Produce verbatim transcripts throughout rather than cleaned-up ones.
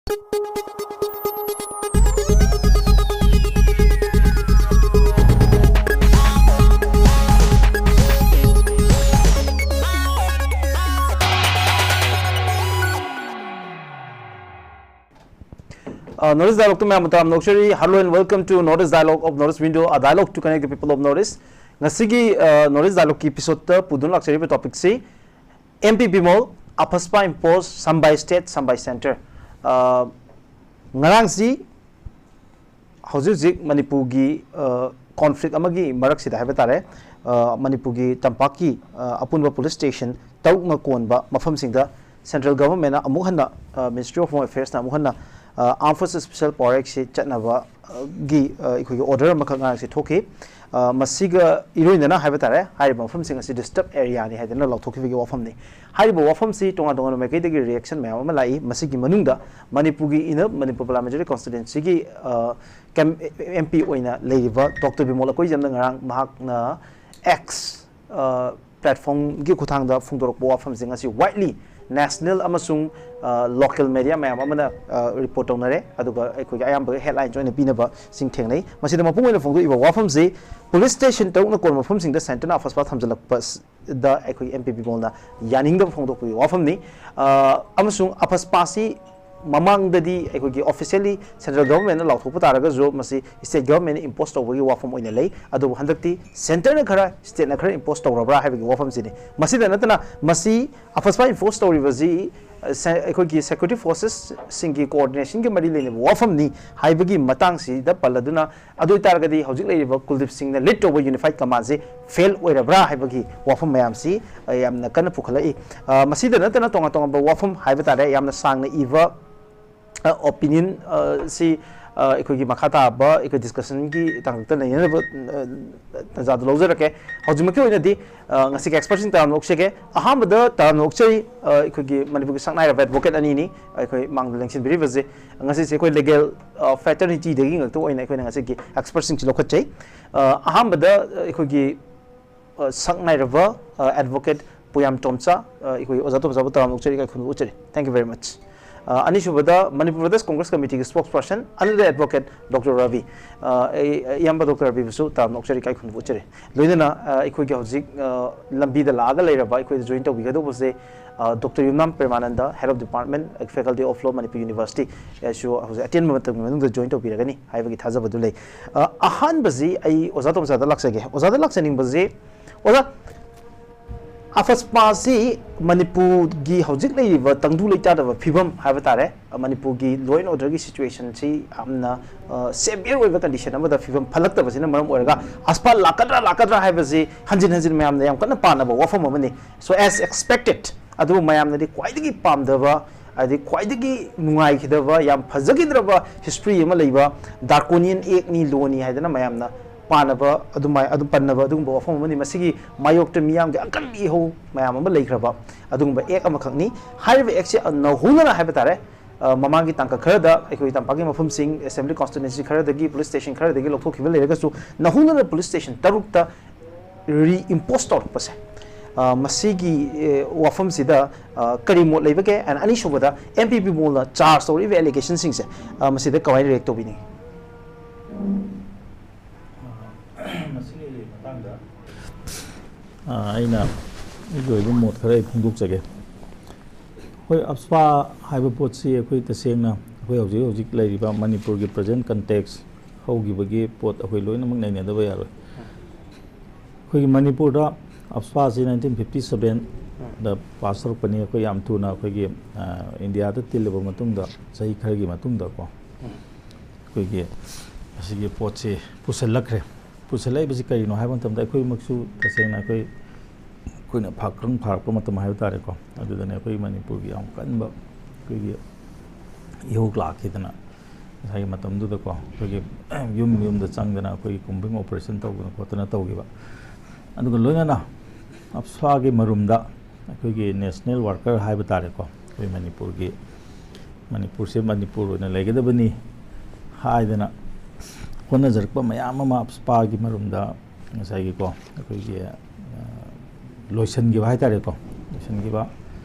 Uh, North East Dialogue two ꯃꯌꯥꯝꯕꯨ ꯇꯔꯥꯝꯅ ꯑꯣꯛꯆꯔꯤ꯫ Hello and welcome to North East Dialogue of North East Window, a dialogue to connect the people of North East. ꯉꯁꯤꯒꯤ uh, North East Dialogue ꯀꯤ episode ꯇ ꯄꯨꯗꯨꯅ ꯂꯥꯛꯆꯔꯤꯕ topic ꯁꯤ M P Bimol, ꯑꯐꯁꯄꯥ impose, ꯁꯝꯕꯥꯏ state, ꯁꯝꯕꯥꯏ centre꯫ Uh, ꯉꯔꯥꯡꯁꯤ ꯍꯧꯖꯤꯛ ꯍꯧꯖꯤꯛ ꯃꯅꯤꯄꯨꯔꯒꯤ ꯑ, conflict ꯑꯃꯒꯤ ꯃꯔꯛꯁꯤꯗ ꯍꯥꯏꯕ ꯇꯥꯔꯦ, ꯑ, ꯃꯅꯤꯄꯨꯔꯒꯤ ꯇꯝꯄꯥꯛꯀꯤ ꯑ, ꯑꯄꯨꯟꯕ police station ꯇꯔꯨꯛꯅ ꯀꯣꯟꯕ ꯃꯐꯝꯁꯤꯡꯗ central government ꯅ ꯑꯃꯨꯛ ꯍꯟꯅ, ꯑ, Ministry of Home Affairs ꯅ ꯑꯃꯨꯛ ꯍꯟꯅ ꯑ, Armed Forces Special Power Act ꯁꯤ ꯆꯠꯅꯕꯒꯤ ꯑ, ꯑꯩꯈꯣꯏꯒꯤ order ꯑꯃꯈꯛ ꯉꯔꯥꯡꯁꯦ ꯊꯣꯛꯈꯤ꯫ ꯑ, ꯃꯁꯤꯒ ꯏꯔꯣꯏꯅꯅ ꯍꯥꯏꯕ ꯇꯥꯔꯦ, ꯍꯥꯏꯔꯤꯕ ꯃꯐꯝꯁꯤꯡ ꯑꯁꯤ disturb area ꯅꯤ ꯍꯥꯏꯗꯅ ꯂꯥꯎꯊꯣꯛꯈꯤꯕꯒꯤ ꯋꯥꯐꯝꯅꯤ꯫ ꯍꯥꯏꯔꯤꯕ ꯋꯥꯐꯝꯁꯤ ꯇꯣꯉꯥꯟ ꯇꯣꯉꯥꯟꯕ ꯃꯥꯏꯀꯩꯗꯒꯤ reaction ꯃꯌꯥꯝ ꯑꯃ ꯂꯥꯛꯏ꯫ ꯃꯁꯤꯒꯤ ꯃꯅꯨꯡꯗ ꯃꯅꯤꯄꯨꯔꯒꯤ inner Manipur Parliamentary Constituency ꯒꯤ, ꯑ, ꯀꯦꯝ-, M P ꯑꯣꯏꯅ ꯂꯩꯔꯤꯕ ꯗꯣꯛꯇꯔ ꯕꯤꯃꯣꯜ ꯑꯀꯣꯏꯖꯝꯅ ꯉꯔꯥꯡ ꯃꯍꯥꯛꯅ X, ꯑ, platform ꯒꯤ ꯈꯨꯠꯊꯥꯡꯗ ꯐꯣꯡꯗꯣꯔꯛꯄ ꯋꯥꯐꯝꯁꯤꯡ ꯑꯁꯤ widely national ꯑꯃꯁꯨꯡ, ꯑ, local media ꯃꯌꯥꯝ ꯑꯃꯅ, ꯑ, report ꯇꯧꯅꯔꯦ꯫ ꯑꯗꯨꯒ ꯑꯩꯈꯣꯏꯒꯤ ꯑꯌꯥꯝꯕ headlines ꯑꯣꯏꯅ ꯄꯤꯅꯕꯁꯤꯡ ꯊꯦꯡꯅꯩ꯫ ꯃꯁꯤꯗ ꯃꯄꯨꯡ ꯑꯣꯏꯅ ꯐꯣꯡꯗꯣꯛꯏꯕ ꯋꯥꯐꯝꯁꯤ police station ꯇꯔꯨꯛꯅ ꯀꯣꯟꯕ ꯃꯐꯝꯁꯤꯡꯗ centre ꯅ ꯑꯐꯁꯄꯥ ꯊꯝꯖꯤꯜꯂꯛꯄ ꯗ ꯑꯩꯈꯣꯏꯒꯤ M P ꯕꯤꯃꯣꯜꯅ ꯌꯥꯅꯤꯡꯗꯕ ꯐꯣꯡꯗꯣꯛꯄꯒꯤ ꯋꯥꯐꯝꯅꯤ꯫ ꯑ, ꯑꯃꯁꯨꯡ ꯑꯐꯁꯄꯥꯁꯤ ꯃꯃꯥꯡꯗꯗꯤ ꯑꯩꯈꯣꯏꯒꯤ officially central government ꯅ ꯂꯥꯎꯊꯣꯛꯄ ꯇꯥꯔꯒꯁꯨ ꯃꯁꯤ state government ꯅ impose ꯇꯧꯕꯒꯤ ꯋꯥꯐꯝ ꯑꯣꯏꯅ ꯂꯩ꯫ ꯑꯗꯨꯕꯨ ꯍꯟꯗꯛꯇꯤ centre ꯅ ꯈꯔ, state ꯅ ꯈꯔ impose ꯇꯧꯔꯕ꯭ꯔꯥ ꯍꯥꯏꯕꯒꯤ ꯋꯥꯐꯝꯁꯤꯅꯤ꯫ ꯃꯁꯤꯗ ꯅꯠꯇꯅ ꯃꯁꯤ ꯑꯐꯁꯄꯥ impose ꯇꯧꯔꯤꯕꯁꯤ, ꯑ, ꯁꯦ-, ꯑꯩꯈꯣꯏꯒꯤ security forces ꯁꯤꯡꯒꯤ coordination ꯒꯤ ꯃꯔꯤ ꯂꯩꯅꯕ ꯋꯥꯐꯝꯅꯤ ꯍꯥꯏꯕꯒꯤ ꯃꯇꯥꯡꯁꯤꯗ ꯄꯜꯂꯗꯨꯅ, ꯑꯗꯨ ꯑꯣꯏꯇꯥꯔꯒꯗꯤ ꯍꯧꯖꯤꯛ ꯂꯩꯔꯤꯕ ꯀꯨꯜꯗꯤꯞ ꯁꯤꯡꯅ lead ꯇꯧꯕ unified command ꯁꯤ fail ꯑꯣꯏꯔꯕ꯭ꯔꯥ ꯍꯥꯏꯕꯒꯤ ꯋꯥꯐꯝ ꯃꯌꯥꯝꯁꯤ, ꯑ, ꯌꯥꯝꯅ ꯀꯟꯅ ꯄꯨꯈꯠꯂꯛꯏ꯫ ꯑ, ꯃꯁꯤꯗ ꯅꯠꯇꯅ ꯇꯣꯉꯥꯟ ꯇꯣꯉꯥꯟꯕ ꯋꯥꯐꯝ ꯍꯥꯏꯕ ꯇꯥꯔꯦ, ꯌꯥꯝꯅ ꯁꯥꯡꯅ ꯏꯕ, ꯑ, opinion, ꯑ, ꯁꯤ, ꯑ, ꯑꯩꯈꯣꯏꯒꯤ ꯃꯈꯥ ꯇꯥꯕ ꯑꯩꯈꯣꯏ discussion ꯒꯤ ꯇꯥꯡꯀꯛꯇ ꯅꯩꯅꯅꯕ, ꯑ, ꯇꯥꯟꯖꯥꯗꯨ ꯂꯧꯖꯔꯛꯀꯦ꯫ ꯍꯧꯖꯤꯛꯃꯛꯀꯤ ꯑꯣꯏꯅꯗꯤ, ꯑ, ꯉꯁꯤꯒꯤ expert ꯁꯤꯡ ꯇꯔꯥꯝꯅ ꯑꯣꯛꯆꯒꯦ꯫ ꯑꯍꯥꯟꯕꯗ ꯇꯔꯥꯝꯅ ꯑꯣꯛꯆꯔꯤ, ꯑ, ꯑꯩꯈꯣꯏꯒꯤ ꯃꯅꯤꯄꯨꯔꯒꯤ ꯁꯛꯅꯥꯏꯔꯕ advocate ꯑꯅꯤꯅꯤ ꯑꯩꯈꯣꯏ ꯃꯥꯡꯗ ꯂꯦꯡꯁꯤꯟꯕꯤꯔꯤꯕꯁꯦ꯫ ꯉꯁꯤꯁꯦ ꯑꯩꯈꯣꯏ legal, ꯑ, fraternity ꯗꯒꯤ ꯉꯛꯇ ꯑꯣꯏꯅ ꯑꯩꯈꯣꯏꯅ ꯉꯁꯤꯒꯤ expert ꯁꯤꯡꯁꯤ ꯂꯧꯈꯠꯆꯩ꯫ ꯑ, ꯑꯍꯥꯟꯕꯗ, ꯑ, ꯑꯩꯈꯣꯏꯒꯤ, ꯑ, ꯁꯛꯅꯥꯏꯔꯕ, ꯑ, advocate ꯄꯨꯌꯥꯝ ꯇꯣꯝꯆꯥ, ꯑ, ꯑꯩꯈꯣꯏ ꯑꯣꯖꯥ ꯇꯣꯝꯆꯥꯕꯨ ꯇꯔꯥꯝꯅ ꯑꯣꯛꯆꯔꯤ, ꯏꯀꯥꯏ ꯈꯨꯝꯅꯕ ꯎꯠꯆꯔꯤ꯫ Thank you very much꯫ ꯑ, ꯑꯅꯤꯁꯨꯕꯗ Manipur Pradesh Congress Committeeꯒꯤ spokesperson, another advocate, Doctor Ravi꯫ ꯑ, ꯑꯩ, ꯏꯌꯥꯝꯕ Doctor ꯔꯕꯤꯕꯨꯁꯨ ꯇꯔꯥꯝꯅ ꯑꯣꯛꯆꯔꯤ, ꯏꯀꯥꯏ ꯈꯨꯝꯅꯕ ꯎꯠꯆꯔꯤ꯫ ꯂꯣꯏꯅꯅ, ꯑ, ꯑꯩꯈꯣꯏꯒꯤ ꯍꯧꯖꯤꯛ, ꯑ, ꯂꯝꯕꯤꯗ ꯂꯥꯛꯑꯒ ꯂꯩꯔꯕ, ꯑꯩꯈꯣꯏꯗ join ꯇꯧꯕꯤꯒꯗꯧꯕꯁꯦ, ꯑ, Doctor Yumnam ꯄ꯭ꯔꯦꯃꯥꯅꯟꯗ, Head of Department, Faculty of Law, Manipur University, ꯑ, ꯁꯨ ꯍꯧꯖꯤꯛ ꯑꯇꯦꯟꯕ ꯃꯇꯝꯒꯤ ꯃꯅꯨꯡꯗ join ꯇꯧꯕꯤꯔꯒꯅꯤ ꯍꯥꯏꯕꯒꯤ ꯊꯥꯖꯕꯗꯨ ꯂꯩ꯫ ꯑ, ꯑꯍꯥꯟꯕꯁꯤ ꯑꯩ ꯑꯣꯖꯥ ꯇꯣꯝꯆꯥꯗ ꯂꯥꯛꯆꯒꯦ꯫ ꯑꯣꯖꯥꯗ ꯂꯥꯛꯆꯅꯤꯡꯕꯁꯤ, ꯑꯣꯖꯥ, AFSPAꯁꯤ ꯃꯅꯤꯄꯨꯔꯒꯤ ꯍꯧꯖꯤꯛ ꯂꯩꯔꯤꯕ ꯇꯪꯗꯨ ꯂꯩꯇꯥꯗꯕ ꯐꯤꯕꯝ ꯍꯥꯏꯕ ꯇꯥꯔꯦ, ꯃꯅꯤꯄꯨꯔꯒꯤ law and orderꯒꯤ situationꯁꯤ ꯌꯥꯝꯅ, ꯑ, severe ꯑꯣꯏꯕ condition ꯑꯃꯗ ꯐꯤꯕꯝ ꯐꯠꯂꯛꯇꯕꯁꯤꯅ ꯃꯔꯝ ꯑꯣꯏꯔꯒ AFSPA ꯂꯥꯛꯀꯗ꯭ꯔꯥ, ꯂꯥꯛꯀꯗ꯭ꯔꯥ ꯍꯥꯏꯕꯁꯤ ꯍꯟꯖꯤꯟ ꯍꯟꯖꯤꯟ ꯃꯌꯥꯝꯅ ꯌꯥꯝ ꯀꯟꯅ ꯄꯥꯅꯕ ꯋꯥꯐꯝ ꯑꯃꯅꯤ꯫ So, as expected, ꯑꯗꯨꯕꯨ ꯃꯌꯥꯝꯅꯗꯤ ꯈ꯭ꯋꯥꯏꯗꯒꯤ ꯄꯥꯝꯗꯕ, ꯍꯥꯏꯗꯤ ꯈ꯭ꯋꯥꯏꯗꯒꯤ ꯅꯨꯡꯉꯥꯏꯈꯤꯗꯕ, ꯌꯥꯝ ꯐꯖꯈꯤꯗ꯭ꯔꯕ history ꯑꯃ ꯂꯩꯕ Draconian Actꯅꯤ, lawꯅꯤ ꯍꯥꯏꯗꯅ ꯃꯌꯥꯝꯅ ꯄꯥꯅꯕ, ꯑꯗꯨꯃꯥꯏ-, ꯑꯗꯨꯝ ꯄꯟꯅꯕ ꯑꯗꯨꯒꯨꯝꯕ ꯋꯥꯐꯝ ꯑꯃꯅꯤ꯫ ꯃꯁꯤꯒꯤ ꯃꯥꯌꯣꯛꯇ ꯃꯤꯌꯥꯝꯒꯤ ꯑꯀꯟꯕ ꯏꯍꯧ ꯃꯌꯥꯝ ꯑꯃ ꯂꯩꯈ꯭ꯔꯕ ꯑꯗꯨꯒꯨꯝꯕ Act ꯑꯃꯈꯛꯅꯤ꯫ ꯍꯥꯏꯔꯤꯕ Actꯁꯦ ꯅꯧꯍꯧꯅꯅ ꯍꯥꯏꯕ ꯇꯥꯔꯦ, ꯑ, ꯃꯃꯥꯡꯒꯤ ꯇꯥꯡꯀꯛ ꯈꯔꯗ ꯑꯩꯈꯣꯏ ꯇꯝꯄꯥꯛꯀꯤ ꯃꯐꯝꯁꯤꯡ, assembly constituency ꯈꯔꯗꯒꯤ, police station ꯈꯔꯗꯒꯤ ꯂꯧꯊꯣꯛꯈꯤꯕ ꯂꯩꯔꯒꯁꯨ, ꯅꯧꯍꯧꯅꯅ police station ꯇꯔꯨꯛꯇ reimpose ꯇꯧꯔꯛꯄꯁꯦ, ꯑ, ꯃꯁꯤꯒꯤ, ꯑꯦ, ꯋꯥꯐꯝꯁꯤꯗ, ꯑ, ꯀꯔꯤ ꯃꯣꯠ ꯂꯩꯕꯒꯦ? And ꯑꯅꯤꯁꯨꯕꯗ, M P P ꯃꯣꯜꯅ charge ꯇꯧꯔꯛꯏꯕ allegationꯁꯤꯡꯁꯦ, ꯑ, ꯃꯁꯤꯗ ꯀꯃꯥꯏꯅ react ꯇꯧꯕꯤꯅꯤꯡꯉꯤ? ꯃꯁꯤꯒꯤ ꯃꯇꯥꯡꯗ, ꯑ, ꯑꯩꯅ ꯑꯩꯒꯤ ꯑꯣꯏꯕ ꯃꯣꯠ ꯈꯔ ꯑꯩ ꯐꯣꯡꯗꯣꯛꯆꯒꯦ꯫ ꯍꯣꯏ, AFSPA ꯍꯥꯏꯕ ꯄꯣꯠꯁꯤ ꯑꯩꯈꯣꯏ ꯇꯁꯦꯡꯅ ꯑꯩꯈꯣꯏ ꯍꯧꯖꯤꯛ ꯍꯧꯖꯤꯛ ꯂꯩꯔꯤꯕ ꯃꯅꯤꯄꯨꯔꯒꯤ present context ꯍꯧꯈꯤꯕꯒꯤ ꯄꯣꯠ ꯑꯩꯈꯣꯏ ꯂꯣꯏꯅꯃꯛ ꯅꯩꯅꯗꯕ ꯌꯥꯔꯣꯏ꯫ ꯑꯩꯈꯣꯏꯒꯤ ꯃꯅꯤꯄꯨꯔꯗ AFSPAꯁꯤ nineteen fifty sevenꯗ pass ꯇꯧꯔꯛꯄꯅꯤ꯫ ꯑꯩꯈꯣꯏ ꯌꯥꯝ ꯊꯨꯅ ꯑꯩꯈꯣꯏꯒꯤ, ꯑ, ꯏꯟꯗꯤꯌꯥꯗ ꯇꯤꯜꯂꯕ ꯃꯇꯨꯡꯗ, ꯆꯍꯤ ꯈꯔꯒꯤ ꯃꯇꯨꯡꯗꯀꯣ, ꯑꯩꯈꯣꯏꯒꯤ ꯑꯁꯤꯒꯤ ꯄꯣꯠꯁꯤ ꯄꯨꯁꯤꯜꯂꯛꯈ꯭ꯔꯦ꯫ ꯄꯨꯁꯤꯜꯂꯛꯏꯕꯁꯤ ꯀꯔꯤꯅꯣ ꯍꯥꯏꯕ ꯃꯇꯝꯗ, ꯑꯩꯈꯣꯏꯃꯛꯁꯨ ꯇꯁꯦꯡꯅ ꯑꯩꯈꯣꯏ, ꯑꯩꯈꯣꯏꯅ ꯐꯥꯛ-, ꯈꯪ ꯐꯥꯔꯛꯄ ꯃꯇꯝ ꯍꯥꯏꯕ ꯇꯥꯔꯦꯀꯣ, ꯑꯗꯨꯗꯅꯦ ꯑꯩꯈꯣꯏ ꯃꯅꯤꯄꯨꯔꯒꯤ ꯌꯥꯝ ꯀꯟꯕ ꯑꯩꯈꯣꯏꯒꯤ ꯏꯍꯧ ꯂꯥꯛꯈꯤꯗꯅ, ꯉꯁꯥꯏꯒꯤ ꯃꯇꯝꯗꯨꯗꯀꯣ, ꯑꯩꯈꯣꯏꯒꯤ ꯌꯨꯝ ꯌꯨꯝꯗ ꯆꯪꯗꯅ ꯑꯩꯈꯣꯏꯒꯤ combing operation ꯇꯧꯗꯅ ꯈꯣꯠꯇꯅ ꯇꯧꯈꯤꯕ꯫ ꯑꯗꯨꯒ ꯂꯣꯏꯅꯅ AFSPAꯒꯤ ꯃꯔꯨꯝꯗ ꯑꯩꯈꯣꯏꯒꯤ national worker ꯍꯥꯏꯕ ꯇꯥꯔꯦꯀꯣ, ꯑꯩꯈꯣꯏ ꯃꯅꯤꯄꯨꯔꯒꯤ, ꯃꯅꯤꯄꯨꯔꯁꯦ ꯃꯅꯤꯄꯨꯔ ꯑꯣꯏꯅ ꯂꯩꯒꯗꯕꯅꯤ ꯍꯥꯏꯗꯅ ꯍꯣꯠꯅꯖꯔꯛꯄ ꯃꯌꯥꯝ ꯑꯃ AFSPAꯒꯤ ꯃꯔꯨꯝꯗ ꯉꯁꯥꯏꯒꯤꯀꯣ, ꯑꯩꯈꯣꯏꯒꯤ, ꯑ, ꯂꯣꯏꯁꯤꯟꯈꯤꯕ ꯍꯥꯏ ꯇꯥꯔꯦꯀꯣ, ꯂꯣꯏꯁꯤꯟꯈꯤꯕ,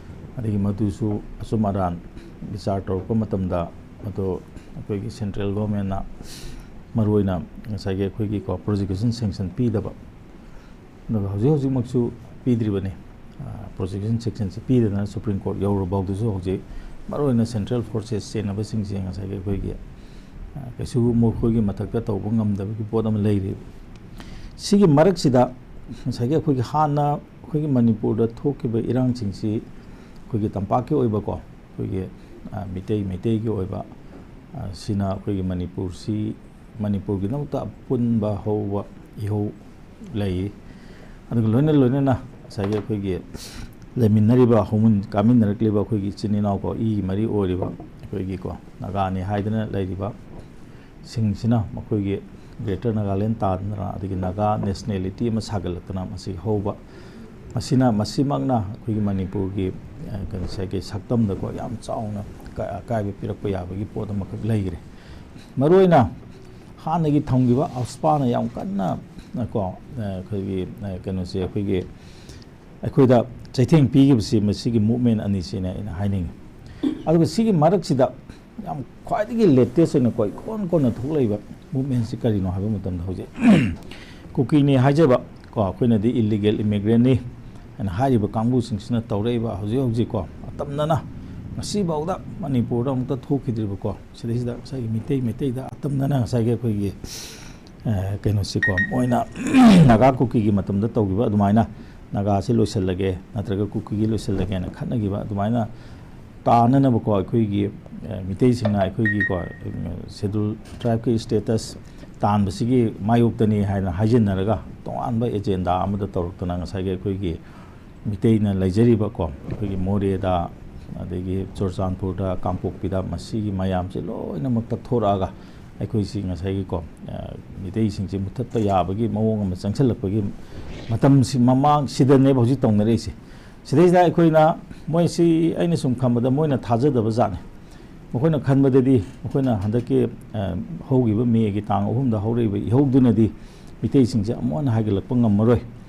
ꯑꯗꯒꯤ ꯃꯗꯨꯁꯨ ꯑꯆꯨꯝ ꯑꯔꯥꯟ ꯕꯤꯆꯥꯔ ꯇꯧꯔꯛꯄ ꯃꯇꯝꯗ, ꯑꯗꯣ ꯑꯩꯈꯣꯏꯒꯤ ꯁꯦꯟꯇ꯭ꯔꯦꯜ ꯒꯣꯔꯃꯦꯟꯅ ꯃꯔꯨꯑꯣꯏꯅ ꯉꯁꯥꯏꯒꯤ ꯑꯩꯈꯣꯏꯒꯤꯀꯣ ꯄ꯭ꯔꯣꯁꯤꯀ꯭ꯌꯨꯁꯟ ꯁꯦꯡꯁꯟ ꯄꯤꯗꯕ, ꯑꯗꯨꯒ ꯍꯧꯖꯤꯛ ꯍꯧꯖꯤꯛꯃꯛꯁꯨ ꯄꯤꯗ꯭ꯔꯤꯕꯅꯤ꯫ ꯄ꯭ꯔꯣꯁꯤꯀ꯭ꯌꯨꯁꯟ ꯁꯦꯡꯁꯟꯁꯤ ꯄꯤꯗꯅ ꯁꯨꯄ꯭ꯔꯤꯝ ꯀꯣꯔꯠ ꯌꯧꯔꯐꯥꯎꯗꯁꯨ ꯍꯧꯖꯤꯛ ꯃꯔꯨꯑꯣꯏꯅ ꯁꯦꯟꯇ꯭ꯔꯦꯜ ꯐꯣꯔꯁꯦꯁ ꯆꯦꯟꯅꯕꯁꯤꯡꯁꯦ ꯉꯁꯥꯏꯒꯤ ꯑꯩꯈꯣꯏꯒꯤ ꯀꯩꯁꯨ ꯃꯈꯣꯏꯒꯤ ꯃꯊꯛꯇ ꯇꯧꯕ ꯉꯝꯗꯕꯒꯤ ꯄꯣꯠ ꯑꯃ ꯂꯩꯔꯤ꯫ ꯁꯤꯒꯤ ꯃꯔꯛꯁꯤꯗ ꯉꯁꯥꯏꯒꯤ ꯑꯩꯈꯣꯏꯒꯤ ꯍꯥꯟꯅ ꯑꯩꯈꯣꯏꯒꯤ ꯃꯅꯤꯄꯨꯔꯗ ꯊꯣꯛꯈꯤꯕ ꯏꯔꯥꯡꯁꯤꯡꯁꯤ ꯑꯩꯈꯣꯏꯒꯤ ꯇꯝꯄꯥꯛꯀꯤ ꯑꯣꯏꯕꯀꯣ, ꯑꯩꯈꯣꯏꯒꯤ ꯃꯤꯇꯩ ꯃꯩꯇꯩꯒꯤ ꯑꯣꯏꯕ, ꯁꯤꯅ ꯑꯩꯈꯣꯏꯒꯤ ꯃꯅꯤꯄꯨꯔꯁꯤ, ꯃꯅꯤꯄꯨꯔꯒꯤꯗꯃꯛꯇ ꯑꯄꯨꯟꯕ ꯍꯧꯕ ꯏꯍꯧ ꯂꯩ꯫ ꯑꯗꯨꯒ ꯂꯣꯏꯅ ꯂꯣꯏꯅꯅ ꯉꯁꯥꯏꯒꯤ ꯑꯩꯈꯣꯏꯒꯤ ꯂꯩꯃꯤꯟꯅꯔꯤꯕ, ꯍꯧꯃꯤꯟ ꯀꯥꯃꯤꯟꯅꯔꯛꯂꯤꯕ ꯑꯩꯈꯣꯏꯒꯤ ꯏꯆꯤꯟ ꯏꯅꯥꯎꯀꯣ, ꯏꯒꯤ ꯃꯔꯤ ꯑꯣꯏꯔꯤꯕ ꯑꯩꯈꯣꯏꯒꯤꯀꯣ ꯅꯥꯒꯥꯅꯤ ꯍꯥꯏꯗꯅ ꯂꯩꯔꯤꯕ ꯁꯤꯡꯁꯤꯅ ꯃꯈꯣꯏꯒꯤ ꯒ꯭ꯔꯦꯇꯔ ꯅꯥꯒꯥꯂꯦꯟ ꯇꯥꯗꯅ, ꯑꯗꯒꯤ ꯅꯥꯒꯥ ꯅꯦꯁꯅꯦꯂꯤꯇꯤ ꯑꯃ ꯁꯥꯒꯠꯂꯛꯇꯅ ꯃꯁꯤ ꯍꯧꯕ, ꯃꯁꯤꯅ, ꯃꯁꯤꯃꯛꯅ ꯑꯩꯈꯣꯏꯒꯤ ꯃꯅꯤꯄꯨꯔꯒꯤ ꯉꯁꯥꯏꯒꯤ ꯁꯛꯇꯝꯗꯀꯣ ꯌꯥꯝ ꯆꯥꯎꯅ ꯑꯀꯥꯏꯕ ꯄꯤꯔꯛꯄ ꯌꯥꯕꯒꯤ ꯄꯣꯠ ꯑꯃꯈꯛ ꯂꯩꯈ꯭ꯔꯦ꯫ ꯃꯔꯨꯑꯣꯏꯅ ꯍꯥꯟꯅꯒꯤ ꯊꯝꯈꯤꯕ ꯑꯐꯁꯄꯥꯅ ꯌꯥꯝ ꯀꯟꯅ ꯀꯣ ꯑꯩꯈꯣꯏꯒꯤ ꯀꯩꯅꯣꯁꯦ, ꯑꯩꯈꯣꯏꯒꯤ ꯑꯩꯈꯣꯏꯗ ꯆꯩꯊꯦꯡ ꯄꯤꯈꯤꯕꯁꯤ ꯃꯁꯤꯒꯤ ꯃꯨꯞꯃꯦꯟ ꯑꯅꯤꯁꯤꯅ ꯑꯩꯅ ꯍꯥꯏꯅꯤꯡꯉꯤ꯫ ꯑꯗꯨꯒ ꯁꯤꯒꯤ ꯃꯔꯛꯁꯤꯗ ꯌꯥꯝ ꯈ꯭ꯋꯥꯏꯗꯒꯤ ꯂꯦꯇꯦꯁ ꯑꯣꯏꯅꯀꯣ ꯏꯀꯣꯟ ꯀꯣꯟꯅ ꯊꯣꯛꯂꯛꯏꯕ ꯃꯨꯞꯃꯦꯟꯁꯤ ꯀꯔꯤꯅꯣ ꯍꯥꯏꯕ ꯃꯇꯝꯗ, ꯍꯧꯖꯤꯛ ꯀꯨꯀꯤꯅꯤ ꯍꯥꯏꯖꯕ ꯀꯣ, ꯑꯩꯈꯣꯏꯅꯗꯤ ꯏꯜꯂꯤꯒꯦꯜ ꯏꯃꯤꯒ꯭ꯔꯦꯟꯅꯤ ꯍꯥꯏꯅ ꯍꯥꯏꯔꯤꯕ ꯀꯥꯡꯕꯨꯁꯤꯡꯁꯤꯅ ꯇꯧꯔꯛꯏꯕ ꯍꯧꯖꯤꯛ ꯍꯧꯖꯤꯛꯀꯣ ꯑꯇꯝꯅꯅ ꯉꯁꯤꯐꯥꯎꯗ ꯃꯅꯤꯄꯨꯔꯗ ꯑꯃꯨꯛꯇ ꯊꯣꯛꯈꯤꯗ꯭ꯔꯤꯕꯀꯣ, ꯁꯤꯗꯩꯁꯤꯗ ꯉꯁꯥꯏꯒꯤ ꯃꯤꯇꯩ ꯃꯩꯇꯩꯗ ꯑꯇꯝꯅꯅ ꯉꯁꯥꯏꯒꯤ ꯑꯩꯈꯣꯏꯒꯤ ꯀꯩꯅꯣꯁꯤꯀꯣ, ꯃꯣꯏꯅ ꯅꯥꯒꯥ ꯀꯨꯀꯤꯒꯤ ꯃꯇꯝꯗ ꯇꯧꯈꯤꯕ ꯑꯗꯨꯃꯥꯏꯅ ꯅꯥꯒꯥꯁꯤ ꯂꯣꯏꯁꯤꯜꯂꯒꯦ ꯅꯠꯇ꯭ꯔꯒ ꯀꯨꯀꯤꯒꯤ ꯂꯣꯏꯁꯤꯜꯂꯒꯦꯅ ꯈꯠꯅꯈꯤꯕ ꯑꯗꯨꯃꯥꯏꯅ ꯇꯥꯅꯅꯕꯀꯣ, ꯑꯩꯈꯣꯏꯒꯤ ꯃꯤꯇꯩꯁꯤꯡꯅ ꯑꯩꯈꯣꯏꯒꯤꯀꯣ ꯁꯦꯗꯨꯜ ꯇ꯭ꯔꯥꯏꯕꯀꯤ ꯁ꯭ꯇꯦꯇꯁ ꯇꯥꯟꯕꯁꯤꯒꯤ ꯃꯥꯌꯣꯛꯇꯅꯤ ꯍꯥꯏꯅ ꯍꯥꯏꯖꯤꯟꯅꯔꯒ ꯇꯣꯉꯥꯟꯕ ꯑꯦꯖꯦꯟꯗꯥ ꯑꯃꯗ ꯇꯧꯔꯛꯇꯅ ꯉꯁꯥꯏꯒꯤ ꯑꯩꯈꯣꯏꯒꯤ ꯃꯤꯇꯩꯅ ꯂꯩꯖꯔꯤꯕꯀꯣ, ꯑꯩꯈꯣꯏꯒꯤ ꯃꯣꯔꯦꯗ, ꯑꯗꯒꯤ ꯆꯨꯔꯆꯥꯟꯄꯨꯔꯗ, ꯀꯥꯡꯄꯣꯛꯄꯤꯗ ꯃꯁꯤꯒꯤ ꯃꯌꯥꯝꯁꯦ ꯂꯣꯏꯅꯃꯛ ꯇꯛꯊꯣꯔꯛꯑꯒ ꯑꯩꯈꯣꯏꯁꯤ ꯉꯁꯥꯏꯒꯤꯀꯣ ꯃꯤꯇꯩꯁꯤꯡꯁꯤ ꯃꯨꯊꯠꯄ ꯌꯥꯕꯒꯤ ꯃꯑꯣꯡ ꯑꯃ ꯆꯪꯁꯤꯜꯂꯛꯄꯒꯤ ꯃꯇꯝꯁꯤ ꯃꯃꯥꯡꯁꯤꯗꯅꯦꯕ ꯍꯧꯖꯤꯛ ꯇꯧꯅꯔꯛꯏꯁꯦ꯫ ꯁꯤꯗꯩꯁꯤꯗ ꯑꯩꯈꯣꯏꯅ, ꯃꯣꯏꯁꯤ ꯑꯩꯅ ꯁꯨꯝ ꯈꯟꯕꯗ ꯃꯣꯏꯅ ꯊꯥꯖꯗꯕ ꯖꯥꯠꯅꯤ꯫ ꯃꯈꯣꯏꯅ ꯈꯟꯕꯗꯗꯤ ꯃꯈꯣꯏꯅ ꯍꯟꯗꯛꯀꯤ ꯍꯧꯈꯤꯕ ꯃꯦꯒꯤ ꯇꯥꯡ ꯑꯍꯨꯝꯗ ꯍꯧꯔꯛꯏꯕ ꯏꯍꯧꯗꯨꯅꯗꯤ ꯃꯤꯇꯩꯁꯤꯡꯁꯦ ꯑꯃꯨꯛ ꯍꯟꯅ ꯍꯥꯏꯒꯠꯂꯛꯄ ꯉꯝꯃꯔꯣꯏ,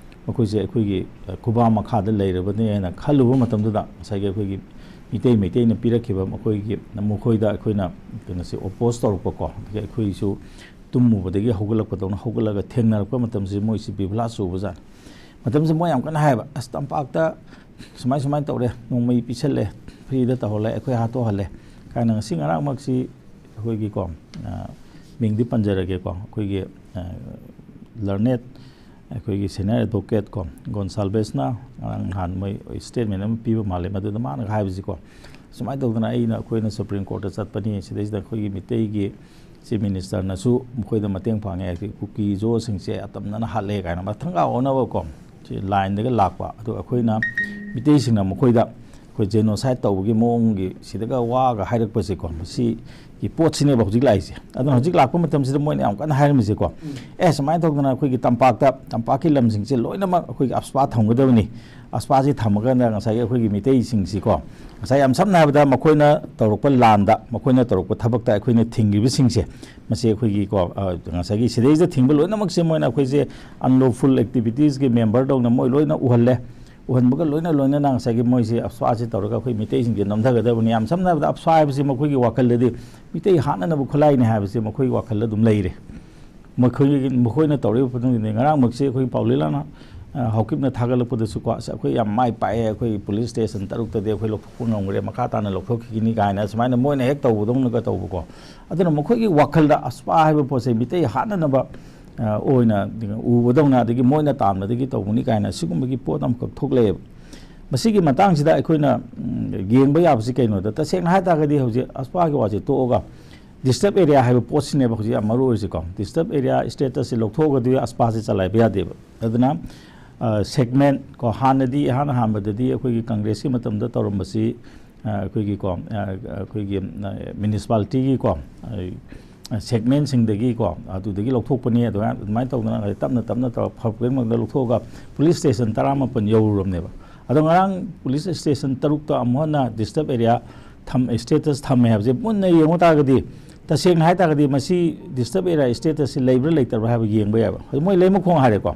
ꯃꯈꯣꯏꯁꯦ ꯑꯩꯈꯣꯏꯒꯤ ꯈꯨꯕꯥꯛ ꯃꯈꯥꯗ ꯂꯩꯔꯕꯅꯤ ꯍꯥꯏꯅ ꯈꯜꯂꯨꯕ ꯃꯇꯝꯗꯨꯗ ꯉꯁꯥꯏꯒꯤ ꯑꯩꯈꯣꯏꯒꯤ ꯃꯤꯇꯩ ꯃꯩꯇꯩꯅ ꯄꯤꯔꯛꯈꯤꯕ ꯃꯈꯣꯏꯒꯤ, ꯃꯈꯣꯏꯗ ꯑꯩꯈꯣꯏꯅ ꯀꯩꯅꯣꯁꯦ ꯑꯣꯄꯣꯁ ꯇꯧꯔꯛꯄꯀꯣ, ꯑꯗꯒꯤ ꯑꯩꯈꯣꯏꯁꯨ ꯇꯨꯝꯃꯨꯕꯗꯒꯤ ꯍꯧꯒꯠꯂꯛꯄꯗꯧꯅ ꯍꯧꯒꯠꯂꯒ ꯊꯦꯡꯅꯔꯛꯄ ꯃꯇꯝꯁꯤ ꯃꯣꯏꯁꯤ ꯕꯤꯕꯨꯂꯥ ꯆꯨꯕꯖꯥꯠꯅꯤ꯫ ꯃꯇꯝꯁꯤ ꯃꯣꯏ ꯌꯥꯝ ꯀꯟꯅ ꯍꯥꯏꯌꯦꯕ, "ꯑꯁ, ꯇꯝꯄꯥꯛꯇ ꯁꯨꯃꯥꯏ ꯁꯨꯃꯥꯏꯅ ꯇꯧꯔꯦ, ꯅꯣꯡꯃꯩ ꯄꯤꯁꯜꯂꯦ, ꯐ꯭ꯔꯤꯗ ꯇꯧꯍꯜꯂꯦ, ꯑꯩꯈꯣꯏ ꯍꯥꯠꯇꯣꯛꯍꯜꯂꯦ" ꯀꯥꯏꯅ꯫ ꯉꯁꯤ ꯉꯔꯥꯡꯃꯛꯁꯤ ꯑꯩꯈꯣꯏꯒꯤꯀꯣ, ꯑ, ꯃꯤꯡꯗꯤ ꯄꯟꯖꯔꯒꯦꯀꯣ, ꯑꯩꯈꯣꯏꯒꯤ, ꯑ, ꯂꯔꯅꯦꯠ, ꯑꯩꯈꯣꯏꯒꯤ ꯁꯦꯅꯤꯌꯔ ꯑꯦꯗꯚꯣꯀꯦꯠ ꯀꯣ, ꯒꯣꯟꯁꯥꯜꯕꯦꯁꯅ ꯉꯔꯥꯡ ꯅꯍꯥꯟ ꯃꯣꯏ ꯁ꯭ꯇꯦꯠꯃꯦꯟ ꯑꯃ ꯄꯤꯕ ꯃꯥꯜꯂꯦ, ꯃꯗꯨꯗ ꯃꯥꯅ ꯍꯥꯏꯕꯁꯤꯀꯣ, ꯁꯨꯃꯥꯏꯅ ꯇꯧꯗꯅ ꯑꯩꯅ, ꯑꯩꯈꯣꯏꯅ ꯁꯨꯄ꯭ꯔꯤꯝ ꯀꯣꯔꯠꯇ ꯆꯠꯄꯅꯤ, ꯁꯤꯗꯩꯁꯤꯗ ꯑꯩꯈꯣꯏꯒꯤ ꯃꯤꯇꯩꯒꯤ ꯆꯤꯐ ꯃꯤꯅꯤꯁꯇꯔꯅꯁꯨ ꯃꯈꯣꯏꯗ ꯃꯇꯦꯡ ꯄꯥꯡꯉꯦ, ꯑꯩꯈꯣꯏ ꯀꯨꯀꯤ ꯖꯣꯁꯤꯡꯁꯦ ꯑꯇꯝꯅꯅ ꯍꯥꯠꯂꯦ ꯀꯥꯏꯅ ꯃꯊꯪꯒ ꯑꯣꯟꯅꯕꯀꯣ, ꯁꯤ ꯂꯥꯏꯟꯗꯒ ꯂꯥꯛꯄ꯫ ꯑꯗꯣ ꯑꯩꯈꯣꯏꯅ, ꯃꯤꯇꯩꯁꯤꯡꯅ ꯃꯈꯣꯏꯗ ꯑꯩꯈꯣꯏ ꯖꯦꯅꯣꯁꯥꯏꯠ ꯇꯧꯕꯒꯤ ꯃꯑꯣꯡꯒꯤ ꯁꯤꯗꯒ ꯋꯥꯒ ꯍꯥꯏꯔꯛꯄꯁꯦꯀꯣ, ꯃꯁꯤꯒꯤ ꯄꯣꯠꯁꯤꯅꯦꯕ ꯍꯧꯖꯤꯛ ꯂꯥꯛꯏꯁꯦ꯫ ꯑꯗꯨꯅ ꯍꯧꯖꯤꯛ ꯂꯥꯛꯄ ꯃꯇꯝꯁꯤꯗ ꯃꯣꯏꯅ ꯌꯥꯝ ꯀꯟꯅ ꯍꯥꯏꯔꯝꯃꯤꯁꯦꯀꯣ, "ꯑꯦ, ꯁꯨꯃꯥꯏꯅ ꯇꯧꯗꯅ ꯑꯩꯈꯣꯏꯒꯤ ꯇꯝꯄꯥꯛꯇ, ꯇꯝꯄꯥꯛꯀꯤ ꯂꯝꯁꯤꯡꯁꯦ ꯂꯣꯏꯅꯃꯛ ꯑꯩꯈꯣꯏꯒꯤ ꯑꯞꯁꯄꯥ ꯊꯝꯒꯗꯕꯅꯤ, ꯑꯞꯁꯄꯥꯁꯤ ꯊꯝꯃꯀꯥꯟꯗ ꯉꯁꯥꯏꯒꯤ ꯑꯩꯈꯣꯏꯒꯤ ꯃꯤꯇꯩꯁꯤꯡꯁꯤꯀꯣ, ꯉꯁꯥꯏ ꯌꯥꯝ ꯁꯝꯅ ꯍꯥꯏꯔꯕꯗ ꯃꯈꯣꯏꯅ ꯇꯧꯔꯛꯄ ꯂꯥꯟꯗ, ꯃꯈꯣꯏꯅ ꯇꯧꯔꯛꯄ ꯊꯕꯛꯇ ꯑꯩꯈꯣꯏꯅ ꯊꯤꯡꯈꯤꯕꯁꯤꯡꯁꯦ, ꯃꯁꯤ ꯑꯩꯈꯣꯏꯒꯤꯀꯣ, ꯑ, ꯉꯁꯥꯏꯒꯤ ꯁꯤꯗꯩꯁꯤꯗ ꯊꯤꯡꯕ ꯂꯣꯏꯅꯃꯛꯁꯦ ꯃꯣꯏꯅ ꯑꯩꯈꯣꯏꯁꯦ ꯑꯟꯂꯣꯐꯨꯜ ꯑꯦꯛꯇꯤꯚꯤꯇꯤꯁꯀꯤ ꯃꯦꯝꯕꯔꯗꯧꯅ ꯃꯣꯏ ꯂꯣꯏꯅ ꯎꯍꯜꯂꯦ꯫ ꯎꯍꯟꯕꯒ ꯂꯣꯏꯅ ꯂꯣꯏꯅꯅ ꯉꯁꯥꯏꯒꯤ ꯃꯣꯏꯁꯦ ꯑꯞꯁ꯭ꯋꯥꯁꯤ ꯇꯧꯔꯒ ꯑꯩꯈꯣꯏ ꯃꯤꯇꯩꯁꯤꯡꯁꯦ ꯅꯝꯊꯒꯗꯕꯅꯤ"꯫ ꯌꯥꯝ ꯁꯝꯅ ꯍꯥꯏꯔꯕꯗ ꯑꯞꯁ꯭ꯋꯥ ꯍꯥꯏꯕꯁꯤ ꯃꯈꯣꯏꯒꯤ ꯋꯥꯈꯜꯗꯗꯤ ꯃꯤꯇꯩ ꯍꯥꯠꯅꯅꯕ ꯈꯨꯠꯂꯥꯏꯅꯤ ꯍꯥꯏꯕꯁꯦ ꯃꯈꯣꯏꯒꯤ ꯋꯥꯈꯜꯗ ꯑꯗꯨꯝ ꯂꯩꯔꯦ꯫ ꯃꯈꯣꯏꯒꯤ, ꯃꯈꯣꯏꯅ ꯇꯧꯔꯤꯕ ꯃꯇꯨꯡ ꯏꯟꯅ ꯉꯔꯥꯡꯃꯛꯁꯦ ꯑꯩꯈꯣꯏ ꯄꯥꯎꯂꯤꯂꯥꯅ, ꯑ, ꯍꯥꯎꯀꯤꯞꯅ ꯊꯥꯒꯠꯂꯛꯄꯗꯁꯨꯀꯣ, "ꯑꯁ, ꯑꯩꯈꯣꯏ ꯌꯥꯝ ꯃꯥꯏ ꯄꯥꯛꯑꯦ, ꯑꯩꯈꯣꯏ ꯄꯨꯂꯤꯁ ꯁ꯭ꯇꯦꯁꯟ ꯇꯔꯨꯛꯇꯗꯤ ꯑꯩꯈꯣꯏ ꯂꯧꯊꯣꯛꯄ ꯉꯝꯈ꯭ꯔꯦ, ꯃꯈꯥ ꯇꯥꯅ ꯂꯧꯊꯣꯛꯈꯤꯒꯅꯤ" ꯀꯥꯏꯅ ꯁꯨꯃꯥꯏꯅ ꯃꯣꯏꯅ ꯍꯦꯛ ꯇꯧꯕꯗꯧꯅꯒ ꯇꯧꯕꯀꯣ꯫ ꯑꯗꯨꯅ ꯃꯈꯣꯏꯒꯤ ꯋꯥꯈꯜꯗ ꯑꯞꯁ꯭ꯋꯥ ꯍꯥꯏꯕ ꯄꯣꯠꯁꯦ ꯃꯤꯇꯩ ꯍꯥꯠꯅꯅꯕ, ꯑ, ꯑꯣꯏꯅ ꯎꯕꯗꯧꯅ, ꯑꯗꯒꯤ ꯃꯣꯏꯅ ꯇꯥꯟꯕꯗꯒꯤ ꯇꯧꯕꯅꯤ ꯀꯥꯏꯅ ꯁꯤꯒꯨꯝꯕꯒꯤ ꯄꯣꯠ ꯑꯃꯈꯛ ꯊꯣꯛꯂꯛꯑꯦꯕ꯫ ꯃꯁꯤꯒꯤ ꯃꯇꯥꯡꯁꯤꯗ ꯑꯩꯈꯣꯏꯅ, ꯎꯝ, ꯌꯦꯡꯕ ꯌꯥꯕꯁꯤ ꯀꯩꯅꯣꯗ, ꯇꯁꯦꯡꯅ ꯍꯥꯏ ꯇꯥꯔꯒꯗꯤ ꯍꯧꯖꯤꯛ ꯑꯞꯁ꯭ꯋꯥꯒꯤ ꯋꯥꯁꯦ ꯇꯣꯛꯑꯒ ꯗꯤꯁꯇꯔꯕ ꯑꯦꯔꯤꯌꯥ ꯍꯥꯏꯕ ꯄꯣꯠꯁꯤꯅꯦꯕ ꯍꯧꯖꯤꯛ ꯌꯥꯝ ꯃꯔꯨ ꯑꯣꯏꯔꯤꯁꯤꯀꯣ꯫ ꯗꯤꯁꯇꯔꯕ ꯑꯦꯔꯤꯌꯥ ꯁ꯭ꯇꯦꯇꯁꯁꯦ ꯂꯧꯊꯣꯛꯑꯒꯗꯤ ꯑꯞꯁ꯭ꯋꯥꯁꯦ ꯆꯂꯥꯏꯕ ꯌꯥꯗꯦꯕ꯫ ꯑꯗꯨꯅ, ꯑ, ꯁꯦꯒꯃꯦꯟ ꯀꯣ, ꯍꯥꯟꯅꯗꯤ, ꯏꯍꯥꯟ ꯑꯍꯥꯟꯕꯗꯗꯤ ꯑꯩꯈꯣꯏꯒꯤ ꯀꯪꯒ꯭ꯔꯦꯁꯀꯤ ꯃꯇꯝꯗ ꯇꯧꯔꯝꯕꯁꯤ, ꯑ, ꯑꯩꯈꯣꯏꯒꯤꯀꯣ, ꯑ, ꯑꯩꯈꯣꯏꯒꯤ, ꯑ, ꯃ꯭ꯌꯨꯅꯤꯁꯤꯄꯥꯂꯤꯇꯤꯒꯤꯀꯣ, ꯑ, ꯁꯦꯒꯃꯦꯟꯁꯤꯡꯗꯒꯤꯀꯣ, ꯑꯗꯨꯗꯒꯤ ꯂꯧꯊꯣꯛꯄꯅꯤ꯫ ꯑꯗꯨꯃꯥꯏꯅ, ꯑꯗꯨꯃꯥꯏꯅ ꯇꯧꯗꯅ ꯇꯞꯅ ꯇꯞꯅ ꯇꯧꯔꯒ ꯐꯔꯛ ꯈꯨꯗꯤꯡꯃꯛꯇ ꯂꯧꯊꯣꯛꯑꯒ ꯄꯨꯂꯤꯁ ꯁ꯭ꯇꯦꯁꯟ ꯇꯔꯥꯃꯥꯄꯟ ꯌꯧꯔꯨꯔꯕꯅꯦꯕ꯫ ꯑꯗꯣ ꯉꯔꯥꯡ ꯄꯨꯂꯤꯁ ꯁ꯭ꯇꯦꯁꯟ ꯇꯔꯨꯛꯇ ꯑꯃꯨꯛ ꯍꯟꯅ ꯗꯤꯁꯇꯔꯕ ꯑꯦꯔꯤꯌꯥ ꯊꯝ-, ꯁ꯭ꯇꯦꯇꯁ ꯊꯝꯃꯦ ꯍꯥꯏꯕꯁꯦ ꯃꯨꯟꯅ ꯌꯦꯡꯉꯨ ꯇꯥꯔꯒꯗꯤ, ꯇꯁꯦꯡꯅ ꯍꯥꯏ ꯇꯥꯔꯒꯗꯤ ꯃꯁꯤ ꯗꯤꯁꯇꯔꯕ ꯑꯦꯔꯤꯌꯥ ꯁ꯭ꯇꯦꯇꯁꯁꯤ ꯂꯩꯕ꯭ꯔꯥ ꯂꯩꯇꯕ꯭ꯔꯥ ꯍꯥꯏꯕ ꯌꯦꯡꯕ ꯌꯥꯏꯕ꯫ ꯍꯧꯖꯤꯛ ꯃꯣꯏ ꯂꯩꯃꯈꯣꯡ ꯍꯥꯏꯔꯦꯀꯣ꯫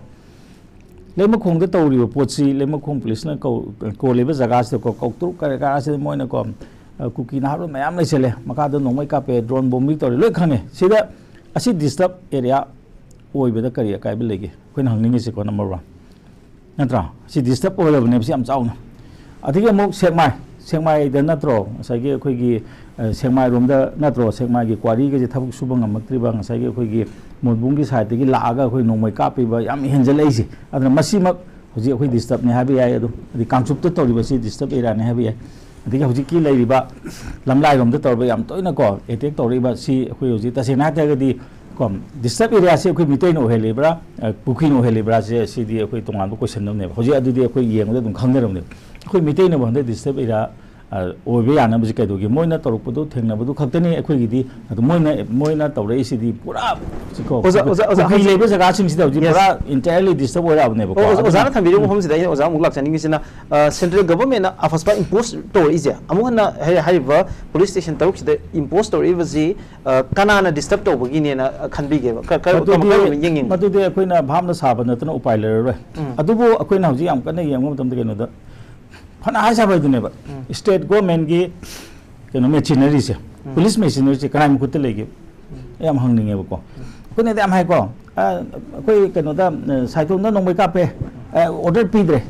ꯂꯩꯃꯈꯣꯡꯗ ꯇꯧꯔꯤꯕ ꯄꯣꯠꯁꯤ, ꯂꯩꯃꯈꯣꯡ ꯄꯨꯂꯤꯁꯅ ꯀꯧ-, ꯀꯣꯜꯂꯤꯕ ꯖꯒꯥꯁꯤꯗꯀꯣ, ꯀꯧꯇ꯭ꯔꯨꯛ ꯀꯔꯤ ꯀꯔꯥꯁꯤꯗ ꯃꯣꯏꯅꯀꯣ, ꯑ, ꯀꯨꯀꯤ ꯅꯍꯥꯔꯣꯜ ꯃꯌꯥꯝ ꯂꯩꯁꯜꯂꯦ, ꯃꯈꯥꯗ ꯅꯣꯡꯃꯩ ꯀꯥꯞꯄꯦ, ꯗ꯭ꯔꯣꯟ ꯕꯣꯝꯕꯤꯡ ꯇꯧꯔꯦ, ꯂꯣꯏ ꯈꯪꯉꯦ꯫ ꯁꯤꯗ ꯑꯁꯤ ꯗꯤꯁꯇꯔꯕ ꯑꯦꯔꯤꯌꯥ ꯑꯣꯏꯕꯗ ꯀꯔꯤ ꯑꯀꯥꯏꯕ ꯂꯩꯒꯦ? ꯑꯩꯈꯣꯏꯅ ꯍꯪꯅꯤꯡꯉꯤꯁꯤꯀꯣ, ꯅꯝꯕꯔ ꯋꯥꯟ, ꯅꯠꯇ꯭ꯔꯥ? ꯁꯤ ꯗꯤꯁꯇꯔꯕ ꯑꯣꯏꯔꯕꯅꯦꯕ, ꯁꯤ ꯌꯥꯝ ꯆꯥꯎꯅ꯫ ꯑꯗꯒꯤ ꯑꯃꯨꯛ ꯁꯦꯛꯃꯥꯏ, ꯁꯦꯛꯃꯥꯏꯗ ꯅꯠꯇ꯭ꯔꯣ ꯉꯁꯥꯏꯒꯤ ꯑꯩꯈꯣꯏꯒꯤ, ꯑ, ꯁꯦꯛꯃꯥꯏꯔꯣꯝꯗ ꯅꯠꯇ꯭ꯔꯣ, ꯁꯦꯛꯃꯥꯏꯒꯤ ꯀ꯭ꯋꯥꯔꯤꯒꯁꯦ ꯊꯕꯛ ꯁꯨꯕ ꯉꯝꯃꯛꯇ꯭ꯔꯤꯕ, ꯉꯁꯥꯏꯒꯤ ꯑꯩꯈꯣꯏꯒꯤ ꯃꯣꯟꯕꯨꯡꯒꯤ ꯁꯥꯏꯠꯇꯒꯤ ꯂꯥꯛꯑꯒ ꯑꯩꯈꯣꯏ ꯅꯣꯡꯃꯩ ꯀꯥꯞꯄꯤꯕ ꯌꯥꯝ ꯍꯦꯟꯖꯜꯂꯛꯏꯁꯦ꯫ ꯑꯗꯨꯅ ꯃꯁꯤꯃꯛ ꯍꯧꯖꯤꯛ ꯑꯩꯈꯣꯏ ꯗꯤꯁꯇꯔꯕꯅꯦ ꯍꯥꯏꯕ ꯌꯥꯏ, ꯑꯗꯨꯝ, ꯑꯗꯩ ꯀꯥꯡꯆꯨꯞꯇ ꯇꯧꯔꯤꯕꯁꯤ ꯗꯤꯁꯇꯔꯕ ꯑꯦꯔꯤꯌꯥꯅꯦ ꯍꯥꯏꯕ ꯌꯥꯏ꯫ ꯑꯗꯒꯤ ꯍꯧꯖꯤꯛꯀꯤ ꯂꯩꯔꯤꯕ ꯂꯝꯂꯥꯏꯔꯣꯝꯗ ꯇꯧꯔꯤꯕ ꯌꯥꯝ ꯇꯣꯏꯅꯀꯣ ꯑꯦꯇꯦꯛ ꯇꯧꯔꯛꯏꯕ ꯁꯤ ꯑꯩꯈꯣꯏ ꯍꯧꯖꯤꯛ ꯇꯁꯦꯡꯅ ꯍꯥꯏ ꯇꯥꯔꯒꯗꯤ ꯀꯣ, ꯗꯤꯁꯇꯔꯕ ꯑꯦꯔꯤꯌꯥꯁꯤ ꯑꯩꯈꯣꯏ ꯃꯤꯇꯩꯅ ꯑꯣꯏꯍꯜꯂꯤꯕ꯭ꯔꯥ, ꯑ, ꯀꯨꯀꯤꯅ ꯑꯣꯏꯍꯜꯂꯤꯕ꯭ꯔꯥꯁꯦ, ꯁꯤꯗꯤ ꯑꯩꯈꯣꯏ ꯇꯣꯉꯥꯟꯕ ꯀꯣꯏꯁꯟ ꯑꯃꯅꯦꯕ꯫ ꯍꯧꯖꯤꯛ ꯑꯗꯨꯗꯤ ꯑꯩꯈꯣꯏ ꯌꯦꯡꯕꯗ ꯑꯗꯨꯝ ꯈꯪꯅꯔꯕꯅꯦꯕ꯫ ꯑꯩꯈꯣꯏ ꯃꯤꯇꯩꯅꯕꯨ ꯍꯟꯗꯛ ꯗꯤꯁꯇꯔꯕ ꯑꯦꯔꯤꯌꯥ, ꯑ, ꯑꯣꯏꯕ ꯌꯥꯅꯕꯁꯤ ꯀꯩꯗꯧꯒꯦ? ꯃꯣꯏꯅ ꯇꯧꯔꯛꯄꯗꯨ, ꯊꯦꯡꯅꯕꯗꯨ ꯈꯛꯇꯅꯤ ꯑꯩꯈꯣꯏꯒꯤꯗꯤ꯫ ꯑꯗꯨ ꯃꯣꯏꯅ, ꯃꯣꯏꯅ ꯇꯧꯔꯛꯏꯁꯤꯗꯤ ꯄꯨꯔꯥ, ꯁꯤꯀꯣ, ꯑꯣꯖꯥ, ꯑꯣꯖꯥ, ꯑꯣꯖꯥ, ꯀꯨꯀꯤ ꯍꯧꯖꯤꯛ ꯂꯩꯕ ꯖꯒꯥꯁꯤꯡꯁꯤꯗ ꯍꯧꯖꯤꯛ Yes. ꯄꯨꯔꯥ entirely disturb ꯑꯣꯏꯔꯛꯑꯕꯅꯦꯕꯀꯣ꯫ ꯑꯣ, ꯑꯣꯖꯥ, ꯑꯗꯨꯅ ꯑꯣꯖꯥꯅ ꯊꯝꯕꯤꯔꯤꯕ ꯀꯨꯀꯤ ꯃꯐꯝꯁꯤꯗ ꯑꯩꯅ ꯑꯣꯖꯥ ꯑꯃꯨꯛ ꯂꯥꯛꯆꯅꯤꯡꯉꯤꯁꯤꯅ, ꯑ, central government ꯅ ꯑꯐꯁꯄ impose ꯇꯧꯔꯛꯏꯁꯦ, ꯑꯃꯨꯛ ꯍꯟꯅ ꯍꯥꯏ-, ꯍꯥꯏꯔꯤꯕ police station ꯇꯔꯨꯛꯁꯤꯗ impose ꯇꯧꯔꯛꯏꯕꯁꯤ, ꯑ, ꯀꯅꯥꯅ disturb ꯇꯧꯕꯒꯤꯅꯦꯅ ꯈꯟꯕꯤꯒꯦꯕ? ꯀ-, ꯀ-, ꯃꯗꯨꯗꯤ, ꯀꯔꯝꯕ ꯌꯦꯡꯅꯤꯡꯕ? ꯃꯗꯨꯗꯤ ꯑꯩꯈꯣꯏꯅ ꯚꯥꯞꯅ ꯁꯥꯕ ꯅꯠꯇꯅ ꯎꯄꯥꯏ ꯂꯩꯔꯔꯣꯏ꯫ ꯎꯝ꯫ ꯑꯗꯨꯕꯨ ꯑꯩꯈꯣꯏꯅ ꯍꯧꯖꯤꯛ ꯌꯥꯝ ꯀꯟꯅ ꯌꯦꯡꯕ ꯃꯇꯝꯗ ꯀꯩꯅꯣꯗ, ꯐꯅ ꯍꯥꯏ ꯁꯥꯕ ꯍꯥꯏꯗꯨꯅꯦꯕ, ꯎꯝ꯫ State government ꯀꯤ ꯀꯩꯅꯣ machinery ꯁꯦ, ꯎꯝ꯫ Police machinery ꯁꯦ ꯀꯅꯥꯒꯤ ꯃꯈꯨꯠꯇ ꯂꯩꯒꯦ? ꯎꯝ꯫ ꯑꯩ ꯌꯥꯝ ꯍꯪꯅꯤꯡꯉꯦꯕꯀꯣ꯫ ꯎꯝ꯫ ꯑꯩꯈꯣꯏꯅꯗꯤ ꯌꯥꯝ ꯍꯥꯏꯀꯣ, ꯑ, ꯑꯩꯈꯣꯏ ꯀꯩꯅꯣꯗ, ꯑ, ꯁꯥꯏꯇꯣꯝꯗ ꯅꯣꯡꯃꯩ ꯀꯥꯞꯄꯦ, ꯑ, order ꯄꯤꯗ꯭ꯔꯦ꯫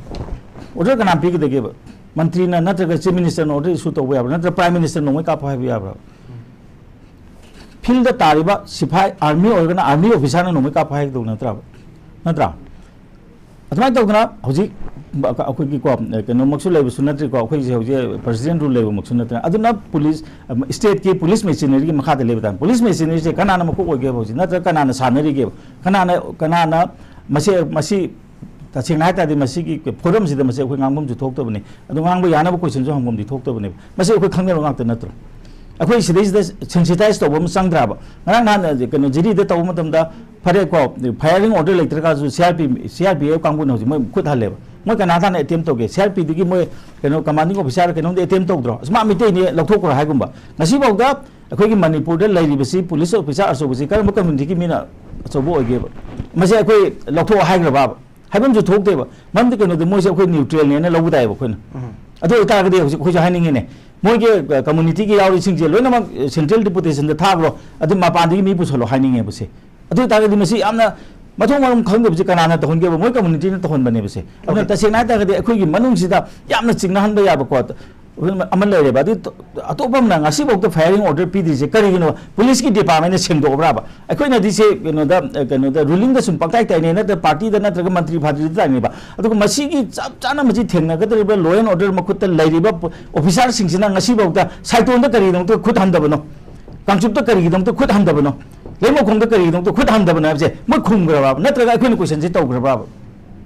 Order ꯀꯅꯥ ꯄꯤꯒꯗꯒꯦꯕ? ꯃꯟꯇ꯭ꯔꯤꯅ ꯅꯠꯇ꯭ꯔꯒ Chief Minister ꯅ order issue ꯇꯧꯕ ꯌꯥꯕ꯭ꯔꯥ? ꯅꯠꯇ꯭ꯔꯒ Prime Minister ꯅ ꯅꯣꯡꯃꯩ ꯀꯥꯞꯄꯣ ꯍꯥꯏꯕ ꯌꯥꯕ꯭ꯔꯥ? ꯎꯝ꯫ Field ꯇ ꯇꯥꯔꯤꯕ ꯁꯤꯐꯥꯏ, army ꯑꯣꯏꯔꯒꯅ army officer ꯅ ꯅꯣꯡꯃꯩ ꯀꯥꯞꯄꯣ ꯍꯥꯏꯒꯗꯧꯕ ꯅꯠꯇ꯭ꯔꯕ? ꯅꯠꯇ꯭ꯔꯥ? ꯑꯗꯨꯃꯥꯏꯅ ꯇꯧꯗꯅ ꯍꯧꯖꯤꯛ ꯑꯩꯈꯣꯏꯒꯤꯀꯣ, ꯀꯩꯅꯣꯃꯛꯁꯨ ꯂꯩꯕꯁꯨ ꯅꯠꯇ꯭ꯔꯤꯀꯣ, ꯑꯩꯈꯣꯏꯁꯦ ꯍꯧꯖꯤꯛ President rule ꯂꯩꯕꯃꯛꯁꯨ ꯅꯠꯇ꯭ꯔꯦ꯫ ꯑꯗꯨꯅ police, state ꯀꯤ police machinery ꯒꯤ ꯃꯈꯥꯗ ꯂꯩꯕ ꯇꯥꯔꯦ꯫ Police machinery ꯁꯦ ꯀꯅꯥꯅ ꯃꯀꯣꯛ ꯑꯣꯏꯒꯦꯕ ꯍꯧꯖꯤꯛ? ꯅꯠꯇ꯭ꯔꯒ ꯀꯅꯥꯅ ꯁꯥꯟꯅꯔꯤꯒꯦꯕ? ꯀꯅꯥꯅ, ꯀꯅꯥꯅ ꯃꯁꯤ, ꯃꯁꯤ ꯇꯁꯦꯡꯅ ꯍꯥꯏ ꯇꯥꯔꯗꯤ ꯃꯁꯤꯒꯤ forum ꯁꯤꯗ ꯃꯁꯤ ꯑꯩꯈꯣꯏ ꯉꯥꯡꯐꯝꯁꯨ ꯊꯣꯛꯇꯕꯅꯤ꯫ ꯑꯗꯨ ꯉꯥꯡꯕ ꯌꯥꯅꯕ question ꯁꯨ ꯍꯪꯐꯝꯗꯤ ꯊꯣꯛꯇꯕꯅꯦꯕ꯫ ꯃꯁꯤ ꯑꯩꯈꯣꯏ ꯈꯪꯅꯔꯕ ꯉꯥꯛꯇ ꯅꯠꯇ꯭ꯔꯣ? ꯑꯩꯈꯣꯏ ꯁꯤꯗꯩꯁꯤꯗ sensitize ꯇꯧꯕ ꯑꯃ ꯆꯪꯗ꯭ꯔꯕ? ꯉꯔꯥꯡ ꯅꯍꯥꯟ ꯀꯩꯅꯣ ꯖꯤꯔꯤꯗ ꯇꯧꯕ ꯃꯇꯝꯗ ꯐꯔꯦꯀꯣ, firing order ꯂꯩꯇ꯭ꯔꯒꯁꯨ C R P, C R P F ꯀꯥꯡꯕꯨꯅ ꯍꯧꯖꯤꯛ ꯃꯣꯏ ꯈꯨꯠ ꯍꯜꯂꯦꯕ꯫ ꯃꯣꯏ ꯀꯅꯥ ꯊꯥꯅ attempt ꯇꯧꯒꯦ? C R P D ꯒꯤ ꯃꯣꯏ ꯀꯩꯅꯣ commanding officer ꯔ ꯀꯩꯅꯣꯝꯗꯤ attempt ꯇꯧꯗ꯭ꯔꯣ? ꯑꯁ, ꯃꯥ ꯃꯤꯇꯩꯅꯦ, ꯂꯧꯊꯣꯛꯈ꯭ꯔꯣ ꯍꯥꯏꯒꯨꯝꯕ꯫ ꯉꯁꯤꯐꯥꯎꯗ ꯑꯩꯈꯣꯏꯒꯤ ꯃꯅꯤꯄꯨꯔꯗ ꯂꯩꯔꯤꯕꯁꯤ police officer ꯑꯆꯧꯕꯁꯤ ꯀꯔꯝꯕ community ꯒꯤ ꯃꯤꯅ ꯑꯆꯧꯕ ꯑꯣꯏꯒꯦꯕ? ꯃꯁꯤ ꯑꯩꯈꯣꯏ ꯂꯧꯊꯣꯛꯑꯣ ꯍꯥꯏꯈ꯭ꯔꯕꯕ? ꯍꯥꯏꯐꯝꯁꯨ ꯊꯣꯛꯇꯦꯕ꯫ ꯃꯔꯝꯗꯤ ꯀꯩꯅꯣꯗꯤ ꯃꯣꯏꯁꯦ ꯑꯩꯈꯣꯏ ꯅ꯭ꯌꯨꯇ꯭ꯔꯦꯜꯅꯦꯅ ꯂꯧꯕ ꯇꯥꯏꯌꯦꯕ ꯑꯩꯈꯣꯏꯅ꯫ ꯎꯝ꯫ ꯑꯗꯨ ꯑꯣꯏꯇꯥꯔꯒꯗꯤ ꯍꯧꯖꯤꯛ ꯑꯩꯈꯣꯏꯁꯨ ꯍꯥꯏꯅꯤꯡꯉꯤꯅꯦ, ꯃꯣꯏꯒꯤ ꯀꯝꯃꯨꯅꯤꯇꯤꯒꯤ ꯌꯥꯎꯔꯤꯁꯤꯡꯁꯦ ꯂꯣꯏꯅꯃꯛ ꯁꯦꯟꯇ꯭ꯔꯦꯜ ꯗꯤꯄꯨꯇꯦꯁꯟꯗ ꯊꯥꯈ꯭ꯔꯣ, ꯑꯗꯨ ꯃꯄꯥꯟꯗꯒꯤ ꯃꯤ ꯄꯨꯁꯜꯂꯣ ꯍꯥꯏꯅꯤꯡꯉꯦꯕꯁꯦ꯫ ꯑꯗꯨ ꯑꯣꯏꯇꯥꯔꯒꯗꯤ ꯃꯁꯤ ꯌꯥꯝꯅ ꯃꯊꯣꯡ ꯃꯔꯝ ꯈꯪꯗꯕꯁꯦ ꯀꯅꯥꯅ ꯇꯧꯍꯟꯒꯦꯕ? ꯃꯣꯏ ꯀꯝꯃꯨꯅꯤꯇꯤꯅ ꯇꯧꯍꯟꯕꯅꯦꯕꯁꯦ꯫ ꯑꯗꯨꯅ Okay. ꯇꯁꯦꯡꯅ ꯍꯥꯏꯇꯥꯔꯒꯗꯤ ꯑꯩꯈꯣꯏꯒꯤ ꯃꯅꯨꯡꯁꯤꯗ ꯌꯥꯝꯅ ꯆꯤꯡꯅꯍꯟꯕ ꯌꯥꯕꯀꯣ, ꯑꯃ ꯂꯩꯔꯦꯕ꯫ ꯑꯗꯨ ꯑꯇꯣꯞꯄ ꯑꯃꯅ ꯉꯁꯤꯐꯥꯎꯗ ꯐꯥꯏꯌꯔꯤꯡ ꯑꯣꯔꯗꯔ ꯄꯤꯗ꯭ꯔꯤꯁꯦ ꯀꯔꯤꯒꯤꯅꯣ? ꯄꯨꯂꯤꯁꯀꯤ ꯗꯤꯄꯥꯔꯠꯃꯦꯟꯅ ꯁꯦꯡꯗꯣꯛꯑꯕ꯭ꯔꯥꯕ? ꯑꯩꯈꯣꯏꯅꯗꯤ ꯁꯦ ꯀꯩꯅꯣꯗ, ꯀꯩꯅꯣꯗ ꯔꯨꯂꯤꯡꯗ ꯁꯨꯝ ꯄꯪꯇꯥꯏ ꯇꯥꯏꯅꯩ, ꯅꯠꯇ꯭ꯔꯒ ꯄꯥꯔꯇꯤꯗ ꯅꯠꯇ꯭ꯔꯒ ꯃꯟꯇ꯭ꯔꯤ ꯐꯥꯗ꯭ꯔꯤꯗ ꯇꯥꯏꯅꯩꯕ꯫ ꯑꯗꯨꯒ ꯃꯁꯤꯒꯤ ꯆꯞ ꯆꯥꯅ ꯃꯁꯤ ꯊꯦꯡꯅꯒꯗꯧꯔꯤꯕ ꯂꯣ ꯑꯦꯟ ꯑꯣꯔꯗꯔ ꯃꯈꯨꯠꯇ ꯂꯩꯔꯤꯕ ꯑꯣꯐꯤꯁꯥꯔꯁꯤꯡꯁꯤꯅ ꯉꯁꯤꯐꯥꯎꯗ ꯁꯥꯏꯇꯣꯟꯗ ꯀꯔꯤꯒꯤꯗꯃꯛꯇ ꯈꯨꯠ ꯍꯟꯗꯕꯅꯣ? ꯀꯥꯡꯆꯨꯞꯇ ꯀꯔꯤꯒꯤꯗꯃꯛꯇ ꯈꯨꯠ ꯍꯟꯗꯕꯅꯣ? ꯂꯩꯃꯈꯣꯡꯗ ꯀꯔꯤꯒꯤꯗꯃꯛꯇ ꯈꯨꯠ ꯍꯟꯗꯕꯅꯣ ꯍꯥꯏꯕꯁꯦ ꯃꯣꯏ ꯈꯨꯝꯈ꯭ꯔꯕ? ꯅꯠꯇ꯭ꯔꯒ ꯑꯩꯈꯣꯏꯅ ꯀꯣꯏꯁꯟꯁꯦ ꯇꯧꯈ꯭ꯔꯕ?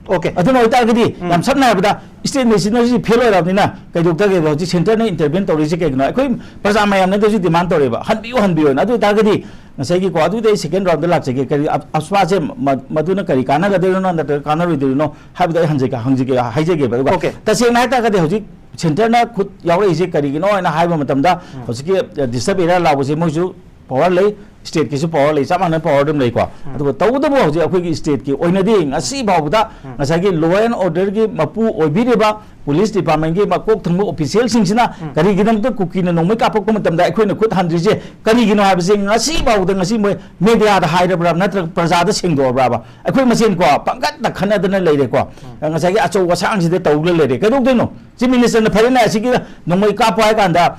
Okay. ꯑꯗꯨꯅ ꯑꯣꯏꯇꯥꯔꯒꯗꯤ, ꯎꯝ꯫ ꯌꯥꯝ ꯁꯝꯅ ꯍꯥꯏꯔꯕꯗ, ꯁ꯭ꯇꯦꯠ ꯃꯦꯁꯤꯅꯔꯤꯁꯤ ꯐꯦꯜ ꯑꯣꯏꯔꯕꯅꯤꯅ ꯀꯩꯗꯧꯗꯒꯦꯕ? ꯍꯧꯖꯤꯛ ꯁꯦꯟꯇꯔꯅ ꯏꯟꯇꯔꯚꯦꯟ ꯇꯧꯔꯤꯁꯦ ꯀꯩꯒꯤꯅꯣ? ꯑꯩꯈꯣꯏ ꯄ꯭ꯔꯖꯥ ꯃꯌꯥꯝꯅ ꯍꯧꯖꯤꯛ ꯗꯤꯃꯥꯟ ꯇꯧꯔꯦꯕ, "ꯍꯟꯕꯤꯌꯨ, ꯍꯟꯕꯤꯌꯨꯅ"꯫ ꯑꯗꯨ ꯑꯣꯏꯇꯥꯔꯒꯗꯤ ꯉꯁꯥꯏꯒꯤꯀꯣ, ꯑꯗꯨꯗꯤ ꯑꯩ ꯁꯦꯀꯦꯟ ꯔꯥꯎꯟꯗ ꯂꯥꯛꯆꯒꯦ꯫ ꯀꯔꯤ ꯑꯞ-, ꯑꯞꯁ꯭ꯋꯥꯁꯦ ꯃ-, ꯃꯗꯨꯅ ꯀꯔꯤ ꯀꯥꯟꯅꯒꯗꯣꯏꯅꯣ ꯅꯠꯇ꯭ꯔꯒ ꯀꯥꯟꯅꯔꯣꯏꯗꯣꯏꯅꯣ ꯍꯥꯏꯕꯗꯣ ꯑꯩ ꯍꯟꯖꯒꯦ, ꯍꯪꯖꯒꯦ, ꯍꯥꯏꯖꯒꯦꯕ꯫ ꯑꯗꯨꯒ Okay. ꯇꯁꯦꯡꯅ ꯍꯥꯏꯇꯥꯔꯒꯗꯤ ꯍꯧꯖꯤꯛ ꯁꯦꯟꯇꯔꯅ ꯈꯨꯠ ꯌꯥꯎꯔꯛꯏꯁꯦ ꯀꯔꯤꯒꯤꯅꯣ ꯍꯥꯏꯅ ꯍꯥꯏꯕ ꯃꯇꯝꯗ, ꯎꯝ꯫ ꯍꯧꯖꯤꯛꯀꯤ, ꯑ, ꯗꯤꯁꯇꯔꯕ ꯑꯦꯔꯤꯌꯥ ꯂꯥꯎꯕꯁꯦ ꯃꯣꯏꯁꯨ ꯄꯋꯥꯔ ꯂꯩ, ꯁ꯭ꯇꯦꯠꯀꯤꯁꯨ ꯄꯋꯥꯔ ꯂꯩ, ꯆꯞ ꯃꯥꯟꯅꯅ ꯄꯋꯥꯔ ꯑꯗꯨꯝ ꯂꯩꯀꯣ꯫ ꯎꯝ꯫ ꯑꯗꯨꯒ ꯇꯧꯕꯇꯕꯨ ꯍꯧꯖꯤꯛ ꯑꯩꯈꯣꯏꯒꯤ ꯁ꯭ꯇꯦꯠꯀꯤ ꯑꯣꯏꯅꯗꯤ ꯉꯁꯤ ꯐꯥꯎꯕꯗ ꯎꯝ꯫ ꯉꯁꯥꯏꯒꯤ ꯂꯣ ꯑꯦꯟ ꯑꯣꯔꯗꯔꯒꯤ ꯃꯄꯨ ꯑꯣꯏꯕꯤꯔꯤꯕ ꯄꯨꯂꯤꯁ ꯗꯤꯄꯥꯔꯠꯃꯦꯟꯒꯤ ꯃꯀꯣꯛ ꯊꯪꯕ ꯑꯣꯐꯤꯁꯤꯌꯦꯜꯁꯤꯡꯁꯤꯅ ꯎꯝ꯫ ꯀꯔꯤꯒꯤꯗꯃꯛꯇ ꯀꯨꯀꯤꯅ ꯅꯣꯡꯃꯩ ꯀꯥꯞꯄꯛꯄ ꯃꯇꯝꯗ ꯑꯩꯈꯣꯏꯅ ꯈꯨꯠ ꯍꯟꯗ꯭ꯔꯤꯁꯦ ꯀꯔꯤꯒꯤꯅꯣ ꯍꯥꯏꯕꯁꯦ ꯉꯁꯤ ꯐꯥꯎꯕꯗ ꯉꯁꯤ ꯃꯣꯏ ꯃꯦꯗꯤꯌꯥꯗ ꯍꯥꯏꯔꯕ꯭ꯔꯥ ꯅꯠꯇ꯭ꯔꯒ ꯄ꯭ꯔꯖꯥꯗ ꯁꯦꯡꯗꯣꯛꯑꯕ꯭ꯔꯥꯕ? ꯑꯩꯈꯣꯏ ꯃꯁꯦꯟꯀꯣ ꯄꯪꯈꯠꯇ ꯈꯠꯅꯗꯅ ꯂꯩꯔꯦꯀꯣ꯫ ꯎꯝ꯫ ꯉꯁꯥꯏꯒꯤ ꯑꯆꯧ ꯑꯁꯥꯡꯁꯤꯗ ꯇꯧꯔ ꯂꯩꯔꯦ꯫ ꯀꯩꯗꯧꯗꯣꯏꯅꯣ? ꯆꯤꯐ ꯃꯤꯅꯤꯁꯇꯔꯅ ꯐꯔꯦꯅꯦ ꯑꯁꯤꯒꯤ ꯅꯣꯡꯃꯩ ꯀꯥꯞꯄꯣ ꯍꯥꯏ ꯀꯥꯟꯗ,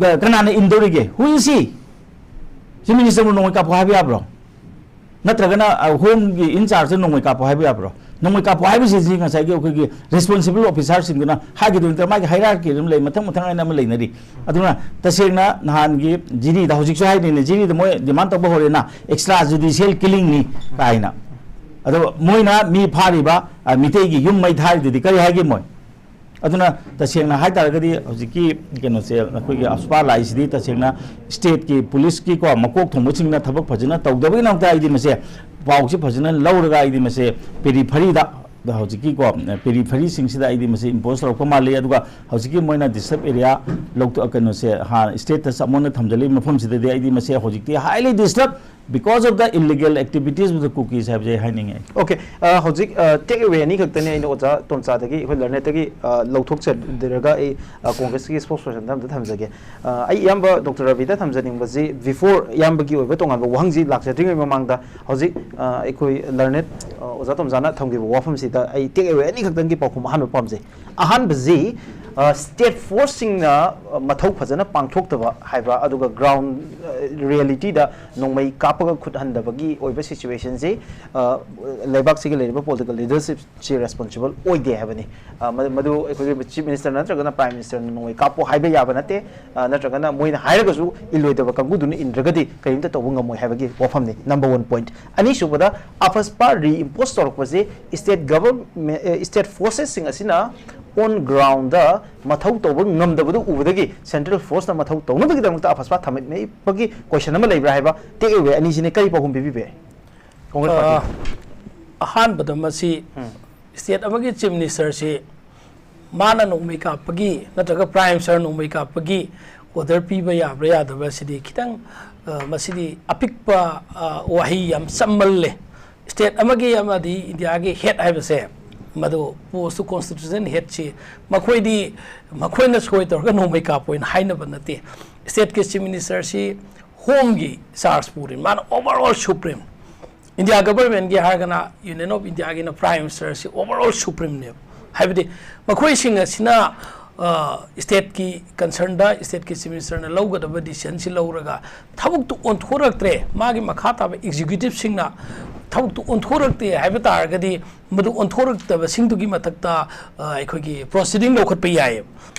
ꯑ, ꯀꯅꯥꯅ ꯏꯟꯗꯧꯔꯤꯒꯦ? Who is he? ꯆꯤꯐ ꯃꯤꯅꯤꯁꯇꯔꯕꯨ ꯅꯣꯡꯃꯩ ꯀꯥꯞꯄꯣ ꯍꯥꯏꯕ ꯌꯥꯕ꯭ꯔꯣ? ꯅꯠꯇ꯭ꯔꯒꯅ, ꯑ, ꯍꯣꯝꯒꯤ ꯏꯟꯆꯥꯔꯖꯇ ꯅꯣꯡꯃꯩ ꯀꯥꯞꯄꯣ ꯍꯥꯏꯕ ꯌꯥꯕ꯭ꯔꯣ? ꯅꯣꯡꯃꯩ ꯀꯥꯞꯄꯣ ꯍꯥꯏꯕꯁꯤꯗꯤ ꯉꯁꯥꯏꯒꯤ ꯑꯩꯈꯣꯏꯒꯤ ꯔꯦꯁꯄꯣꯟꯁꯤꯕꯜ ꯑꯣꯐꯤꯁꯥꯔꯁꯤꯡꯗꯨꯅ ꯍꯥꯏꯒꯗꯣꯏ ꯅꯠꯇ꯭ꯔꯒ ꯃꯥꯒꯤ ꯍꯥꯏꯔꯥꯔꯀꯤ ꯑꯗꯨꯝ ꯂꯩ, ꯃꯊꯪ ꯃꯊꯪ ꯍꯥꯏꯅ ꯑꯃ ꯂꯩꯅꯔꯤ꯫ ꯑꯗꯨꯅ ꯇꯁꯦꯡꯅ ꯅꯍꯥꯟꯒꯤ ꯖꯤꯔꯤꯗ ꯍꯧꯖꯤꯛꯁꯨ ꯍꯥꯏꯔꯤꯅꯦ, ꯖꯤꯔꯤꯗ ꯃꯣꯏ ꯗꯤꯃꯥꯟ ꯇꯧꯕ ꯍꯧꯔꯦꯅ, extra judicial killingꯅꯤ ꯀꯥꯏꯅ꯫ ꯑꯗꯣ ꯃꯣꯏꯅ ꯃꯤ ꯐꯥꯔꯤꯕ, ꯑ, ꯃꯤꯇꯩꯒꯤ ꯌꯨꯝ ꯃꯩ ꯊꯥꯔꯤꯗꯨꯗꯤ ꯀꯔꯤ ꯍꯥꯏꯒꯦ ꯃꯣꯏ? ꯑꯗꯨꯅ ꯇꯁꯦꯡꯅ ꯍꯥꯏꯇꯥꯔꯒꯗꯤ ꯍꯧꯖꯤꯛꯀꯤ ꯀꯩꯅꯣꯁꯦ, ꯑꯩꯈꯣꯏꯒꯤ ꯑꯞꯁ꯭ꯋꯥ ꯂꯥꯛꯏꯁꯤꯗꯤ ꯇꯁꯦꯡꯅ ꯁ꯭ꯇꯦꯠꯀꯤ ꯄꯨꯂꯤꯁꯀꯤꯀꯣ ꯃꯀꯣꯛ ꯊꯣꯡꯕꯁꯤꯡꯅ ꯊꯕꯛ ꯐꯖꯅ ꯇꯧꯗꯕꯒꯤꯗꯃꯛꯇ ꯑꯩꯗꯤ ꯃꯁꯦ ꯄꯥꯎꯁꯤ ꯐꯖꯅ ꯂꯧꯔꯒ ꯑꯩꯗꯤ ꯃꯁꯦ ꯄꯦꯔꯤꯐꯔꯤꯗ, ꯍꯧꯖꯤꯛꯀꯤꯀꯣ ꯄꯦꯔꯤꯐꯔꯤꯁꯤꯡꯁꯤꯗ ꯑꯩꯗꯤ ꯃꯁꯦ ꯏꯝꯄꯣꯁ ꯇꯧꯔꯛꯄ ꯃꯥꯜꯂꯤ꯫ ꯑꯗꯨꯒ ꯍꯧꯖꯤꯛꯀꯤ ꯃꯣꯏꯅ ꯗꯤꯁꯇꯔꯕ ꯑꯦꯔꯤꯌꯥ ꯂꯧꯊꯣꯛ-, ꯀꯩꯅꯣꯁꯦ, ꯍꯥ, ꯁ꯭ꯇꯦꯇꯁ ꯑꯃꯨꯛ ꯍꯟꯅ ꯊꯝꯖꯜꯂꯤꯕ ꯃꯐꯝꯁꯤꯗꯗꯤ ꯑꯩꯗꯤ ꯃꯁꯦ ꯍꯧꯖꯤꯛꯇꯤ highly disturbed Because of the illegal activities of the Kukis ꯍꯥꯏꯕꯁꯦ ꯑꯩ ꯍꯥꯏꯅꯤꯡꯉꯦ꯫ ꯑꯣꯀꯦ꯫ ꯍꯧꯖꯤꯛ ꯇꯦꯛ ꯑꯦꯋꯦ ꯑꯅꯤꯈꯛꯇꯅꯤ ꯑꯩꯅ ꯑꯣꯖꯥ ꯇꯣꯝꯆꯥꯗꯒꯤ, ꯑꯩꯈꯣꯏ ꯂꯔꯅꯦꯠꯇꯒꯤ ꯂꯧꯊꯣꯛꯆꯗꯔꯒ ꯑꯩ ꯀꯣꯡꯒ꯭ꯔꯦꯁꯀꯤ ꯁ꯭ꯄꯣꯛꯁ ꯄꯔꯁꯟꯗ ꯑꯝꯇ ꯊꯝꯖꯒꯦ꯫ ꯑ, ꯑꯩ ꯏꯌꯥꯝꯕ ꯗꯣꯛꯇꯔ ꯔꯕꯤꯗ ꯊꯝꯖꯅꯤꯡꯕꯁꯤ, ꯕꯤꯐꯣꯔ ꯏꯌꯥꯝꯕꯒꯤ ꯑꯣꯏꯕ ꯇꯣꯉꯥꯟꯕ ꯋꯥꯍꯪꯁꯤ ꯂꯥꯛꯆꯗ꯭ꯔꯤꯉꯩ ꯃꯃꯥꯡꯗ, ꯍꯧꯖꯤꯛ ꯑ, ꯑꯩꯈꯣꯏ ꯂꯔꯅꯦꯠ ꯑ, ꯑꯣꯖꯥ ꯇꯣꯝꯆꯥꯅ ꯊꯝꯈꯤꯕ ꯋꯥꯐꯝꯁꯤꯗ ꯑꯩ ꯇꯦꯛ ꯑꯦꯋꯦ ꯑꯅꯤꯈꯛꯇꯪꯒꯤ ꯄꯥꯎꯈꯨꯝ ꯑꯍꯥꯟꯕ ꯄꯥꯝꯖꯩ꯫ ꯑꯍꯥꯟꯕꯁꯤ, ꯁ꯭ꯇꯦꯠ ꯐꯣꯔꯁꯁꯤꯡꯅ ꯃꯊꯧ ꯐꯖꯅ ꯄꯥꯡꯊꯣꯛꯇꯕ ꯍꯥꯏꯕ, ꯑꯗꯨꯒ ꯒ꯭ꯔꯥꯎꯟ ꯔꯤꯌꯦꯂꯤꯇꯤꯗ ꯅꯣꯡꯃꯩ ꯀꯥꯞꯄꯒ ꯈꯨꯠ ꯍꯟꯗꯕꯒꯤ ꯑꯣꯏꯕ ꯁꯤꯆꯨꯋꯦꯁꯟꯁꯤ, ꯑ, ꯂꯩꯕꯥꯛꯁꯤꯒꯤ ꯂꯩꯔꯤꯕ ꯄꯣꯂꯤꯇꯤꯀꯦꯜ ꯂꯤꯗꯔꯁꯤꯞꯁꯤ ꯔꯦꯁꯄꯣꯟꯁꯤꯕꯜ ꯑꯣꯏꯗꯦ ꯍꯥꯏꯕꯅꯤ꯫ ꯑ, ꯃ-, ꯃꯗꯨ ꯑꯩꯈꯣꯏꯒꯤ ꯆꯤꯐ ꯃꯤꯅꯤꯁꯇꯔ ꯅꯠꯇ꯭ꯔꯒꯅ ꯄ꯭ꯔꯥꯏꯝ ꯃꯤꯅꯤꯁꯇꯔꯅ ꯅꯣꯡꯃꯩ ꯀꯥꯞꯄꯣ ꯍꯥꯏꯕ ꯌꯥꯕ ꯅꯠꯇꯦ꯫ ꯑ, ꯅꯠꯇ꯭ꯔꯒꯅ ꯃꯣꯏꯅ ꯍꯥꯏꯔꯒꯁꯨ ꯏꯜꯂꯣꯏꯗꯕ ꯀꯥꯡꯕꯨꯗꯨꯅ ꯏꯟꯗ꯭ꯔꯒꯗꯤ ꯀꯔꯤꯝꯇ ꯇꯧꯕ ꯉꯝꯃꯣꯏ ꯍꯥꯏꯕꯒꯤ ꯋꯥꯐꯝꯅꯤ, ꯅꯝꯕꯔ ꯋꯥꯟ ꯄꯣꯏꯟꯠ꯫ ꯑꯅꯤꯁꯨꯕꯗ, ꯑꯐꯁꯄꯥ ꯔꯤꯏꯝꯄꯣꯁ ꯇꯧꯔꯛꯄꯁꯦ ꯁ꯭ꯇꯦꯠ ꯒꯚꯔꯟꯃꯦꯟ, ꯑꯦ, ꯁ꯭ꯇꯦꯠ ꯐꯣꯔꯁꯦꯁꯁꯤꯡ ꯑꯁꯤꯅ ꯑꯣꯟ ꯒ꯭ꯔꯥꯎꯟꯗ ꯃꯊꯧ ꯇꯧꯕ ꯉꯝꯗꯕꯗꯨ ꯎꯕꯗꯒꯤ ꯁꯦꯟꯇ꯭ꯔꯦꯜ ꯐꯣꯔꯁꯅ ꯃꯊꯧ ꯇꯧꯅꯕꯒꯤꯗꯃꯛꯇ ꯑꯐꯁꯄꯥ ꯊꯝꯃꯛꯄꯒꯤ ꯀꯣꯏꯁꯟ ꯑꯃ ꯂꯩꯕ꯭ꯔꯥ ꯍꯥꯏꯕ ꯇꯦꯛ ꯑꯦꯋꯦ ꯑꯅꯤꯁꯤꯅ ꯀꯔꯤ ꯄꯥꯎꯈꯨꯝ ꯄꯤꯕꯤꯕ ꯌꯥꯏ? ꯀꯣꯡꯒ꯭ꯔꯦꯁ ꯑ, ꯄꯥꯔꯇꯤ꯫ ꯑꯍꯥꯟꯕꯗ ꯃꯁꯤ ꯎꯝ꯫ ꯁ꯭ꯇꯦꯠ ꯑꯃꯒꯤ ꯆꯤꯐ ꯃꯤꯅꯤꯁꯇꯔꯁꯤ ꯃꯥꯅ ꯅꯣꯡꯃꯩ ꯀꯥꯞꯄꯒꯤ ꯅꯠꯇ꯭ꯔꯒ ꯄ꯭ꯔꯥꯏꯝ ꯃꯤꯅꯤꯁꯇꯔ ꯅꯣꯡꯃꯩ ꯀꯥꯞꯄꯒꯤ ꯑꯣꯔꯗꯔ ꯄꯤꯕ ꯌꯥꯕ꯭ꯔꯥ ꯌꯥꯗꯕ꯭ꯔꯥ ꯁꯤꯗꯤ ꯈꯤꯇꯪ, ꯑ, ꯃꯁꯤꯗꯤ ꯑꯄꯤꯛꯄ, ꯑ, ꯋꯥꯍꯩ ꯌꯥꯝ ꯆꯝꯃꯜꯂꯦ꯫ ꯁ꯭ꯇꯦꯠ ꯑꯃꯒꯤ ꯑꯃꯗꯤ ꯏꯟꯗꯤꯌꯥꯒꯤ ꯍꯦꯗ ꯍꯥꯏꯕꯁꯦ, ꯃꯗꯨ ꯄꯣꯁꯇꯨ ꯀꯣꯟꯁꯇꯤꯇ꯭ꯌꯨꯁꯟ ꯍꯦꯗꯁꯤ ꯃꯈꯣꯏꯗꯤ, ꯃꯈꯣꯏꯅ ꯁꯣꯏ ꯇꯧꯔꯒ ꯅꯣꯡꯃꯩ ꯀꯥꯞꯄꯣꯏꯅ ꯍꯥꯏꯅꯕ ꯅꯠꯇꯦ꯫ ꯁ꯭ꯇꯦꯠꯀꯤ ꯆꯤꯐ ꯃꯤꯅꯤꯁꯇꯔꯁꯤ ꯍꯣꯝꯒꯤ ꯆꯥꯔꯖ ꯄꯨꯔꯤ, ꯃꯥꯅ ꯑꯣꯚꯔ ꯑꯣꯜ ꯁꯨꯄ꯭ꯔꯤꯝ꯫ ꯏꯟꯗꯤꯌꯥ ꯒꯚꯔꯟꯃꯦꯟꯠꯀꯤ ꯍꯥꯏꯔꯒꯅ ꯌꯨꯅꯤꯌꯟ ꯑꯣꯐ ꯏꯟꯗꯤꯌꯥꯒꯤꯅ ꯄ꯭ꯔꯥꯏꯝ ꯃꯤꯅꯤꯁꯇꯔꯁꯤ ꯑꯣꯚꯔ ꯑꯣꯜ ꯁꯨꯄ꯭ꯔꯤꯝꯅꯦꯕ꯫ ꯍꯥꯏꯕꯗꯤ ꯃꯈꯣꯏꯁꯤꯡ ꯑꯁꯤꯅ, ꯑ, ꯁ꯭ꯇꯦꯠꯀꯤ ꯀꯟꯁꯔꯟꯗ ꯁ꯭ꯇꯦꯠꯀꯤ ꯆꯤꯐ ꯃꯤꯅꯤꯁꯇꯔꯅ ꯂꯧꯒꯗꯕ ꯗꯤꯁꯤꯖꯟꯁꯤ ꯂꯧꯔꯒ ꯊꯕꯛꯇꯨ ꯑꯣꯟꯊꯣꯔꯛꯇ꯭ꯔꯦ, ꯃꯥꯒꯤ ꯃꯈꯥ ꯇꯥꯕ ꯑꯦꯛꯖꯤꯀ꯭ꯌꯨꯇꯤꯚꯁꯤꯡꯅ ꯊꯕꯛꯇꯨ ꯑꯣꯟꯊꯣꯔꯛꯇꯦ ꯍꯥꯏꯕ ꯇꯥꯔꯒꯗꯤ, ꯃꯗꯨ ꯑꯣꯟꯊꯣꯔꯛꯇꯕꯁꯤꯡꯗꯨꯒꯤ ꯃꯊꯛꯇ, ꯑ, ꯑꯩꯈꯣꯏꯒꯤ ꯄ꯭ꯔꯣꯁꯤꯗꯤꯡ ꯂꯧꯈꯠꯄ ꯌꯥꯏꯌꯦꯕ꯫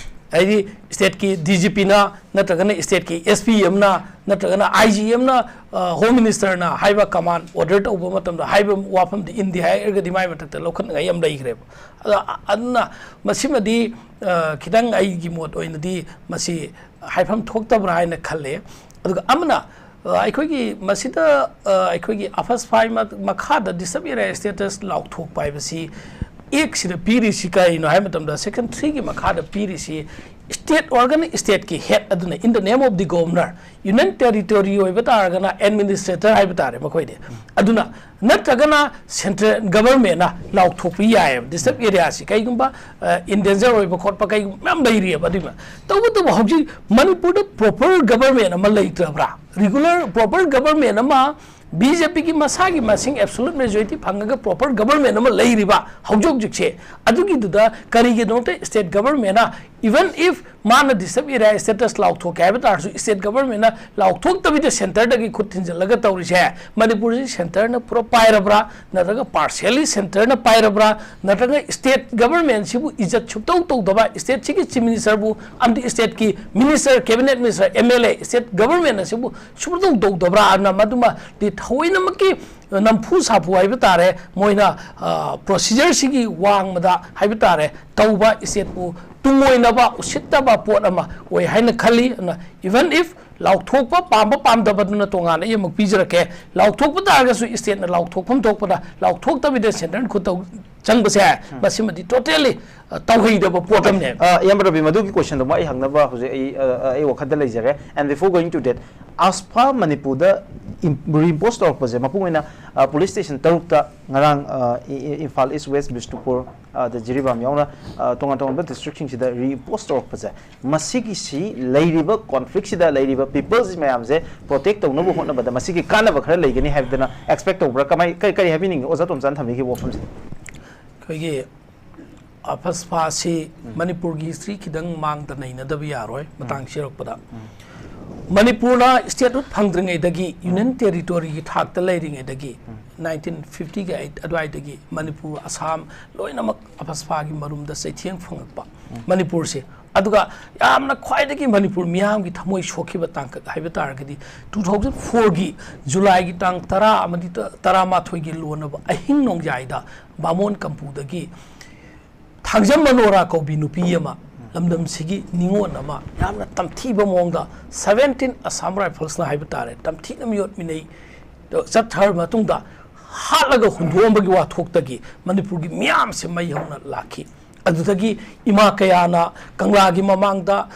ꯍꯥꯏꯗꯤ ꯁ꯭ꯇꯦꯠꯀꯤ ꯗꯤ ꯖꯤ ꯄꯤꯅ ꯅꯠꯇ꯭ꯔꯒꯅ ꯁ꯭ꯇꯦꯠꯀꯤ ꯑꯦꯁ ꯄꯤ ꯑꯃꯅ ꯅꯠꯇ꯭ꯔꯒꯅ ꯑꯥꯏ ꯖꯤ ꯑꯃꯅ, ꯑ, ꯍꯣꯝ ꯃꯤꯅꯤꯁꯇꯔꯅ ꯍꯥꯏꯕ ꯀꯃꯥꯟ ꯑꯣꯔꯗꯔ ꯇꯧꯕ ꯃꯇꯝꯗ ꯍꯥꯏꯕ ꯋꯥꯐꯝꯗꯤ ꯏꯟꯗꯦ ꯍꯥꯏꯔꯒꯗꯤ ꯃꯥꯏ ꯃꯊꯛꯇ ꯂꯧꯈꯠꯅꯉꯥꯏ ꯌꯥꯝ ꯂꯩꯈ꯭ꯔꯦꯕ꯫ ꯑꯗ, ꯑ-, ꯑꯗꯨꯅ ꯃꯁꯤꯃꯗꯤ, ꯑ, ꯈꯤꯇꯪ ꯑꯩꯒꯤ ꯃꯣꯠ ꯑꯣꯏꯅꯗꯤ ꯃꯁꯤ ꯍꯥꯏꯐꯝ ꯊꯣꯛꯇꯕ꯭ꯔꯥ ꯍꯥꯏꯅ ꯈꯜꯂꯦ꯫ ꯑꯗꯨꯒ ꯑꯃꯅ, ꯑ, ꯑꯩꯈꯣꯏꯒꯤ ꯃꯁꯤꯗ, ꯑ, ꯑꯩꯈꯣꯏꯒꯤ ꯑꯐꯁꯄꯥꯒꯤ ꯃ-, ꯃꯈꯥꯗ ꯗꯤꯁꯇꯔꯕ ꯑꯦꯔꯤꯌꯥ ꯁ꯭ꯇꯦꯇꯁ ꯂꯥꯎꯊꯣꯛꯄ ꯍꯥꯏꯕꯁꯤ ꯑꯦꯛꯁꯤꯗ ꯄꯤꯔꯤꯁꯤ ꯀꯔꯤꯅꯣ ꯍꯥꯏꯕ ꯃꯇꯝꯗ, ꯁꯦꯛꯁꯟ ꯊ꯭ꯔꯤꯒꯤ ꯃꯈꯥꯗ ꯄꯤꯔꯤꯁꯤ, ꯁ꯭ꯇꯦꯠ ꯑꯣꯏꯔꯒꯅ ꯁ꯭ꯇꯦꯠꯀꯤ ꯍꯦꯗ ꯑꯗꯨꯅ, in the name of the governor, union territory ꯑꯣꯏꯕ ꯇꯥꯔꯒꯅ ꯑꯦꯗꯃꯤꯅꯤꯁꯇ꯭ꯔꯦꯇꯔ ꯍꯥꯏꯕ ꯇꯥꯔꯦ ꯃꯈꯣꯏꯗꯤ꯫ ꯑꯗꯨꯅ ꯅꯠꯇ꯭ꯔꯒꯅ ꯁꯦꯟꯇ꯭ꯔꯦꯜ ꯒꯕꯔꯃꯦꯟꯅ ꯂꯥꯎꯊꯣꯛꯄ ꯌꯥꯏꯑꯕ, ꯗꯤꯁꯇꯔꯕ ꯑꯦꯔꯤꯌꯥꯁꯤ ꯀꯩꯒꯨꯝꯕ ꯏꯟꯗꯦꯟꯖꯔ ꯑꯣꯏꯕ ꯈꯣꯠꯄ ꯀꯩꯒꯨꯝꯕ ꯃꯌꯥꯝ ꯂꯩꯔꯤꯑꯕ꯫ ꯑꯗꯨꯒꯤ ꯇꯧꯕꯇꯕꯨ ꯍꯧꯖꯤꯛ ꯃꯅꯤꯄꯨꯔꯗ ꯄ꯭ꯔꯣꯄꯔ ꯒꯕꯔꯃꯦꯟ ꯑꯃ ꯂꯩꯇ꯭ꯔꯕ꯭ꯔꯥ? ꯔꯤꯒꯨꯂꯔ ꯄ꯭ꯔꯣꯄꯔ ꯒꯕꯔꯃꯦꯟ ꯑꯃ, ꯕꯤ ꯖꯦ ꯄꯤꯒꯤ ꯃꯁꯥꯒꯤ ꯃꯁꯤꯡ ꯑꯦꯕꯁꯣꯂꯨꯠ ꯃꯦꯖꯣꯔꯤꯇꯤ ꯐꯪꯉꯒ ꯄ꯭ꯔꯣꯄꯔ ꯒꯕꯔꯃꯦꯟ ꯑꯃ ꯂꯩꯔꯤꯕ ꯍꯧꯖꯤꯛ ꯍꯧꯖꯤꯛꯁꯦ, ꯑꯗꯨꯒꯤꯗꯨꯗ ꯀꯔꯤꯒꯤꯗꯃꯛꯇ ꯁ꯭ꯇꯦꯠ ꯒꯕꯔꯃꯦꯟꯅ, even if ꯃꯥꯅ ꯗꯤꯁꯇꯔꯕ ꯑꯦꯔꯤꯌꯥ ꯁ꯭ꯇꯦꯇꯁ ꯂꯥꯎꯊꯣꯛꯀꯦ ꯍꯥꯏꯕ ꯇꯥꯔꯁꯨ, ꯁ꯭ꯇꯦꯠ ꯒꯕꯔꯃꯦꯟꯅ ꯂꯥꯎꯊꯣꯛꯇꯕꯤꯗ ꯁꯦꯟꯇꯔꯗꯒꯤ ꯈꯨꯠ ꯊꯤꯟꯖꯤꯜꯂꯒ ꯇꯧꯔꯤꯁꯦ, ꯃꯅꯤꯄꯨꯔꯁꯤ ꯁꯦꯟꯇꯔꯅ ꯄꯨꯔꯥ ꯄꯥꯏꯔꯕ꯭ꯔꯥ, ꯅꯠꯇ꯭ꯔꯒ ꯄꯥꯔꯁꯤꯌꯦꯜꯂꯤ ꯁꯦꯟꯇꯔꯅ ꯄꯥꯏꯔꯕ꯭ꯔꯥ, ꯅꯠꯇ꯭ꯔꯒ ꯁ꯭ꯇꯦꯠ ꯒꯕꯔꯃꯦꯟꯁꯤꯕꯨ ꯏꯖꯠ ꯁꯨꯞꯇꯧ ꯇꯧꯗꯕ, ꯁ꯭ꯇꯦꯠꯁꯤꯒꯤ ꯆꯤꯐ ꯃꯤꯅꯤꯁꯇꯔꯕꯨ ꯑꯃꯗꯤ ꯁ꯭ꯇꯦꯠꯀꯤ minister, cabinet minister, M L ꯑꯦ, ꯁ꯭ꯇꯦꯠ ꯒꯕꯔꯃꯦꯟ ꯑꯁꯤꯕꯨ ꯁꯨꯞꯇꯧ ꯇꯧꯗꯕ꯭ꯔꯥ? ꯑꯗꯨꯅ ꯃꯗꯨꯃꯗꯤ ꯊꯑꯣꯏꯅꯃꯛꯀꯤ ꯅꯝꯐꯨ ꯁꯥꯐꯨ ꯍꯥꯏꯕ ꯇꯥꯔꯦ, ꯃꯣꯏꯅ, ꯑ, ꯄ꯭ꯔꯣꯁꯤꯖꯔꯁꯤꯒꯤ ꯋꯥꯡꯃꯗ ꯍꯥꯏꯕ ꯇꯥꯔꯦ, ꯇꯧꯕ ꯁ꯭ꯇꯦꯠꯄꯨ ꯇꯨꯡꯑꯣꯏꯅꯕ ꯎꯁꯤꯠꯇꯕ ꯄꯣꯠ ꯑꯃ ꯑꯣꯏ ꯍꯥꯏꯅ ꯈꯜꯂꯤ꯫ ꯑꯗꯨꯅ even if ꯂꯥꯎꯊꯣꯛꯄ ꯄꯥꯝꯕ ꯄꯥꯝꯗꯕꯗꯨꯅ ꯇꯣꯉꯥꯟꯅ ꯑꯩ ꯑꯃꯨꯛ ꯄꯤꯖꯔꯛꯀꯦ, ꯂꯥꯎꯊꯣꯛꯄ ꯇꯥꯔꯒꯁꯨ ꯁ꯭ꯇꯦꯠꯅ ꯂꯥꯎꯊꯣꯛꯐꯝ ꯊꯣꯛꯄꯗ ꯂꯥꯎꯊꯣꯛꯇꯕꯤꯗ ꯁꯦꯟꯇꯔꯅ ꯈꯨꯠꯇꯧ ꯆꯪꯕꯁꯦ, ꯃꯁꯤꯃꯗꯤ ꯇꯣꯇꯦꯜꯂꯤ, ꯑ, ꯇꯧꯍꯩꯗꯕ ꯄꯣꯠ ꯑꯃꯅꯦꯕ꯫ ꯑ, ꯏꯌꯥꯝꯕ ꯔꯕꯤ, ꯃꯗꯨꯒꯤ ꯀꯣꯏꯁꯟꯗꯨꯃ ꯑꯩ ꯍꯪꯅꯕ ꯍꯧꯖꯤꯛ ꯑꯩ, ꯑ, ꯑ, ꯑꯩ ꯋꯥꯈꯜꯗ ꯂꯩꯖꯔꯦ꯫ And before going to that, ꯑꯁꯐꯥ ꯃꯅꯤꯄꯨꯔꯗ ꯏꯝ-, ꯔꯤꯏꯝꯄꯣꯁ ꯇꯧꯔꯛꯄꯁꯦ, ꯃꯄꯨꯡ ꯑꯣꯏꯅ, ꯑ, ꯄꯨꯂꯤꯁ ꯁ꯭ꯇꯦꯁꯟ ꯇꯔꯨꯛꯇ ꯉꯔꯥꯡ, ꯑ, ꯏ-, ꯏ-, ꯏꯝꯐꯥꯜ ꯏꯁ, ꯋꯦꯁ, ꯕꯤꯁꯅꯨꯄꯨꯔ, ꯑ, ꯑꯗ ꯖꯤꯔꯤꯕꯥꯝ ꯌꯥꯎꯅ, ꯑ, ꯇꯣꯉꯥꯟ ꯇꯣꯉꯥꯟꯕ ꯗꯤꯁꯇ꯭ꯔꯤꯛꯁꯤꯡꯁꯤꯗ ꯔꯤꯏꯝꯄꯣꯁ ꯇꯧꯔꯛꯄꯁꯦ, ꯃꯁꯤꯒꯤꯁꯤ ꯂꯩꯔꯤꯕ ꯀꯣꯟꯐ꯭ꯂꯤꯛꯁꯤꯗ ꯂꯩꯔꯤꯕ ꯄꯤꯄꯜꯁ ꯃꯌꯥꯝꯁꯦ ꯄ꯭ꯔꯣꯇꯦꯛ ꯇꯧꯅꯕ ꯍꯣꯠꯅꯕꯗ ꯃꯁꯤꯒꯤ ꯀꯥꯟꯅꯕ ꯈꯔ ꯂꯩꯒꯅꯤ ꯍꯥꯏꯕꯗꯅ ꯑꯦꯛꯁꯄꯦꯛ ꯇꯧꯕ꯭ꯔꯥ? ꯀꯃꯥꯏ-, ꯀꯔꯤ, ꯀꯔꯤ ꯍꯥꯏꯕꯤꯅꯤꯡꯉꯤ ꯑꯣꯖꯥ ꯇꯣꯝꯆꯥꯟ ꯊꯝꯕꯤꯈꯤꯕ ꯋꯥꯐꯝꯁꯦ? ꯑꯩꯈꯣꯏꯒꯤ ꯑꯐꯁꯐꯥꯁꯤ ꯎꯝ꯫ ꯃꯅꯤꯄꯨꯔꯒꯤ ꯍꯤꯁꯇ꯭ꯔꯤ ꯈꯤꯇꯪ ꯃꯥꯡꯗ ꯅꯩꯅꯗꯕ ꯌꯥꯔꯣꯏ꯫ ꯎꯝ꯫ ꯃꯇꯥꯡ ꯁꯤꯔꯛꯄꯗ ꯎꯝ꯫ ꯃꯅꯤꯄꯨꯔꯅ ꯁ꯭ꯇꯦꯠꯍꯨꯗ ꯐꯪꯗ꯭ꯔꯤꯉꯩꯗꯒꯤ, ꯎꯝ꯫ ꯌꯨꯅꯤꯌꯟ ꯇꯦꯔꯤꯇꯣꯔꯤꯒꯤ ꯊꯥꯛꯇ ꯂꯩꯔꯤꯉꯩꯗꯒꯤ, ꯎꯝ꯫ ꯅꯥꯏꯟꯇꯤꯟ ꯐꯤꯐꯇꯤꯒꯤ ꯑꯗꯨꯋꯥꯏꯗꯒꯤ ꯃꯅꯤꯄꯨꯔ, ꯑꯁꯥꯝ ꯂꯣꯏꯅꯃꯛ ꯑꯐꯁꯐꯥꯒꯤ ꯃꯔꯨꯝꯗ ꯆꯩꯊꯦꯡ ꯐꯪꯉꯛꯄ ꯎꯝ꯫ ꯃꯅꯤꯄꯨꯔꯁꯦ꯫ ꯑꯗꯨꯒ ꯌꯥꯝꯅ ꯈ꯭ꯋꯥꯏꯗꯒꯤ ꯃꯅꯤꯄꯨꯔ ꯃꯤꯌꯥꯝꯒꯤ ꯊꯃꯣꯏ ꯁꯣꯛꯈꯤꯕ ꯇꯥꯡꯀꯛ ꯍꯥꯏꯕ ꯇꯥꯔꯒꯗꯤ, ꯇꯨ ꯊꯥꯎꯖꯟ ꯐꯣꯔꯒꯤ ꯖꯨꯂꯥꯏꯒꯤ ꯇꯥꯡ ꯇꯔꯥ ꯑꯃꯗꯤ ꯇ-, ꯇꯔꯥꯃꯥꯊꯣꯏꯒꯤ ꯂꯣꯟꯅꯕ ꯑꯍꯤꯡ ꯅꯣꯡꯌꯥꯏꯗ ꯕꯥꯃꯣꯟ ꯀꯝꯄꯨꯗꯒꯤ ꯊꯥꯡꯖꯝ ꯃꯅꯣꯔꯥ ꯀꯧꯕꯤ ꯅꯨꯄꯤ ꯑꯃ, ꯂꯝꯗꯝꯁꯤꯒꯤ ꯅꯤꯉꯣꯜ ꯑꯃ, ꯌꯥꯝꯅ ꯇꯝꯊꯤꯕ ꯃꯑꯣꯡꯗ ꯁꯚꯦꯟꯇꯤꯟ ꯑꯁꯥꯝ ꯔꯥꯏꯐꯜꯁꯅ ꯍꯥꯏꯕ ꯇꯥꯔꯦ, ꯇꯝꯊꯤꯅ ꯃꯤꯑꯣꯠ ꯃꯤꯅꯩ ꯆꯠꯊꯔ ꯃꯇꯨꯡꯗ, ꯍꯥꯠꯂꯒ ꯍꯨꯟꯗꯣꯛꯑꯝꯕꯒꯤ ꯋꯥꯊꯣꯛꯇꯒꯤ ꯃꯅꯤꯄꯨꯔꯒꯤ ꯃꯤꯌꯥꯝꯁꯦ ꯃꯩ ꯍꯧꯅ ꯂꯥꯛꯈꯤ꯫ ꯑꯗꯨꯗꯒꯤ ꯏꯃꯥ ꯀꯌꯥꯅ ꯀꯪꯂꯥꯒꯤ ꯃꯃꯥꯡꯗ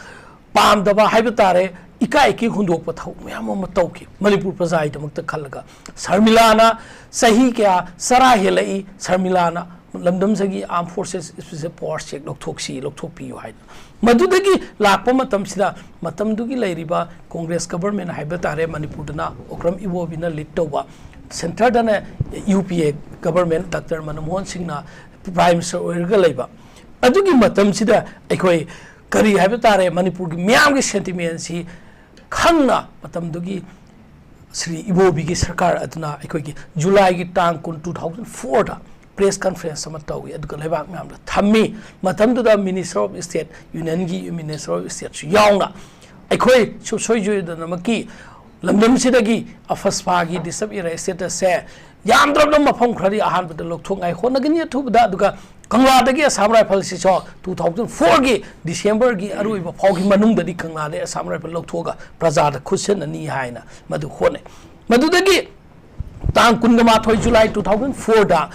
ꯄꯥꯝꯗꯕ ꯍꯥꯏꯕ ꯇꯥꯔꯦ, ꯏꯀꯥꯏ ꯏꯀꯤ ꯍꯨꯟꯗꯣꯛꯄ ꯊꯕꯛ ꯃꯌꯥꯝ ꯑꯃ ꯇꯧꯈꯤ ꯃꯅꯤꯄꯨꯔ ꯄ꯭ꯔꯖꯥꯒꯤꯗꯃꯛꯇ ꯈꯜꯂꯒ꯫ ꯁꯔꯃꯤꯂꯥꯅ ꯆꯍꯤ ꯀꯌꯥ ꯆꯔꯥ ꯍꯦꯜꯂꯛꯏ, ꯁꯔꯃꯤꯂꯥꯅ ꯂꯝꯗꯝꯁꯤꯒꯤ Armed Forces Special Force Act ꯂꯧꯊꯣꯛꯁꯤ, ꯂꯧꯊꯣꯛꯄꯤꯌꯨ ꯍꯥꯏꯅ꯫ ꯃꯗꯨꯗꯒꯤ ꯂꯥꯛꯄ ꯃꯇꯝꯁꯤꯗ ꯃꯇꯝꯗꯨꯒꯤ ꯂꯩꯔꯤꯕ ꯀꯣꯡꯒ꯭ꯔꯦꯁ ꯒꯕꯔꯃꯦꯟ ꯍꯥꯏꯕ ꯇꯥꯔꯦ, ꯃꯅꯤꯄꯨꯔꯗꯅ ꯑꯣꯀ꯭ꯔꯝ ꯏꯕꯣꯕꯤꯅ ꯂꯤꯗ ꯇꯧꯕ, ꯁꯦꯟꯇꯔꯗꯅ ꯌꯨ ꯄꯤ ꯑꯦ ꯒꯕꯔꯃꯦꯟ, ꯗꯥꯛꯇꯔ ꯃꯟꯃꯣꯍꯟ ꯁꯤꯡꯅ ꯄ꯭ꯔꯥꯏꯝ ꯃꯤꯅꯤꯁꯇꯔ ꯑꯣꯏꯔꯒ ꯂꯩꯕ꯫ ꯑꯗꯨꯒꯤ ꯃꯇꯝꯁꯤꯗ ꯑꯩꯈꯣꯏ ꯀꯔꯤ ꯍꯥꯏꯕ ꯇꯥꯔꯦ, ꯃꯅꯤꯄꯨꯔꯒꯤ ꯃꯤꯌꯥꯝꯒꯤ ꯁꯦꯟꯇꯤꯃꯦꯟꯁꯤ ꯈꯪꯅ ꯃꯇꯝꯗꯨꯒꯤ ꯁ꯭ꯔꯤ ꯏꯕꯣꯕꯤꯒꯤ ꯁꯔꯀꯥꯔ ꯑꯗꯨꯅ ꯑꯩꯈꯣꯏꯒꯤ ꯖꯨꯂꯥꯏꯒꯤ ꯇꯥꯡ ꯀꯨꯟ, two thousand fourꯗ ꯄ꯭ꯔꯦꯁ ꯀꯟꯐꯔꯦꯟꯁ ꯑꯃ ꯇꯧꯏ, ꯑꯗꯨꯒ ꯂꯩꯕꯥꯛ ꯃꯌꯥꯝꯗ ꯊꯝꯃꯤ꯫ ꯃꯇꯝꯗꯨꯗ ꯃꯤꯅꯤꯁꯇꯔ ꯑꯣꯐ ꯏꯁꯇꯦꯠ, ꯌꯨꯅꯤꯌꯟꯒꯤ ꯃꯤꯅꯤꯁꯇꯔ ꯑꯣꯐ ꯏꯁꯇꯦꯠꯁꯨ ꯌꯥꯎꯅ ꯑꯩꯈꯣꯏ ꯁꯨꯡꯁꯣꯏ ꯁꯣꯏꯗꯅꯃꯛꯀꯤ ꯂꯝꯗꯝꯁꯤꯗꯒꯤ ꯑꯐꯁꯐꯥꯒꯤ ꯗꯤꯁꯑꯦꯕꯜ ꯏꯌꯔ ꯁ꯭ꯇꯦꯇꯁꯁꯦ ꯌꯥꯝꯗ꯭ꯔꯕꯗ ꯃꯐꯝ ꯈꯔꯗꯤ ꯑꯍꯥꯟꯕꯗ ꯂꯧꯊꯣꯛꯉꯥꯏ ꯍꯣꯠꯅꯒꯅꯤ ꯑꯊꯨꯕꯗ, ꯑꯗꯨꯒ ꯀꯪꯂꯥꯗꯒꯤ ꯑꯁꯥꯝ ꯔꯥꯏꯐꯜꯁꯤꯁꯨ two thousand fourꯒꯤ ꯗꯤꯁꯦꯝꯕꯔꯒꯤ ꯑꯔꯣꯏꯕ ꯐꯥꯎꯒꯤ ꯃꯅꯨꯡꯗꯗꯤ ꯀꯪꯂꯥꯗꯒꯤ ꯑꯁꯥꯝ ꯔꯥꯏꯐꯜ ꯂꯧꯊꯣꯛꯑꯒ ꯄ꯭ꯔꯖꯥꯗ ꯈꯨꯠꯁꯤꯟꯅꯅꯤ ꯍꯥꯏꯅ ꯃꯗꯨ ꯍꯣꯠꯅꯩ꯫ ꯃꯗꯨꯗꯒꯤ ꯇꯥꯡ ꯀꯨꯟꯒ ꯃꯥꯊꯣꯏ ꯖꯨꯂꯥꯏ two thousand fourꯗ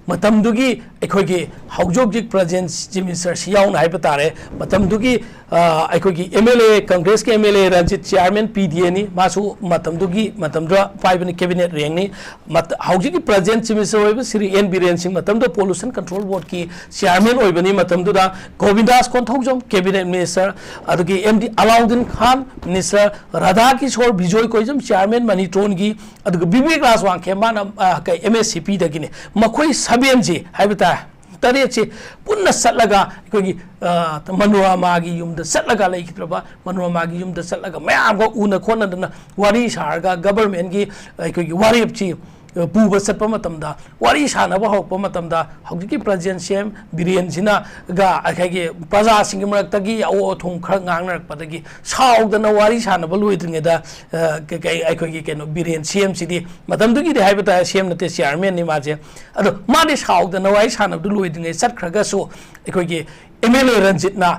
ꯃꯇꯝꯗꯨꯒꯤ ꯑꯩꯈꯣꯏꯒꯤ ꯍꯧꯖꯤꯛ ꯍꯧꯖꯤꯛ ꯄ꯭ꯔꯖꯦꯟ ꯆꯤꯐ ꯃꯤꯅꯤꯁꯇꯔꯁꯤ ꯌꯥꯎꯅ ꯍꯥꯏꯕ ꯇꯥꯔꯦ, ꯃꯇꯝꯗꯨꯒꯤ ꯑ, ꯑꯩꯈꯣꯏꯒꯤ ꯑꯦꯝ ꯑꯦꯜ ꯑꯦ, ꯀꯪꯒ꯭ꯔꯦꯁꯀꯤ M L A Ranjit chairman P D ꯑꯦꯅꯤ, ꯃꯥꯁꯨ ꯃꯇꯝꯗꯨꯒꯤ, ꯃꯇꯝꯗꯨꯗ ꯄꯥꯏꯕꯅꯤ ꯀꯦꯕꯤꯅꯦꯠ ꯔꯦꯡꯅꯤ꯫ ꯃꯠ-, ꯍꯧꯖꯤꯛꯀꯤ ꯄ꯭ꯔꯖꯦꯟ ꯆꯤꯐ ꯃꯤꯅꯤꯁꯇꯔ ꯑꯣꯏꯕ ꯁ꯭ꯔꯤ ꯑꯦꯟ ꯕꯤꯔꯦꯟ ꯁꯤꯡ ꯃꯇꯝꯗꯨꯗ ꯄꯣꯂꯨꯁꯟ ꯀꯟꯇ꯭ꯔꯣꯜ ꯕꯣꯔꯗꯀꯤ ꯆꯤꯌꯥꯔꯃꯦꯟ ꯑꯣꯏꯕꯅꯤ꯫ ꯃꯇꯝꯗꯨꯗ ꯒꯣꯕꯤꯟꯗꯥꯁ ꯀꯣꯟꯊꯧꯖꯝ ꯀꯦꯕꯤꯅꯦꯠ ꯃꯤꯅꯤꯁꯇꯔ, ꯑꯗꯒꯤ ꯑꯦꯝ ꯗꯤ ꯑꯂꯥꯎꯗꯤꯟ ꯈꯥꯟ ꯃꯤꯅꯤꯁꯇꯔ, ꯔꯥꯙꯥ ꯀꯤꯁꯣꯔ ꯕꯤꯖꯣꯏ ꯀꯣꯏꯖꯝ ꯆꯤꯌꯥꯔꯃꯦꯟ ꯃꯅꯤꯇꯣꯟꯒꯤ, ꯑꯗꯨꯒ ꯕꯤꯕꯦꯛ ꯔꯥꯖ ꯋꯥꯡꯈꯦꯝ ꯃꯥꯅ, ꯑ, ꯀꯩ, ꯑꯦꯝ ꯑꯦꯁ ꯁꯤ ꯄꯤꯗꯒꯤꯅꯤ꯫ ꯃꯈꯣꯏ ꯁꯕꯦꯟꯁꯤ ꯍꯥꯏꯕ ꯇꯥꯔꯦ, ꯇꯔꯦꯠꯁꯤ ꯄꯨꯟꯅ ꯆꯠꯂꯒ ꯑꯩꯈꯣꯏꯒꯤ, ꯑ, ꯃꯅꯣꯔꯃꯥꯒꯤ ꯌꯨꯝꯗ ꯆꯠꯂꯒ, ꯂꯩꯈꯤꯗ꯭ꯔꯕ ꯃꯅꯣꯔꯃꯥꯒꯤ ꯌꯨꯝꯗ ꯆꯠꯂꯒ ꯃꯌꯥꯝꯒ ꯎꯅ ꯈꯣꯠꯅꯗꯅ ꯋꯥꯔꯤ ꯁꯥꯔꯒ ꯒꯕꯔꯃꯦꯟꯒꯤ ꯑꯩꯈꯣꯏꯒꯤ ꯋꯥꯔꯦꯞꯁꯤ, ꯑ, ꯄꯨꯕ ꯆꯠꯄ ꯃꯇꯝꯗ, ꯋꯥꯔꯤ ꯁꯥꯟꯅꯕ ꯍꯧꯔꯛꯄ ꯃꯇꯝꯗ ꯍꯧꯖꯤꯛꯀꯤ ꯄ꯭ꯔꯖꯦꯟ ꯁꯤ ꯑꯦꯝ ꯕꯤꯔꯦꯟꯁꯤꯅꯒ ꯑꯩꯈꯣꯏꯒꯤ ꯄ꯭ꯔꯖꯥꯁꯤꯡꯒꯤ ꯃꯔꯛꯇꯒꯤ ꯑꯋꯣ ꯑꯊꯨꯝ ꯈꯔ ꯉꯥꯡꯅꯔꯛꯄꯗꯒꯤ ꯁꯥꯎꯗꯅ ꯋꯥꯔꯤ ꯁꯥꯟꯅꯕ ꯂꯣꯏꯗ꯭ꯔꯤꯉꯩꯗ, ꯑ, ꯀꯩ-, ꯀꯩ-, ꯑꯩꯈꯣꯏꯒꯤ ꯀꯩꯅꯣ ꯕꯤꯔꯦꯟ ꯁꯤ ꯑꯦꯝꯁꯤꯗꯤ ꯃꯇꯝꯗꯨꯒꯤꯗꯤ ꯍꯥꯏꯕ ꯇꯥꯔꯦ, ꯁꯤ ꯑꯦꯝ ꯅꯠꯇꯦ, ꯆꯤꯌꯥꯔꯃꯦꯟꯅꯤ ꯃꯥꯁꯦ꯫ ꯑꯗꯣ ꯃꯥꯗꯤ ꯁꯥꯎꯗꯅ ꯋꯥꯔꯤ ꯁꯥꯟꯅꯕꯗꯨ ꯂꯣꯏꯗ꯭ꯔꯤꯉꯩ ꯆꯠꯈ꯭ꯔꯒꯁꯨ ꯑꯩꯈꯣꯏꯒꯤ ꯑꯦꯝ ꯑꯦꯜ ꯑꯦ ꯔꯟꯖꯤꯠꯅ,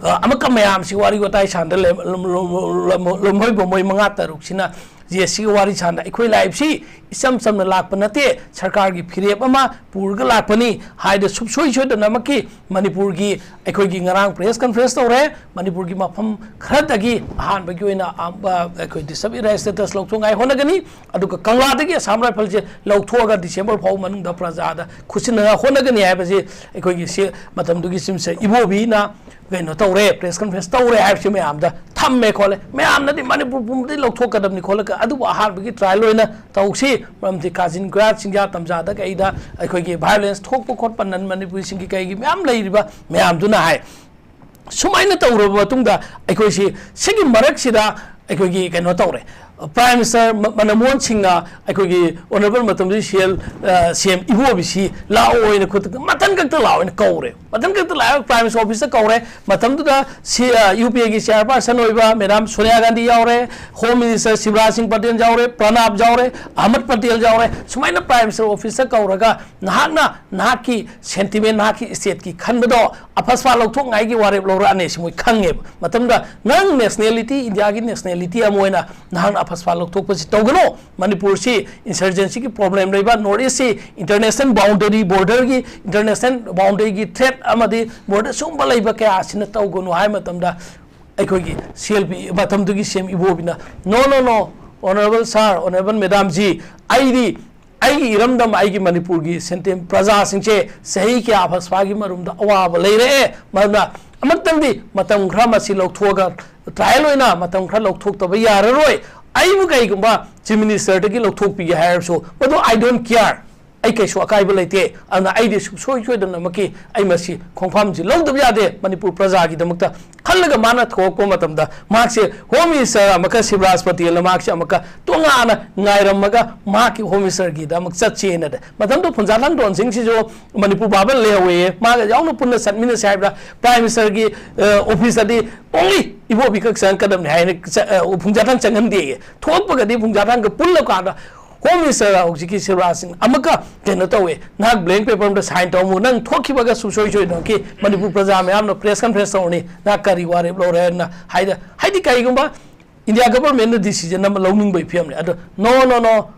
ꯑ, ꯑꯃꯨꯛꯀ ꯃꯌꯥꯝꯁꯤ ꯋꯥꯔꯤ ꯋꯥꯇꯥꯏ ꯁꯥꯟꯅꯗ ꯂꯩ-, ꯂꯝ-, ꯂꯝ-, ꯂꯝ-, ꯂꯝꯍꯣꯏꯕ ꯃꯣꯏ ꯃꯉꯥ ꯇꯔꯨꯛꯁꯤꯅ ꯖꯦ ꯁꯤꯒ ꯋꯥꯔꯤ ꯁꯥꯟꯅ ꯑꯩꯈꯣꯏ ꯂꯥꯛꯏꯕꯁꯤ ꯏꯆꯝ ꯆꯝꯅ ꯂꯥꯛꯄ ꯅꯠꯇꯦ, ꯁꯔꯀꯥꯔꯒꯤ ꯐꯤꯔꯦꯞ ꯑꯃ ꯄꯨꯔꯒ ꯂꯥꯛꯄꯅꯤ ꯍꯥꯏꯗ ꯁꯨꯡꯁꯣꯏ ꯁꯣꯏꯗꯅꯃꯛꯀꯤ ꯃꯅꯤꯄꯨꯔꯒꯤ ꯑꯩꯈꯣꯏꯒꯤ ꯉꯔꯥꯡ ꯄ꯭ꯔꯦꯁ ꯀꯟꯐ꯭ꯔꯦꯟꯁ ꯇꯧꯔꯦ꯫ ꯃꯅꯤꯄꯨꯔꯒꯤ ꯃꯐꯝ ꯈꯔꯗꯒꯤ ꯑꯍꯥꯟꯕꯒꯤ ꯑꯣꯏꯅ ꯑ, ꯑ, ꯑꯩꯈꯣꯏ ꯗꯤꯁꯑꯦꯕꯤꯂꯥꯏꯁ ꯁ꯭ꯇꯦꯇꯁ ꯂꯧꯊꯣꯛꯅꯉꯥꯏ ꯍꯣꯠꯅꯒꯅꯤ꯫ ꯑꯗꯨꯒ ꯀꯪꯂꯥꯗꯒꯤ ꯑꯁꯥꯝ ꯔꯥꯏꯐꯜꯁꯦ ꯂꯧꯊꯣꯛꯑꯒ ꯗꯤꯁꯦꯝꯕꯔ ꯐꯥꯎꯕ ꯃꯅꯨꯡꯗ ꯄ꯭ꯔꯖꯥꯗ ꯈꯨꯠꯁꯤꯟꯅꯉꯥꯏ ꯍꯣꯠꯅꯒꯅꯤ ꯍꯥꯏꯕꯁꯤ ꯑꯩꯈꯣꯏꯒꯤ ꯁꯤ ꯃꯇꯝꯗꯨꯒꯤ ꯆꯤꯐ ꯃꯤꯅꯤꯁꯇꯔ ꯏꯕꯣꯕꯤꯅ ꯀꯩꯅꯣ ꯇꯧꯔꯦ, ꯄ꯭ꯔꯦꯁ ꯀꯟꯐ꯭ꯔꯦꯟꯁ ꯇꯧꯔꯦ ꯍꯥꯏꯕꯁꯤ ꯃꯌꯥꯝꯗ ꯊꯝꯃꯦ ꯈꯣꯠꯂꯦ꯫ ꯃꯌꯥꯝꯅꯗꯤ ꯃꯅꯤꯄꯨꯔ ꯄꯨꯝꯕꯗꯤ ꯂꯧꯊꯣꯛꯀꯗꯕꯅꯤ ꯈꯣꯠꯂꯒ, ꯑꯗꯨꯕꯨ ꯑꯍꯥꯟꯕꯒꯤ ꯇ꯭ꯔꯥꯏꯜ ꯑꯣꯏꯅ ꯇꯧꯁꯤ, ꯃꯔꯝꯗꯤ ꯀꯥꯖꯤꯟ ꯀꯣꯌꯥꯠ ꯆꯤꯡꯖꯥ ꯇꯝꯖꯥꯗ ꯀꯩꯗ ꯑꯩꯈꯣꯏꯒꯤ ꯚꯥꯏꯑꯣꯂꯦꯟꯁ ꯊꯣꯛꯄ ꯈꯣꯠꯄ ꯅꯟ ꯃꯅꯤꯄꯨꯔꯤꯁꯤꯡꯒꯤ ꯀꯩꯒꯤ ꯃꯌꯥꯝ ꯂꯩꯔꯤꯕ ꯃꯌꯥꯝꯗꯨꯅ ꯍꯥꯏ꯫ ꯁꯨꯃꯥꯏꯅ ꯇꯧꯔꯕ ꯃꯇꯨꯡꯗ ꯑꯩꯈꯣꯏꯁꯤ ꯁꯤꯒꯤ ꯃꯔꯛꯁꯤꯗ ꯑꯩꯈꯣꯏꯒꯤ ꯀꯩꯅꯣ ꯇꯧꯔꯦ, ꯄ꯭ꯔꯥꯏꯝ ꯃꯤꯅꯤꯁꯇꯔ ꯃ-, ꯃꯅꯃꯣꯍꯟ ꯁꯤꯡꯅ ꯑꯩꯈꯣꯏꯒꯤ ꯑꯣꯅꯔꯦꯕꯜ ꯃꯇꯝꯗꯨꯒꯤ ꯁꯤ ꯑꯦꯜ, ꯑ, ꯁꯤ ꯑꯦꯝ ꯏꯕꯣꯕꯤꯁꯤ ꯂꯥꯛꯑꯣ ꯍꯥꯏꯅ ꯈꯨꯗꯛꯇ ꯃꯊꯟ ꯈꯛꯇ ꯂꯥꯛꯑꯣ ꯍꯥꯏꯅ ꯀꯧꯔꯦ꯫ ꯃꯊꯟ ꯈꯛꯇ ꯂꯥꯛꯑꯒ ꯄ꯭ꯔꯥꯏꯝ ꯃꯤꯅꯤꯁꯇꯔ ꯑꯣꯐꯤꯁꯇ ꯀꯧꯔꯦ꯫ ꯃꯇꯝꯗꯨꯗ ꯁꯤ, ꯑ, ꯌꯨ ꯄꯤ ꯑꯦꯒꯤ ꯆꯤꯌꯥꯔꯄꯥꯔꯁꯟ ꯑꯣꯏꯕ ꯃꯦꯗꯥꯝ ꯁꯣꯅꯤꯌꯥ ꯒꯥꯟꯙꯤ ꯌꯥꯎꯔꯦ, ꯍꯣꯝ ꯃꯤꯅꯤꯁꯇꯔ ꯁꯤꯕꯔꯥꯖ ꯁꯤꯡ ꯄꯇꯦꯜ ꯌꯥꯎꯔꯦ, ꯄ꯭ꯔꯅꯥꯕ ꯌꯥꯎꯔꯦ, ꯑꯍꯃꯗ ꯄꯇꯦꯜ ꯌꯥꯎꯔꯦ꯫ ꯁꯨꯃꯥꯏꯅ ꯄ꯭ꯔꯥꯏꯝ ꯃꯤꯅꯤꯁꯇꯔ ꯑꯣꯐꯤꯁꯇ ꯀꯧꯔꯒ ꯅꯍꯥꯛꯅ ꯅꯍꯥꯛꯀꯤ ꯁꯦꯟꯇꯤꯃꯦꯟ, ꯅꯍꯥꯛꯀꯤ ꯁ꯭ꯇꯦꯠꯀꯤ ꯈꯟꯕꯗꯣ ꯑꯐꯁꯄꯥ ꯂꯧꯊꯣꯛꯅꯉꯥꯏꯒꯤ ꯋꯥꯔꯦꯞ ꯂꯧꯔꯛꯑꯅꯤ ꯁꯤ ꯃꯣꯏ ꯈꯪꯉꯦꯕ꯫ ꯃꯇꯝꯗ ꯅꯪ ꯅꯦꯁꯅꯦꯂꯤꯇꯤ, ꯏꯟꯗꯤꯌꯥꯒꯤ ꯅꯦꯁꯅꯦꯂꯤꯇꯤ ꯑꯃ ꯑꯣꯏꯅ ꯅꯍꯥꯛꯅ ꯑꯐꯁꯄꯥ ꯂꯧꯊꯣꯛꯄꯁꯤ ꯇꯧꯒꯅꯨ꯫ ꯃꯅꯤꯄꯨꯔꯁꯤ ꯏꯟꯁꯔꯖꯦꯟꯁꯤꯒꯤ ꯄ꯭ꯔꯣꯕ꯭ꯂꯦꯝ ꯂꯩꯕ, ꯅꯣꯔꯠ ꯏꯁꯁꯤ ꯏꯟꯇꯔꯅꯦꯁꯅꯦꯜ ꯕꯥꯎꯟꯗꯔꯤ, ꯕꯣꯔꯗꯔꯒꯤ, ꯏꯟꯇꯔꯅꯦꯁꯅꯦꯜ ꯕꯥꯎꯟꯗꯔꯤꯒꯤ ꯊ꯭ꯔꯦꯠ ꯑꯃꯗꯤ ꯕꯣꯔꯗꯔ ꯁꯤꯒꯨꯝꯕ ꯂꯩꯕ ꯀꯌꯥ ꯑꯁꯤꯅ ꯇꯧꯒꯅꯨ ꯍꯥꯏꯕ ꯃꯇꯝꯗ ꯑꯩꯈꯣꯏꯒꯤ ꯁꯤ ꯑꯦꯜ ꯄꯤ ꯃꯇꯝꯗꯨꯒꯤ ꯁꯤ ꯑꯦꯝ ꯏꯕꯣꯕꯤꯅ, "No, no, no, Honourable Sir, Honourable Madam ji, ꯑꯩꯗꯤ ꯑꯩꯒꯤ ꯏꯔꯝꯗꯝ, ꯑꯩꯒꯤ ꯃꯅꯤꯄꯨꯔꯒꯤ ꯁꯦꯟꯇꯦꯝ ꯄ꯭ꯔꯖꯥꯁꯤꯡꯁꯦ ꯆꯍꯤ ꯀꯌꯥ ꯑꯐꯁꯄꯥꯒꯤ ꯃꯔꯨꯝꯗ ꯑꯋꯥꯕ ꯂꯩꯔꯛꯑꯦ, ꯃꯗꯨꯅ ꯑꯃꯨꯛꯇꯪꯗꯤ ꯃꯇꯝ ꯈꯔ ꯃꯁꯤ ꯂꯧꯊꯣꯛꯑꯒ, ꯇ꯭ꯔꯥꯏꯌꯦꯜ ꯑꯣꯏꯅ ꯃꯇꯝ ꯈꯔ ꯂꯧꯊꯣꯛꯇꯕ ꯌꯥꯔꯔꯣꯏ꯫ ꯑꯩꯕꯨ ꯀꯩꯒꯨꯝꯕ ꯆꯤꯐ ꯃꯤꯅꯤꯁꯇꯔꯗꯒꯤ ꯂꯧꯊꯣꯛꯄꯤꯒꯦ ꯍꯥꯏꯔꯁꯨ, ꯃꯗꯨ I don't care, ꯑꯩ ꯀꯩꯁꯨ ꯑꯀꯥꯏꯕ ꯂꯩꯇꯦ꯫ ꯑꯗꯨꯅ ꯑꯩꯗꯤ ꯁꯨꯡꯁꯣꯏ ꯁꯣꯏꯗꯅꯃꯛꯀꯤ ꯑꯩ ꯃꯁꯤ ꯈꯣꯡꯐꯝꯁꯤ ꯂꯧꯗꯕ ꯌꯥꯗꯦ ꯃꯅꯤꯄꯨꯔ ꯄ꯭ꯔꯖꯥꯒꯤꯗꯃꯛꯇ" ꯈꯜꯂꯒ ꯃꯥꯅ ꯊꯣꯛꯂꯛꯄ ꯃꯇꯝꯗ, ꯃꯍꯥꯛꯁꯦ ꯍꯣꯝ ꯃꯤꯅꯤꯁꯇꯔ ꯑꯃꯨꯛꯀ ꯁꯤꯕꯔꯥꯖ ꯄꯇꯦꯜꯅ ꯃꯍꯥꯛꯁꯦ ꯑꯃꯨꯛꯀ ꯇꯣꯉꯥꯟꯅ ꯉꯥꯏꯔꯝꯃꯒ ꯃꯍꯥꯛꯀꯤ ꯍꯣꯝ ꯃꯤꯅꯤꯁꯇꯔꯒꯤꯗꯃꯛ ꯆꯠꯁꯦꯅ꯫ ꯃꯇꯝꯗꯨꯗ ꯐꯨꯟꯖꯥꯊꯥꯡ ꯗꯣꯟꯁꯤꯡꯁꯤꯁꯨ ꯃꯅꯤꯄꯨꯔ ꯚꯥꯕꯟ ꯂꯩꯍꯧꯋꯦ꯫ ꯃꯥꯒ ꯌꯥꯎꯅ ꯄꯨꯟꯅ ꯆꯠꯃꯤꯟꯅꯁꯦ ꯍꯥꯏꯕꯗ ꯄ꯭ꯔꯥꯏꯝ ꯃꯤꯅꯤꯁꯇꯔꯒꯤ, ꯑ, ꯑꯣꯐꯤꯁꯇꯗꯤ only ꯏꯕꯣꯕꯤ ꯈꯛ ꯆꯪꯉꯛꯀꯗꯕꯅꯤ ꯍꯥꯏꯅ ꯆ-, ꯑ, ꯐꯨꯟꯖꯥꯊꯥꯡ ꯆꯪꯍꯟꯗꯦꯌꯦ꯫ ꯊꯣꯛꯂꯛꯄꯒꯗꯤ ꯐꯨꯟꯖꯥꯊꯥꯡꯒ ꯄꯨꯜꯂꯀꯥꯟꯗ ꯍꯣꯝ ꯃꯤꯅꯤꯁꯇꯔ ꯍꯧꯖꯤꯛꯀꯤ ꯁꯤꯕꯔꯥꯖ ꯁꯤꯡ ꯑꯃꯨꯛꯀ ꯀꯩꯅꯣ ꯇꯧꯋꯦ, "ꯅꯍꯥꯛ ꯕ꯭ꯂꯦꯡ ꯄꯦꯄꯔ ꯑꯃꯗ ꯁꯥꯏꯟ ꯇꯧꯔꯝꯃꯨ, ꯅꯪ ꯊꯣꯛꯈꯤꯕꯒ ꯁꯨꯡꯁꯣꯏ ꯁꯣꯏꯗꯅꯃꯛꯀꯤ ꯃꯅꯤꯄꯨꯔ ꯄ꯭ꯔꯖꯥ ꯃꯌꯥꯝꯅ ꯄ꯭ꯔꯦꯁ ꯀꯟꯐ꯭ꯔꯦꯟꯁ ꯇꯧꯔꯅꯤ, ꯅꯍꯥꯛ ꯀꯔꯤ ꯋꯥꯔꯦꯞ ꯂꯧꯔꯦ?" ꯍꯥꯏꯅ ꯍꯥꯏꯗ-, ꯍꯥꯏꯗꯤ ꯀꯔꯤꯒꯨꯝꯕ ꯏꯟꯗꯤꯌꯥ ꯒꯕꯔꯃꯦꯟꯅ ꯗꯤꯁꯤꯖꯟ ꯑꯃ ꯂꯧꯅꯤꯡꯕꯒꯤ ꯐꯤꯕꯝꯅꯤ꯫ ꯑꯗꯣ ꯅꯣ ꯅꯣ ꯅꯣ,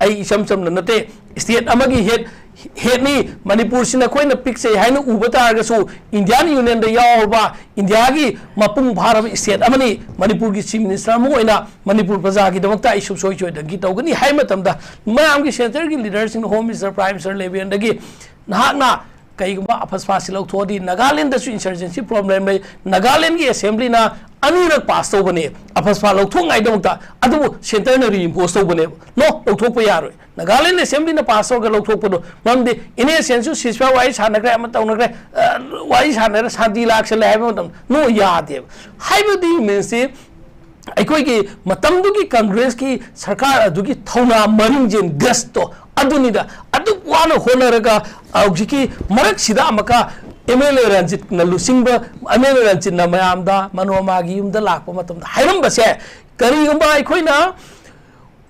ꯑꯩ ꯏꯆꯝ ꯆꯝꯅ ꯅꯠꯇꯦ, ꯁ꯭ꯇꯦꯠ ꯑꯃꯒꯤ ꯍꯦꯠ, ꯍꯦꯠꯅꯤ꯫ ꯃꯅꯤꯄꯨꯔꯁꯤ ꯅꯈꯣꯏꯅ ꯄꯤꯛꯆꯩ ꯍꯥꯏꯅ ꯎꯕ ꯇꯥꯔꯒꯁꯨ, ꯏꯟꯗꯤꯌꯥꯟ ꯌꯨꯅꯤꯌꯟꯗ ꯌꯥꯎꯔꯕ ꯏꯟꯗꯤꯌꯥꯒꯤ ꯃꯄꯨꯡ ꯐꯥꯔꯕ ꯁ꯭ꯇꯦꯠ ꯑꯃꯅꯤ꯫ ꯃꯅꯤꯄꯨꯔꯒꯤ ꯆꯤꯐ ꯃꯤꯅꯤꯁꯇꯔ ꯑꯃ ꯑꯣꯏꯅ ꯃꯅꯤꯄꯨꯔ ꯄ꯭ꯔꯖꯥꯒꯤꯗꯃꯛꯇ ꯑꯩ ꯁꯨꯡꯁꯣꯏ ꯁꯣꯏꯗꯅꯒꯤ ꯇꯧꯒꯅꯤ ꯍꯥꯏ ꯃꯇꯝꯗ, ꯃꯌꯥꯝꯒꯤ ꯁꯦꯟꯇꯔꯒꯤ ꯂꯤꯗꯔꯁꯤꯡꯅ, ꯍꯣꯝ ꯃꯤꯅꯤꯁꯇꯔ, ꯄ꯭ꯔꯥꯏꯝ ꯃꯤꯅꯤꯁꯇꯔ ꯂꯦꯚꯦꯜꯗꯒꯤ ꯅꯍꯥꯛꯅ ꯀꯩꯒꯨꯝꯕ ꯑꯐꯁꯐꯥꯁꯤ ꯂꯧꯊꯣꯛꯑꯗꯤ, ꯅꯥꯒꯥꯂꯦꯟꯗꯁꯨ ꯏꯟꯁꯔꯖꯦꯟꯁꯤ ꯄ꯭ꯔꯣꯕ꯭ꯂꯦꯝ ꯂꯩ꯫ ꯅꯥꯒꯥꯂꯦꯟꯒꯤ ꯑꯦꯁꯦꯝꯕ꯭ꯂꯤꯅ ꯑꯅꯤꯔꯛ ꯄꯥꯁ ꯇꯧꯕꯅꯦ ꯑꯐꯁꯐꯥ ꯂꯧꯊꯣꯛꯉꯥꯏꯗꯃꯛꯇ, ꯑꯗꯨꯕꯨ ꯁꯦꯟꯇꯔꯅ ꯔꯤꯏꯝꯄꯣꯁ ꯇꯧꯕꯅꯦꯕ꯫ ꯅꯣ, ꯂꯧꯊꯣꯛꯄ ꯌꯥꯔꯣꯏ꯫ ꯅꯥꯒꯥꯂꯦꯟ ꯑꯦꯁꯦꯝꯕ꯭ꯂꯤꯅ ꯄꯥꯁ ꯇꯧꯔꯒ ꯂꯧꯊꯣꯛꯄꯗꯣ, ꯃꯔꯝꯗꯤ ꯏꯟ ꯑꯦꯁꯦꯟꯁꯁꯨ ꯁꯤꯁꯐꯥꯏ ꯋꯥꯔꯤ ꯁꯥꯟꯅꯈ꯭ꯔꯦ, ꯑꯃ ꯇꯧꯅꯈ꯭ꯔꯦ, ꯑ, ꯋꯥꯔꯤ ꯁꯥꯟꯅꯔ ꯁꯥꯟꯇꯤ ꯂꯥꯛꯁꯜꯂꯦ ꯍꯥꯏꯕ ꯃꯇꯝꯗ, ꯅꯣ, ꯌꯥꯗꯦꯕ꯫ ꯍꯥꯏꯕꯗꯤ ꯃꯤꯟꯁꯤ ꯑꯩꯈꯣꯏꯒꯤ ꯃꯇꯝꯗꯨꯒꯤ ꯀꯪꯒ꯭ꯔꯦꯁꯀꯤ ꯁꯔꯀꯥꯔ ꯑꯗꯨꯒꯤ ꯊꯧꯅꯥ ꯃꯔꯤꯡꯖꯦꯜ, ꯒꯁꯇꯣ, ꯑꯗꯨꯅꯤꯗ꯫ ꯑꯗꯨꯛ ꯋꯥꯅ ꯍꯣꯠꯅꯔꯒ ꯍꯧꯖꯤꯛꯀꯤ ꯃꯔꯛꯁꯤꯗ ꯑꯃꯨꯛꯀ ꯑꯦꯝ ꯑꯦꯜ ꯑꯦ ꯔꯟꯖꯤꯠꯅ ꯂꯨꯆꯤꯡꯕ, ꯑꯦꯝ ꯑꯦꯜ ꯑꯦ ꯔꯟꯖꯤꯠꯅ ꯃꯌꯥꯝꯗ, ꯃꯅꯣꯔꯃꯥꯒꯤ ꯌꯨꯝꯗ ꯂꯥꯛꯄ ꯃꯇꯝꯗ ꯍꯥꯏꯔꯝꯕꯁꯦ, ꯀꯔꯤꯒꯨꯝꯕ ꯑꯩꯈꯣꯏꯅ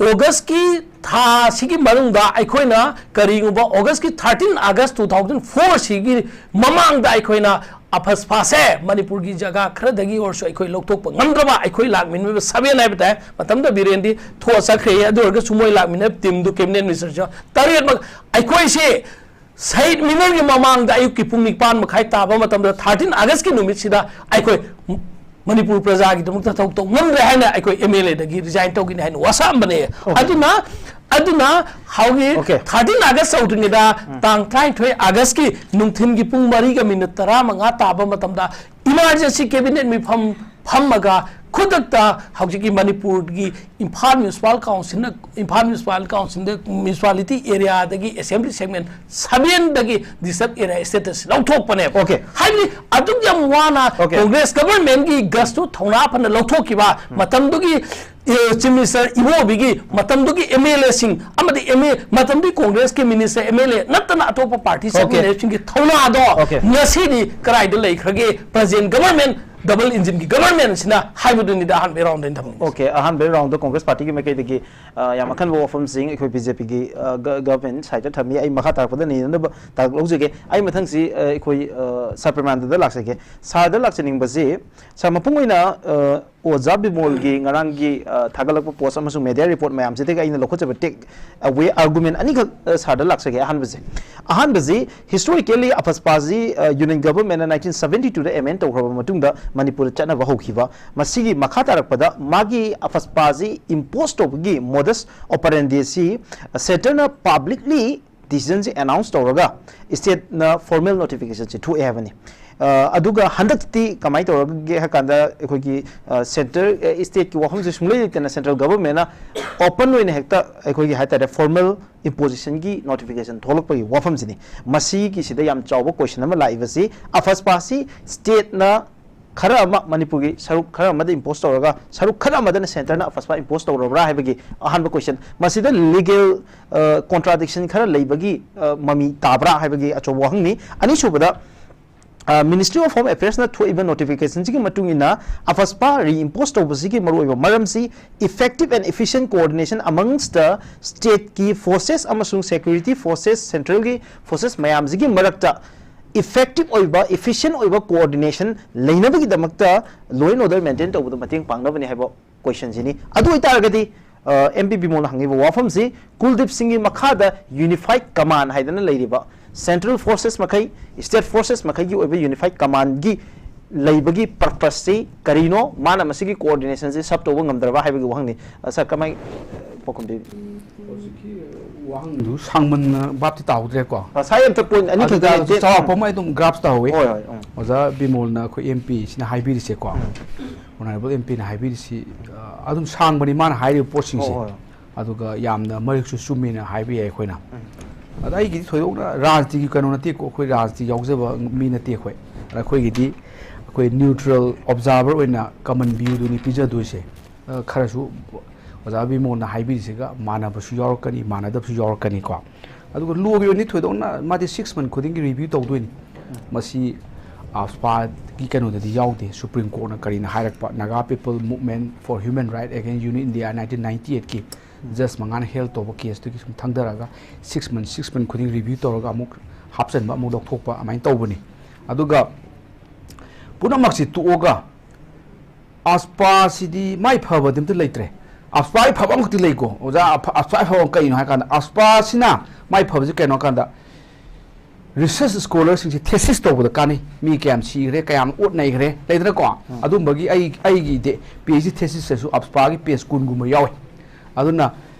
ꯑꯣꯒꯁꯀꯤ ꯊꯥ ꯑꯁꯤꯒꯤ ꯃꯅꯨꯡꯗ, ꯑꯩꯈꯣꯏꯅ ꯀꯔꯤꯒꯨꯝꯕ ꯑꯣꯒꯁꯀꯤ thirteen August two thousand four ꯁꯤꯒꯤ ꯃꯃꯥꯡꯗ ꯑꯩꯈꯣꯏꯅ ꯑꯐꯁꯐꯥꯁꯦ ꯃꯅꯤꯄꯨꯔꯒꯤ ꯖꯒꯥ ꯈꯔꯗꯒꯤ ꯑꯣꯏꯔꯁꯨ ꯑꯩꯈꯣꯏ ꯂꯧꯊꯣꯛꯄ ꯉꯝꯗ꯭ꯔꯕ, ꯑꯩꯈꯣꯏ ꯂꯥꯛꯃꯤꯟꯅꯕ seven ꯍꯥꯏꯕ ꯇꯥꯏ꯫ ꯃꯇꯝꯗ ꯕꯤꯔꯦꯟꯗꯤ ꯊꯣꯛꯑ ꯆꯠꯈ꯭ꯔꯦ꯫ ꯑꯗꯨ ꯑꯣꯏꯔꯒꯁꯨ ꯃꯣꯏ ꯂꯥꯛꯃꯤꯟꯅꯕ ꯇꯤꯝꯗꯨ, ꯀꯦꯕꯤꯅꯦꯠ ꯃꯤꯅꯤꯁꯇꯔꯁꯨ ꯇꯔꯦꯠꯃꯛ, ꯑꯩꯈꯣꯏꯁꯦ ꯁꯍꯤꯗ ꯃꯤꯅꯔꯒꯤ ꯃꯃꯥꯡꯗ ꯑꯌꯨꯛꯀꯤ ꯄꯨꯡ ꯅꯤꯄꯥꯟ ꯃꯈꯥꯏ ꯇꯥꯕ ꯃꯇꯝꯗ, thirteen August ꯀꯤ ꯅꯨꯃꯤꯠꯁꯤꯗ ꯑꯩꯈꯣꯏ ꯃꯅꯤꯄꯨꯔ ꯄ꯭ꯔꯖꯥꯒꯤꯗꯃꯛꯇ ꯊꯕꯛ ꯇꯧ ꯉꯝꯗ꯭ꯔꯦ ꯍꯥꯏꯅ ꯑꯩꯈꯣꯏ ꯑꯦꯝ ꯑꯦꯜ ꯑꯦꯗꯒꯤ ꯔꯤꯖꯥꯏꯟ ꯇꯧꯒꯅꯤ ꯍꯥꯏꯅ ꯋꯥꯁꯛꯑꯝꯕꯅꯦ꯫ ꯑꯗꯨꯅ, ꯑꯗꯨꯅ ꯍꯧꯖꯤꯛ Okay. thirteen August ꯇꯧꯗ꯭ꯔꯤꯉꯩꯗ, ꯇꯥꯡ ꯇꯔꯥꯅꯤꯊꯣꯏ August ꯀꯤ ꯅꯨꯡꯊꯤꯟꯒꯤ ꯄꯨꯡ ꯃꯔꯤꯒ ꯃꯤꯅꯤꯠ ꯇꯔꯥꯃꯉꯥ ꯇꯥꯕ ꯃꯇꯝꯗ, ꯏꯃꯥꯔꯖꯦꯟꯁꯤ ꯀꯦꯕꯤꯅꯦꯠ ꯃꯤꯐꯝ ꯐꯝꯃꯒ, ꯈꯨꯗꯛꯇ ꯍꯧꯖꯤꯛꯀꯤ ꯃꯅꯤꯄꯨꯔꯒꯤ ꯏꯝꯐꯥꯜ ꯃ꯭ꯌꯨꯅꯤꯁꯤꯄꯥꯜ ꯀꯥꯎꯟꯁꯤꯜꯅ, ꯏꯝꯐꯥꯜ ꯃ꯭ꯌꯨꯅꯤꯁꯤꯄꯥꯜ ꯀꯥꯎꯟꯁꯤꯜꯗ, ꯃ꯭ꯌꯨꯅꯤꯁꯤꯄꯥꯂꯤꯇꯤ ꯑꯦꯔꯤꯌꯥꯗꯒꯤ, ꯑꯦꯁꯦꯝꯕ꯭ꯂꯤ ꯁꯦꯒꯃꯦꯟ seven ꯗꯒꯤ ꯗꯤꯁꯇꯔꯕ ꯑꯦꯔꯤꯌꯥ ꯁ꯭ꯇꯦꯇꯁ ꯂꯧꯊꯣꯛꯄꯅꯦꯕ꯫ Okay. ꯍꯥꯏꯕꯗꯤ ꯑꯗꯨꯛ ꯌꯥꯝ ꯋꯥꯅ Okay. ꯀꯣꯡꯒ꯭ꯔꯦꯁ ꯒꯕꯔꯃꯦꯟꯒꯤ ꯒꯁꯇꯨ ꯊꯧꯅꯥ ꯐꯅ ꯂꯧꯊꯣꯛꯈꯤꯕ ꯃꯇꯝꯗꯨꯒꯤ, ꯑꯦ, ꯆꯤꯐ ꯃꯤꯅꯤꯁꯇꯔ ꯏꯕꯣꯕꯤꯒꯤ ꯃꯇꯝꯗꯨꯒꯤ ꯑꯦꯝ ꯑꯦꯜ ꯑꯦꯁꯤꯡ ꯑꯃꯗꯤ ꯑꯦꯝ ꯑꯦ, ꯃꯇꯝꯗꯨꯒꯤ ꯀꯣꯡꯒ꯭ꯔꯦꯁꯀꯤ ꯃꯤꯅꯤꯁꯇꯔ, ꯑꯦꯝ ꯑꯦꯜ ꯑꯦ ꯅꯠꯇꯅ ꯑꯇꯣꯞꯄ ꯄꯥꯔꯇꯤ Okay. ꯆꯠꯃꯤꯟꯅꯔꯤꯕꯁꯤꯡꯒꯤ ꯊꯧꯅꯥꯗꯣ Okay. ꯉꯁꯤꯗꯤ ꯀꯗꯥꯏꯗ ꯂꯩꯈ꯭ꯔꯒꯦ? ꯄ꯭ꯔꯖꯦꯟ ꯒꯕꯔꯃꯦꯟ, ꯗꯕꯜ ꯏꯟꯖꯤꯟꯒꯤ ꯒꯕꯔꯃꯦꯟꯁꯤꯅ ꯍꯥꯏꯕꯗꯨꯅꯤꯗ ꯑꯍꯥꯟꯕ ꯔꯥꯎꯟꯗ ꯑꯩꯅ ꯊꯝꯅꯤꯡꯉꯤꯁꯦ꯫ Okay, ꯑꯍꯥꯟꯕ ꯔꯥꯎꯟꯗ ꯀꯣꯡꯒ꯭ꯔꯦꯁ ꯄꯥꯔꯇꯤꯒꯤ ꯃꯥꯏꯀꯩꯗꯒꯤ, ꯑ, ꯌꯥꯝ ꯑꯈꯟꯕ ꯋꯥꯐꯝꯁꯤꯡ ꯑꯩꯈꯣꯏ ꯕꯤ ꯖꯦ ꯄꯤꯒꯤ, ꯑ, ꯒ-, ꯒꯚꯔꯟꯃꯦꯟ ꯁꯥꯏꯠꯇ ꯊꯝꯃꯤ꯫ ꯑꯩ ꯃꯈꯥ ꯇꯥꯔꯛꯄꯗ ꯅꯩꯅꯅꯕ ꯇꯥꯔꯛ ꯂꯧꯖꯒꯦ꯫ ꯑꯩ ꯃꯊꯪꯁꯤ, ꯑ, ꯑꯩꯈꯣꯏ, ꯑ, ꯁꯥꯔ ꯄ꯭ꯔꯦꯃꯥꯅꯟꯗꯗ ꯂꯥꯛꯆꯒꯦ꯫ ꯁꯥꯔꯗ ꯂꯥꯛꯆꯅꯤꯡꯕꯁꯤ, ꯁꯥꯔ, ꯃꯄꯨꯡ ꯑꯣꯏꯅ, ꯑ, ꯑꯣꯖꯥ ꯕꯤꯃꯣꯜꯒꯤ ꯉꯔꯥꯡꯒꯤ, ꯑ, ꯊꯥꯒꯠꯂꯛꯄ ꯄꯣꯁ ꯑꯃꯁꯨꯡ ꯃꯦꯗꯤꯌꯥ ꯔꯤꯄꯣꯔꯠ ꯃꯌꯥꯝꯁꯤꯗꯒꯤ ꯑꯩꯅ ꯂꯧꯈꯠꯆꯕ ꯇꯦꯛ ꯑꯋꯦ ꯑꯥꯔꯒꯨꯃꯦꯟ ꯑꯅꯤꯈꯛ, ꯑ, ꯁꯥꯔꯗ ꯂꯥꯛꯆꯒꯦ꯫ ꯑꯍꯥꯟꯕꯁꯦ, ꯑꯍꯥꯟꯕꯁꯤ, ꯍꯤꯁꯇꯣꯔꯤꯀꯦꯜꯂꯤ ꯑꯐꯁꯄꯥꯁꯤ, ꯑ, ꯌꯨꯅꯤꯌꯟ ꯒꯚꯔꯟꯃꯦꯟꯅ ꯅꯥꯏꯟꯇꯤꯟ ꯁꯚꯦꯟꯇꯤ ꯇꯨꯗ ꯑꯦꯃꯦꯟ ꯇꯧꯈ꯭ꯔꯕ ꯃꯇꯨꯡꯗ ꯃꯅꯤꯄꯨꯔꯗ ꯆꯠꯅꯕ ꯍꯧꯈꯤꯕ꯫ ꯃꯁꯤꯒꯤ ꯃꯈꯥ ꯇꯥꯔꯛꯄꯗ ꯃꯥꯒꯤ ꯑꯐꯁꯄꯥꯁꯤ ꯏꯝꯄꯣꯁ ꯇꯧꯕꯒꯤ ꯃꯣꯗꯁ ꯑꯣꯄꯔꯦꯟꯗꯤꯁꯤ ꯁꯦꯟꯇꯔꯅ ꯄꯕ꯭ꯂꯤꯛꯂꯤ ꯗꯤꯁꯤꯖꯟꯁꯤ ꯑꯦꯅꯥꯎꯟꯁ ꯇꯧꯔꯒ ꯁ꯭ꯇꯦꯠꯅ ꯐꯣꯔꯃꯦꯜ ꯅꯣꯇꯤꯐꯤꯀꯦꯁꯟꯁꯤ ꯊꯣꯛꯑꯦ ꯍꯥꯏꯕꯅꯤ꯫ ꯑ, ꯑꯗꯨꯒ ꯍꯟꯗꯛꯇꯤ ꯀꯃꯥꯏꯅ ꯇꯧꯔꯒꯦ ꯍꯥꯏ ꯀꯥꯟꯗ, ꯑꯩꯈꯣꯏꯒꯤ, ꯑ, ꯁꯦꯟꯇꯔ, ꯑ, ꯁ꯭ꯇꯦꯠꯀꯤ ꯋꯥꯐꯝꯁꯦ ꯁꯨꯡꯂꯩ ꯂꯩꯇꯅ ꯁꯦꯟꯇ꯭ꯔꯦꯜ ꯒꯚꯔꯟꯃꯦꯟꯅ ꯑꯣꯄꯟ ꯑꯣꯏꯅ ꯍꯦꯛꯇ, ꯑꯩꯈꯣꯏꯒꯤ ꯍꯥꯏ ꯇꯥꯔꯦ, ꯐꯣꯔꯃꯦꯜ ꯏꯝꯄꯣꯖꯤꯁꯟꯒꯤ ꯅꯣꯇꯤꯐꯤꯀꯦꯁꯟ ꯊꯣꯛꯂꯛꯄꯒꯤ ꯋꯥꯐꯝꯁꯤꯅꯤ꯫ ꯃꯁꯤꯒꯤꯁꯤꯗ ꯌꯥꯝ ꯆꯥꯎꯕ ꯀꯣꯏꯁꯟ ꯑꯃ ꯂꯥꯛꯏꯕꯁꯤ, ꯑꯐꯁꯄꯥꯁꯤ ꯁ꯭ꯇꯦꯠꯅ ꯈꯔ ꯑꯃ ꯃꯅꯤꯄꯨꯔꯒꯤ ꯁꯔꯨꯛ ꯈꯔ ꯑꯃꯗ ꯏꯝꯄꯣꯁ ꯇꯧꯔꯒ, ꯁꯔꯨꯛ ꯈꯔ ꯑꯃꯗꯅ ꯁꯦꯟꯇꯔꯅ ꯑꯐꯁꯄꯥ ꯏꯝꯄꯣꯁ ꯇꯧꯔꯕ꯭ꯔꯥ ꯍꯥꯏꯕꯒꯤ ꯑꯍꯥꯟꯕ ꯀꯣꯏꯁꯟ꯫ ꯃꯁꯤꯗ ꯂꯤꯒꯦꯜ, ꯑ, ꯀꯣꯟꯇ꯭ꯔꯥꯗꯤꯛꯁꯟ ꯈꯔ ꯂꯩꯕꯒꯤ, ꯑ, ꯃꯃꯤ ꯇꯥꯕ꯭ꯔꯥ ꯍꯥꯏꯕꯒꯤ ꯑꯆꯧꯕ ꯋꯥꯍꯪꯅꯤ꯫ ꯑꯅꯤꯁꯨꯕꯗ, ꯑ, ꯃꯤꯅꯤꯁꯇ꯭ꯔꯤ ꯑꯣꯐ ꯍꯣꯝ ꯑꯦꯐꯤꯌꯔꯁꯅ ꯊꯣꯛꯏꯕ ꯅꯣꯇꯤꯐꯤꯀꯦꯁꯟꯁꯤꯒꯤ ꯃꯇꯨꯡ ꯏꯟꯅ, ꯑꯐꯁꯄꯥ ꯔꯤꯏꯝꯄꯣꯁ ꯇꯧꯕꯁꯤꯒꯤ ꯃꯔꯨꯑꯣꯏꯕ ꯃꯔꯝꯁꯤ effective and efficient coordination amongst the stateꯀꯤ forces ꯑꯃꯁꯨꯡ ꯁꯦꯀ꯭ꯌꯨꯔꯤꯇꯤ ꯐꯣꯔꯁꯦꯁ, ꯁꯦꯟꯇ꯭ꯔꯦꯜꯒꯤ ꯐꯣꯔꯁꯦꯁ ꯃꯌꯥꯝꯁꯤꯒꯤ ꯃꯔꯛꯇ effective ꯑꯣꯏꯕ, efficient ꯑꯣꯏꯕ coordination ꯂꯩꯅꯕꯒꯤꯗꯃꯛꯇ law and order maintain ꯇꯧꯕꯗ ꯃꯇꯦꯡ ꯄꯥꯡꯅꯕꯅꯤ ꯍꯥꯏꯕ ꯀꯣꯏꯁꯟꯁꯤꯅꯤ꯫ ꯑꯗꯨ ꯑꯣꯏꯇꯥꯔꯒꯗꯤ, ꯑ, ꯑꯦꯝ ꯄꯤ ꯕꯤꯃꯣꯜꯅ ꯍꯪꯉꯤꯕ ꯋꯥꯐꯝꯁꯤ, ꯀꯨꯜꯗꯤꯞ ꯁꯤꯡꯒꯤ ꯃꯈꯥꯗ ꯌꯨꯅꯤꯐꯥꯏꯠ ꯀꯃꯥꯟ ꯍꯥꯏꯗꯅ ꯂꯩꯔꯤꯕ ꯁꯦꯟꯇ꯭ꯔꯦꯜ ꯐꯣꯔꯁꯦꯁ ꯃꯈꯩ, ꯁ꯭ꯇꯦꯠ ꯐꯣꯔꯁꯦꯁ ꯃꯈꯩꯒꯤ ꯑꯣꯏꯕ ꯌꯨꯅꯤꯐꯥꯏꯠ ꯀꯃꯥꯟꯒꯤ ꯂꯩꯕꯒꯤ ꯄꯔꯄꯁꯁꯤ ꯀꯔꯤꯅꯣ? ꯃꯥꯅ ꯃꯁꯤꯒꯤ ꯀꯣꯑꯣꯔꯗꯤꯅꯦꯁꯟꯁꯤ ꯁꯕ ꯇꯧꯕ ꯉꯝꯗ꯭ꯔꯕ ꯍꯥꯏꯕꯒꯤ ꯋꯥꯍꯪꯅꯤ꯫ ꯑ, ꯁꯥꯔ, ꯀꯃꯥꯏ, ꯄꯥꯎꯈꯨꯝ ꯄꯤꯕꯤ-, ꯍꯧꯖꯤꯛꯀꯤ ꯋꯥꯍꯪꯗꯨ ꯁꯥꯡꯃꯟꯅ ꯚꯥꯞꯇꯤ ꯇꯥꯍꯧꯗ꯭ꯔꯦꯀꯣ꯫ ꯑ, ꯁꯥꯔ, ꯑꯝꯇ ꯄꯣꯏꯟ ꯑꯅꯤꯈꯛꯇ ꯑꯗꯨꯗ ꯇꯦ-, ꯆꯥꯎꯔꯥꯛꯄ ꯑꯃ ꯑꯩ ꯑꯗꯨꯝ ꯒ꯭ꯔꯥꯐ ꯇꯥꯍꯧꯋꯤ꯫ ꯍꯣꯏ, ꯍꯣꯏ, ꯎꯝ꯫ ꯑꯣꯖꯥ ꯕꯤꯃꯣꯜꯅ ꯑꯩꯈꯣꯏ ꯑꯦꯝ ꯄꯤꯁꯤꯅ ꯍꯥꯏꯕꯤꯔꯤꯁꯦꯀꯣ, ꯎꯝ꯫ ꯑꯣꯅꯔꯦꯕꯜ ꯑꯦꯝ ꯄꯤꯅ ꯍꯥꯏꯕꯤꯔꯤꯁꯤ, ꯑ, ꯑꯗꯨꯝ ꯁꯥꯡꯕꯅꯤ ꯃꯥꯅ ꯍꯥꯏꯔꯤꯕ ꯄꯣꯠꯁꯤꯡꯁꯦ꯫ ꯍꯣꯏ, ꯍꯣꯏ꯫ ꯑꯗꯨꯒ ꯌꯥꯝꯅ ꯃꯔꯤꯛꯁꯨ ꯆꯨꯝꯃꯦꯅ ꯍꯥꯏꯕ ꯌꯥꯏ ꯑꯩꯈꯣꯏꯅ꯫ ꯑꯗ ꯑꯩꯒꯤꯗꯤ ꯊꯣꯏꯗꯣꯛꯅ ꯔꯥꯖꯅꯤꯇꯤꯒꯤ ꯀꯩꯅꯣ ꯅꯠꯇꯦꯀꯣ, ꯑꯩꯈꯣꯏ ꯔꯥꯖꯅꯤꯇꯤ ꯌꯥꯎꯖꯕ ꯃꯤ ꯅꯠꯇꯦ ꯑꯩꯈꯣꯏ꯫ ꯑꯗ ꯑꯩꯈꯣꯏꯒꯤꯗꯤ ꯑꯩꯈꯣꯏ ꯅ꯭ꯌꯨꯇ꯭ꯔꯦꯜ ꯑꯣꯕꯖꯥꯔꯚꯔ ꯑꯣꯏꯅ ꯀꯃꯟ ꯚ꯭ꯌꯨꯗꯨꯅꯤ ꯄꯤꯖꯗꯣꯏꯁꯦ꯫ ꯑ, ꯈꯔꯁꯨ ꯑꯣꯖꯥ ꯕꯤꯃꯣꯜꯅ ꯍꯥꯏꯕꯤꯔꯤꯁꯤꯒ ꯃꯥꯟꯅꯕꯁꯨ ꯌꯥꯎꯔꯛꯀꯅꯤ, ꯃꯥꯟꯅꯗꯕꯁꯨ ꯌꯥꯎꯔꯛꯀꯅꯤꯀꯣ꯫ ꯑꯗꯨꯒ ꯂꯣꯒꯤ ꯑꯣꯏꯅꯗꯤ ꯊꯣꯏꯗꯣꯛꯅ ꯃꯥꯗꯤ ꯁꯤꯛꯁ ꯃꯟ ꯈꯨꯗꯤꯡꯒꯤ ꯔꯤꯚ꯭ꯌꯨ ꯇꯧꯗꯣꯏꯅꯤ꯫ ꯃꯁꯤ ꯑꯐꯁꯄꯥꯒꯤ ꯀꯩꯅꯣꯗꯗꯤ ꯌꯥꯎꯗꯦ꯫ ꯁꯨꯄ꯭ꯔꯤꯝ ꯀꯣꯔꯠꯅ ꯀꯔꯤꯅ ꯍꯥꯏꯔꯛꯄ, Naga People Movement for Human Right Against Unit India nineteen ninety eightꯀꯤ ꯖꯁ ꯃꯉꯥꯅ ꯍꯦꯜ ꯇꯧꯕ ꯀꯦꯁꯇꯨꯒꯤ ꯁꯨꯝ ꯊꯪꯗꯔꯒ ꯁꯤꯛꯁ ꯃꯟ, ꯁꯤꯛꯁ ꯃꯟ ꯈꯨꯗꯤꯡ ꯔꯤꯚ꯭ꯌꯨ ꯇꯧꯔꯒ ꯑꯃꯨꯛ ꯍꯥꯞꯆꯤꯟꯕ, ꯑꯃꯨꯛ ꯂꯧꯊꯣꯛꯄ, ꯑꯗꯨꯃꯥꯏꯅ ꯇꯧꯕꯅꯤ꯫ ꯑꯗꯨꯒ ꯄꯨꯝꯅꯃꯛꯁꯤ ꯇꯣꯛꯑꯒ ꯑꯁꯄꯥꯁꯤꯗꯤ ꯃꯥꯏ ꯐꯕꯗꯤ ꯑꯝꯇ ꯂꯩꯇ꯭ꯔꯦ꯫ ꯑꯁꯄꯥꯒꯤ ꯐꯕ ꯑꯃꯈꯛꯇꯤ ꯂꯩꯀꯣ ꯑꯣꯖꯥ꯫ ꯑꯐ- ꯑꯁꯄꯥꯒꯤ ꯐꯕ ꯑꯃ ꯀꯩꯅꯣ ꯍꯥꯏ ꯀꯥꯟꯗ, ꯑꯁꯄꯥꯁꯤꯅ ꯃꯥꯏ ꯐꯕꯁꯤ ꯀꯩꯅꯣ ꯍꯥꯏ ꯀꯥꯟꯗ, ꯔꯤꯁꯔꯁ ꯁ꯭ꯀꯣꯂꯔꯁꯤꯡꯁꯦ ꯊꯦꯁꯤꯁ ꯇꯧꯕꯗ ꯀꯥꯟꯅꯩ꯫ ꯃꯤ ꯀꯌꯥꯝ ꯁꯤꯈ꯭ꯔꯦ, ꯀꯌꯥꯝ ꯑꯣꯠ ꯅꯩꯈ꯭ꯔꯦ, ꯂꯩꯗꯅꯀꯣ? ꯑꯗꯨꯝꯕꯒꯤ ꯑꯩ ꯑꯩꯒꯤ ꯄꯤ ꯑꯩꯆ ꯗꯤ ꯊꯦꯁꯤꯁꯇꯁꯨ ꯑꯞꯁꯄꯥꯒꯤ ꯄꯦꯖ ꯀꯨꯟꯒꯨꯝꯕ ꯌꯥꯎꯋꯤ꯫ ꯑꯗꯨꯅ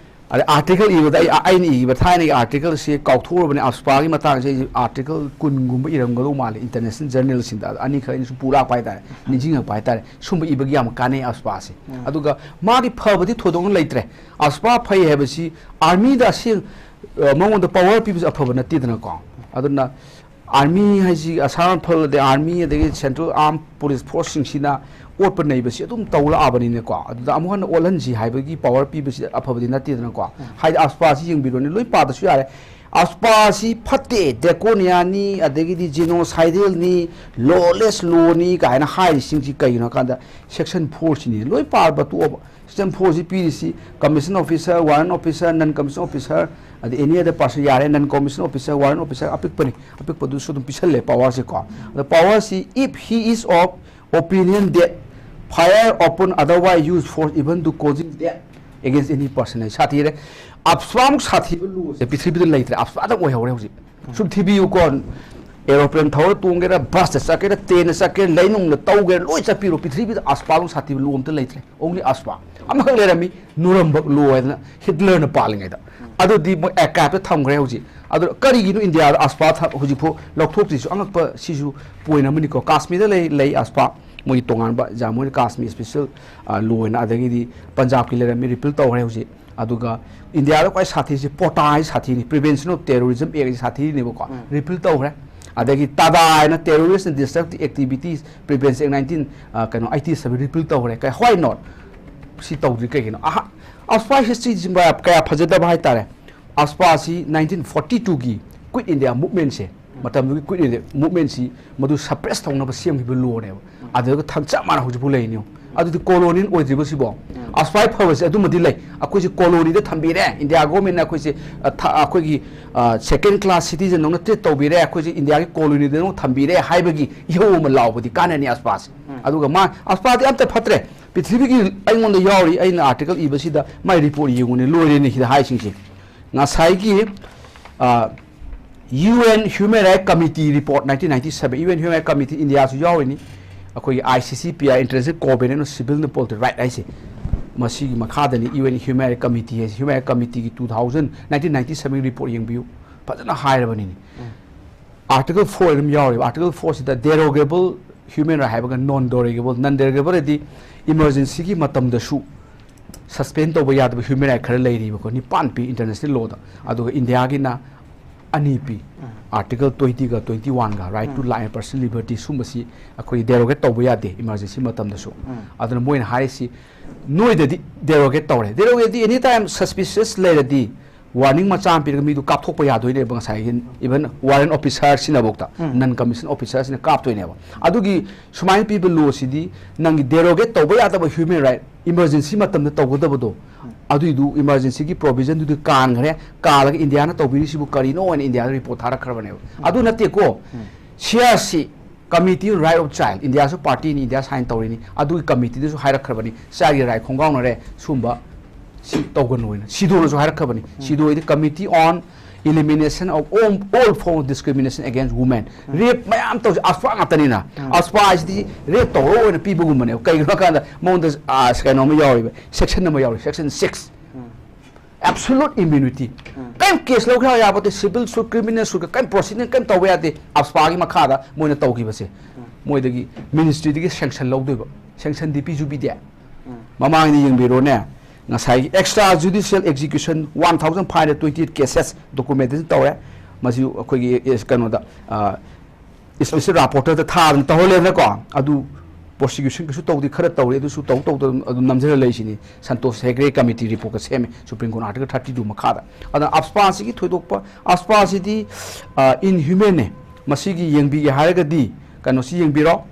ꯑꯗꯩ ꯑꯥꯔꯇꯤꯀꯜ ꯏꯕꯗ ꯑꯩ ꯑꯩꯅ ꯏꯈꯤꯕ ꯊꯥꯏꯅꯒꯤ ꯑꯥꯔꯇꯤꯀꯜꯁꯤ ꯀꯥꯎꯊꯣꯛꯎꯔꯕꯅꯤ꯫ ꯑꯞꯁꯄꯥꯒꯤ ꯃꯇꯥꯡꯁꯦ ꯑꯩꯁꯦ ꯑꯥꯔꯇꯤꯀꯜ ꯀꯨꯟꯒꯨꯝꯕ ꯏꯔꯝꯒꯗꯧ ꯃꯥꯜꯂꯦ, ꯏꯟꯇꯔꯅꯦꯁꯅꯦꯜ ꯖꯔꯅꯦꯜꯁꯤꯡꯗ꯫ ꯑꯗ ꯑꯅꯤꯈꯛ ꯑꯩꯅ ꯁꯨꯝ ꯄꯨ ꯂꯥꯛꯄ ꯍꯥꯏꯇꯥꯔꯦ, ꯅꯤꯡꯁꯤꯡꯉꯛꯄ ꯍꯥꯏꯇꯥꯔꯦ꯫ ꯁꯨꯝꯕ ꯏꯕꯒꯤ ꯌꯥꯝ ꯀꯥꯟꯅꯩ ꯑꯞꯁꯄꯥꯁꯦ꯫ ꯑꯗꯨꯒ ꯃꯥꯒꯤ ꯐꯕꯗꯤ ꯊꯣꯏꯗꯣꯛꯅ ꯂꯩꯇ꯭ꯔꯦ꯫ ꯑꯞꯁꯄꯥ ꯐꯩ ꯍꯥꯏꯕꯁꯤ ꯑꯥꯔꯃꯤꯗ ꯑꯁꯦꯡ ꯑ, ꯃꯉꯣꯟꯗ ꯄꯋꯥꯔ ꯄꯤꯕꯁꯦ ꯑꯐꯕ ꯅꯠꯇꯦꯗꯅꯀꯣ꯫ ꯑꯗꯨꯅ ꯑꯥꯔꯃꯤ ꯍꯥꯏꯁꯤ, ꯑꯁꯥꯝ ꯔꯥꯏꯐꯜ, ꯑꯗꯩ ꯑꯥꯔꯃꯤ, ꯑꯗꯒꯤ ꯁꯦꯟꯇ꯭ꯔꯦꯜ ꯑꯥꯔꯝ ꯄꯨꯂꯤꯁ ꯐꯣꯔꯁꯁꯤꯡꯁꯤꯅ ꯑꯣꯠꯄ ꯅꯩꯕꯁꯤ ꯑꯗꯨꯝ ꯇꯧ ꯂꯥꯛꯑꯕꯅꯤꯅꯀꯣ꯫ ꯑꯗꯨꯗ ꯑꯃꯨꯛ ꯍꯟꯅ ꯑꯣꯠꯍꯟꯁꯤ ꯍꯥꯏꯕꯒꯤ ꯄꯋꯥꯔ ꯄꯤꯕꯁꯤ ꯑꯐꯕꯗꯤ ꯅꯠꯇꯦꯗꯅꯀꯣ꯫ ꯍꯥꯏꯗꯤ ꯑꯞꯁꯄꯥꯁꯤ ꯌꯦꯡꯕꯤꯔꯣꯅꯦ, ꯂꯣꯏ ꯄꯥꯗꯁꯨ ꯌꯥꯔꯦ꯫ ꯑꯞꯁꯄꯥꯁꯤ ꯐꯠꯇꯦ, ꯗ꯭ꯔꯦꯀꯣꯅꯤꯌꯥꯅꯤ, ꯑꯗꯒꯤꯗꯤ ꯖꯤꯅꯣꯁꯥꯏꯗꯦꯜꯅꯤ, ꯂꯣꯂꯦꯁ ꯂꯣꯅꯤ ꯀꯥꯏꯅ ꯍꯥꯏꯔꯤꯁꯤꯡꯁꯤ ꯀꯩꯒꯤꯅꯣ ꯍꯥꯏ ꯀꯥꯟꯗ, ꯁꯦꯛꯁꯟ ꯐꯣꯔꯁꯤꯅꯤ꯫ ꯂꯣꯏ ꯄꯥꯕ ꯇꯣꯛꯑꯕ꯫ ꯁꯤꯁꯇꯦꯝ ꯐꯣꯔꯁꯤ ꯄꯤꯔꯤꯁꯤ ꯀꯃꯤꯁꯟ ꯑꯣꯐꯤꯁꯔ, ꯋꯥꯔꯟ ꯑꯣꯐꯤꯁꯔ, ꯅꯟ ꯀꯃꯤꯁꯟ ꯑꯣꯐꯤꯁꯔ, ꯑꯗꯩ ꯑꯦꯅꯤ ꯑꯗꯔ ꯄꯥꯔꯁꯟ ꯌꯥꯔꯦ꯫ ꯅꯟ ꯀꯃꯤꯁꯟ ꯑꯣꯐꯤꯁꯔ, ꯋꯥꯔꯟ ꯑꯣꯐꯤꯁꯔ ꯑꯄꯤꯛꯄꯅꯤ, ꯑꯄꯤꯛꯄꯗꯨꯁꯨ ꯑꯗꯨꯝ ꯄꯤꯁꯜꯂꯦ ꯄꯋꯥꯔꯁꯦꯀꯣ꯫ ꯑꯗꯣ ꯄꯋꯥꯔꯁꯤ, "If he is of opinion that fire upon otherwise use force even to causing death against any person" ꯍꯥꯏ ꯁꯥꯊꯤꯔꯦ꯫ ꯑꯞꯁꯄꯥꯃꯨꯛ ꯁꯥꯊꯤꯕ ꯂꯣꯁꯦ ꯄ꯭ꯔꯤꯊꯤꯕꯤꯗ ꯂꯩꯇ꯭ꯔꯦ꯫ ꯑꯞꯁꯄꯥꯗꯪ ꯑꯣꯏꯍꯧꯔꯦ ꯍꯧꯖꯤꯛ꯫ ꯁꯨꯝ ꯊꯤꯕꯤꯌꯨꯀꯣ, ꯑꯦꯔꯣꯄ꯭ꯂꯦꯟ ꯊꯧꯔ ꯇꯣꯡꯒꯦꯔꯥ, ꯕꯁꯇ ꯆꯠꯀꯦꯔꯥ, ꯇ꯭ꯔꯦꯟꯗ ꯆꯠꯀꯦꯔꯥ, ꯂꯩꯅꯨꯡꯗ ꯇꯧꯒꯦꯔꯥ, ꯂꯣꯏ ꯆꯠꯄꯤꯔꯣ, ꯄ꯭ꯔꯤꯊꯤꯕꯤꯗ ꯑꯁꯄꯥꯃꯨꯛ ꯁꯥꯊꯤꯕ ꯂꯣ ꯑꯝꯇ ꯂꯩꯇ꯭ꯔꯦ꯫ ꯑꯣꯡꯂꯤ ꯑꯁꯄꯥ ꯑꯃꯈꯛ ꯂꯩꯔꯝꯃꯤ, ꯅꯨꯔꯝꯕꯛ ꯂꯣ ꯍꯥꯏꯗꯅ, ꯍꯤꯠꯂꯔꯅ ꯄꯥꯜꯂꯤꯉꯩꯗ꯫ ꯑꯗꯨꯗꯤ ꯃꯣꯏ ꯑꯦꯔꯀ꯭ꯔꯥꯐꯇ ꯊꯝꯈ꯭ꯔꯦ ꯍꯧꯖꯤꯛ꯫ ꯑꯗꯨ ꯀꯔꯤꯒꯤꯅꯣ ꯏꯟꯗꯤꯌꯥꯗ ꯑꯁꯄꯥ ꯊ- ꯍꯧꯖꯤꯛꯐꯥꯎ ꯂꯧꯊꯣꯛꯇ꯭ꯔꯤꯁꯨ ꯑꯉꯛꯄ, ꯁꯤꯁꯨ ꯄꯣꯏꯟ ꯑꯃꯅꯤꯀꯣ꯫ ꯀꯥꯁꯃꯤꯔꯗ ꯂꯩ, ꯂꯩ ꯑꯁꯄꯥ, ꯃꯣꯏꯒꯤ ꯇꯣꯉꯥꯟꯕ ꯖꯥꯃꯨ ꯑꯦꯟ ꯀꯥꯁꯃꯤꯔ ꯁ꯭ꯄꯦꯁꯦꯜ, ꯑ, ꯂꯣ ꯍꯥꯏꯅ꯫ ꯑꯗꯒꯤꯗꯤ ꯄꯟꯖꯥꯕꯀꯤ ꯂꯩꯔꯝꯃꯤ, ꯔꯤꯄꯤꯜ ꯇꯧꯈ꯭ꯔꯦ ꯍꯧꯖꯤꯛ꯫ ꯑꯗꯨꯒ ꯏꯟꯗꯤꯌꯥꯗ ꯈ꯭ꯋꯥꯏ ꯁꯥꯊꯤꯁꯤ ꯄꯣꯇꯥ ꯍꯥꯏ ꯁꯥꯊꯤꯅꯤ, Prevention of Terrorism Act ꯁꯥꯊꯤꯔꯤꯅꯦꯕꯀꯣ, ꯎꯝ꯫ ꯔꯤꯄꯤꯜ ꯇꯧꯈ꯭ꯔꯦ꯫ ꯑꯗꯒꯤ ꯇꯥꯗꯥ ꯍꯥꯏꯅ Terrorist and Destructive Activities Prevention Act nineteen, ꯑ, ꯀꯩꯅꯣ, ꯑꯩꯠꯇꯤ ꯁꯚꯦꯟ ꯔꯤꯄꯤꯜ ꯇꯧꯈ꯭ꯔꯦ꯫ ꯀꯩ, why not? ꯁꯤ ꯇꯧꯗ꯭ꯔꯤ ꯀꯩꯒꯤꯅꯣ? ꯑꯍ-, ꯑꯁꯄꯥ ꯍꯤꯁꯇ꯭ꯔꯤꯁꯤ ꯀꯌꯥ ꯐꯖꯗꯕ ꯍꯥꯏꯇꯥꯔꯦ꯫ ꯑꯁꯄꯥꯁꯤ ꯅꯥꯏꯟꯇꯤꯟ ꯐꯣꯔꯇꯤ ꯇꯨꯒꯤ Quit India Movementꯁꯦ, ꯃꯇꯝꯗꯨꯒꯤ ꯀꯨꯏꯠ ꯏꯟꯗꯤꯌꯥ ꯃꯨꯚꯃꯦꯟꯁꯤ ꯃꯗꯨ ꯁꯄ꯭ꯔꯦꯁ ꯇꯧꯅꯕ ꯁꯦꯝꯈꯤꯕ ꯂꯣꯅꯦꯕ꯫ ꯑꯗꯨꯒ ꯊꯝ-, ꯆꯞ ꯃꯥꯟꯅ ꯍꯧꯖꯤꯛꯐꯥꯎ ꯂꯩꯔꯤꯅꯤ꯫ ꯑꯗꯨꯗꯤ ꯀꯣꯂꯣꯅꯤꯌꯦꯜ ꯑꯣꯏꯗ꯭ꯔꯤꯕ ꯁꯤꯕꯣ? ꯑꯁ꯭ꯋꯥꯏ ꯐꯕꯁꯦ ꯑꯗꯨꯃꯗꯤ ꯂꯩ꯫ ꯑꯩꯈꯣꯏꯁꯦ ꯀꯣꯂꯣꯅꯤꯗ ꯊꯝꯕꯤꯔꯦ, ꯏꯟꯗꯤꯌꯥ ꯒꯣꯔꯃꯦꯟꯅ ꯑꯩꯈꯣꯏꯁꯦ, ꯑ, ꯊ-, ꯑꯩꯈꯣꯏꯒꯤ, ꯑ, ꯁꯦꯀꯦꯟ ꯀ꯭ꯂꯥꯁ ꯁꯤꯇꯤꯖꯟꯗꯧꯅ ꯇ꯭ꯔꯤꯠ ꯇꯧꯕꯤꯔꯦ, ꯑꯩꯈꯣꯏꯁꯦ ꯏꯟꯗꯤꯌꯥꯒꯤ ꯀꯣꯂꯣꯅꯤꯗ ꯑꯃꯨꯛ ꯊꯝꯕꯤꯔꯦ ꯍꯥꯏꯕꯒꯤ ꯏꯍꯧ ꯑꯃ ꯂꯥꯎꯕꯗꯤ ꯀꯥꯟꯅꯅꯤ ꯑꯁ꯭ꯋꯥꯁꯦ꯫ ꯑꯗꯨꯒ ꯃꯥ ꯑꯁ꯭ꯋꯥꯗꯤ ꯑꯝꯇ ꯐꯠꯇ꯭ꯔꯦ꯫ ꯄ꯭ꯔꯤꯊꯤꯕꯤꯒꯤ ꯑꯩꯉꯣꯟꯗ ꯌꯥꯎꯔꯤ, ꯑꯩꯅ ꯑꯥꯔꯇꯤꯀꯜ ꯏꯕꯁꯤꯗ ꯃꯥꯏ ꯔꯤꯄꯣꯔꯠ ꯌꯦꯡꯉꯨꯅꯦ, ꯂꯣꯏꯔꯦꯅꯦ ꯁꯤꯗ ꯍꯥꯏꯁꯤꯡꯁꯦ꯫ ꯉꯁꯥꯏꯒꯤ, ꯑ, U N Human Rights Committee report nineteen ninety seven, U N Human Rights Committee ꯏꯟꯗꯤꯌꯥꯁꯨ ꯌꯥꯎꯔꯤꯅꯤ꯫ ꯑꯩꯈꯣꯏꯒꯤ I C C P R, International Covenant on Civil and Political Right ꯍꯥꯏꯁꯦ, ꯃꯁꯤꯒꯤ ꯃꯈꯥꯗꯅꯤ U N Human Rights Committee ꯍꯥꯏꯁꯦ꯫ Human Rights Committeeꯒꯤ two thousand, nineteen ninety seven report ꯌꯦꯡꯕꯤꯌꯨ, ꯐꯖꯅ ꯍꯥꯏꯔꯕꯅꯤꯅꯦ꯫ Article four ꯑꯗꯨꯝ ꯌꯥꯎꯔꯤꯕ꯫ Article ꯐꯣꯔꯁꯤꯗ derogable human right ꯍꯥꯏꯕꯒ non derogable, non derogable ꯍꯥꯏꯗꯤ ꯏꯃꯔꯖꯦꯟꯁꯤꯒꯤ ꯃꯇꯝꯗꯁꯨ ꯁꯁꯄꯦꯟ ꯇꯧꯕ ꯌꯥꯗꯕ ꯍ꯭ꯌꯨꯃꯦꯟ ꯔꯥꯏꯠ ꯈꯔ ꯂꯩꯔꯤꯕꯀꯣ, ꯅꯤꯄꯥꯟ ꯄꯤ ꯏꯟꯇꯔꯅꯦꯁꯅꯦꯜ ꯂꯣꯗ꯫ ꯑꯗꯨꯒ ꯏꯟꯗꯤꯌꯥꯒꯤꯅ ꯑꯅꯤ ꯄꯤ, ꯑꯥꯔꯇꯤꯀꯜ ꯇ꯭ꯋꯦꯟꯇꯤꯒ ꯇ꯭ꯋꯦꯟꯇꯤ ꯋꯥꯟꯒ, right to life and personal liberty, ꯁꯨꯝꯕꯁꯤ ꯑꯩꯈꯣꯏ ꯗꯦꯔꯣꯒꯦꯠ ꯇꯧꯕ ꯌꯥꯗꯦ ꯏꯃꯔꯖꯦꯟꯁꯤ ꯃꯇꯝꯗꯁꯨ꯫ ꯑꯗꯨꯅ ꯃꯣꯏꯅ ꯍꯥꯏꯔꯤꯁꯤ ꯅꯣꯏꯗꯗꯤ ꯗꯦꯔꯣꯒꯦꯠ ꯇꯧꯔꯦ꯫ Derogate ꯗꯤ any time suspicious ꯂꯩꯔꯗꯤ ꯋꯥꯔꯅꯤꯡ ꯃꯆꯥ ꯑꯃ ꯄꯤꯔꯒ ꯃꯤꯗꯨ ꯀꯥꯞꯊꯣꯛꯄ ꯌꯥꯗꯣꯏꯅꯦꯕ꯫ ꯉꯁꯥꯏꯒꯤ even warrant officer ꯁꯤꯅꯐꯧꯗ, non commissioned officer ꯁꯤꯅ ꯀꯥꯞꯇꯣꯏꯅꯦꯕ꯫ ꯑꯗꯨꯒꯤ ꯁꯨꯃꯥꯏꯅ ꯄꯤꯕ ꯂꯣꯁꯤꯗꯤ ꯅꯪꯒꯤ ꯗꯦꯔꯣꯒꯦꯠ ꯇꯧꯕ ꯌꯥꯗꯕ ꯍ꯭ꯌꯨꯃꯦꯟ ꯔꯥꯏꯠ, ꯏꯃꯔꯖꯦꯟꯁꯤ ꯃꯇꯝꯗ ꯇꯧꯒꯗꯕꯗꯣ, ꯑꯗꯨꯏꯗꯨ ꯏꯃꯔꯖꯦꯟꯁꯤꯒꯤ ꯄ꯭ꯔꯣꯚꯤꯖꯟꯗꯨꯗꯤ ꯀꯥꯟꯈ꯭ꯔꯦ꯫ ꯀꯥꯜꯂꯒ ꯏꯟꯗꯤꯌꯥꯅ ꯇꯧꯕꯤꯔꯤꯁꯤꯕꯨ ꯀꯔꯤꯅꯣ ꯍꯥꯏꯅ ꯏꯟꯗꯤꯌꯥꯗ ꯔꯤꯄꯣꯔꯠ ꯊꯥꯔꯛꯈ꯭ꯔꯕꯅꯦꯕ꯫ ꯑꯗꯨ ꯅꯠꯇꯦꯀꯣ, C R C, Committee on Right of Child, ꯏꯟꯗꯤꯌꯥꯁꯨ ꯄꯥꯔꯇꯤꯅꯤ, ꯏꯟꯗꯤꯌꯥ ꯁꯥꯏꯟ ꯇꯧꯔꯤꯅꯤ, ꯑꯗꯨꯒꯤ ꯀꯃꯤꯇꯤꯗꯨꯁꯨ ꯍꯥꯏꯔꯛꯈ꯭ꯔꯕꯅꯤ, ꯆꯥꯏꯜꯒꯤ ꯔꯥꯏꯠ ꯈꯣꯡꯒꯥꯎꯅꯔꯦ, ꯁꯨꯝꯕ ꯁꯤ ꯇꯧꯒꯅꯨ ꯍꯥꯏꯅ ꯁꯤꯗꯣꯅꯁꯨ ꯍꯥꯏꯔꯛꯈ꯭ꯔꯕꯅꯤ꯫ ꯁꯤꯗꯣ ꯍꯥꯏꯗꯤ Committee on Elimination of all, all form of discrimination against women꯫ ꯔꯦꯞ ꯃꯌꯥꯝ ꯇꯧꯁꯤ, ꯑꯁꯄꯥ ꯉꯥꯛꯇꯅꯤꯅ꯫ ꯑꯁꯄꯥ ꯍꯥꯏꯁꯤꯗꯤ ꯔꯦꯞ ꯇꯧꯔꯣ ꯑꯣꯏꯅ ꯄꯤꯕꯒꯨꯝꯕꯅꯦꯕ꯫ ꯀꯩꯒꯤꯅꯣ ꯍꯥꯏ ꯀꯥꯟꯗ ꯃꯉꯣꯟꯗ, ꯑ, ꯀꯩꯅꯣ ꯑꯃ ꯌꯥꯎꯔꯤꯕ, ꯁꯦꯛꯁꯟ ꯑꯃ ꯌꯥꯎꯔꯤ, ꯁꯦꯛꯁꯟ ꯁꯤꯛꯁ꯫ Absolute immunity꯫ ꯀꯔꯤꯝ ꯀꯦꯁ ꯂꯧꯒꯦ ꯍꯥꯏꯕ ꯌꯥꯕ ꯅꯠꯇꯦ, ꯁꯤꯚꯤꯜ ꯁꯨꯠ, ꯀ꯭ꯔꯤꯃꯤꯅꯦꯜ ꯁꯨꯠꯀ ꯀꯔꯤꯝ ꯄ꯭ꯔꯣꯁꯤꯗꯤꯡ ꯀꯔꯤꯝ ꯇꯧꯕ ꯌꯥꯗꯦ꯫ ꯑꯁꯄꯥꯒꯤ ꯃꯈꯥꯗ ꯃꯣꯏꯅ ꯇꯧꯈꯤꯕꯁꯦ, ꯃꯣꯏꯗꯒꯤ ꯃꯤꯅꯤꯁꯇ꯭ꯔꯤꯗꯒꯤ ꯁꯦꯡꯁꯟ ꯂꯧꯗꯣꯏꯕ꯫ ꯁꯦꯡꯁꯟꯗꯤ ꯄꯤꯁꯨ ꯄꯤꯗꯦ꯫ ꯃꯃꯥꯡꯗ ꯌꯦꯡꯕꯤꯔꯣꯅꯦ, ꯉꯁꯥꯏꯒꯤ extra judicial execution one thousand five hundred twenty eight cases documentation ꯇꯧꯔꯦ꯫ ꯃꯁꯤ ꯑꯩꯈꯣꯏꯒꯤ, ꯑꯦ, ꯀꯩꯅꯣꯗ, ꯑ, special rapporteur ꯗ ꯊꯥꯗꯅ ꯇꯧꯍꯜꯂꯦꯗꯅꯀꯣ꯫ ꯑꯗꯨ ꯄ꯭ꯔꯣꯁꯤꯀ꯭ꯌꯨꯁꯟ ꯀꯩꯁꯨ ꯇꯧꯗꯦ, ꯈꯔ ꯇꯧꯔꯦ, ꯑꯗꯨꯁꯨ ꯇꯧ ꯇꯧꯗꯅ ꯑꯗꯨꯝ ꯅꯝꯖꯔ ꯂꯩꯁꯤꯅꯤ꯫ ꯁꯟꯇꯣꯁ ꯍꯦꯒ꯭ꯔꯦ ꯀꯃꯤꯇꯤ ꯔꯤꯄꯣꯔꯠꯀ ꯁꯦꯝꯃꯦ supreme court article thirty two ꯃꯈꯥꯗ꯫ ꯑꯗꯨꯅ ꯑꯞꯁꯄꯥꯁꯤꯒꯤ ꯊꯣꯏꯗꯣꯛꯄ, ꯑꯞꯁꯄꯥꯁꯤꯗꯤ ꯏꯟꯍ꯭ꯌꯨꯃꯦꯟꯅꯦ꯫ ꯃꯁꯤꯒꯤ ꯌꯦꯡꯕꯤꯒꯦ ꯍꯥꯏꯔꯒꯗꯤ ꯀꯩꯅꯣꯁꯤ ꯌꯦꯡꯕꯤꯔꯣ꯫